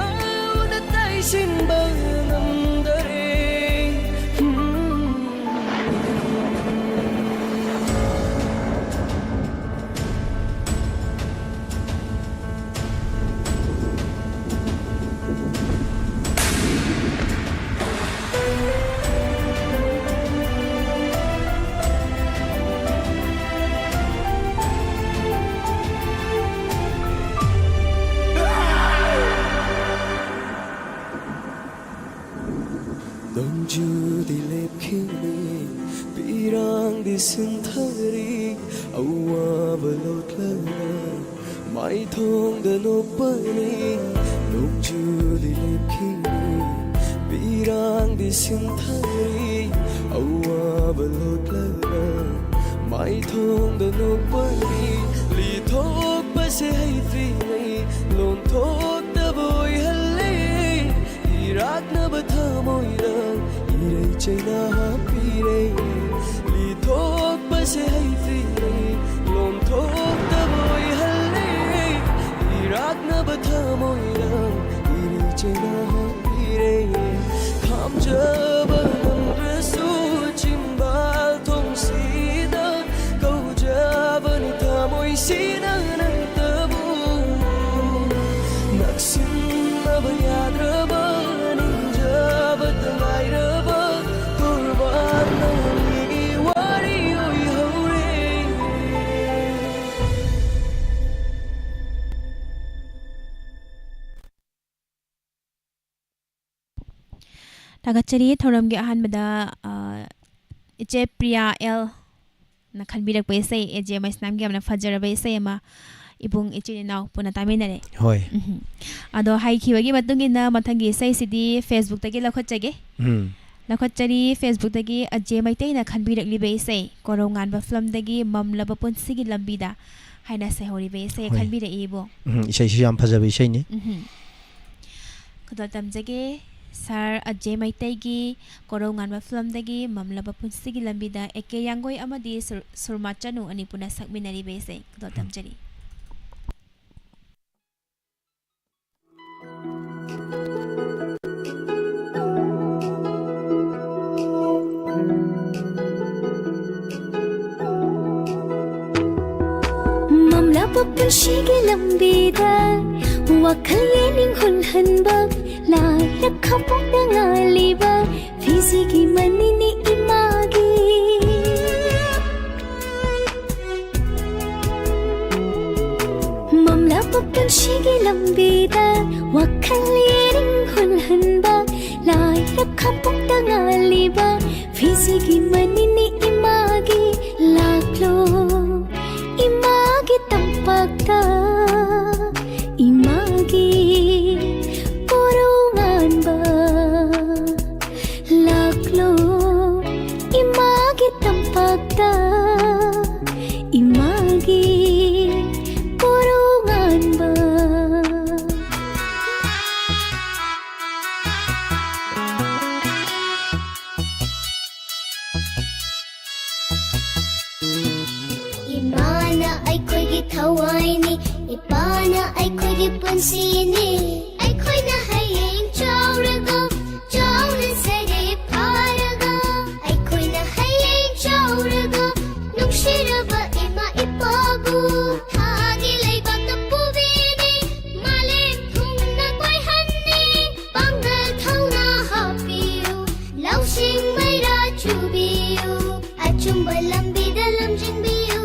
ꯎꯅ ꯇꯩꯁꯤꯟꯕ ꯉꯝꯗꯔꯦ꯫ ꯎꯝ꯫ ꯅꯣꯡꯖꯨꯗꯤ ꯂꯦꯞꯈꯤꯅꯤ, ꯄꯤꯔꯥꯡꯗꯤ ꯁꯤꯟꯊꯔꯤ, ꯑꯋꯥꯕ ꯂꯣꯠꯂꯒ ꯃꯥꯏꯊꯣꯡꯗ ꯅꯣꯛꯄꯅꯤ꯫ ꯅꯣꯡꯖꯨꯗꯤ ꯂꯦꯞꯈꯤꯅꯤ, ꯄꯤꯔꯥꯡꯗꯤ ꯁꯤꯟꯊꯔꯤ, ꯑꯋꯥꯕ ꯂꯣꯠꯂꯒ ꯃꯥꯏꯊꯣꯡꯗ ꯅꯣꯛꯄꯅꯤ꯫ ꯂꯤꯊꯣꯛꯄꯁꯦ ꯍꯩꯇ꯭ꯔꯤꯉꯩ ꯂꯣꯟꯊꯣꯛꯇꯕ ꯑꯣꯏꯍꯜꯂꯦ꯫ ꯏꯔꯥꯛꯅꯕ ꯊꯃꯣꯏꯗ ꯏꯔꯩ ꯆꯩꯅ ꯍꯥꯞꯄꯤꯔꯦ꯫ ꯂꯤꯊꯣꯛꯄꯁꯦ ꯍꯩꯇ꯭ꯔꯤꯉꯩ ꯂꯣꯟꯊꯣꯛꯇꯕ ꯑꯣꯏꯍꯜꯂꯦ꯫ ꯏꯔꯥꯛꯅꯕ ꯊꯃꯣꯏꯗ ꯏꯔꯩ ꯆꯩꯅ ꯍꯥꯞꯄꯤꯔꯦ꯫ ꯈꯥꯝꯖꯕ ꯉꯝꯗ꯭ꯔꯁꯨ ꯆꯤꯝꯕꯥꯜ ꯊꯣꯡꯁꯤꯗ ꯀꯧꯖꯕꯅꯤ ꯊꯃꯣꯏꯁꯤꯅ ꯅꯪꯇꯕꯨ꯫ ꯅꯛꯁꯤꯟꯅꯕ ꯌꯥꯗ꯭ꯔꯕ ꯅꯤꯡꯖꯕꯇ ꯉꯥꯏꯔꯕ ꯇꯣꯔꯕꯥꯟ ꯅꯪꯒꯤ ꯋꯥꯔꯤ ꯑꯣꯏꯍꯧꯔꯦ꯫ ꯊꯥꯒꯠꯆꯔꯤ꯫ ꯊꯧꯔꯝꯒꯤ ꯑꯍꯥꯟꯕꯗ, ꯑ, ꯏꯆꯦ ꯄ꯭ꯔꯤꯌꯥ ꯑꯦꯜ ꯅ ꯈꯟꯕꯤꯔꯛꯄ ꯏꯁꯩ, ꯑꯦ ꯖꯦ ꯃꯩꯁꯅꯥꯝꯒꯤ ꯌꯥꯝꯅ ꯐꯖꯔꯕ ꯏꯁꯩ ꯑꯃ ꯏꯕꯨꯡ ꯏꯆꯤꯟ ꯏꯅꯥꯎ ꯄꯨꯟꯅ ꯇꯥꯃꯤꯟꯅꯔꯦ꯫ ꯍꯣꯏ꯫ ꯎꯝꯍꯨꯝ꯫ ꯑꯗꯣ ꯍꯥꯏꯈꯤꯕꯒꯤ ꯃꯇꯨꯡ ꯏꯟꯅ ꯃꯊꯪꯒꯤ ꯏꯁꯩꯁꯤꯗꯤ Facebookꯇꯒꯤ ꯂꯧꯈꯠꯆꯒꯦ꯫ ꯎꯝ꯫ ꯂꯧꯈꯠꯆꯔꯤ, Facebookꯇꯒꯤ ꯑꯖꯦ ꯃꯩꯇꯩꯅ ꯈꯟꯕꯤꯔꯛꯂꯤꯕ ꯏꯁꯩ, ꯀꯣꯔꯧꯉꯥꯟꯕ filmꯗꯒꯤ ꯃꯝꯂꯕ ꯄꯨꯟꯁꯤꯒꯤ ꯂꯝꯕꯤꯗ ꯍꯥꯏꯅ ꯁꯩꯍꯧꯔꯤꯕ ꯏꯁꯩ ꯍꯣꯏ꯫ ꯈꯟꯕꯤꯔꯛꯏ ꯏꯕꯨꯡ꯫ ꯎꯝ, ꯏꯁꯩꯁꯨ ꯌꯥꯝ ꯐꯖꯕ ꯏꯁꯩꯅꯤ꯫ ꯎꯝꯍꯨꯝ꯫ ꯈꯨꯗꯣꯜ ꯇꯝꯖꯒꯦ꯫ ꯁꯥꯔ ꯑꯖꯦ ꯃꯩꯇꯩꯒꯤ ꯀꯣꯔꯧꯉꯥꯟꯕ filmꯗꯒꯤ ꯃꯝꯂꯕ ꯄꯨꯟꯁꯤꯒꯤ ꯂꯝꯕꯤꯗ ꯑꯦ ꯀꯦ ꯌꯥꯡꯒꯣꯏ ꯑꯃꯗꯤ ꯁꯨꯔ-, ꯁꯨꯔꯃꯥ ꯆꯅꯨ ꯑꯅꯤ ꯄꯨꯟꯅ ꯁꯛꯃꯤꯟꯅꯔꯤꯕ ꯏꯁꯩ꯫ ꯈꯨꯗꯣꯜ ꯇꯝꯖꯔꯤ꯫ ꯃꯝꯂꯕ ꯄꯨꯟꯁꯤꯒꯤ ꯂꯝꯕꯤꯗ ꯋꯥꯈꯜ ꯌꯦꯅꯤꯡ ꯍꯨꯜꯍꯟꯕ, ꯂꯥꯏꯔ ꯈꯥꯄꯣꯛꯇ ꯉꯥꯜꯂꯤꯕ ꯐꯤꯖꯤꯒꯤ ꯃꯅꯤꯅꯤ ꯏꯃꯥꯒꯤ꯫ ꯃꯝꯂꯕ ꯄꯨꯟꯁꯤꯒꯤ ꯂꯝꯕꯤꯗ ꯋꯥꯈꯜ ꯌꯦꯅꯤꯡ ꯍꯨꯜꯍꯟꯕ, ꯂꯥꯏꯔ ꯈꯥꯄꯣꯛꯇ ꯉꯥꯜꯂꯤꯕ ꯐꯤꯖꯤꯒꯤ ꯃꯅꯤꯅꯤ ꯏꯃꯥꯒꯤ꯫ ꯂꯥꯛꯂꯣ ꯏꯃꯥꯒꯤ ꯇꯝꯄꯥꯛꯇ, ꯏꯃꯥꯒꯤ ꯀꯣꯔꯧꯉꯥꯟꯕ꯫ ꯂꯥꯛꯂꯣ ꯏꯃꯥꯒꯤ ꯇꯝꯄꯥꯛꯇ, ꯏꯃꯥꯒꯤ ꯀꯣꯔꯧꯉꯥꯟꯕ꯫ ꯏꯃꯥꯅ ꯑꯩꯈꯣꯏꯒꯤ ꯊꯋꯥꯏꯅꯤ, ꯏꯄꯥꯅ ꯑꯩꯈꯣꯏꯒꯤ ꯄꯨꯟꯁꯤꯅꯤ꯫ ꯑꯩꯈꯣꯏꯅ ꯍꯌꯦꯡ ꯆꯥꯎꯔꯒ, ꯆꯥꯎꯅ ꯁꯩꯔꯦꯡ ꯐꯥꯔꯒ, ꯑꯩꯈꯣꯏꯅ ꯍꯌꯦꯡ ꯆꯥꯎꯔꯒ ꯅꯨꯡꯁꯤꯔꯕ ꯏꯃꯥ ꯏꯄꯥꯕꯨ ꯊꯥꯒꯤ ꯂꯩꯕꯥꯛꯇ ꯄꯨꯕꯤꯅꯤ꯫ ꯃꯥꯂꯦꯝ ꯊꯨꯡꯅ ꯀꯣꯏꯍꯟꯅꯤ꯫ ꯄꯥꯡꯒꯜ ꯊꯧꯅꯥ ꯍꯥꯞꯄꯤꯌꯨ, ꯂꯧꯁꯤꯡ ꯃꯩꯔꯥ ꯆꯨꯕꯤꯌꯨ, ꯑꯆꯨꯝꯕ ꯂꯝꯕꯤꯗ ꯂꯝꯖꯤꯡꯕꯤꯌꯨ꯫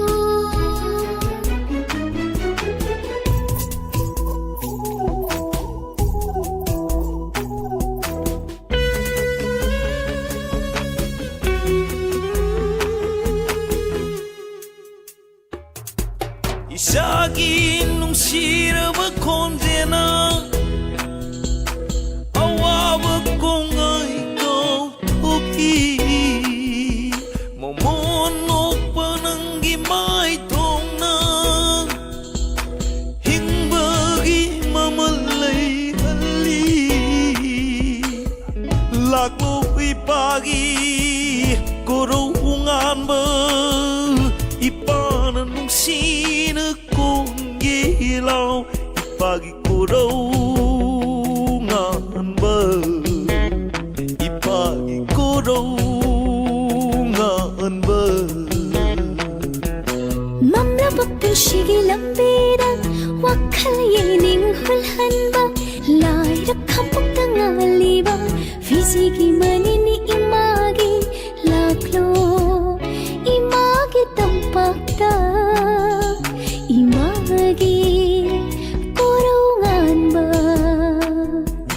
ꯏꯁꯥꯒꯤ ꯅꯨꯡꯁꯤꯔꯕ ꯈꯣꯟꯖꯦꯜꯅ ꯑꯋꯥꯕ ꯀꯣꯡꯒꯩ ꯀꯥꯎꯊꯣꯛꯏ꯫ ꯃꯃꯣꯟ ꯅꯣꯛꯄ ꯅꯪꯒꯤ ꯃꯥꯏꯊꯣꯡꯅ ꯍꯤꯡꯕꯒꯤ ꯃꯃꯜ ꯂꯩꯍꯜꯂꯤ꯫ ꯂꯥꯛꯂꯣ ꯏꯄꯥꯒꯤ ꯀꯣꯔꯧ ꯉꯥꯟꯕ, ꯏꯄꯥꯅ ꯅꯨꯡꯁꯤꯅ ꯀꯣꯟꯒꯦ ꯂꯥꯎ꯫ ꯏꯄꯥꯒꯤ ꯀꯣꯔꯧ ꯉꯥꯟꯕ, ꯏꯄꯥꯒꯤ ꯀꯣꯔꯧ ꯉꯥꯟꯕ꯫ ꯃꯝꯂꯕ ꯄꯨꯟꯁꯤꯒꯤ ꯂꯝꯕꯤꯗ ꯋꯥꯈꯜ ꯌꯦꯡꯅꯤꯡ ꯍꯨꯜꯍꯟꯕ, ꯂꯥꯏꯔ ꯈꯝꯄꯛꯇ ꯉꯥꯜꯂꯤꯕ ꯐꯤꯖꯤꯒꯤ ꯃꯅꯤꯅꯤ ꯏꯃꯥꯒꯤ꯫ ꯂꯥꯛꯂꯣ ꯏꯃꯥꯒꯤ ꯇꯝꯄꯥꯛꯇ, ꯏꯃꯥꯒꯤ ꯀꯣꯔꯧ ꯉꯥꯟꯕ꯫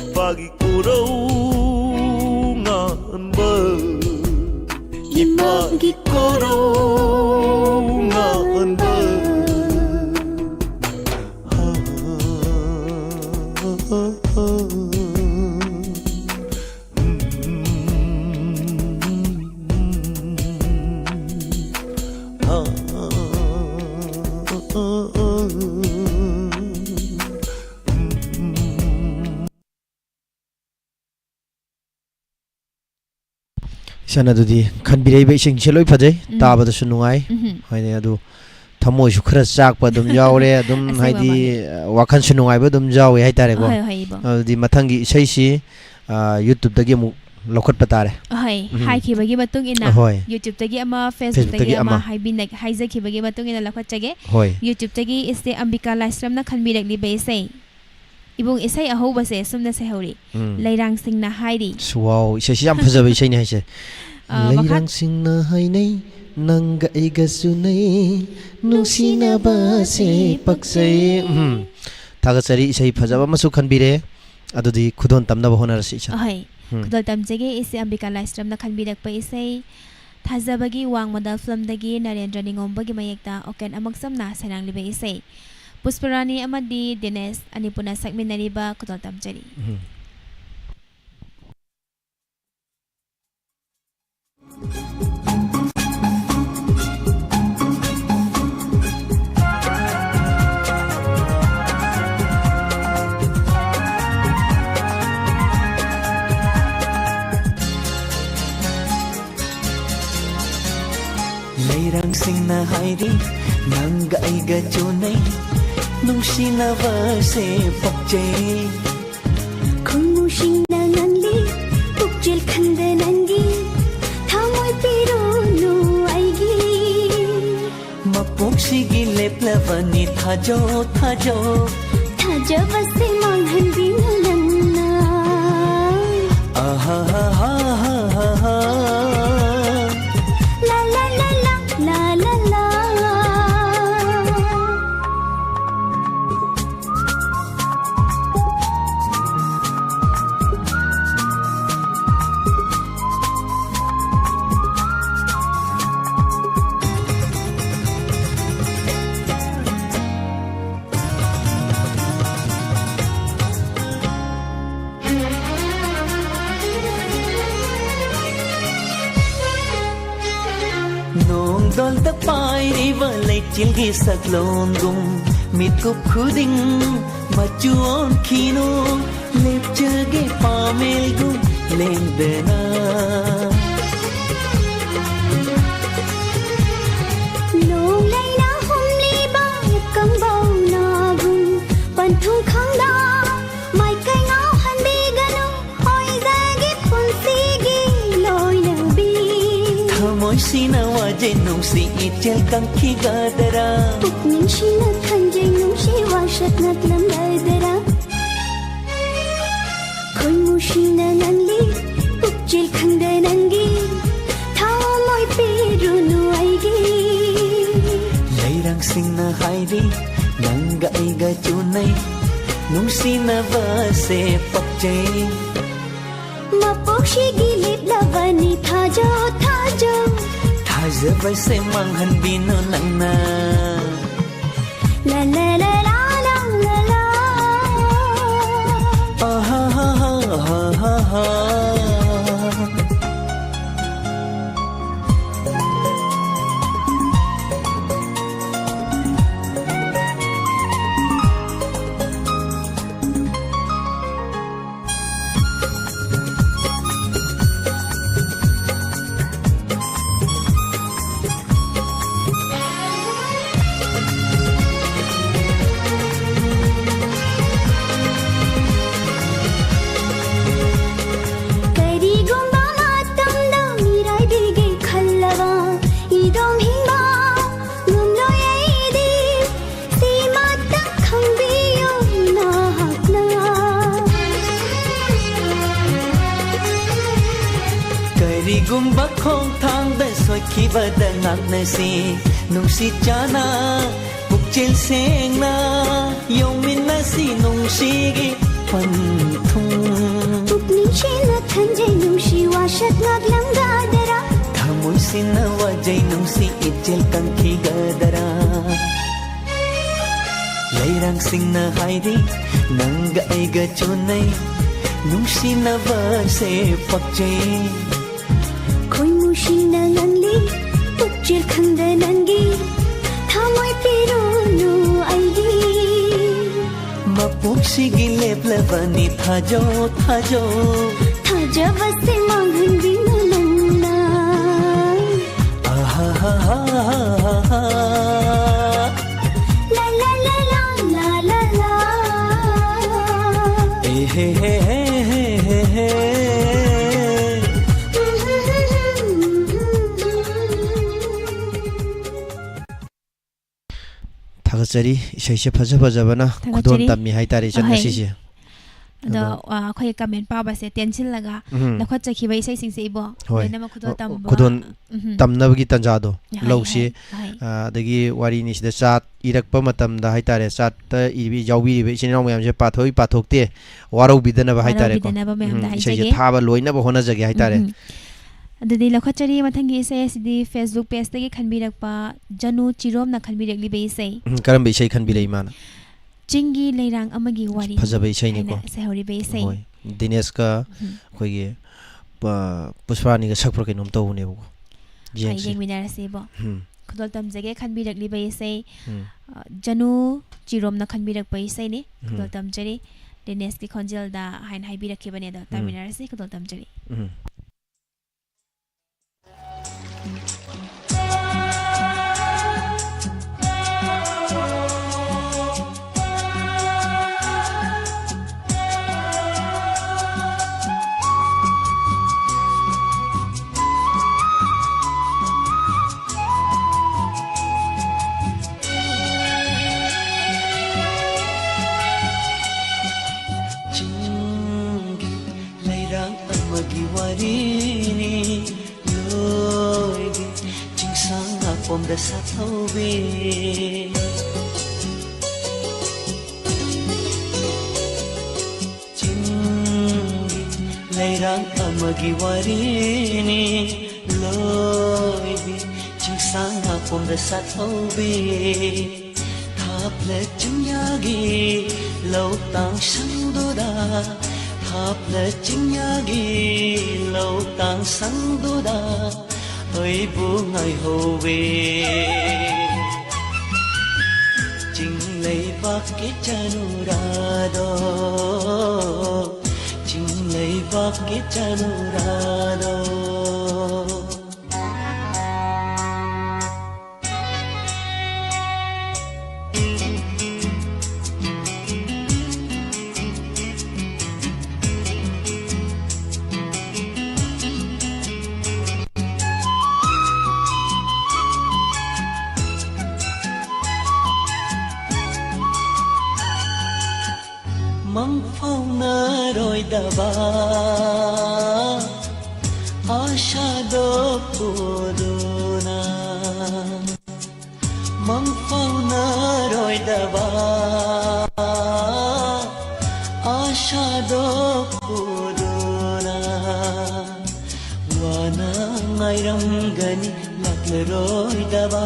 ꯏꯄꯥꯒꯤ ꯀꯣꯔꯧ ꯉꯥꯟꯕ, ꯏꯃꯥꯒꯤ ꯀꯣꯔꯧ ꯉꯥꯟꯕ꯫ ꯏꯆꯟ, ꯑꯗꯨꯗꯤ ꯈꯟꯕꯤꯔꯛꯏꯕ ꯏꯁꯩꯁꯦ ꯂꯣꯏ ꯐꯖꯩ, ꯎꯝ꯫ ꯇꯥꯕꯗꯁꯨ ꯅꯨꯡꯉꯥꯏ꯫ ꯎꯝꯍꯨꯝ꯫ ꯍꯣꯏꯅꯦ, ꯑꯗꯨ ꯊꯃꯣꯏꯁꯨ ꯈꯔ ꯆꯥꯛꯄ ꯑꯗꯨꯝ ꯌꯥꯎꯔꯦ, ꯑꯗꯨꯝ ꯑꯁꯦꯡꯕ ꯍꯥꯏꯗꯤ, ꯃꯥꯅꯦ꯫ ꯑ, ꯋꯥꯈꯜꯁꯨ ꯅꯨꯡꯉꯥꯏꯕ ꯑꯗꯨꯝ ꯌꯥꯎꯋꯦ ꯍꯥꯏꯇꯥꯔꯦꯀꯣ꯫ ꯍꯣꯏ, ꯍꯣꯏ, ꯏꯕꯣ꯫ ꯑꯗꯨꯗꯤ ꯃꯊꯪꯒꯤ ꯏꯁꯩꯁꯤ, ꯑ, YouTube-ꯇꯒꯤ ꯑꯃꯨꯛ ꯂꯧꯈꯠꯄ ꯇꯥꯔꯦ꯫ ꯍꯣꯏ, ꯎꯝ꯫ ꯍꯥꯏꯈꯤꯕꯒꯤ ꯃꯇꯨꯡ ꯏꯟꯅ ꯍꯣꯏ꯫ YouTube-ꯇꯒꯤ ꯑꯃ, Facebook-ꯇꯒꯤ Facebook-ꯇꯒꯤ ꯑꯃ ꯑꯃ꯫ ꯍꯥꯏꯕꯤꯅ-, ꯍꯥꯏꯖꯈꯤꯕꯒꯤ ꯃꯇꯨꯡ ꯏꯟꯅ ꯂꯧꯈꯠꯆꯒꯦ꯫ ꯍꯣꯏ꯫ YouTube-ꯇꯒꯤ ꯏꯆꯦ ꯑꯝꯕꯤꯀꯥ ꯂꯥꯏꯁ꯭ꯔꯝꯅ ꯈꯟꯕꯤꯔꯛꯂꯤꯕ ꯏꯁꯩ꯫ ꯏꯕꯨꯡ, ꯏꯁꯩ ꯑꯍꯧꯕꯁꯦ ꯁꯨꯝꯅ ꯁꯩꯍꯧꯔꯤ꯫ ꯎꯝ꯫ ꯂꯩꯔꯥꯡꯁꯤꯡꯅ ꯍꯥꯏꯔꯤ꯫ ꯁꯨ, ꯋꯥꯎ, ꯏꯁꯩꯁꯤ ꯌꯥꯝ ꯐꯖꯕ ꯏꯁꯩꯅꯤ ꯍꯥꯏꯁꯦ꯫ ꯑ, ꯃꯈꯥ- ꯂꯩꯔꯥꯡꯁꯤꯡꯅ ꯍꯥꯏꯅꯩ, ꯅꯪꯒ ꯑꯩꯒꯁꯨ ꯅꯩ, ꯅꯨꯡꯁꯤꯅꯕꯁꯦ ꯄꯛꯆꯩ꯫ ꯎꯝ꯫ ꯊꯥꯒꯠꯆꯔꯤ, ꯏꯁꯩ ꯐꯖꯕ ꯑꯃꯁꯨ ꯈꯟꯕꯤꯔꯦ꯫ ꯑꯗꯨꯗꯤ ꯈꯨꯗꯣꯜ ꯇꯝꯅꯕ ꯍꯣꯠꯅꯔꯁꯤ, ꯏꯆꯟ꯫ ꯑꯍꯣꯏ꯫ ꯎꯝ꯫ ꯈꯨꯗꯣꯜ ꯇꯝꯖꯒꯦ, ꯏꯆꯦ ꯑꯝꯕꯤꯀꯥ ꯂꯥꯏꯁ꯭ꯔꯝꯅ ꯈꯟꯕꯤꯔꯛꯄ ꯏꯁꯩ꯫ ꯊꯥꯖꯕꯒꯤ ꯋꯥꯡꯃꯗ ꯐꯤꯂꯝꯗꯒꯤ ꯅꯔꯦꯟꯗ꯭ꯔ ꯅꯤꯉꯣꯝꯕꯒꯤ ꯃꯌꯦꯛꯇ ꯑꯣꯀꯦꯟ ꯑꯃꯛꯁꯝꯅ ꯁꯩꯔꯥꯡꯂꯤꯕ ꯏꯁꯩ꯫ ꯄꯨꯁꯄꯔꯥꯅꯤ ꯑꯃꯗꯤ ꯗꯤꯅꯦꯁ ꯑꯅꯤꯄꯨꯔꯅ ꯁꯛꯃꯤꯟꯅꯔꯤꯕ ꯈꯨꯗꯣꯜ ꯇꯝꯖꯔꯤ꯫ ꯎꯝ꯫ ꯂꯩꯔꯥꯡꯁꯤꯡꯅ ꯍꯥꯏꯔꯤ, ꯅꯪꯒ ꯑꯩꯒ ꯆꯨꯅꯩ, ꯅꯨꯡꯁꯤꯅꯕꯁꯦ ꯄꯛꯆꯩ꯫ ꯈꯨꯅꯨꯡꯁꯤꯡꯅ ꯉꯥꯡꯂꯤ, ꯄꯨꯛꯆꯦꯜ ꯈꯪꯗ ꯅꯪꯒꯤ ꯊꯃꯣꯏ ꯄꯤꯔꯨꯅꯨ ꯑꯩꯒꯤ꯫ ꯃꯄꯣꯛꯁꯤꯒꯤ ꯂꯦꯞꯂꯕꯅꯤ, ꯊꯥꯖꯧ, ꯊꯥꯖꯧ꯫ ꯊꯥꯖꯕꯁꯦ ꯃꯥꯡꯍꯟꯕꯤꯅꯨ ꯅꯪꯅ꯫ ꯑꯍꯥꯍꯥꯍꯥꯍꯥꯍꯥ꯫ ꯂꯥ ꯂꯥ ꯂꯥ ꯂꯥ, ꯂꯥ ꯂꯥ ꯂꯥ꯫ ꯅꯣꯡꯗꯣꯜꯗ ꯄꯥꯏꯔꯤꯕ ꯂꯩꯆꯤꯜꯒꯤ ꯁꯛꯂꯣꯟꯒꯨꯝ ꯃꯤꯠꯀꯨꯞ ꯈꯨꯗꯤꯡ ꯃꯆꯨ ꯑꯣꯟꯈꯤꯅꯨ꯫ ꯂꯦꯞꯆꯒꯦ ꯄꯥꯃꯦꯜꯒꯨꯝ ꯂꯦꯡꯗꯅ꯫ ꯅꯣꯡꯂꯩꯅ ꯍꯨꯝꯂꯤꯕ ꯀꯪꯕꯧꯅꯥꯒꯨꯝ ꯄꯟꯊꯨꯡ ꯈꯪꯗ ꯃꯥꯏꯀꯩ ꯉꯥꯎꯍꯟꯕꯤꯒꯅꯨ꯫ ꯑꯣꯏꯖꯒꯦ ꯄꯨꯟꯁꯤꯒꯤ ꯂꯣꯏꯅꯕꯤ꯫ ꯊꯃꯣꯏꯁꯤꯅ ꯋꯥꯖꯩ ꯅꯨꯡꯁꯤ ꯏꯆꯦꯜ ꯀꯪꯈꯤꯒꯗ꯭ꯔꯥ? ꯄꯨꯛꯅꯤꯡꯁꯤꯅ ꯈꯟꯖꯩ ꯅꯨꯡꯁꯤ ꯋꯥꯁꯛ ꯅꯠꯂꯝꯒꯗ꯭ꯔꯥ? ꯈꯨꯟꯃꯨꯁꯤꯡꯅ ꯅꯪꯂꯤ, ꯄꯨꯛꯆꯦꯜ ꯈꯪꯗ ꯅꯪꯒꯤ ꯊꯃꯣꯏ ꯄꯤꯔꯨꯅꯨ ꯑꯩꯒꯤ꯫ ꯂꯩꯔꯥꯡꯁꯤꯡꯅ ꯍꯥꯏꯔꯤ, ꯅꯪꯒ ꯑꯩꯒ ꯆꯨꯅꯩ, ꯅꯨꯡꯁꯤꯅꯕꯁꯦ ꯄꯛꯆꯩ꯫ ꯃꯄꯨ ꯄꯨꯛꯁꯤꯒꯤ ꯂꯦꯞꯂꯕꯅꯤ ꯊꯥꯖꯧ ꯊꯥꯖꯧ꯫ ꯊꯥꯖꯕꯁꯦ ꯃꯥꯡꯍꯟꯕꯤꯅꯨ ꯅꯪꯅ꯫ ꯂꯥ ꯂꯥ ꯂꯥ ꯂꯥ ꯂꯥ ꯂꯥ ꯂꯥ꯫ ꯑꯍꯥ ꯍꯥ ꯍꯥ ꯍꯥ ꯍꯥ ꯍꯥ꯫ ꯀꯔꯤꯒꯨꯝꯕ ꯃꯇꯝꯗ ꯃꯤꯔꯥꯏꯕꯤꯒꯦ ꯈꯜꯂꯕ ꯏꯗꯣꯝ ꯍꯤꯡꯕ ꯉꯝꯂꯣꯏ ꯑꯩꯗꯤ꯫ ꯁꯤꯃꯇꯪ ꯈꯪꯕꯤꯌꯨ ꯅꯍꯥꯛꯅ꯫ ꯀꯔꯤꯒꯨꯝꯕ ꯈꯣꯡꯊꯥꯡꯗ ꯁꯣꯏꯈꯤꯕꯗ ꯉꯥꯛꯅꯁꯤ ꯅꯨꯡꯁꯤ ꯆꯥꯅ, ꯄꯨꯛꯆꯦꯜ ꯁꯦꯡꯅ ꯌꯣꯡꯃꯤꯟꯅꯁꯤ ꯅꯨꯡꯁꯤꯒꯤ ꯄꯟꯊꯨꯡ꯫ ꯄꯨꯛꯅꯤꯡ ꯁꯦꯡꯅ ꯈꯟꯖꯩ ꯅꯨꯡꯁꯤ ꯋꯥꯁꯛ ꯉꯥꯛꯂꯝꯒꯗꯔꯥ? ꯊꯃꯣꯏ ꯁꯦꯡꯅ ꯋꯥꯖꯩ ꯅꯨꯡꯁꯤ ꯏꯆꯦꯜ ꯀꯪꯈꯤꯒꯗꯔꯥ? ꯂꯩꯔꯥꯡꯁꯤꯡꯅ ꯍꯥꯏꯔꯤ ꯅꯪꯒ ꯑꯩꯒ ꯆꯨꯅꯩ, ꯅꯨꯡꯁꯤꯅꯕꯁꯦ ꯄꯛꯆꯩ꯫ ꯈꯣꯏꯃꯨꯁꯤꯡꯅ ꯉꯥꯡꯂꯤ ꯄꯨꯛꯆꯦꯜ ꯈꯪꯗ ꯅꯪꯒꯤ ꯊꯃꯣꯏ ꯄꯤꯔꯨꯅꯨ ꯑꯩꯒꯤ꯫ ꯃꯄꯣꯛꯁꯤꯒꯤ ꯂꯦꯞꯂꯕꯅꯤ ꯊꯥꯖꯧ ꯊꯥꯖꯧ꯫ ꯊꯥꯖꯕꯁꯦ ꯃꯥꯡꯍꯟꯕꯤꯅꯨ ꯅꯪꯅ꯫ ꯑꯍꯥ ꯍꯥ ꯍꯥ ꯍꯥ ꯍꯥ꯫ ꯂꯥ ꯂꯥ ꯂꯥ ꯂꯥ ꯂꯥ ꯂꯥ꯫ ꯑꯦ ꯍꯦ ꯍꯦ ꯍꯦ ꯍꯦ ꯍꯦ ꯍꯦ꯫ ꯊꯥꯒꯠꯆꯔꯤ꯫ ꯏꯁꯩꯁꯦ ꯐꯖ ꯐꯖꯕꯅ ꯊꯥꯒꯠꯆꯔꯤ꯫ ꯈꯨꯗꯣꯜ ꯇꯝꯃꯤ ꯍꯥꯏꯇꯥꯔꯦ, ꯏꯆꯟ, ꯑꯍꯩ꯫ ꯉꯁꯤꯁꯦ꯫ ꯑꯗꯣ, ꯑꯗꯣ ꯑ, ꯑꯩꯈꯣꯏ comment ꯄꯥꯕꯁꯦ ꯇꯦꯟꯁꯤꯜꯂꯒ ꯎꯝ꯫ ꯂꯧꯈꯠꯆꯈꯤꯕ ꯏꯁꯩꯁꯤꯡꯁꯦ ꯏꯕꯣ, ꯍꯣꯏ꯫ ꯂꯣꯏꯅꯃꯛ ꯈꯨꯗꯣꯜ ꯑꯣ, ꯇꯝꯕ꯫ ꯈꯨꯗꯣꯜ ꯎꯝ꯫ ꯇꯝꯅꯕꯒꯤ ꯇꯥꯟꯖꯥꯗꯣ ꯍꯥꯏ, ꯂꯧꯁꯤ꯫ ꯍꯥꯏ, ꯍꯥꯏ꯫ ꯑ, ꯑꯗꯒꯤ ꯋꯥꯔꯤꯅꯤ ꯁꯤꯗ ꯆꯥꯠ ꯏꯔꯛꯄ ꯃꯇꯝꯗ ꯍꯥꯏꯇꯥꯔꯦ, ꯆꯥꯠꯇ ꯏꯕꯤ-, ꯌꯥꯎꯕꯤꯔꯤꯕ ꯏꯆꯤꯟ ꯏꯅꯥꯎ ꯃꯌꯥꯝꯁꯦ ꯄꯥꯊꯣꯛꯏ ꯄꯥꯊꯣꯛꯇꯦ, ꯋꯥꯔꯧꯕꯤꯗꯅꯕ ꯍꯥꯏꯇꯥꯔꯦꯀꯣ꯫ ꯋꯥꯔꯧꯕꯤꯗꯅꯕ ꯃꯌꯥꯝꯗ ꯎꯝ, ꯏꯁꯩꯁꯦ ꯍꯥꯏꯖꯒꯦ꯫ ꯊꯥꯕ ꯂꯣꯏꯅꯕ ꯍꯣꯠꯅꯖꯒꯦ ꯍꯥꯏꯇꯥꯔꯦ꯫ ꯎꯝ, ꯎꯝ꯫ ꯑꯗꯨꯗꯤ ꯂꯧꯈꯠꯆꯔꯤ ꯃꯊꯪꯒꯤ ꯏꯁꯩ ꯑꯁꯤꯗꯤ Facebook pageꯇꯒꯤ ꯈꯟꯕꯤꯔꯛꯄ ꯖꯅꯨ ꯆꯤꯔꯣꯝꯅ ꯈꯟꯕꯤꯔꯛꯂꯤꯕ ꯏꯁꯩ꯫ ꯎꯝ, ꯀꯔꯝꯕ ꯏꯁꯩ ꯈꯟꯕꯤꯔꯛꯏ ꯃꯥꯅ? ꯆꯤꯡꯒꯤ ꯂꯩꯔꯥꯡ ꯑꯃꯒꯤ ꯋꯥꯔꯤ ꯐꯖꯕ ꯏꯁꯩꯅꯤꯀꯣ꯫ ꯍꯥꯏꯅ ꯁꯩꯍꯧꯔꯤꯕ ꯏꯁꯩ꯫ ꯍꯣꯏ꯫ ꯗꯤꯅꯦꯁꯀ ꯎꯝ꯫ ꯑꯩꯈꯣꯏꯒꯤ, ꯑ, ꯄꯨꯁꯄꯔꯥꯅꯤꯒ ꯁꯛꯄ꯭ꯔꯥ ꯀꯩꯅꯣꯝ ꯇꯧꯕꯅꯦꯕꯀꯣ꯫ ꯍꯣꯏ, ꯌꯦꯡꯁꯤ꯫ ꯌꯦꯡꯃꯤꯟꯅꯔꯁꯤꯕꯣ꯫ ꯎꯝ꯫ ꯈꯨꯗꯣꯜ ꯇꯝꯖꯒꯦ ꯈꯟꯕꯤꯔꯛꯂꯤꯕ ꯏꯁꯩ, ꯎꯝ꯫ ꯑ, ꯖꯅꯨ ꯆꯤꯔꯣꯝꯅ ꯈꯟꯕꯤꯔꯛꯄ ꯏꯁꯩꯅꯤ꯫ ꯎꯝ꯫ ꯈꯨꯗꯣꯜ ꯇꯝꯖꯔꯤ꯫ ꯗꯤꯅꯦꯁꯀꯤ ꯈꯣꯟꯖꯦꯜꯗ ꯍꯥꯏꯅ ꯍꯥꯏꯕꯤꯔꯛꯈꯤꯕꯅꯦ, ꯑꯗꯣ ꯎꯝ꯫ ꯇꯥꯃꯤꯟꯅꯔꯁꯤ꯫ ꯈꯨꯗꯣꯜ ꯇꯝꯖꯔꯤ꯫ ꯎꯝ꯫ ꯆꯤꯡꯒꯤ ꯂꯩꯔꯥꯡ ꯑꯃꯒꯤ ꯋꯥꯔꯤꯅꯤ꯫ ꯂꯣꯏꯒꯤ ꯆꯤꯡꯁꯥꯡ ꯉꯥꯄꯣꯝꯗ ꯁꯥꯊꯧꯕꯤ꯫ ꯆꯤꯡꯒꯤ ꯂꯩꯔꯥꯡ ꯑꯃꯒꯤ ꯋꯥꯔꯤꯅꯤ꯫ ꯂꯣꯏꯒꯤ ꯆꯤꯡꯁꯥꯡ ꯉꯥꯄꯣꯝꯗ ꯁꯥꯊꯧꯕꯤ꯫ ꯊꯥꯞꯂ ꯆꯤꯡꯌꯥꯒꯤ ꯂꯧꯇꯥꯡ ꯁꯪꯗꯨꯗ, ꯊꯥꯞꯂ ꯆꯤꯡꯌꯥꯒꯤ ꯂꯧꯇꯥꯡ ꯁꯪꯗꯨꯗ ꯑꯩꯕꯨ ꯉꯥꯏꯍꯧꯋꯦ꯫ ꯆꯤꯡ ꯂꯩꯕꯥꯛꯀꯤ ꯆꯅꯨꯔꯥꯗꯣ, ꯆꯤꯡ ꯂꯩꯕꯥꯛꯀꯤ ꯆꯅꯨꯔꯥꯗꯣ꯫ ꯐꯥꯎꯅꯔꯣꯏꯗꯕ ꯑꯥꯁꯥꯗꯣ ꯄꯨꯗꯨꯅ, ꯃꯪ ꯐꯥꯎꯅꯔꯣꯏꯗꯕ ꯑꯥꯁꯥꯗꯣ ꯄꯨꯗꯨꯅ, ꯋꯥꯅ ꯉꯥꯏꯔꯝꯒꯅꯤ ꯂꯥꯛꯂꯔꯣꯏꯗꯕ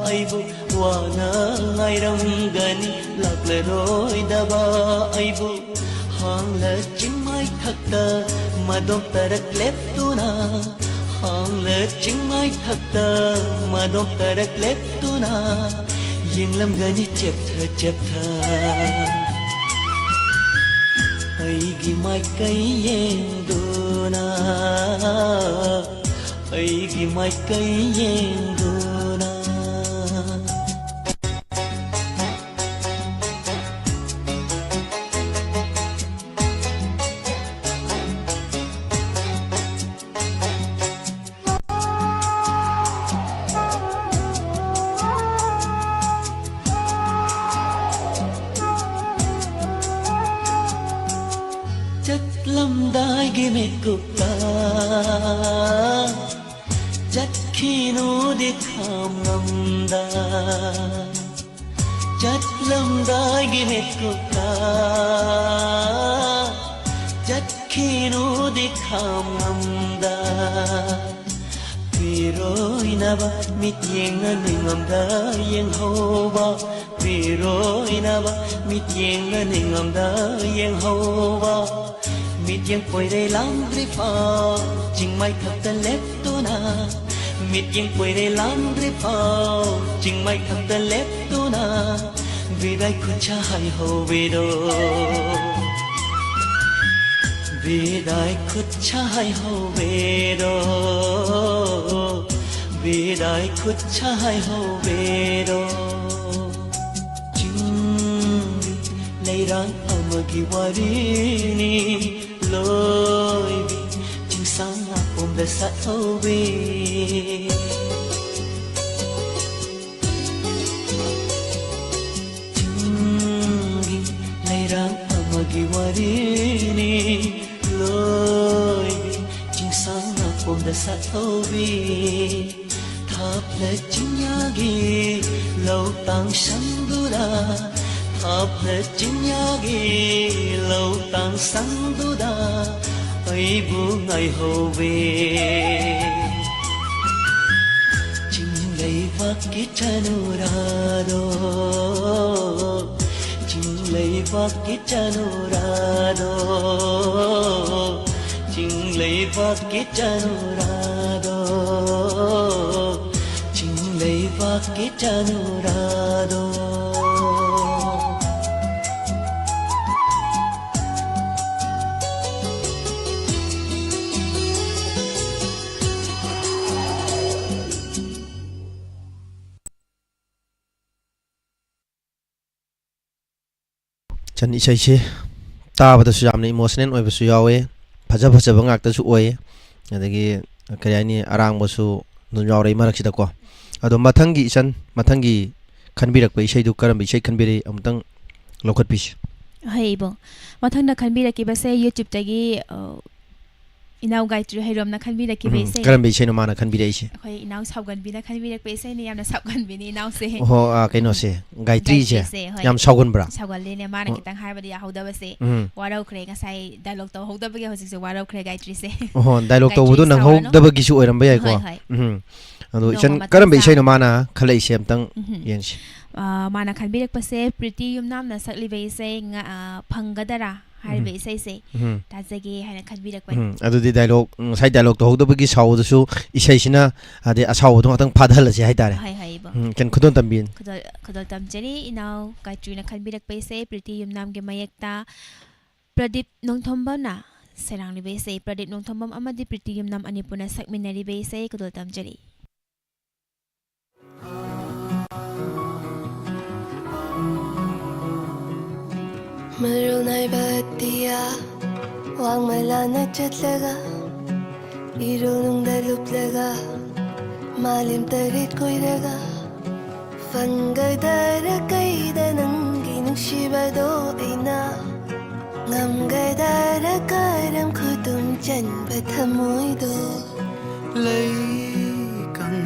ꯑꯩꯕꯨ, ꯋꯥꯅ ꯉꯥꯏꯔꯝꯒꯅꯤ ꯂꯥꯛꯂꯔꯣꯏꯗꯕ ꯑꯩꯕꯨ꯫ ꯍꯥꯡꯂ ꯆꯤꯡꯃꯥꯏ ꯊꯛꯇ ꯃꯗꯣꯝ ꯇꯔꯛ ꯂꯦꯞꯇꯨꯅ, ꯍꯥꯡꯂ ꯆꯤꯡꯃꯥꯏ ꯊꯛꯇ ꯃꯗꯣꯝ ꯇꯔꯛ ꯂꯦꯞꯇꯨꯅ, ꯌꯦꯡꯂꯝꯒꯅꯤ ꯆꯦꯞꯊ ꯆꯦꯞꯊ ꯑꯩꯒꯤ ꯃꯥꯏꯀꯩ ꯌꯦꯡꯗꯨꯅ, ꯑꯩꯒꯤ ꯃꯥꯏꯀꯩ ꯌꯦꯡꯗꯨꯅ꯫ ꯆꯠꯂꯝꯗꯥꯏꯒꯤ ꯃꯤꯀꯨꯞꯇ ꯆꯠꯈꯤꯅꯨꯗꯤ ꯈꯥꯝꯉꯝꯗ, ꯆꯠꯂꯝꯗꯥꯏꯒꯤ ꯃꯤꯀꯨꯞꯇ ꯆꯠꯈꯤꯅꯨꯗꯤ ꯈꯥꯝꯉꯝꯗ, ꯄꯤꯔꯣꯏꯅꯕ ꯃꯤꯠꯌꯦꯡꯅ ꯅꯤꯡꯉꯝꯗ ꯌꯦꯡꯍꯧꯕ, ꯄꯤꯔꯣꯏꯅꯕ ꯃꯤꯠꯌꯦꯡꯅ ꯅꯤꯡꯉꯝꯗ ꯌꯦꯡꯍꯧꯕ꯫ ꯃꯤꯠꯌꯦꯡ ꯄꯣꯏꯔꯩ ꯂꯥꯡꯗ꯭ꯔꯤꯐꯥꯎ ꯆꯤꯡꯃꯥꯏ ꯊꯛꯇ ꯂꯦꯞꯇꯨꯅ, ꯃꯤꯠꯌꯦꯡ ꯄꯣꯏꯔꯩ ꯂꯥꯡꯗ꯭ꯔꯤꯐꯥꯎ ꯆꯤꯡꯃꯥꯏ ꯊꯛꯇ ꯂꯦꯞꯇꯨꯅ, ꯕꯤꯗꯥꯏ ꯈꯨꯠꯁꯥ ꯍꯥꯏꯍꯧꯕꯤꯔꯣ꯫ ꯕꯤꯗꯥꯏ ꯈꯨꯠꯁꯥ ꯍꯥꯏꯍꯧꯕꯤꯔꯣ, ꯕꯤꯗꯥꯏ ꯈꯨꯠꯁꯥ ꯍꯥꯏꯍꯧꯕꯤꯔꯣ꯫ ꯆꯤꯡꯒꯤ ꯂꯩꯔꯥꯡ ꯑꯃꯒꯤ ꯋꯥꯔꯤꯅꯤ ꯂꯣꯏꯕꯤ, ꯆꯤꯡꯁꯥꯡ ꯑꯄꯣꯝꯗ ꯁꯥꯠꯍꯧꯕꯤ꯫ ꯆꯤꯡꯒꯤ ꯂꯩꯔꯥꯡ ꯑꯃꯒꯤ ꯊꯥꯞꯅ ꯆꯤꯡꯌꯥꯒꯤ ꯂꯧꯇꯥꯡ ꯁꯪꯗꯨꯗ, ꯊꯥꯞꯅ ꯆꯤꯡꯌꯥꯒꯤ ꯂꯧꯇꯥꯡ ꯁꯪꯗꯨꯗ ꯑꯩꯕꯨ ꯉꯥꯏꯍꯧꯋꯦ꯫ ꯆꯤꯡ ꯂꯩꯕꯥꯛꯀꯤ ꯆꯅꯨꯔꯥꯗꯣ, ꯆꯤꯡ ꯂꯩꯕꯥꯛꯀꯤ ꯆꯅꯨꯔꯥꯗꯣ, ꯆꯤꯡ ꯂꯩꯕꯥꯛꯀꯤ ꯆꯅꯨꯔꯥꯗꯣ, ꯆꯤꯡ ꯂꯩꯕꯥꯛꯀꯤ ꯆꯅꯨꯔꯥꯗꯣ꯫ ꯆꯟ ꯏꯁꯩꯁꯤ ꯇꯥꯕꯗꯁꯨ ꯌꯥꯝꯅ ꯏꯃꯣꯁꯅꯦꯜ ꯑꯣꯏꯕꯁꯨ ꯌꯥꯎꯋꯦ, ꯐꯖ ꯐꯖꯕ ꯉꯥꯛꯇꯁꯨ ꯑꯣꯏꯌꯦ, ꯑꯗꯒꯤ ꯀꯔꯤ ꯍꯥꯏꯅꯤ, ꯑꯔꯥꯡꯕꯁꯨ ꯑꯗꯨꯝ ꯌꯥꯎꯔꯛꯏ ꯃꯔꯛꯁꯤꯗꯀꯣ꯫ ꯑꯗꯣ ꯃꯊꯪꯒꯤ ꯏꯆꯟ, ꯃꯊꯪꯒꯤ ꯈꯟꯕꯤꯔꯛꯄ ꯏꯁꯩꯗꯨ ꯀꯔꯝꯕ ꯏꯁꯩ ꯈꯟꯕꯤꯔꯛꯏ, ꯑꯃꯨꯛꯇꯪ ꯂꯧꯈꯠꯄꯤꯁꯤ꯫ ꯍꯣꯏ ꯏꯕꯨꯡ, ꯃꯊꯪꯗ ꯈꯟꯕꯤꯔꯛꯈꯤꯕꯁꯦ YouTube-ꯇꯒꯤ, ꯑ, ꯏꯅꯥꯎ ꯒꯥꯌꯇ꯭ꯔꯤ ꯍꯩꯔꯣꯝꯅ ꯈꯟꯕꯤꯔꯛꯈꯤꯕ ꯎꯝ, ꯏꯁꯩ꯫ ꯀꯔꯝꯕ ꯏꯁꯩꯅꯣ ꯃꯥꯅ ꯈꯟꯕꯤꯔꯛꯏꯁꯦ? ꯑꯩꯈꯣꯏ ꯏꯅꯥꯎ ꯁꯥꯎꯒꯟꯕꯤꯅ ꯈꯟꯕꯤꯔꯛꯄ ꯏꯁꯩꯅꯦ, ꯌꯥꯝꯅ ꯁꯥꯎꯒꯟꯕꯤꯅꯤ ꯏꯅꯥꯎꯁꯦ꯫ ꯑꯣꯍꯣ, ꯑꯥ, ꯀꯩꯅꯣꯁꯦ, ꯒꯥꯌꯇ꯭ꯔꯤꯁꯦ꯫ ꯒꯥꯌꯇ꯭ꯔꯤꯁꯦ, ꯍꯣꯏ꯫ ꯌꯥꯝ ꯁꯥꯎꯒꯟꯕ꯭ꯔꯥ? ꯁꯥꯎꯒꯜꯂꯤꯅꯦ, ꯃꯥꯅ ꯑꯣ꯫ ꯈꯤꯇꯪ ꯍꯥꯏꯕꯗ ꯌꯥꯍꯧꯗꯕꯁꯦ꯫ ꯎꯝ꯫ ꯋꯥꯔꯧꯈ꯭ꯔꯦ, ꯉꯁꯥꯏ ꯗꯥꯏꯂꯣꯒ ꯇꯧꯍꯧꯗꯕꯒꯤ ꯍꯧꯖꯤꯛꯁꯦ ꯋꯥꯔꯧꯈ꯭ꯔꯦ ꯒꯥꯌꯇ꯭ꯔꯤꯁꯦ꯫ ꯑꯣꯍꯣ, ꯗꯥꯏꯂꯣꯒ ꯒꯥꯌꯇ꯭ꯔꯤ ꯇꯧꯕꯗꯣ ꯁꯥꯎꯔꯅꯨ꯫ ꯅꯪꯍꯧꯗꯕꯒꯤꯁꯨ ꯑꯣꯏꯔꯝꯕ ꯌꯥꯏꯀꯣ꯫ ꯍꯣꯏ, ꯍꯣꯏ꯫ ꯎꯝ꯫ ꯑꯗꯣ ꯅꯣꯡꯃ ꯏꯆꯟ, ꯃꯇꯥꯡ ꯀꯔꯝꯕ ꯆꯥ- ꯏꯁꯩꯅꯣ ꯃꯥꯅ ꯈꯜꯂꯛꯏꯁꯦ, ꯑꯝꯇꯪ ꯎꯝꯍꯨꯝ꯫ ꯌꯦꯡꯁꯤ꯫ ꯑꯥ, ꯃꯥꯅ ꯈꯟꯕꯤꯔꯛꯄꯁꯦ ꯄ꯭ꯔꯤꯇꯤ ꯌꯨꯝꯅꯥꯝꯅ ꯁꯛꯂꯤꯕ ꯏꯁꯩ ꯉ-, ꯑꯥ, ꯐꯪꯒꯗꯔꯥ ꯍꯥꯏꯔꯤꯕ ꯎꯝ꯫ ꯏꯁꯩꯁꯦ ꯎꯝ꯫ ꯇꯥꯖꯒꯦ ꯍꯥꯏꯅ ꯈꯟꯕꯤꯔꯛꯄꯅꯤ꯫ ꯎꯝ꯫ ꯑꯗꯨꯗꯤ ꯗꯥꯏꯂꯣꯒ, ꯉꯁꯥꯏ ꯗꯥꯏꯂꯣꯒ ꯇꯧꯍꯧꯗꯕꯒꯤ ꯁꯥꯎꯕꯗꯨꯁꯨ ꯏꯁꯩꯁꯤꯅ, ꯍꯥꯏꯗꯤ, ꯑꯁꯥꯎꯕꯗꯣ ꯉꯥꯛꯇꯪ ꯐꯥꯊꯍꯜꯂꯁꯤ ꯍꯥꯏꯇꯥꯔꯦ꯫ ꯍꯣꯏ, ꯍꯣꯏ, ꯏꯕꯣ꯫ ꯎꯝ, ꯀꯩꯅꯣ, ꯈꯨꯗꯣꯜ ꯇꯝꯕꯤ꯫ ꯈꯨꯗꯣꯜ, ꯈꯨꯗꯣꯜ ꯇꯝꯖꯔꯤ, ꯏꯅꯥꯎ ꯒꯥꯌꯇ꯭ꯔꯤꯅ ꯈꯟꯕꯤꯔꯛꯄ ꯏꯁꯩ ꯄ꯭ꯔꯤꯇꯤ ꯌꯨꯝꯅꯥꯝꯒꯤ ꯃꯌꯦꯛꯇ ꯄ꯭ꯔꯗꯤꯞ ꯅꯣꯡꯊꯣꯝꯕꯝꯅ ꯁꯩꯔꯥꯡꯂꯤꯕ ꯏꯁꯩ, ꯄ꯭ꯔꯗꯤꯞ ꯅꯣꯡꯊꯣꯝꯕꯝ ꯑꯃꯗꯤ ꯄ꯭ꯔꯤꯇꯤ ꯌꯨꯝꯅꯥꯝ ꯑꯅꯤ ꯄꯨꯟꯅ ꯁꯛꯃꯤꯟꯅꯔꯤꯕ ꯏꯁꯩ ꯈꯨꯗꯣꯜ ꯇꯝꯖꯔꯤ꯫ ꯃꯔꯨ ꯅꯥꯏꯕ ꯑꯇꯤꯌꯥ ꯋꯥꯡꯃ ꯂꯥꯟꯅ ꯆꯠꯂꯒ, ꯏꯔꯨꯅꯨꯡꯗ ꯂꯨꯞꯂꯒ, ꯃꯥꯂꯦꯝ ꯇꯔꯦꯠ ꯀꯣꯏꯔꯒ, ꯐꯪꯒꯗꯔ ꯀꯩꯗ ꯅꯪꯒꯤ ꯅꯨꯡꯁꯤꯕꯗꯣ ꯑꯩꯅ? ꯉꯝꯒꯗꯔ ꯀꯔꯝ ꯈꯨꯗꯨꯝ ꯆꯟꯕ ꯊꯃꯣꯏꯗꯣ? ꯂꯩꯀꯪ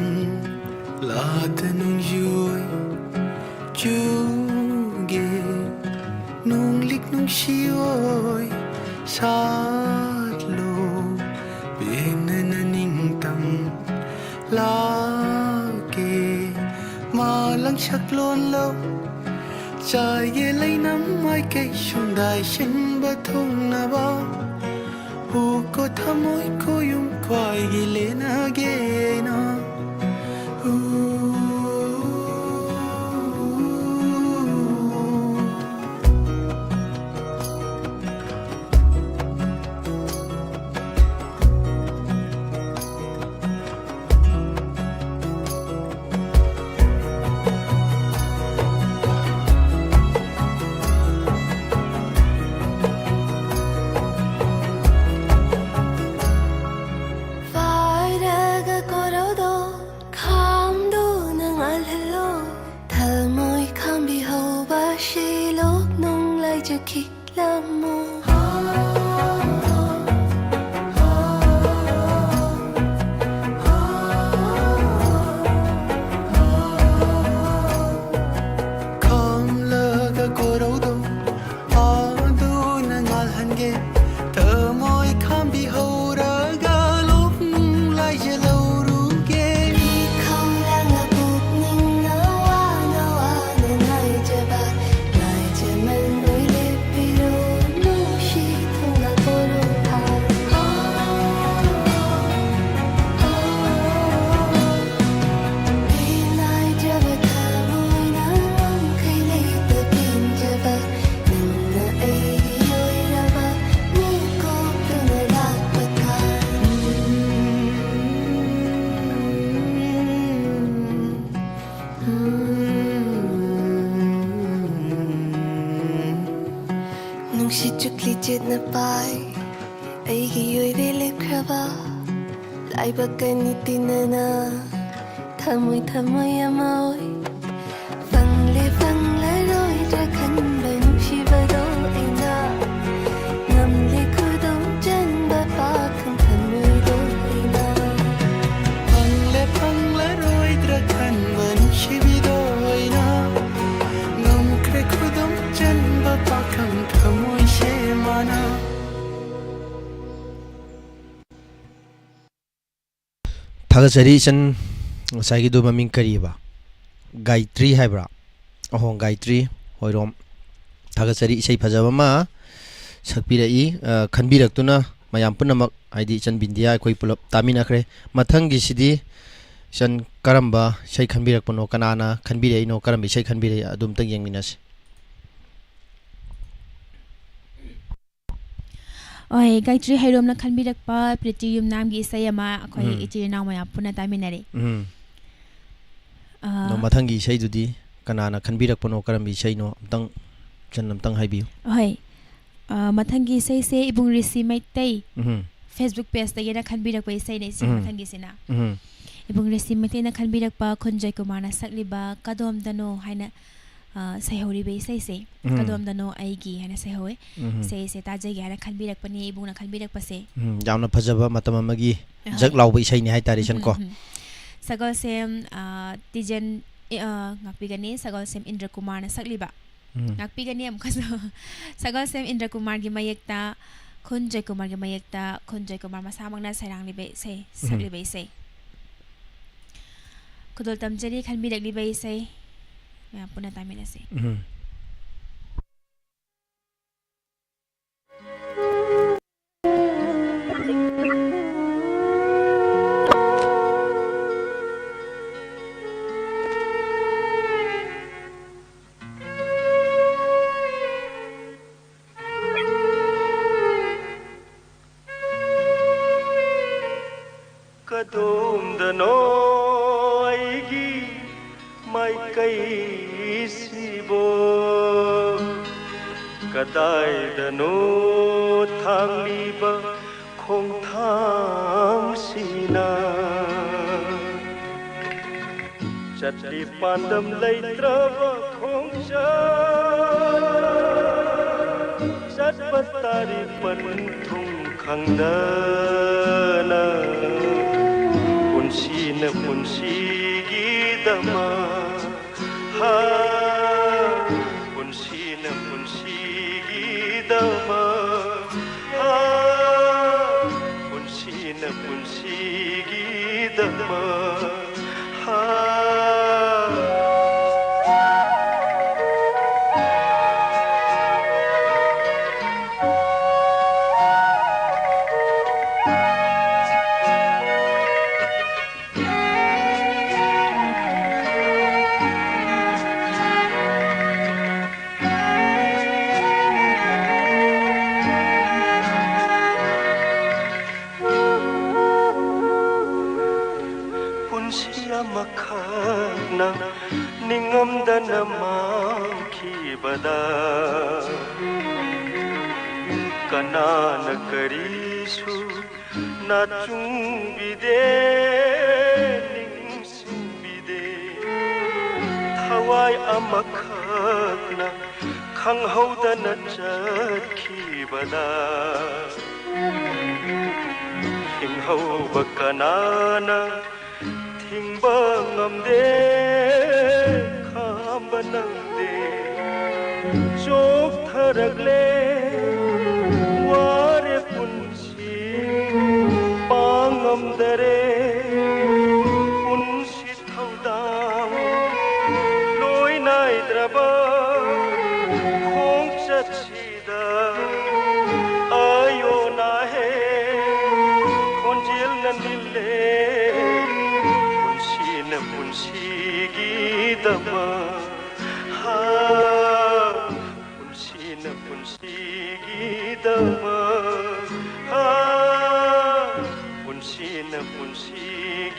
ꯂꯥꯗ ꯅꯣꯡꯖꯨ ꯑꯣꯏ ꯆꯨꯒꯦ, ꯅꯣꯡꯂꯤꯛ ꯅꯨꯡꯁꯤ ꯑꯣꯏ ꯁꯥꯠꯂꯣ, ꯄꯦꯟꯅꯅ ꯅꯤꯡꯇꯝ ꯂꯥꯛꯀꯦ꯫ ꯃꯥꯂꯪ ꯁꯛꯂꯣꯟꯂꯣ, ꯆꯥꯏꯒꯦ ꯂꯩꯅꯝ ꯃꯥꯏꯀꯩ ꯁꯨꯝꯗꯥꯏ ꯁꯤꯟꯕ ꯊꯨꯡꯅꯕ꯫ ꯍꯨꯀꯣ ꯊꯃꯣꯏ ꯈꯣꯌꯨꯝ ꯈ꯭ꯋꯥꯏꯒꯤ ꯂꯦꯅꯒꯦꯅ꯫ ꯎ꯫ ꯋꯥꯏꯔꯒ ꯀꯣꯔꯧꯗꯣ ꯈꯥꯝꯗꯨꯅ ꯉꯥꯜꯍꯜꯂꯣ꯫ ꯊꯃꯣꯏ ꯈꯥꯝꯕꯤꯍꯧꯕ ꯁꯤꯂꯣꯛ ꯅꯨꯡꯂꯥꯏꯖꯈꯤ꯫ ꯂꯝꯃꯣ꯫ ꯈꯥꯝꯂꯒ ꯀꯣꯔꯧꯗꯣ ꯑꯗꯨꯅ ꯉꯥꯜꯍꯟꯒꯦ꯫ ꯊꯃꯣꯏ ꯈꯥꯝꯕꯤꯍꯧꯔꯒ ꯂꯣꯛꯅꯨꯡ ꯂꯥꯏꯖ ꯂꯧꯔꯨꯒꯦ꯫ ꯏꯈꯧ ꯂꯥꯡꯅ ꯄꯨꯛꯅꯤꯡꯅ ꯋꯥꯅ ꯋꯥꯅ ꯉꯥꯏꯖꯕ ꯉꯥꯏꯖꯃꯟ ꯑꯣꯏ ꯂꯦꯞꯄꯤꯔꯣ ꯅꯨꯡꯁꯤ ꯊꯨꯡꯅ ꯀꯣꯔꯧ ꯊꯥ꯫ ꯄꯦꯟꯅꯥꯏꯖꯕ ꯊꯃꯣꯏꯅ ꯉꯝꯈꯩ ꯂꯩꯇ ꯄꯦꯟꯖꯕ ꯅꯪꯅ ꯑꯩꯒꯤ ꯑꯣꯏꯔꯕ ꯃꯤꯀꯨꯞꯇꯨꯅ ꯂꯥꯛꯄ ꯀꯥꯟ꯫ ꯅꯨꯡꯁꯤꯠ ꯆꯨꯛꯂꯤ ꯆꯦꯠꯅ ꯄꯥꯏ ꯑꯩꯒꯤ ꯑꯣꯏꯔꯦ ꯂꯦꯞꯈ꯭ꯔꯕ ꯂꯥꯏꯕꯛ ꯑꯅꯤ ꯇꯤꯟꯅꯅ ꯊꯃꯣꯏ ꯊꯃꯣꯏ ꯑꯃ ꯑꯣꯏ꯫ ꯐꯪꯂꯦ ꯐꯪꯂꯔꯣꯏꯗ꯭ꯔꯥ ꯈꯟꯕ ꯅꯨꯡꯁꯤꯕꯗꯣ ꯑꯩꯅ ꯉꯝꯂꯦ ꯈꯨꯗꯣꯡ ꯆꯟꯕ ꯄꯥꯈꯪ ꯊꯃꯣꯏꯗꯣ ꯑꯩꯅ꯫ ꯊꯥꯒꯠꯆꯔꯤ ꯏꯆꯟ, ꯉꯁꯥꯏꯒꯤꯗꯨ ꯃꯃꯤꯡ ꯀꯔꯤꯑꯕ? ꯒꯥꯌꯇ꯭ꯔꯤ ꯍꯥꯏꯕ꯭ꯔꯥ? ꯑꯍꯣ, ꯒꯥꯌꯇ꯭ꯔꯤ ꯍꯣꯏꯔꯣꯝ꯫ ꯊꯥꯒꯠꯆꯔꯤ, ꯏꯁꯩ ꯐꯖꯕ ꯑꯃ ꯁꯛꯄꯤꯔꯛꯏ꯫ ꯑ, ꯈꯟꯕꯤꯔꯛꯇꯨꯅ ꯃꯌꯥꯝ ꯄꯨꯝꯅꯃꯛ, ꯍꯥꯏꯗꯤ ꯏꯆꯟ ꯕꯤꯟꯗꯤꯌꯥ, ꯑꯩꯈꯣꯏ ꯄꯨꯂꯞ ꯇꯥꯃꯤꯟꯅꯈ꯭ꯔꯦ꯫ ꯃꯊꯪꯒꯤꯁꯤꯗꯤ ꯏꯆꯟ ꯀꯔꯝꯕ ꯏꯁꯩ ꯈꯟꯕꯤꯔꯛꯄꯅꯣ, ꯀꯅꯥꯅ ꯈꯟꯕꯤꯔꯛꯏꯅꯣ, ꯀꯔꯝꯕ ꯏꯁꯩ ꯈꯟꯕꯤꯔꯛꯏ, ꯑꯗꯨ ꯑꯝꯇꯪ ꯌꯦꯡꯃꯤꯟꯅꯁꯤ꯫ ꯍꯣꯏ, ꯒꯥꯌꯇ꯭ꯔꯤ ꯍꯩꯔꯣꯝꯅ ꯈꯟꯕꯤꯔꯛꯄ ꯄ꯭ꯔꯤꯇꯤ ꯌꯨꯝꯅꯥꯝꯒꯤ ꯏꯁꯩ ꯑꯃ ꯑꯩꯈꯣꯏ ꯎꯝ꯫ ꯏꯆꯤꯜ ꯏꯅꯥꯎ ꯃꯌꯥꯝ ꯄꯨꯟꯅ ꯇꯥꯃꯤꯟꯅꯔꯦ꯫ ꯎꯝ꯫ ꯑꯥ, ꯑꯗꯣ ꯃꯊꯪꯒꯤ ꯏꯁꯩꯗꯨꯗꯤ ꯀꯅꯥꯅ ꯈꯟꯕꯤꯔꯛꯄꯅꯣ, ꯀꯔꯝꯕ ꯏꯁꯩꯅꯣ, ꯑꯝꯇꯪ ꯏꯆꯟ ꯑꯝꯇꯪ ꯍꯥꯏꯕꯤꯌꯨ꯫ ꯍꯣꯏ꯫ ꯑꯥ, ꯃꯊꯪꯒꯤ ꯏꯁꯩꯁꯦ ꯏꯕꯨꯡ ꯔꯤꯁꯤ ꯃꯩꯇꯩ ꯎꯝ꯫ Facebook pageꯇꯒꯤꯅ ꯈꯟꯕꯤꯔꯛꯄ ꯏꯁꯩꯅꯦ ꯁꯤ ꯎꯝ꯫ ꯃꯊꯪꯒꯤꯁꯤꯅ꯫ ꯎꯝ꯫ ꯏꯕꯨꯡ ꯔꯤꯁꯤ ꯃꯩꯇꯩꯅ ꯈꯟꯕꯤꯔꯛꯄ ꯈꯨꯟꯖꯣꯏ ꯀꯨꯃꯥꯔꯅ ꯁꯛꯂꯤꯕ "ꯀꯗꯣꯝꯗꯅꯣ" ꯍꯥꯏꯅ, ꯑꯥ, ꯁꯩꯍꯧꯔꯤꯕ ꯏꯁꯩꯁꯦ, ꯎꯝ꯫ "ꯀꯗꯣꯝꯗꯅꯣ ꯑꯩꯒꯤ" ꯍꯥꯏꯅ ꯁꯩꯍꯧꯋꯦ꯫ ꯎꯝ꯫ ꯏꯁꯩꯁꯦ ꯇꯥꯖꯒꯦ ꯍꯥꯏꯅ ꯈꯟꯕꯤꯔꯛꯄꯅꯤ ꯏꯕꯨꯡꯅ ꯈꯟꯕꯤꯔꯛꯄꯁꯦ꯫ ꯎꯝ, ꯌꯥꯝꯅ ꯐꯖꯕ, ꯃꯇꯝ ꯑꯃꯒꯤ ꯑꯍꯣꯏ꯫ ꯖꯛ ꯂꯥꯎꯕ ꯏꯁꯩꯅꯤ ꯍꯥꯏꯇꯥꯔꯦ, ꯏꯆꯟ, ꯀꯣ? ꯎꯝ, ꯎꯝ꯫ ꯁꯒꯣꯜꯁꯦꯝ, ꯑꯥ, ꯇꯤꯖꯦꯟ, ꯑꯦ, ꯑꯥ, ꯉꯥꯛꯄꯤꯒꯅꯤ, ꯁꯒꯣꯜꯁꯦꯝ ꯏꯟꯗ꯭ꯔ ꯀꯨꯃꯥꯔꯅ ꯁꯛꯂꯤꯕ꯫ ꯎꯝ꯫ ꯉꯥꯛꯄꯤꯒꯅꯤ ꯑꯃꯨꯛꯀꯁꯨ꯫ ꯁꯒꯣꯜꯁꯦꯝ ꯏꯟꯗ꯭ꯔ ꯀꯨꯃꯥꯔꯒꯤ ꯃꯌꯦꯛꯇ, ꯈꯨꯟ ꯖꯣꯏꯀꯨꯃꯥꯔꯒꯤ ꯃꯌꯦꯛꯇ, ꯈꯨꯟ ꯖꯣꯏꯀꯨꯃꯥꯔ ꯃꯁꯥꯃꯛꯅ ꯁꯩꯔꯥꯡꯂꯤꯕ ꯏꯁꯩ, ꯎꯝ꯫ ꯁꯛꯂꯤꯕ ꯏꯁꯩ꯫ ꯈꯨꯗꯣꯜ ꯇꯝꯖꯔꯤ ꯈꯟꯕꯤꯔꯛꯂꯤꯕ ꯏꯁꯩ꯫ ꯃꯌꯥꯝ ꯄꯨꯟꯅ ꯇꯥꯃꯤꯟꯅꯁꯤ꯫ ꯎꯝ꯫ ꯀꯗꯣꯝꯗꯅꯣ ꯑꯩꯒꯤ ꯃꯥꯏꯀꯩꯁꯤꯕꯣ? ꯀꯗꯥꯏꯗꯅꯣ ꯊꯥꯡꯂꯤꯕ ꯈꯣꯡꯊꯥꯡꯁꯤꯅ? ꯆꯠꯂꯤ ꯄꯥꯟꯗꯝ ꯂꯩꯇ꯭ꯔꯕ ꯈꯣꯡꯆꯠ, ꯆꯠꯄ ꯇꯥꯔꯤ ꯄꯟꯊꯨꯡ ꯈꯪꯗꯅ꯫ ꯄꯨꯟꯁꯤꯅ ꯄꯨꯟꯁꯤꯒꯤꯗꯃꯛ, ꯍꯥ, ꯄꯨꯟꯁꯤꯅ ꯄꯨꯟꯁꯤꯒꯤꯗꯃꯛ, ꯍꯥ, ꯄꯨꯟꯁꯤꯅ ꯄꯨꯟꯁꯤꯒꯤ ꯗꯃꯛ꯫ ꯍꯥ꯫ ꯄꯨꯟꯁꯤ ꯑꯃꯈꯛꯅ ꯅꯤꯡꯉꯝꯗꯅ ꯃꯥꯡꯈꯤꯕꯗ ꯀꯅꯥꯅ ꯀꯔꯤꯁꯨ ꯅꯥꯆꯨꯡꯕꯤꯗꯦ, ꯅꯤꯡꯁꯤꯡꯕꯤꯗꯦ꯫ ꯊꯋꯥꯏ ꯑꯃꯈꯛꯅ ꯈꯪꯍꯧꯗꯅ ꯆꯠꯈꯤꯕꯗ ꯍꯤꯡꯍꯧꯕ ꯀꯅꯥꯅ ꯊꯤꯡꯕ ꯉꯝꯗꯦ, ꯈꯥꯝꯕ ꯅꯪꯗꯦ꯫ ꯆꯣꯛꯊꯔꯛꯂꯦ, ꯋꯥꯔꯦ ꯄꯨꯟꯁꯤ, ꯄꯥꯡꯉꯝꯗꯔꯦ ꯄꯨꯟꯁꯤ ꯊꯧꯗꯥꯡ꯫ ꯂꯣꯏ ꯅꯥꯏꯗ꯭ꯔꯕ ꯈꯣꯡꯆꯠꯁꯤ ꯗ ꯑꯌꯣꯅꯥꯍꯦ ꯈꯣꯟꯖꯦꯜꯅ ꯅꯤꯜꯂꯦ꯫ ꯄꯨꯟꯁꯤꯅ ꯄꯨꯟꯁꯤꯒꯤꯗꯃꯛ, ꯍꯥ, ꯄꯨꯟꯁꯤꯅ ꯄꯨꯟꯁꯤꯒꯤꯗꯃꯛ, ꯍꯥ, ꯄꯨꯟꯁꯤꯅ ꯄꯨꯟꯁꯤꯒꯤꯗꯃꯛ꯫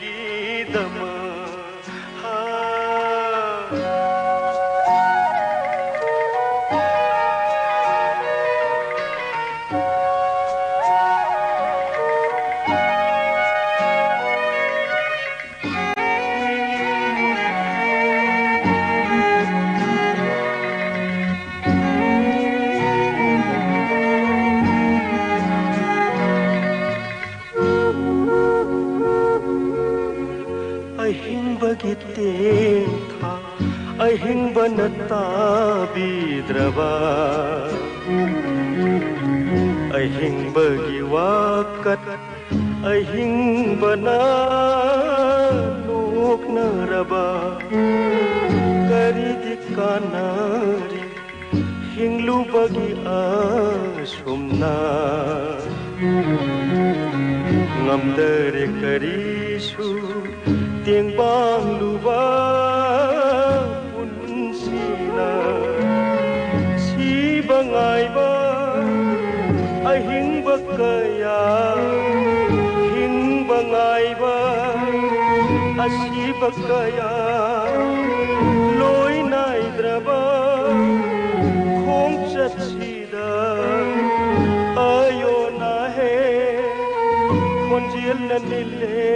ꯑꯍꯤꯡꯕꯒꯤ ꯇꯦꯟꯊꯥ, ꯑꯍꯤꯡꯕꯅ ꯇꯥꯕꯤꯗ꯭ꯔꯕ, ꯑꯍꯤꯡꯕꯒꯤ ꯋꯥꯀꯠ, ꯑꯍꯤꯡꯕꯅ ꯅꯣꯛꯅꯔꯕ ꯀꯔꯤꯗꯤ ꯀꯥꯟꯅꯔꯤ? ꯍꯤꯡꯂꯨꯕꯒꯤ ꯑꯁꯨꯝꯅ ꯉꯝꯗꯔꯦ ꯀꯔꯤꯁꯨ ꯇꯦꯡꯕꯥꯡꯂꯨꯕ ꯄꯨꯟꯁꯤꯅ ꯁꯤꯕ ꯉꯥꯏꯕ ꯑꯍꯤꯡꯕ ꯀꯌꯥ, ꯍꯤꯡꯕ ꯉꯥꯏꯕ ꯑꯁꯤꯕ ꯀꯌꯥ, ꯂꯣꯏ ꯅꯥꯏꯗ꯭ꯔꯕ ꯈꯣꯡꯆꯠꯁꯤꯗ ꯑꯌꯣꯅꯥꯍꯦ ꯈꯣꯟꯖꯦꯜꯅ ꯅꯤꯜꯂꯦ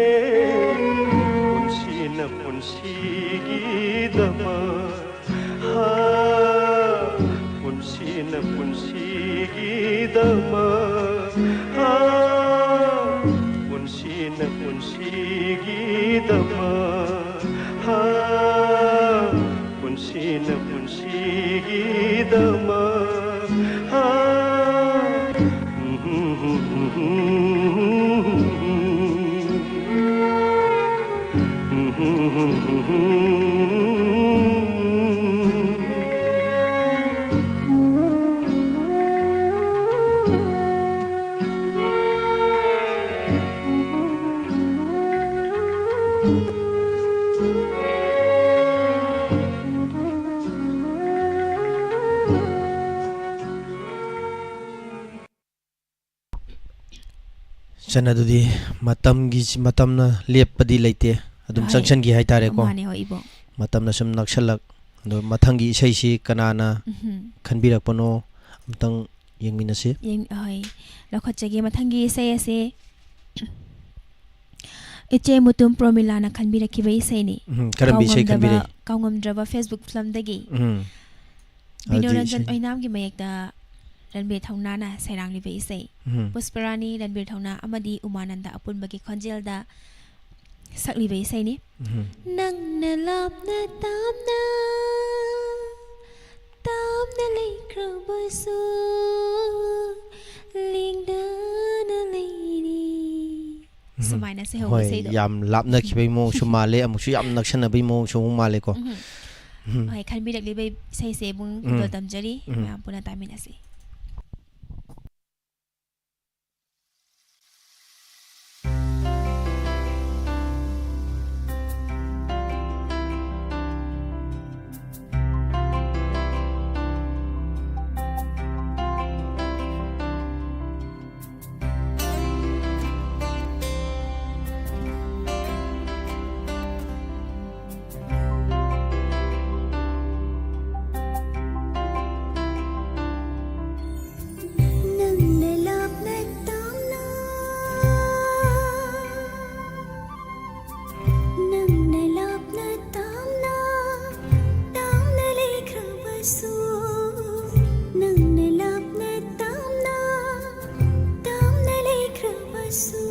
ꯄꯨꯟꯁꯤꯅ ꯄꯨꯟꯁꯤꯒꯤꯗꯃꯛ꯫ ꯍꯥ, ꯄꯨꯟꯁꯤꯅ ꯄꯨꯟꯁꯤꯒꯤꯗꯃꯛ꯫ ꯍꯥ, ꯄꯨꯟꯁꯤꯅ ꯄꯨꯟꯁꯤꯒꯤꯗꯃꯛ꯫ ꯍꯥ, ꯄꯨꯟꯁꯤꯅ ꯄꯨꯟꯁꯤꯒꯤꯗꯃꯛ꯫ ꯍꯥ꯫ ꯆꯟ ꯑꯗꯨꯗꯤ ꯃꯇꯝꯒꯤ, ꯃꯇꯝꯅ ꯂꯦꯞꯄꯗꯤ ꯂꯩꯇꯦ, ꯑꯗꯨꯝ ꯍꯣꯏ꯫ ꯆꯪꯁꯟꯈꯤ ꯍꯥꯏꯇꯥꯔꯦꯀꯣ꯫ ꯃꯥꯅꯦ, ꯍꯣꯏ, ꯏꯕꯣ꯫ ꯃꯇꯝꯅ ꯁꯨꯝ ꯅꯛꯁꯜꯂꯛ꯫ ꯑꯗꯣ ꯃꯊꯪꯒꯤ ꯏꯁꯩꯁꯤ ꯀꯅꯥꯅ ꯎꯝꯍꯨꯝ꯫ ꯈꯟꯕꯤꯔꯛꯄꯅꯣ ꯑꯝꯇꯪ ꯌꯦꯡꯃꯤꯟꯅꯁꯤ꯫ ꯌꯦꯡ-, ꯍꯣꯏ, ꯂꯧꯈꯠꯆꯒꯦ꯫ ꯃꯊꯪꯒꯤ ꯏꯁꯩ ꯑꯁꯤ ꯏꯆꯦ ꯃꯨꯇꯨꯝ ꯄ꯭ꯔꯣꯃꯤꯂꯥꯅ ꯈꯟꯕꯤꯔꯛꯈꯤꯕ ꯏꯁꯩꯅꯤ꯫ ꯎꯝ, ꯀꯔꯝꯕ ꯏꯁꯩ ꯀꯥꯎꯉꯝꯗꯕ-, ꯈꯟꯕꯤꯔꯦ? ꯀꯥꯎꯉꯝꯗ꯭ꯔꯕ Facebook ꯐꯤꯂꯝꯗꯒꯤ꯫ ꯎꯝ꯫ ꯕꯤꯅꯣ ꯑꯗꯨꯗꯤ ꯔꯟꯖꯟ ꯏꯁꯩ ꯑꯣꯏꯅꯥꯝꯒꯤ ꯃꯌꯦꯛꯇ ꯔꯟꯕꯤꯔ ꯊꯧꯅꯥꯅ ꯁꯩꯔꯥꯡꯂꯤꯕ ꯏꯁꯩ꯫ ꯎꯝ꯫ ꯄꯨꯁꯄꯔꯥꯅꯤ, ꯔꯟꯕꯤꯔ ꯊꯧꯅꯥ ꯑꯃꯗꯤ ꯎꯃꯥꯅꯟꯗ ꯑꯄꯨꯟꯕꯒꯤ ꯈꯣꯟꯖꯦꯜꯗ ꯁꯛꯂꯤꯕ ꯏꯁꯩꯅꯤ꯫ ꯎꯝ꯫ ꯅꯪꯅ ꯂꯥꯞꯅ ꯇꯥꯞꯅ, ꯇꯥꯞꯅ ꯂꯩꯈ꯭ꯔꯕꯁꯨ ꯂꯦꯡꯗꯅ ꯂꯩꯔꯤ꯫ ꯁꯨꯃꯥꯏꯅꯁꯦ ꯍꯧꯕ ꯍꯣꯏ, ꯏꯁꯩꯗꯣ꯫ ꯌꯥꯝ ꯂꯥꯞꯅꯈꯤꯕꯩ ꯃꯑꯣꯡꯁꯨ ꯃꯥꯜꯂꯦ, ꯑꯃꯨꯛꯁꯨ ꯌꯥꯝ ꯅꯛꯁꯟꯅꯕꯩ ꯃꯑꯣꯡꯁꯨ ꯑꯃꯨꯛ ꯃꯥꯜꯂꯦꯀꯣ꯫ ꯎꯝ꯫ ꯎꯝ꯫ ꯍꯣꯏ, ꯈꯟꯕꯤꯔꯛꯂꯤꯕ ꯏꯁꯩꯁꯦ ꯏꯕꯨꯡ ꯎꯝ꯫ ꯈꯨꯗꯣꯜ ꯇꯝꯖꯔꯤ꯫ ꯎꯝ꯫ ꯃꯌꯥꯝ ꯄꯨꯟꯅ ꯇꯥꯃꯤꯟꯅꯁꯤ꯫ ꯅꯪꯅ ꯂꯥꯞꯅ ꯇꯥꯝꯅ, ꯅꯪꯅ ꯂꯥꯞꯅ ꯇꯥꯝꯅ, ꯇꯥꯝꯅ ꯂꯩꯈ꯭ꯔꯕꯁꯨ, ꯅꯪꯅ ꯂꯥꯞꯅ ꯇꯥꯝꯅ, ꯇꯥꯝꯅ ꯂꯩꯈ꯭ꯔꯕꯁꯨ,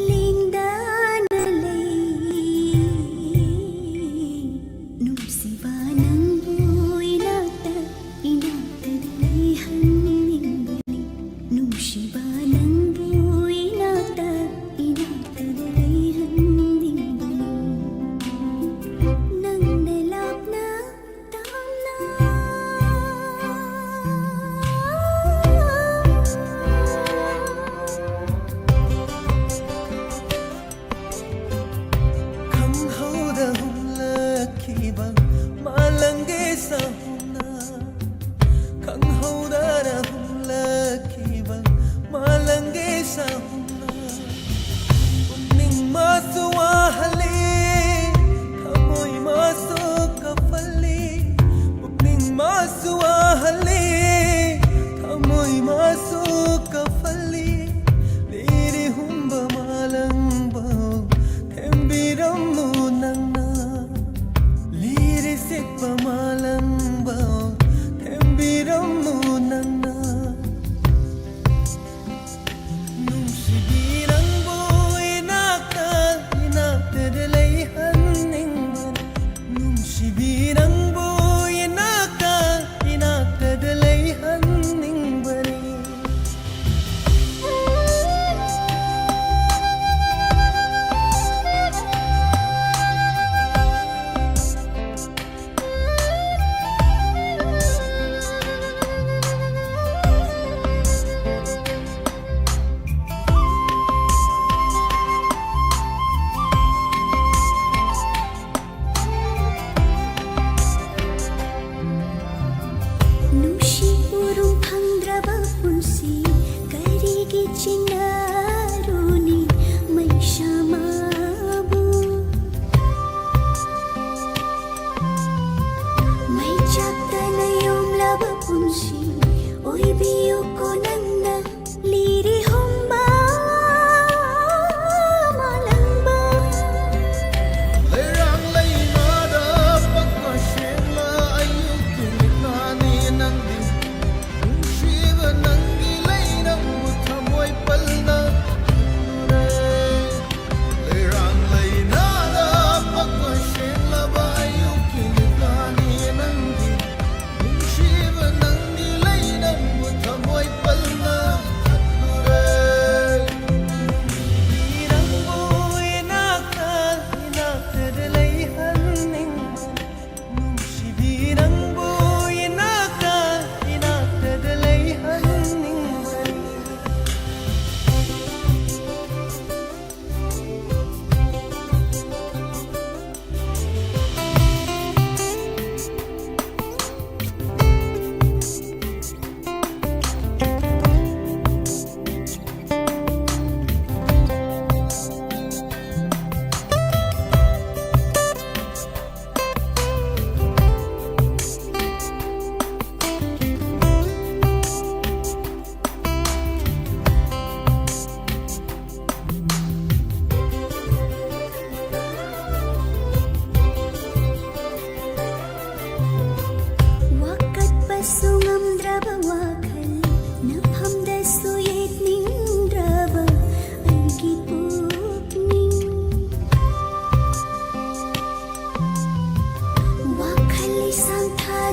ꯂꯦꯡꯗꯅ ꯂꯩ꯫ ꯅꯨꯡꯁꯤꯕ ꯅꯪꯕꯨ ꯏꯅꯥꯛꯇ, ꯏꯅꯥꯛꯇꯗ ꯂꯩꯍꯟꯅꯤꯡꯕꯅꯤ꯫ ꯅꯨꯡꯁꯤꯕ ꯅꯪꯕꯨ ꯏꯅꯥꯛꯇ, ꯏꯅꯥꯛꯇꯗ ꯂꯩꯍꯟꯅꯤꯡꯕꯅꯤ꯫ ꯅꯪꯅ ꯂꯥꯞꯅ ꯇꯥꯝꯅ꯫ ꯈꯪꯍꯧꯗ ꯍꯨꯝꯂꯛꯈꯤꯕ ꯃꯥꯂꯪꯒꯤ ꯁꯥꯍꯨꯝꯅ, ꯈꯪꯍꯧꯗꯅ ꯍꯨꯝꯂꯛꯈꯤꯕ ꯃꯥꯂꯪꯒꯤ ꯁꯥꯍꯨꯝꯅ, ꯄꯨꯛꯅꯤꯡ ꯃꯥꯁꯨ ꯋꯥꯍꯜꯂꯤ, ꯊꯃꯣꯏ ꯃꯥꯁꯨ ꯀꯞꯍꯜꯂꯤ, ꯄꯨꯛꯅꯤꯡ ꯃꯥꯁꯨ ꯋꯥꯍꯜꯂꯤ, ꯊꯃꯣꯏ ꯃꯥꯁꯨ ꯀꯞꯍꯜꯂꯤ꯫ ꯂꯤꯔꯤ ꯍꯨꯝꯕ ꯃꯥꯂꯪꯕꯧ ꯊꯦꯝꯕꯤꯔꯝꯃꯨ ꯅꯪꯅ, ꯂꯤꯔꯤ ꯁꯤꯠꯄ ꯃꯥꯂꯪꯕꯧ ꯊꯦꯝꯕꯤꯔꯝꯃꯨ ꯅꯪꯅ꯫ ꯅꯨꯡꯁꯤꯕꯤ ꯅꯪꯕꯨ ꯏꯅꯥꯛꯇ, ꯏꯅꯥꯛꯇꯗ ꯂꯩꯍꯟꯅꯤꯡꯕꯅꯤ꯫ ꯅꯨꯡꯁꯤꯕꯤ ꯅꯪꯕꯨ ꯏꯅꯥꯛꯇ, ꯏꯅꯥꯛꯇꯗ ꯂꯩꯍꯟꯅꯤꯡꯕꯅꯤ꯫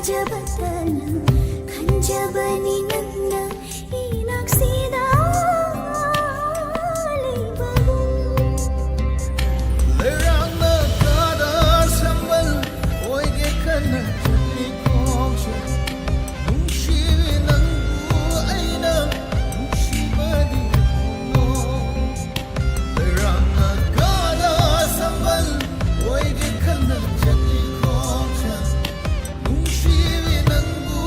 ꯈꯟꯖꯕꯇꯅ, ꯈꯟꯖꯕꯅꯤ ꯅꯪꯅ ꯏꯅꯥꯛꯁꯤꯗ ꯂꯩꯕꯒꯨꯝ꯫ ꯂꯩꯔꯥꯡꯅ ꯀꯥꯗ ꯁꯝꯕꯜ ꯑꯣꯏꯒꯦ ꯈꯟꯅ ꯆꯠꯂꯤ ꯈꯣꯡꯁꯦ꯫ ꯅꯨꯡꯁꯤꯕꯤ ꯅꯪꯕꯨ ꯑꯩꯅ ꯅꯨꯡꯁꯤꯕꯗꯤ ꯍꯣꯡꯂꯣ꯫ ꯂꯩꯔꯥꯡꯅ ꯀꯥꯗ ꯁꯝꯕꯜ ꯑꯣꯏꯒꯦ ꯈꯟꯅ ꯆꯠꯂꯤ ꯈꯣꯡꯁꯦ꯫ ꯅꯨꯡꯁꯤꯕꯤ ꯅꯪꯕꯨ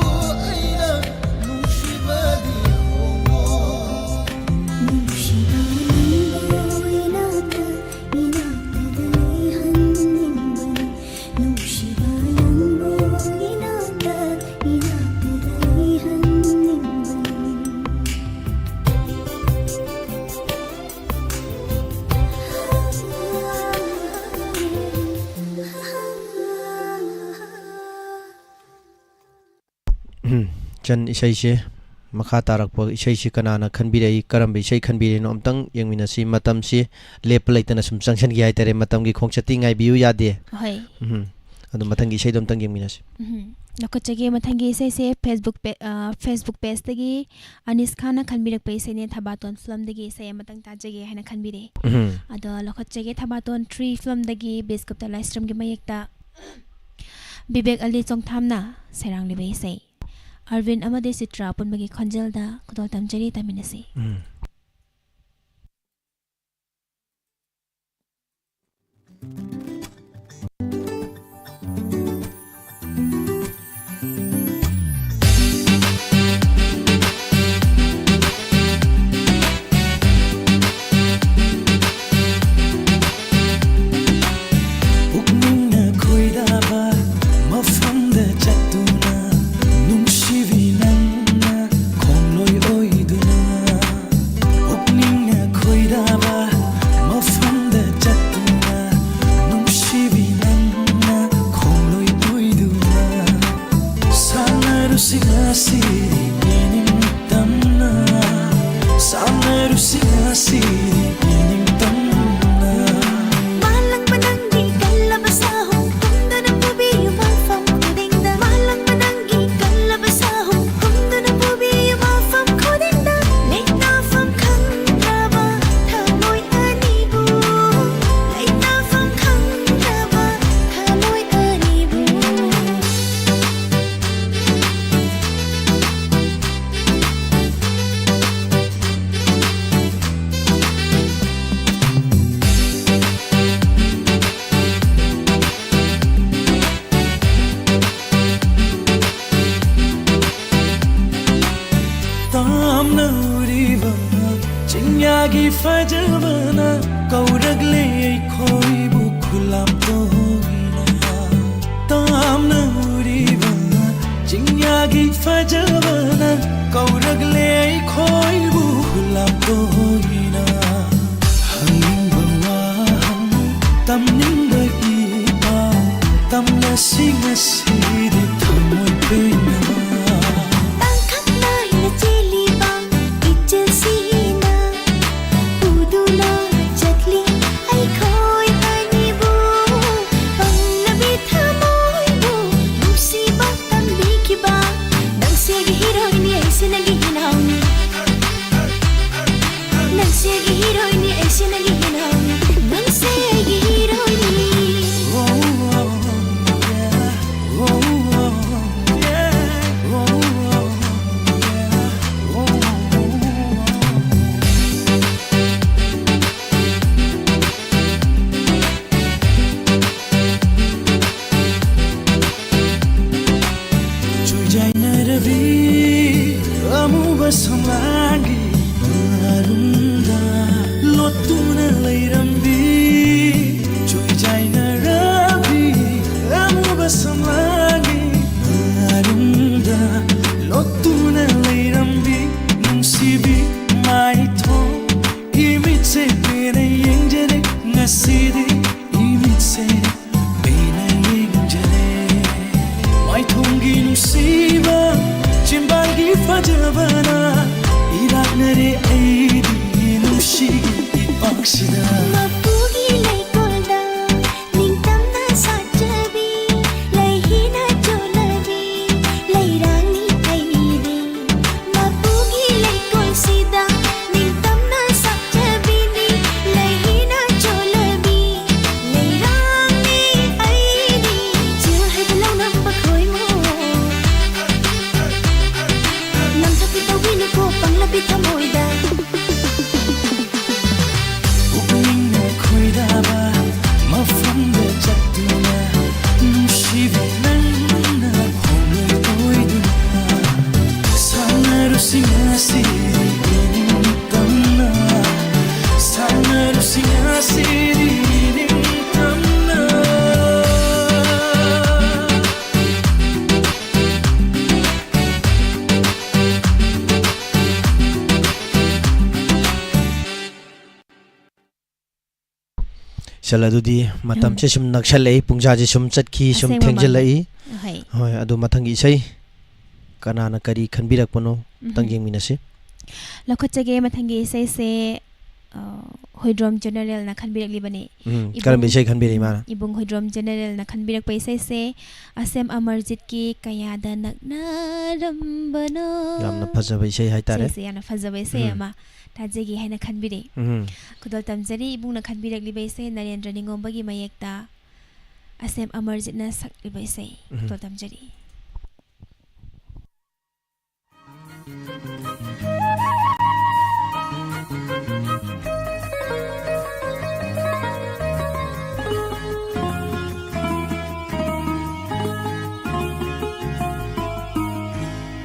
ꯑꯩꯅ ꯅꯨꯡꯁꯤꯕꯗꯤ ꯍꯣꯡꯂꯣ꯫ ꯅꯨꯡꯁꯤꯕ ꯅꯪꯕꯨ ꯏꯅꯥꯛꯇ, ꯏꯅꯥꯛꯇ ꯂꯩꯍꯟꯅꯤꯡꯕꯅꯤ꯫ ꯅꯨꯡꯁꯤꯕ ꯅꯪꯕꯨ ꯏꯅꯥꯛꯇ, ꯏꯅꯥꯛꯇ ꯂꯩꯍꯟꯅꯤꯡꯕꯅꯤ꯫ ꯎꯝ, ꯆꯟ ꯏꯁꯩꯁꯦ, ꯃꯈꯥ ꯇꯥꯔꯛꯄ ꯏꯁꯩꯁꯤ ꯀꯅꯥꯅ ꯈꯟꯕꯤꯔꯛꯏ, ꯀꯔꯝꯕ ꯏꯁꯩ ꯈꯟꯕꯤꯔꯤꯅꯣ ꯑꯝꯇꯪ ꯌꯦꯡꯃꯤꯟꯅꯁꯤ꯫ ꯃꯇꯝꯁꯤ ꯂꯦꯞꯄ ꯂꯩꯇꯅ ꯁꯨꯝ ꯆꯪꯁꯤꯟꯈꯤ ꯍꯥꯏꯇꯥꯔꯦ꯫ ꯃꯇꯝꯒꯤ ꯈꯣꯡꯆꯠꯇꯤ ꯉꯥꯏꯕꯤꯌꯨ ꯌꯥꯗꯦ꯫ ꯍꯣꯏ꯫ ꯎꯝ, ꯑꯗꯨ ꯃꯊꯪꯒꯤ ꯏꯁꯩꯗꯣ ꯑꯝꯇꯪ ꯌꯦꯡꯃꯤꯟꯅꯁꯤ꯫ ꯎꯝ, ꯂꯧꯈꯠꯆꯒꯦ꯫ ꯃꯊꯪꯒꯤ ꯏꯁꯩꯁꯦ Facebook ꯄꯦ-, ꯑ, Facebook pageꯇꯒꯤ ꯑꯅꯤꯁ ꯈꯥꯟꯅ ꯈꯟꯕꯤꯔꯛꯄ ꯏꯁꯩꯅꯦ, ꯊꯕꯥꯇꯣꯟ filmꯗꯒꯤ ꯏꯁꯩ ꯑꯃꯇꯪ ꯇꯥꯖꯒꯦ ꯍꯥꯏꯅ ꯈꯟꯕꯤꯔꯛꯑꯦ꯫ ꯎꯝ꯫ ꯑꯗꯣ ꯂꯧꯈꯠꯆꯒꯦ, ꯊꯕꯥꯇꯣꯟ three filmꯗꯒꯤ ꯕꯤꯁꯀꯨꯞꯇ ꯂꯥꯏꯁ꯭ꯔꯝꯒꯤ ꯃꯌꯦꯛꯇ ꯕꯤꯕꯦꯛ ꯑꯂꯤ ꯆꯣꯡꯊꯥꯝꯅ ꯁꯩꯔꯥꯡꯂꯤꯕ ꯏꯁꯩ꯫ ꯑꯔꯕꯤꯟ ꯑꯃꯗꯤ ꯆꯤꯇ꯭ꯔꯥ ꯑꯄꯨꯟꯕꯒꯤ ꯈꯣꯟꯖꯦꯜꯗ ꯈꯨꯗꯣꯜ ꯇꯝꯖꯔꯤ, ꯇꯥꯃꯤꯟꯅꯁꯤ꯫ ꯎꯝ꯫ ꯄꯨꯛꯅꯤꯡꯅ ꯈꯣꯏꯗꯥꯕ ꯃꯐꯝꯗ ꯆꯠꯇꯨꯅ, ꯅꯨꯡꯁꯤꯕꯤ ꯅꯪꯅ ꯈꯣꯡꯂꯣꯏ ꯑꯣꯏꯗꯨꯅ꯫ ꯄꯨꯛꯅꯤꯡꯅ ꯈꯣꯏꯗꯥꯕ ꯃꯐꯝꯗ ꯆꯠꯇꯨꯅ, ꯅꯨꯡꯁꯤꯕꯤ ꯅꯪꯅ ꯈꯣꯡꯂꯣꯏ ꯑꯣꯏꯗꯨꯅ꯫ ꯁꯥꯟꯅꯔꯨꯁꯤ ꯉꯁꯤꯗꯤ ꯏꯅꯤꯡꯇꯝꯅ, ꯁꯥꯟꯅꯔꯨꯁꯤ ꯉꯁꯤꯗꯤ ꯏꯅꯤꯡꯇꯝꯅ꯫ ꯃꯥꯂꯪꯕ ꯅꯪꯒꯤ ꯀꯜꯂꯕ ꯁꯥꯍꯨꯝ ꯇꯨꯝꯗꯨꯅ ꯄꯨꯕꯤꯌꯨ ꯃꯐꯝ ꯈꯨꯗꯤꯡꯗ꯫ ꯃꯥꯂꯪꯕ ꯐꯖꯕꯅ ꯀꯧꯔꯛꯂꯦ ꯑꯩꯈꯣꯏꯕꯨ ꯈꯨꯂꯥꯝ ꯇꯣꯏꯅ꯫ ꯇꯥꯝꯅ ꯎꯔꯤꯕ ꯆꯤꯡꯌꯥꯒꯤ ꯐꯖꯕꯅ ꯀꯧꯔꯛꯂꯦ ꯑꯩꯈꯣꯏꯕꯨ ꯈꯨꯂꯥꯝ ꯇꯣꯏꯅ꯫ ꯍꯪꯅꯤꯡꯕ ꯋꯥꯍꯪ, ꯇꯝꯅꯤꯡꯕ ꯏꯄꯥꯎ, ꯇꯝꯂꯁꯤ ꯉꯁꯤꯗꯤ ꯊꯃꯣꯏ ꯄꯦꯟꯅ꯫ ꯇꯥꯡꯀꯛ ꯅꯥꯏꯅ ꯆꯦꯜꯂꯤꯕ ꯏꯆꯦꯜꯁꯤꯅ ꯄꯨꯗꯨꯅ ꯆꯠꯂꯤ ꯑꯩꯈꯣꯏ ꯑꯅꯤꯕꯨ꯫ ꯄꯪꯂꯕꯤ ꯊꯃꯣꯏꯕꯨ ꯅꯨꯡꯁꯤꯕ ꯇꯝꯕꯤꯈꯤꯕ ꯅꯪꯁꯦ ꯑꯩꯒꯤ ꯍꯤꯔꯣꯏꯅꯤ, ꯑꯩꯁꯦ ꯅꯪꯒꯤ ꯍꯤꯔꯣꯏꯅꯤ꯫ ꯅꯪꯁꯦ ꯑꯩꯒꯤ ꯍꯤꯔꯣꯏꯅꯤ, ꯑꯩꯁꯦ ꯅꯪꯒꯤ ꯍꯤꯔꯣꯏꯅꯤ꯫ ꯅꯪꯁꯦ ꯑꯩꯒꯤ ꯍꯤꯔꯣꯏꯅꯤ꯫ ꯆꯨꯏꯖꯥꯏꯅꯔꯕꯤ ꯑꯃꯨꯕ ꯁꯝꯂꯥꯡꯒꯤ ꯃꯔꯨꯝꯗ ꯂꯣꯠꯇꯨꯅ ꯂꯩꯔꯝꯕꯤ꯫ ꯆꯨꯏꯖꯥꯏꯅꯔꯕꯤ ꯑꯃꯨꯕ ꯁꯝꯂꯥꯡꯒꯤ ꯃꯔꯨꯝꯗ ꯂꯣꯠꯇꯨꯅ ꯂꯩꯔꯝꯕꯤ꯫ ꯅꯨꯡꯁꯤꯕꯤ ꯃꯥꯏꯊꯣꯡ ꯏꯃꯤꯠꯁꯦ ꯄꯦꯟꯅ ꯌꯦꯡꯖꯔꯦ ꯉꯁꯤꯗꯤ꯫ ꯏꯃꯤꯠꯁꯦ ꯄꯦꯟꯅ ꯌꯦꯡꯖꯔꯦ꯫ ꯃꯥꯏꯊꯣꯡꯒꯤ ꯅꯨꯡꯁꯤꯕ ꯆꯤꯝꯕꯥꯜꯒꯤ ꯐꯖꯕꯅ ꯏꯔꯥꯛꯅꯔꯦ ꯑꯩꯗꯤ ꯅꯨꯡꯁꯤꯒꯤ ꯏꯄꯥꯛꯁꯤꯗ꯫ ꯃꯄꯨꯒꯤ ꯂꯩꯀꯣꯜꯗ ꯅꯤꯡꯇꯝꯅ ꯁꯥꯠꯆꯕꯤ ꯂꯩꯍꯤꯅ ꯆꯣꯜꯂꯕꯤ ꯂꯩꯔꯥꯡꯅꯤ ꯑꯩꯗꯤ꯫ ꯃꯄꯨꯒꯤ ꯂꯩꯀꯣꯜꯁꯤꯗ ꯅꯤꯡꯇꯝꯅ ꯁꯥꯠꯆꯕꯤꯅꯤ ꯂꯩꯍꯤꯅ ꯆꯣꯜꯂꯕꯤ ꯂꯩꯔꯥꯡꯅꯤ ꯑꯩꯗꯤ꯫ ꯆꯤꯜ ꯍꯩꯕ ꯂꯧꯅꯝꯕ ꯈꯣꯏꯃꯨ ꯅꯝꯊꯛꯇꯤ ꯇꯧꯕꯤꯅꯨꯀꯣ ꯄꯪꯂꯕꯤ ꯊꯃꯣꯏꯗ꯫ ꯄꯨꯛꯅꯤꯡ ꯑꯗꯨꯗꯤ ꯃꯇꯝꯁꯦ ꯁꯨꯝ ꯅꯛꯁꯜꯂꯛꯏ, ꯄꯨꯡꯖꯥꯁꯦ ꯁꯨꯝ ꯆꯠꯈꯤ, ꯁꯨꯝ ꯑꯁꯦꯡꯕꯃꯛꯅꯤ꯫ ꯊꯦꯡꯖꯤꯜꯂꯛꯏ꯫ ꯍꯣꯏ꯫ ꯍꯣꯏ, ꯑꯗꯨ ꯃꯊꯪꯒꯤ ꯏꯁꯩ ꯀꯅꯥꯅ ꯀꯔꯤ ꯈꯟꯕꯤꯔꯛꯄꯅꯣ ꯑꯝꯇꯪ ꯎꯝ꯫ ꯌꯦꯡꯃꯤꯟꯅꯁꯤ꯫ ꯂꯧꯈꯠꯆꯒꯦ, ꯃꯊꯪꯒꯤ ꯏꯁꯩꯁꯦ, ꯑ, ꯍꯣꯏꯗ꯭ꯔꯣꯝ ꯖꯦꯅꯦꯔꯦꯜꯅ ꯈꯟꯕꯤꯔꯛꯂꯤꯕꯅꯤ꯫ ꯎꯝ, ꯏꯕꯨꯡ-, ꯀꯔꯝꯕ ꯏꯁꯩ ꯈꯟꯕꯤꯔꯛꯏ ꯃꯥꯅ? ꯏꯕꯨꯡ ꯍꯣꯏꯗ꯭ꯔꯣꯝ ꯖꯦꯅꯦꯔꯦꯜꯅ ꯈꯟꯕꯤꯔꯛꯄ ꯏꯁꯩꯁꯦ ꯑꯁꯦꯝ ꯑꯃꯔꯖꯤꯠꯀꯤ ꯀꯌꯥꯗ ꯅꯛꯅꯔꯝꯕꯅꯣ꯫ ꯌꯥꯝꯅ ꯐꯖꯕ ꯏꯁꯩ ꯍꯥꯏꯇꯥꯔꯦ꯫ ꯏꯁꯩꯁꯦ ꯌꯥꯝꯅ ꯐꯖꯕ ꯏꯁꯩ ꯎꯝ꯫ ꯑꯃ ꯇꯥꯖꯒꯦ ꯍꯥꯏꯅ ꯈꯟꯕꯤꯔꯛꯏ꯫ ꯎꯝ꯫ ꯈꯨꯗꯣꯜ ꯇꯝꯖꯔꯤ, ꯏꯕꯨꯡꯅ ꯈꯟꯕꯤꯔꯛꯂꯤꯕ ꯏꯁꯩ ꯅꯔꯦꯟꯗ꯭ꯔ ꯅꯤꯉꯣꯝꯕꯒꯤ ꯃꯌꯦꯛꯇ ꯑꯁꯦꯝ ꯑꯃꯔꯖꯤꯠꯅ ꯁꯛꯂꯤꯕ ꯏꯁꯩ ꯎꯝ꯫ ꯈꯨꯗꯣꯜ ꯇꯝꯖꯔꯤ꯫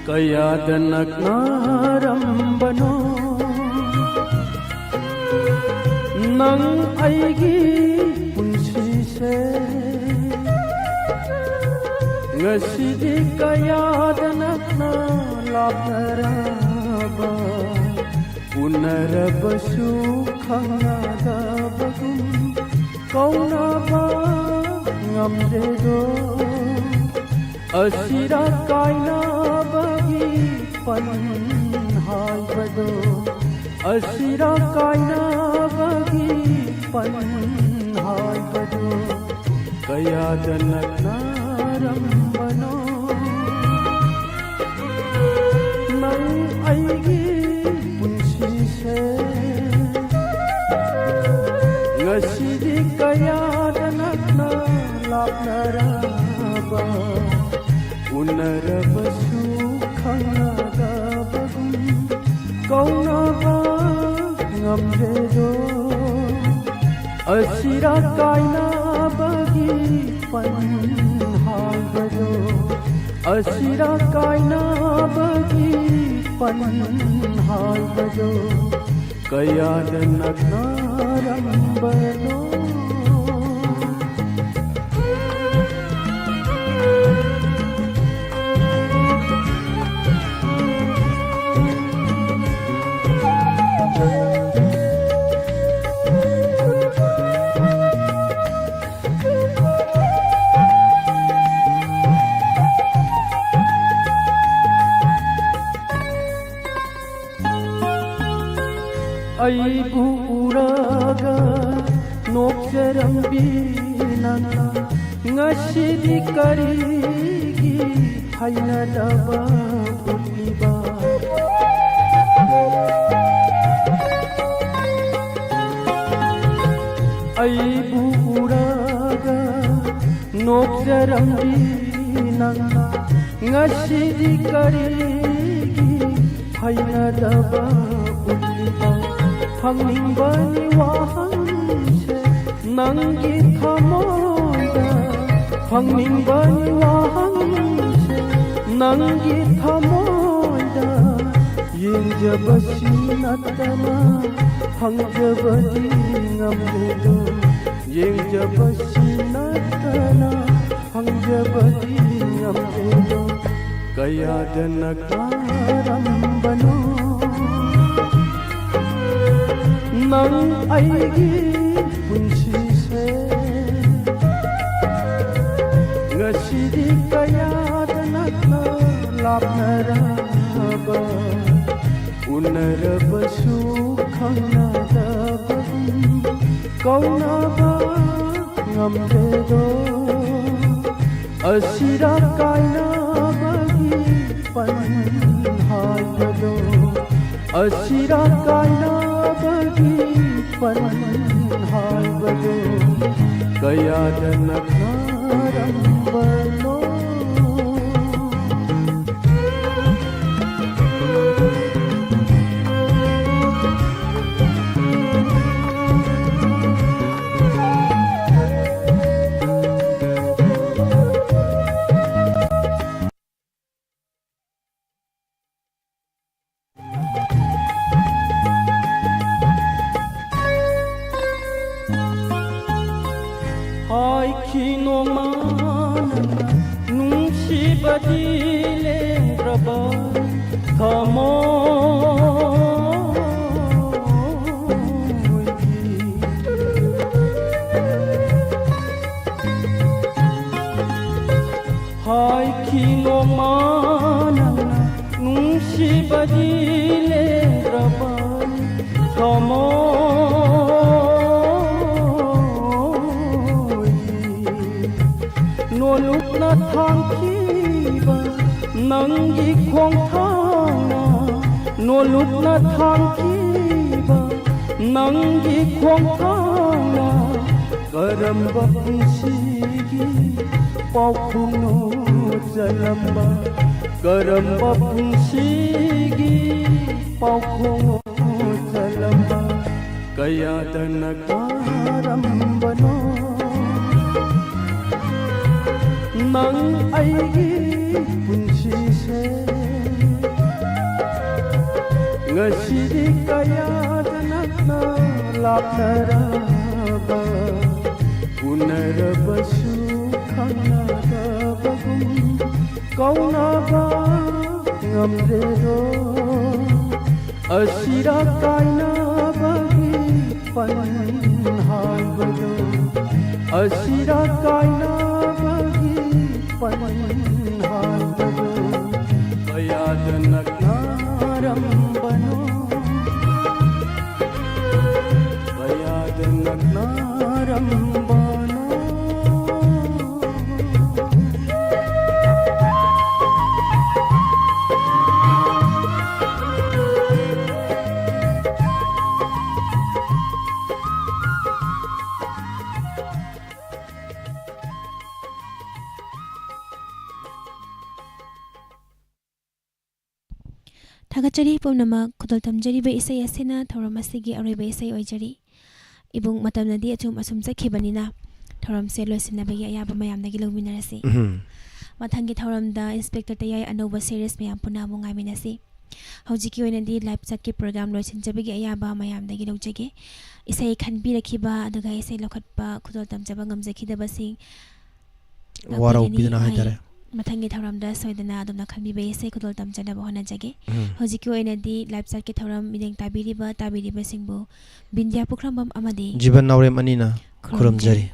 ꯀꯌꯥꯗ ꯅꯛꯅꯔꯝꯕꯅꯣ ꯅꯪ ꯑꯩꯒꯤ ꯄꯨꯟꯁꯤꯁꯦ꯫ ꯉꯁꯤꯗꯤ ꯀꯌꯥꯗ ꯅꯛꯅ ꯂꯥꯞꯅꯔꯕ ꯎꯅꯔꯕꯁꯨ ꯈꯪꯅꯗꯕꯒꯨꯝ ꯀꯧꯅꯕ ꯉꯝꯗꯦꯗꯣ꯫ ꯑꯁꯤꯔ ꯀꯥꯏꯅꯕꯒꯤ ꯄꯟ ꯍꯥꯏꯕꯗꯣ, ꯑꯁꯤꯔ ꯀꯥꯏꯅꯕꯒꯤ ꯄꯟ ꯍꯥꯏꯕꯗꯣ, ꯀꯌꯥꯗ ꯅꯛꯅꯔꯝꯕꯅꯣ ꯅꯪ ꯑꯩꯒꯤ ꯄꯨꯟꯁꯤꯁꯦ꯫ ꯉꯁꯤꯗꯤ ꯀꯌꯥꯗ ꯅꯛꯅ ꯂꯥꯞꯅꯔꯕ ꯎꯅꯔꯕꯁꯨ ꯈꯪꯅꯗꯕꯒꯨꯝ ꯀꯧꯅꯕ ꯉꯝꯗꯦꯗꯣ꯫ ꯑꯁꯤꯔ ꯀꯥꯏꯅꯕꯒꯤ ꯄꯟ ꯍꯥꯏꯕꯗꯣ, ꯑꯁꯤꯔ ꯀꯥꯏꯅꯕꯒꯤ ꯄꯟ ꯍꯥꯏꯕꯗꯣ, ꯀꯌꯥꯗ ꯅꯛꯅꯔꯝꯕꯅꯣ꯫ ꯑꯩꯕꯨ ꯎꯔꯒ ꯅꯣꯛꯆꯔꯝꯕꯤ ꯅꯪꯅ ꯉꯁꯤꯗꯤ ꯀꯔꯤꯒꯤ ꯍꯩꯅꯗꯕ ꯎꯠꯂꯤꯕ? ꯑꯩꯕꯨ ꯎꯔꯒ ꯅꯣꯛꯆꯔꯝꯕꯤ ꯅꯪꯅ ꯉꯁꯤꯗꯤ ꯀꯔꯤꯒꯤ ꯍꯩꯅꯗꯕ ꯎꯠꯂꯤꯕ? ꯍꯪꯅꯤꯡꯕꯅꯤ ꯋꯥꯍꯪꯁꯦ ꯅꯪꯒꯤ ꯊꯃꯣꯏꯗ, ꯍꯪꯅꯤꯡꯕꯅꯤ ꯋꯥꯍꯪꯁꯦ ꯅꯪꯒꯤ ꯊꯃꯣꯏꯗ꯫ ꯌꯦꯡꯖꯕꯁꯤ ꯅꯠꯇꯅ ꯍꯪꯖꯕꯗꯤ ꯉꯝꯗꯦꯗꯣ, ꯌꯦꯡꯖꯕꯁꯤ ꯅꯠꯇꯅ ꯍꯪꯖꯕꯗꯤ ꯉꯝꯗꯦꯗꯣ꯫ ꯀꯌꯥꯗ ꯅꯛꯅꯔꯝꯕꯅꯣ ꯅꯪ ꯑꯩꯒꯤ ꯄꯨꯟꯁꯤꯁꯦ? ꯉꯁꯤꯗꯤ ꯀꯌꯥꯗ ꯅꯛꯅ ꯂꯥꯞꯅꯔꯕ, ꯎꯅꯔꯕꯁꯨ ꯈꯪꯅꯗꯕꯒꯨꯝ ꯀꯧꯅꯕ ꯉꯝꯗꯦꯗꯣ꯫ ꯑꯁꯤꯔ ꯀꯥꯏꯅꯕꯒꯤ ꯄꯟ ꯍꯥꯏꯕꯗꯣ, ꯑꯁꯤꯔ ꯀꯥꯏꯅꯕꯒꯤ ꯄꯟ ꯍꯥꯏꯕꯗꯣ, ꯀꯌꯥꯗ ꯅꯛꯅꯔꯝꯕꯅꯣ꯫ ꯍꯥꯏꯈꯤ ꯅꯣꯡꯃ ꯅꯪꯅ ꯅꯨꯡꯁꯤꯕꯗꯤ ꯂꯦꯡꯗ꯭ꯔꯕ ꯊꯃꯣꯏꯒꯤ꯫ ꯍꯥꯏꯈꯤ ꯅꯣꯡꯃ ꯅꯪꯅ ꯅꯨꯡꯁꯤꯕꯗꯤ ꯂꯦꯡꯗ꯭ꯔꯕ ꯊꯃꯣꯏ ꯅꯣꯂꯨꯛꯅ ꯊꯥꯡꯈꯤꯕ ꯅꯪꯒꯤ ꯈꯣꯡꯊꯥꯡꯅ, ꯅꯣꯂꯨꯛꯅ ꯊꯥꯡꯈꯤꯕ ꯅꯪꯒꯤ ꯈꯣꯡꯊꯥꯡꯅ ꯀꯔꯝꯕ ꯄꯨꯟꯁꯤꯒꯤ ꯄꯥꯎꯈꯣꯡꯅꯣ ꯆꯜꯂꯝꯕ, ꯀꯔꯝꯕ ꯄꯨꯟꯁꯤꯒꯤ ꯄꯥꯎꯈꯣꯡꯅꯣ ꯆꯜꯂꯝꯕ, ꯀꯌꯥꯗ ꯅꯛꯅꯔꯝꯕꯅꯣ ꯅꯪ ꯑꯩꯒꯤ ꯄꯨꯟꯁꯤꯁꯦ꯫ ꯉꯁꯤꯗꯤ ꯀꯌꯥꯗ ꯅꯛꯅ ꯂꯥꯞꯅꯔꯕ, ꯎꯅꯔꯕꯁꯨ ꯈꯪꯅꯗꯕꯒꯨꯝ ꯀꯧꯅꯕ ꯉꯝꯗ꯭ꯔꯦꯗꯣ꯫ ꯑꯁꯤꯔ ꯀꯥꯏꯅꯕꯒꯤ ꯄꯟ ꯍꯥꯏꯕꯗꯣ, ꯑꯁꯤꯔ ꯀꯥꯏꯅꯕꯒꯤ ꯄꯟ ꯍꯥꯏꯕꯗꯣ, ꯀꯌꯥꯗ ꯅꯛꯅꯔꯝꯕꯅꯣ, ꯀꯌꯥꯗ ꯅꯛꯅꯔꯝꯕꯅꯣ꯫ ꯊꯥꯒꯠꯆꯔꯤ ꯄꯨꯝꯅꯃꯛ꯫ ꯈꯨꯗꯣꯜ ꯇꯝꯖꯔꯤꯕ ꯏꯁꯩ ꯑꯁꯤꯅ ꯊꯧꯔꯝ ꯑꯁꯤꯒꯤ ꯑꯔꯣꯏꯕ ꯏꯁꯩ ꯑꯣꯏꯖꯔꯤ꯫ ꯏꯕꯨꯡ, ꯃꯇꯝꯅꯗꯤ ꯑꯆꯨꯝ ꯑꯁꯨꯝ ꯆꯠꯈꯤꯕꯅꯤꯅ ꯊꯧꯔꯝꯁꯦ ꯂꯣꯏꯁꯤꯟꯅꯕꯒꯤ ꯑꯌꯥꯕ ꯃꯌꯥꯝꯗꯒꯤ ꯂꯧꯃꯤꯟꯅꯔꯁꯤ꯫ ꯎꯝ꯫ ꯃꯊꯪꯒꯤ ꯊꯧꯔꯝꯗ ꯏꯟꯁꯄꯦꯛꯇꯔ ꯇꯌꯥꯏ ꯑꯅꯧꯕ ꯁꯦꯔꯤꯁ ꯃꯌꯥꯝ ꯄꯨꯟꯅ ꯑꯃꯨꯛ ꯉꯥꯏꯃꯤꯟꯅꯁꯤ꯫ ꯍꯧꯖꯤꯛꯀꯤ ꯑꯣꯏꯅꯗꯤ ꯂꯥꯏꯞ ꯆꯥꯠꯀꯤ ꯄ꯭ꯔꯣꯒ꯭ꯔꯥꯝ ꯂꯣꯏꯁꯤꯟꯖꯕꯒꯤ ꯑꯌꯥꯕ ꯃꯌꯥꯝꯗꯒꯤ ꯂꯧꯖꯒꯦ꯫ ꯏꯁꯩ ꯈꯟꯕꯤꯔꯛꯈꯤꯕ ꯑꯗꯨꯒ ꯏꯁꯩ ꯂꯧꯈꯠꯄ ꯈꯨꯗꯣꯜ ꯇꯝꯖꯕ ꯉꯝꯖꯈꯤꯗꯕꯁꯤꯡ ꯋꯥꯔꯧꯕꯤꯗꯅ ꯂꯥꯛꯄꯤꯔꯅꯤ꯫ ꯍꯥꯏꯇꯥꯔꯦ꯫ ꯑꯩ ꯃꯊꯪꯒꯤ ꯊꯧꯔꯝꯗ ꯁꯣꯏꯗꯅ ꯑꯗꯣꯝꯅ ꯈꯟꯕꯤꯕ ꯏꯁꯩ ꯈꯨꯗꯣꯜ ꯇꯝꯖꯅꯕ ꯍꯣꯠꯅꯖꯒꯦ꯫ ꯎꯝ꯫ ꯍꯧꯖꯤꯛꯀꯤ ꯑꯣꯏꯅꯗꯤ ꯂꯥꯏꯞ ꯆꯥꯠꯀꯤ ꯊꯧꯔꯝ ꯃꯤꯠꯌꯦꯡ ꯇꯥꯕꯤꯔꯤꯕ ꯇꯥꯕꯤꯔꯤꯕꯁꯤꯡꯕꯨ ꯕꯤꯟꯗ꯭ꯌꯥ ꯄꯨꯈ꯭ꯔꯝꯕꯝ ꯑꯃꯗꯤ ꯖꯤꯕꯟ ꯅꯥꯎꯔꯦꯝ ꯑꯅꯤꯅ ꯈꯨꯔꯨꯝꯖꯔꯤ꯫ ꯈꯨꯔꯨꯝꯖꯔꯤ꯫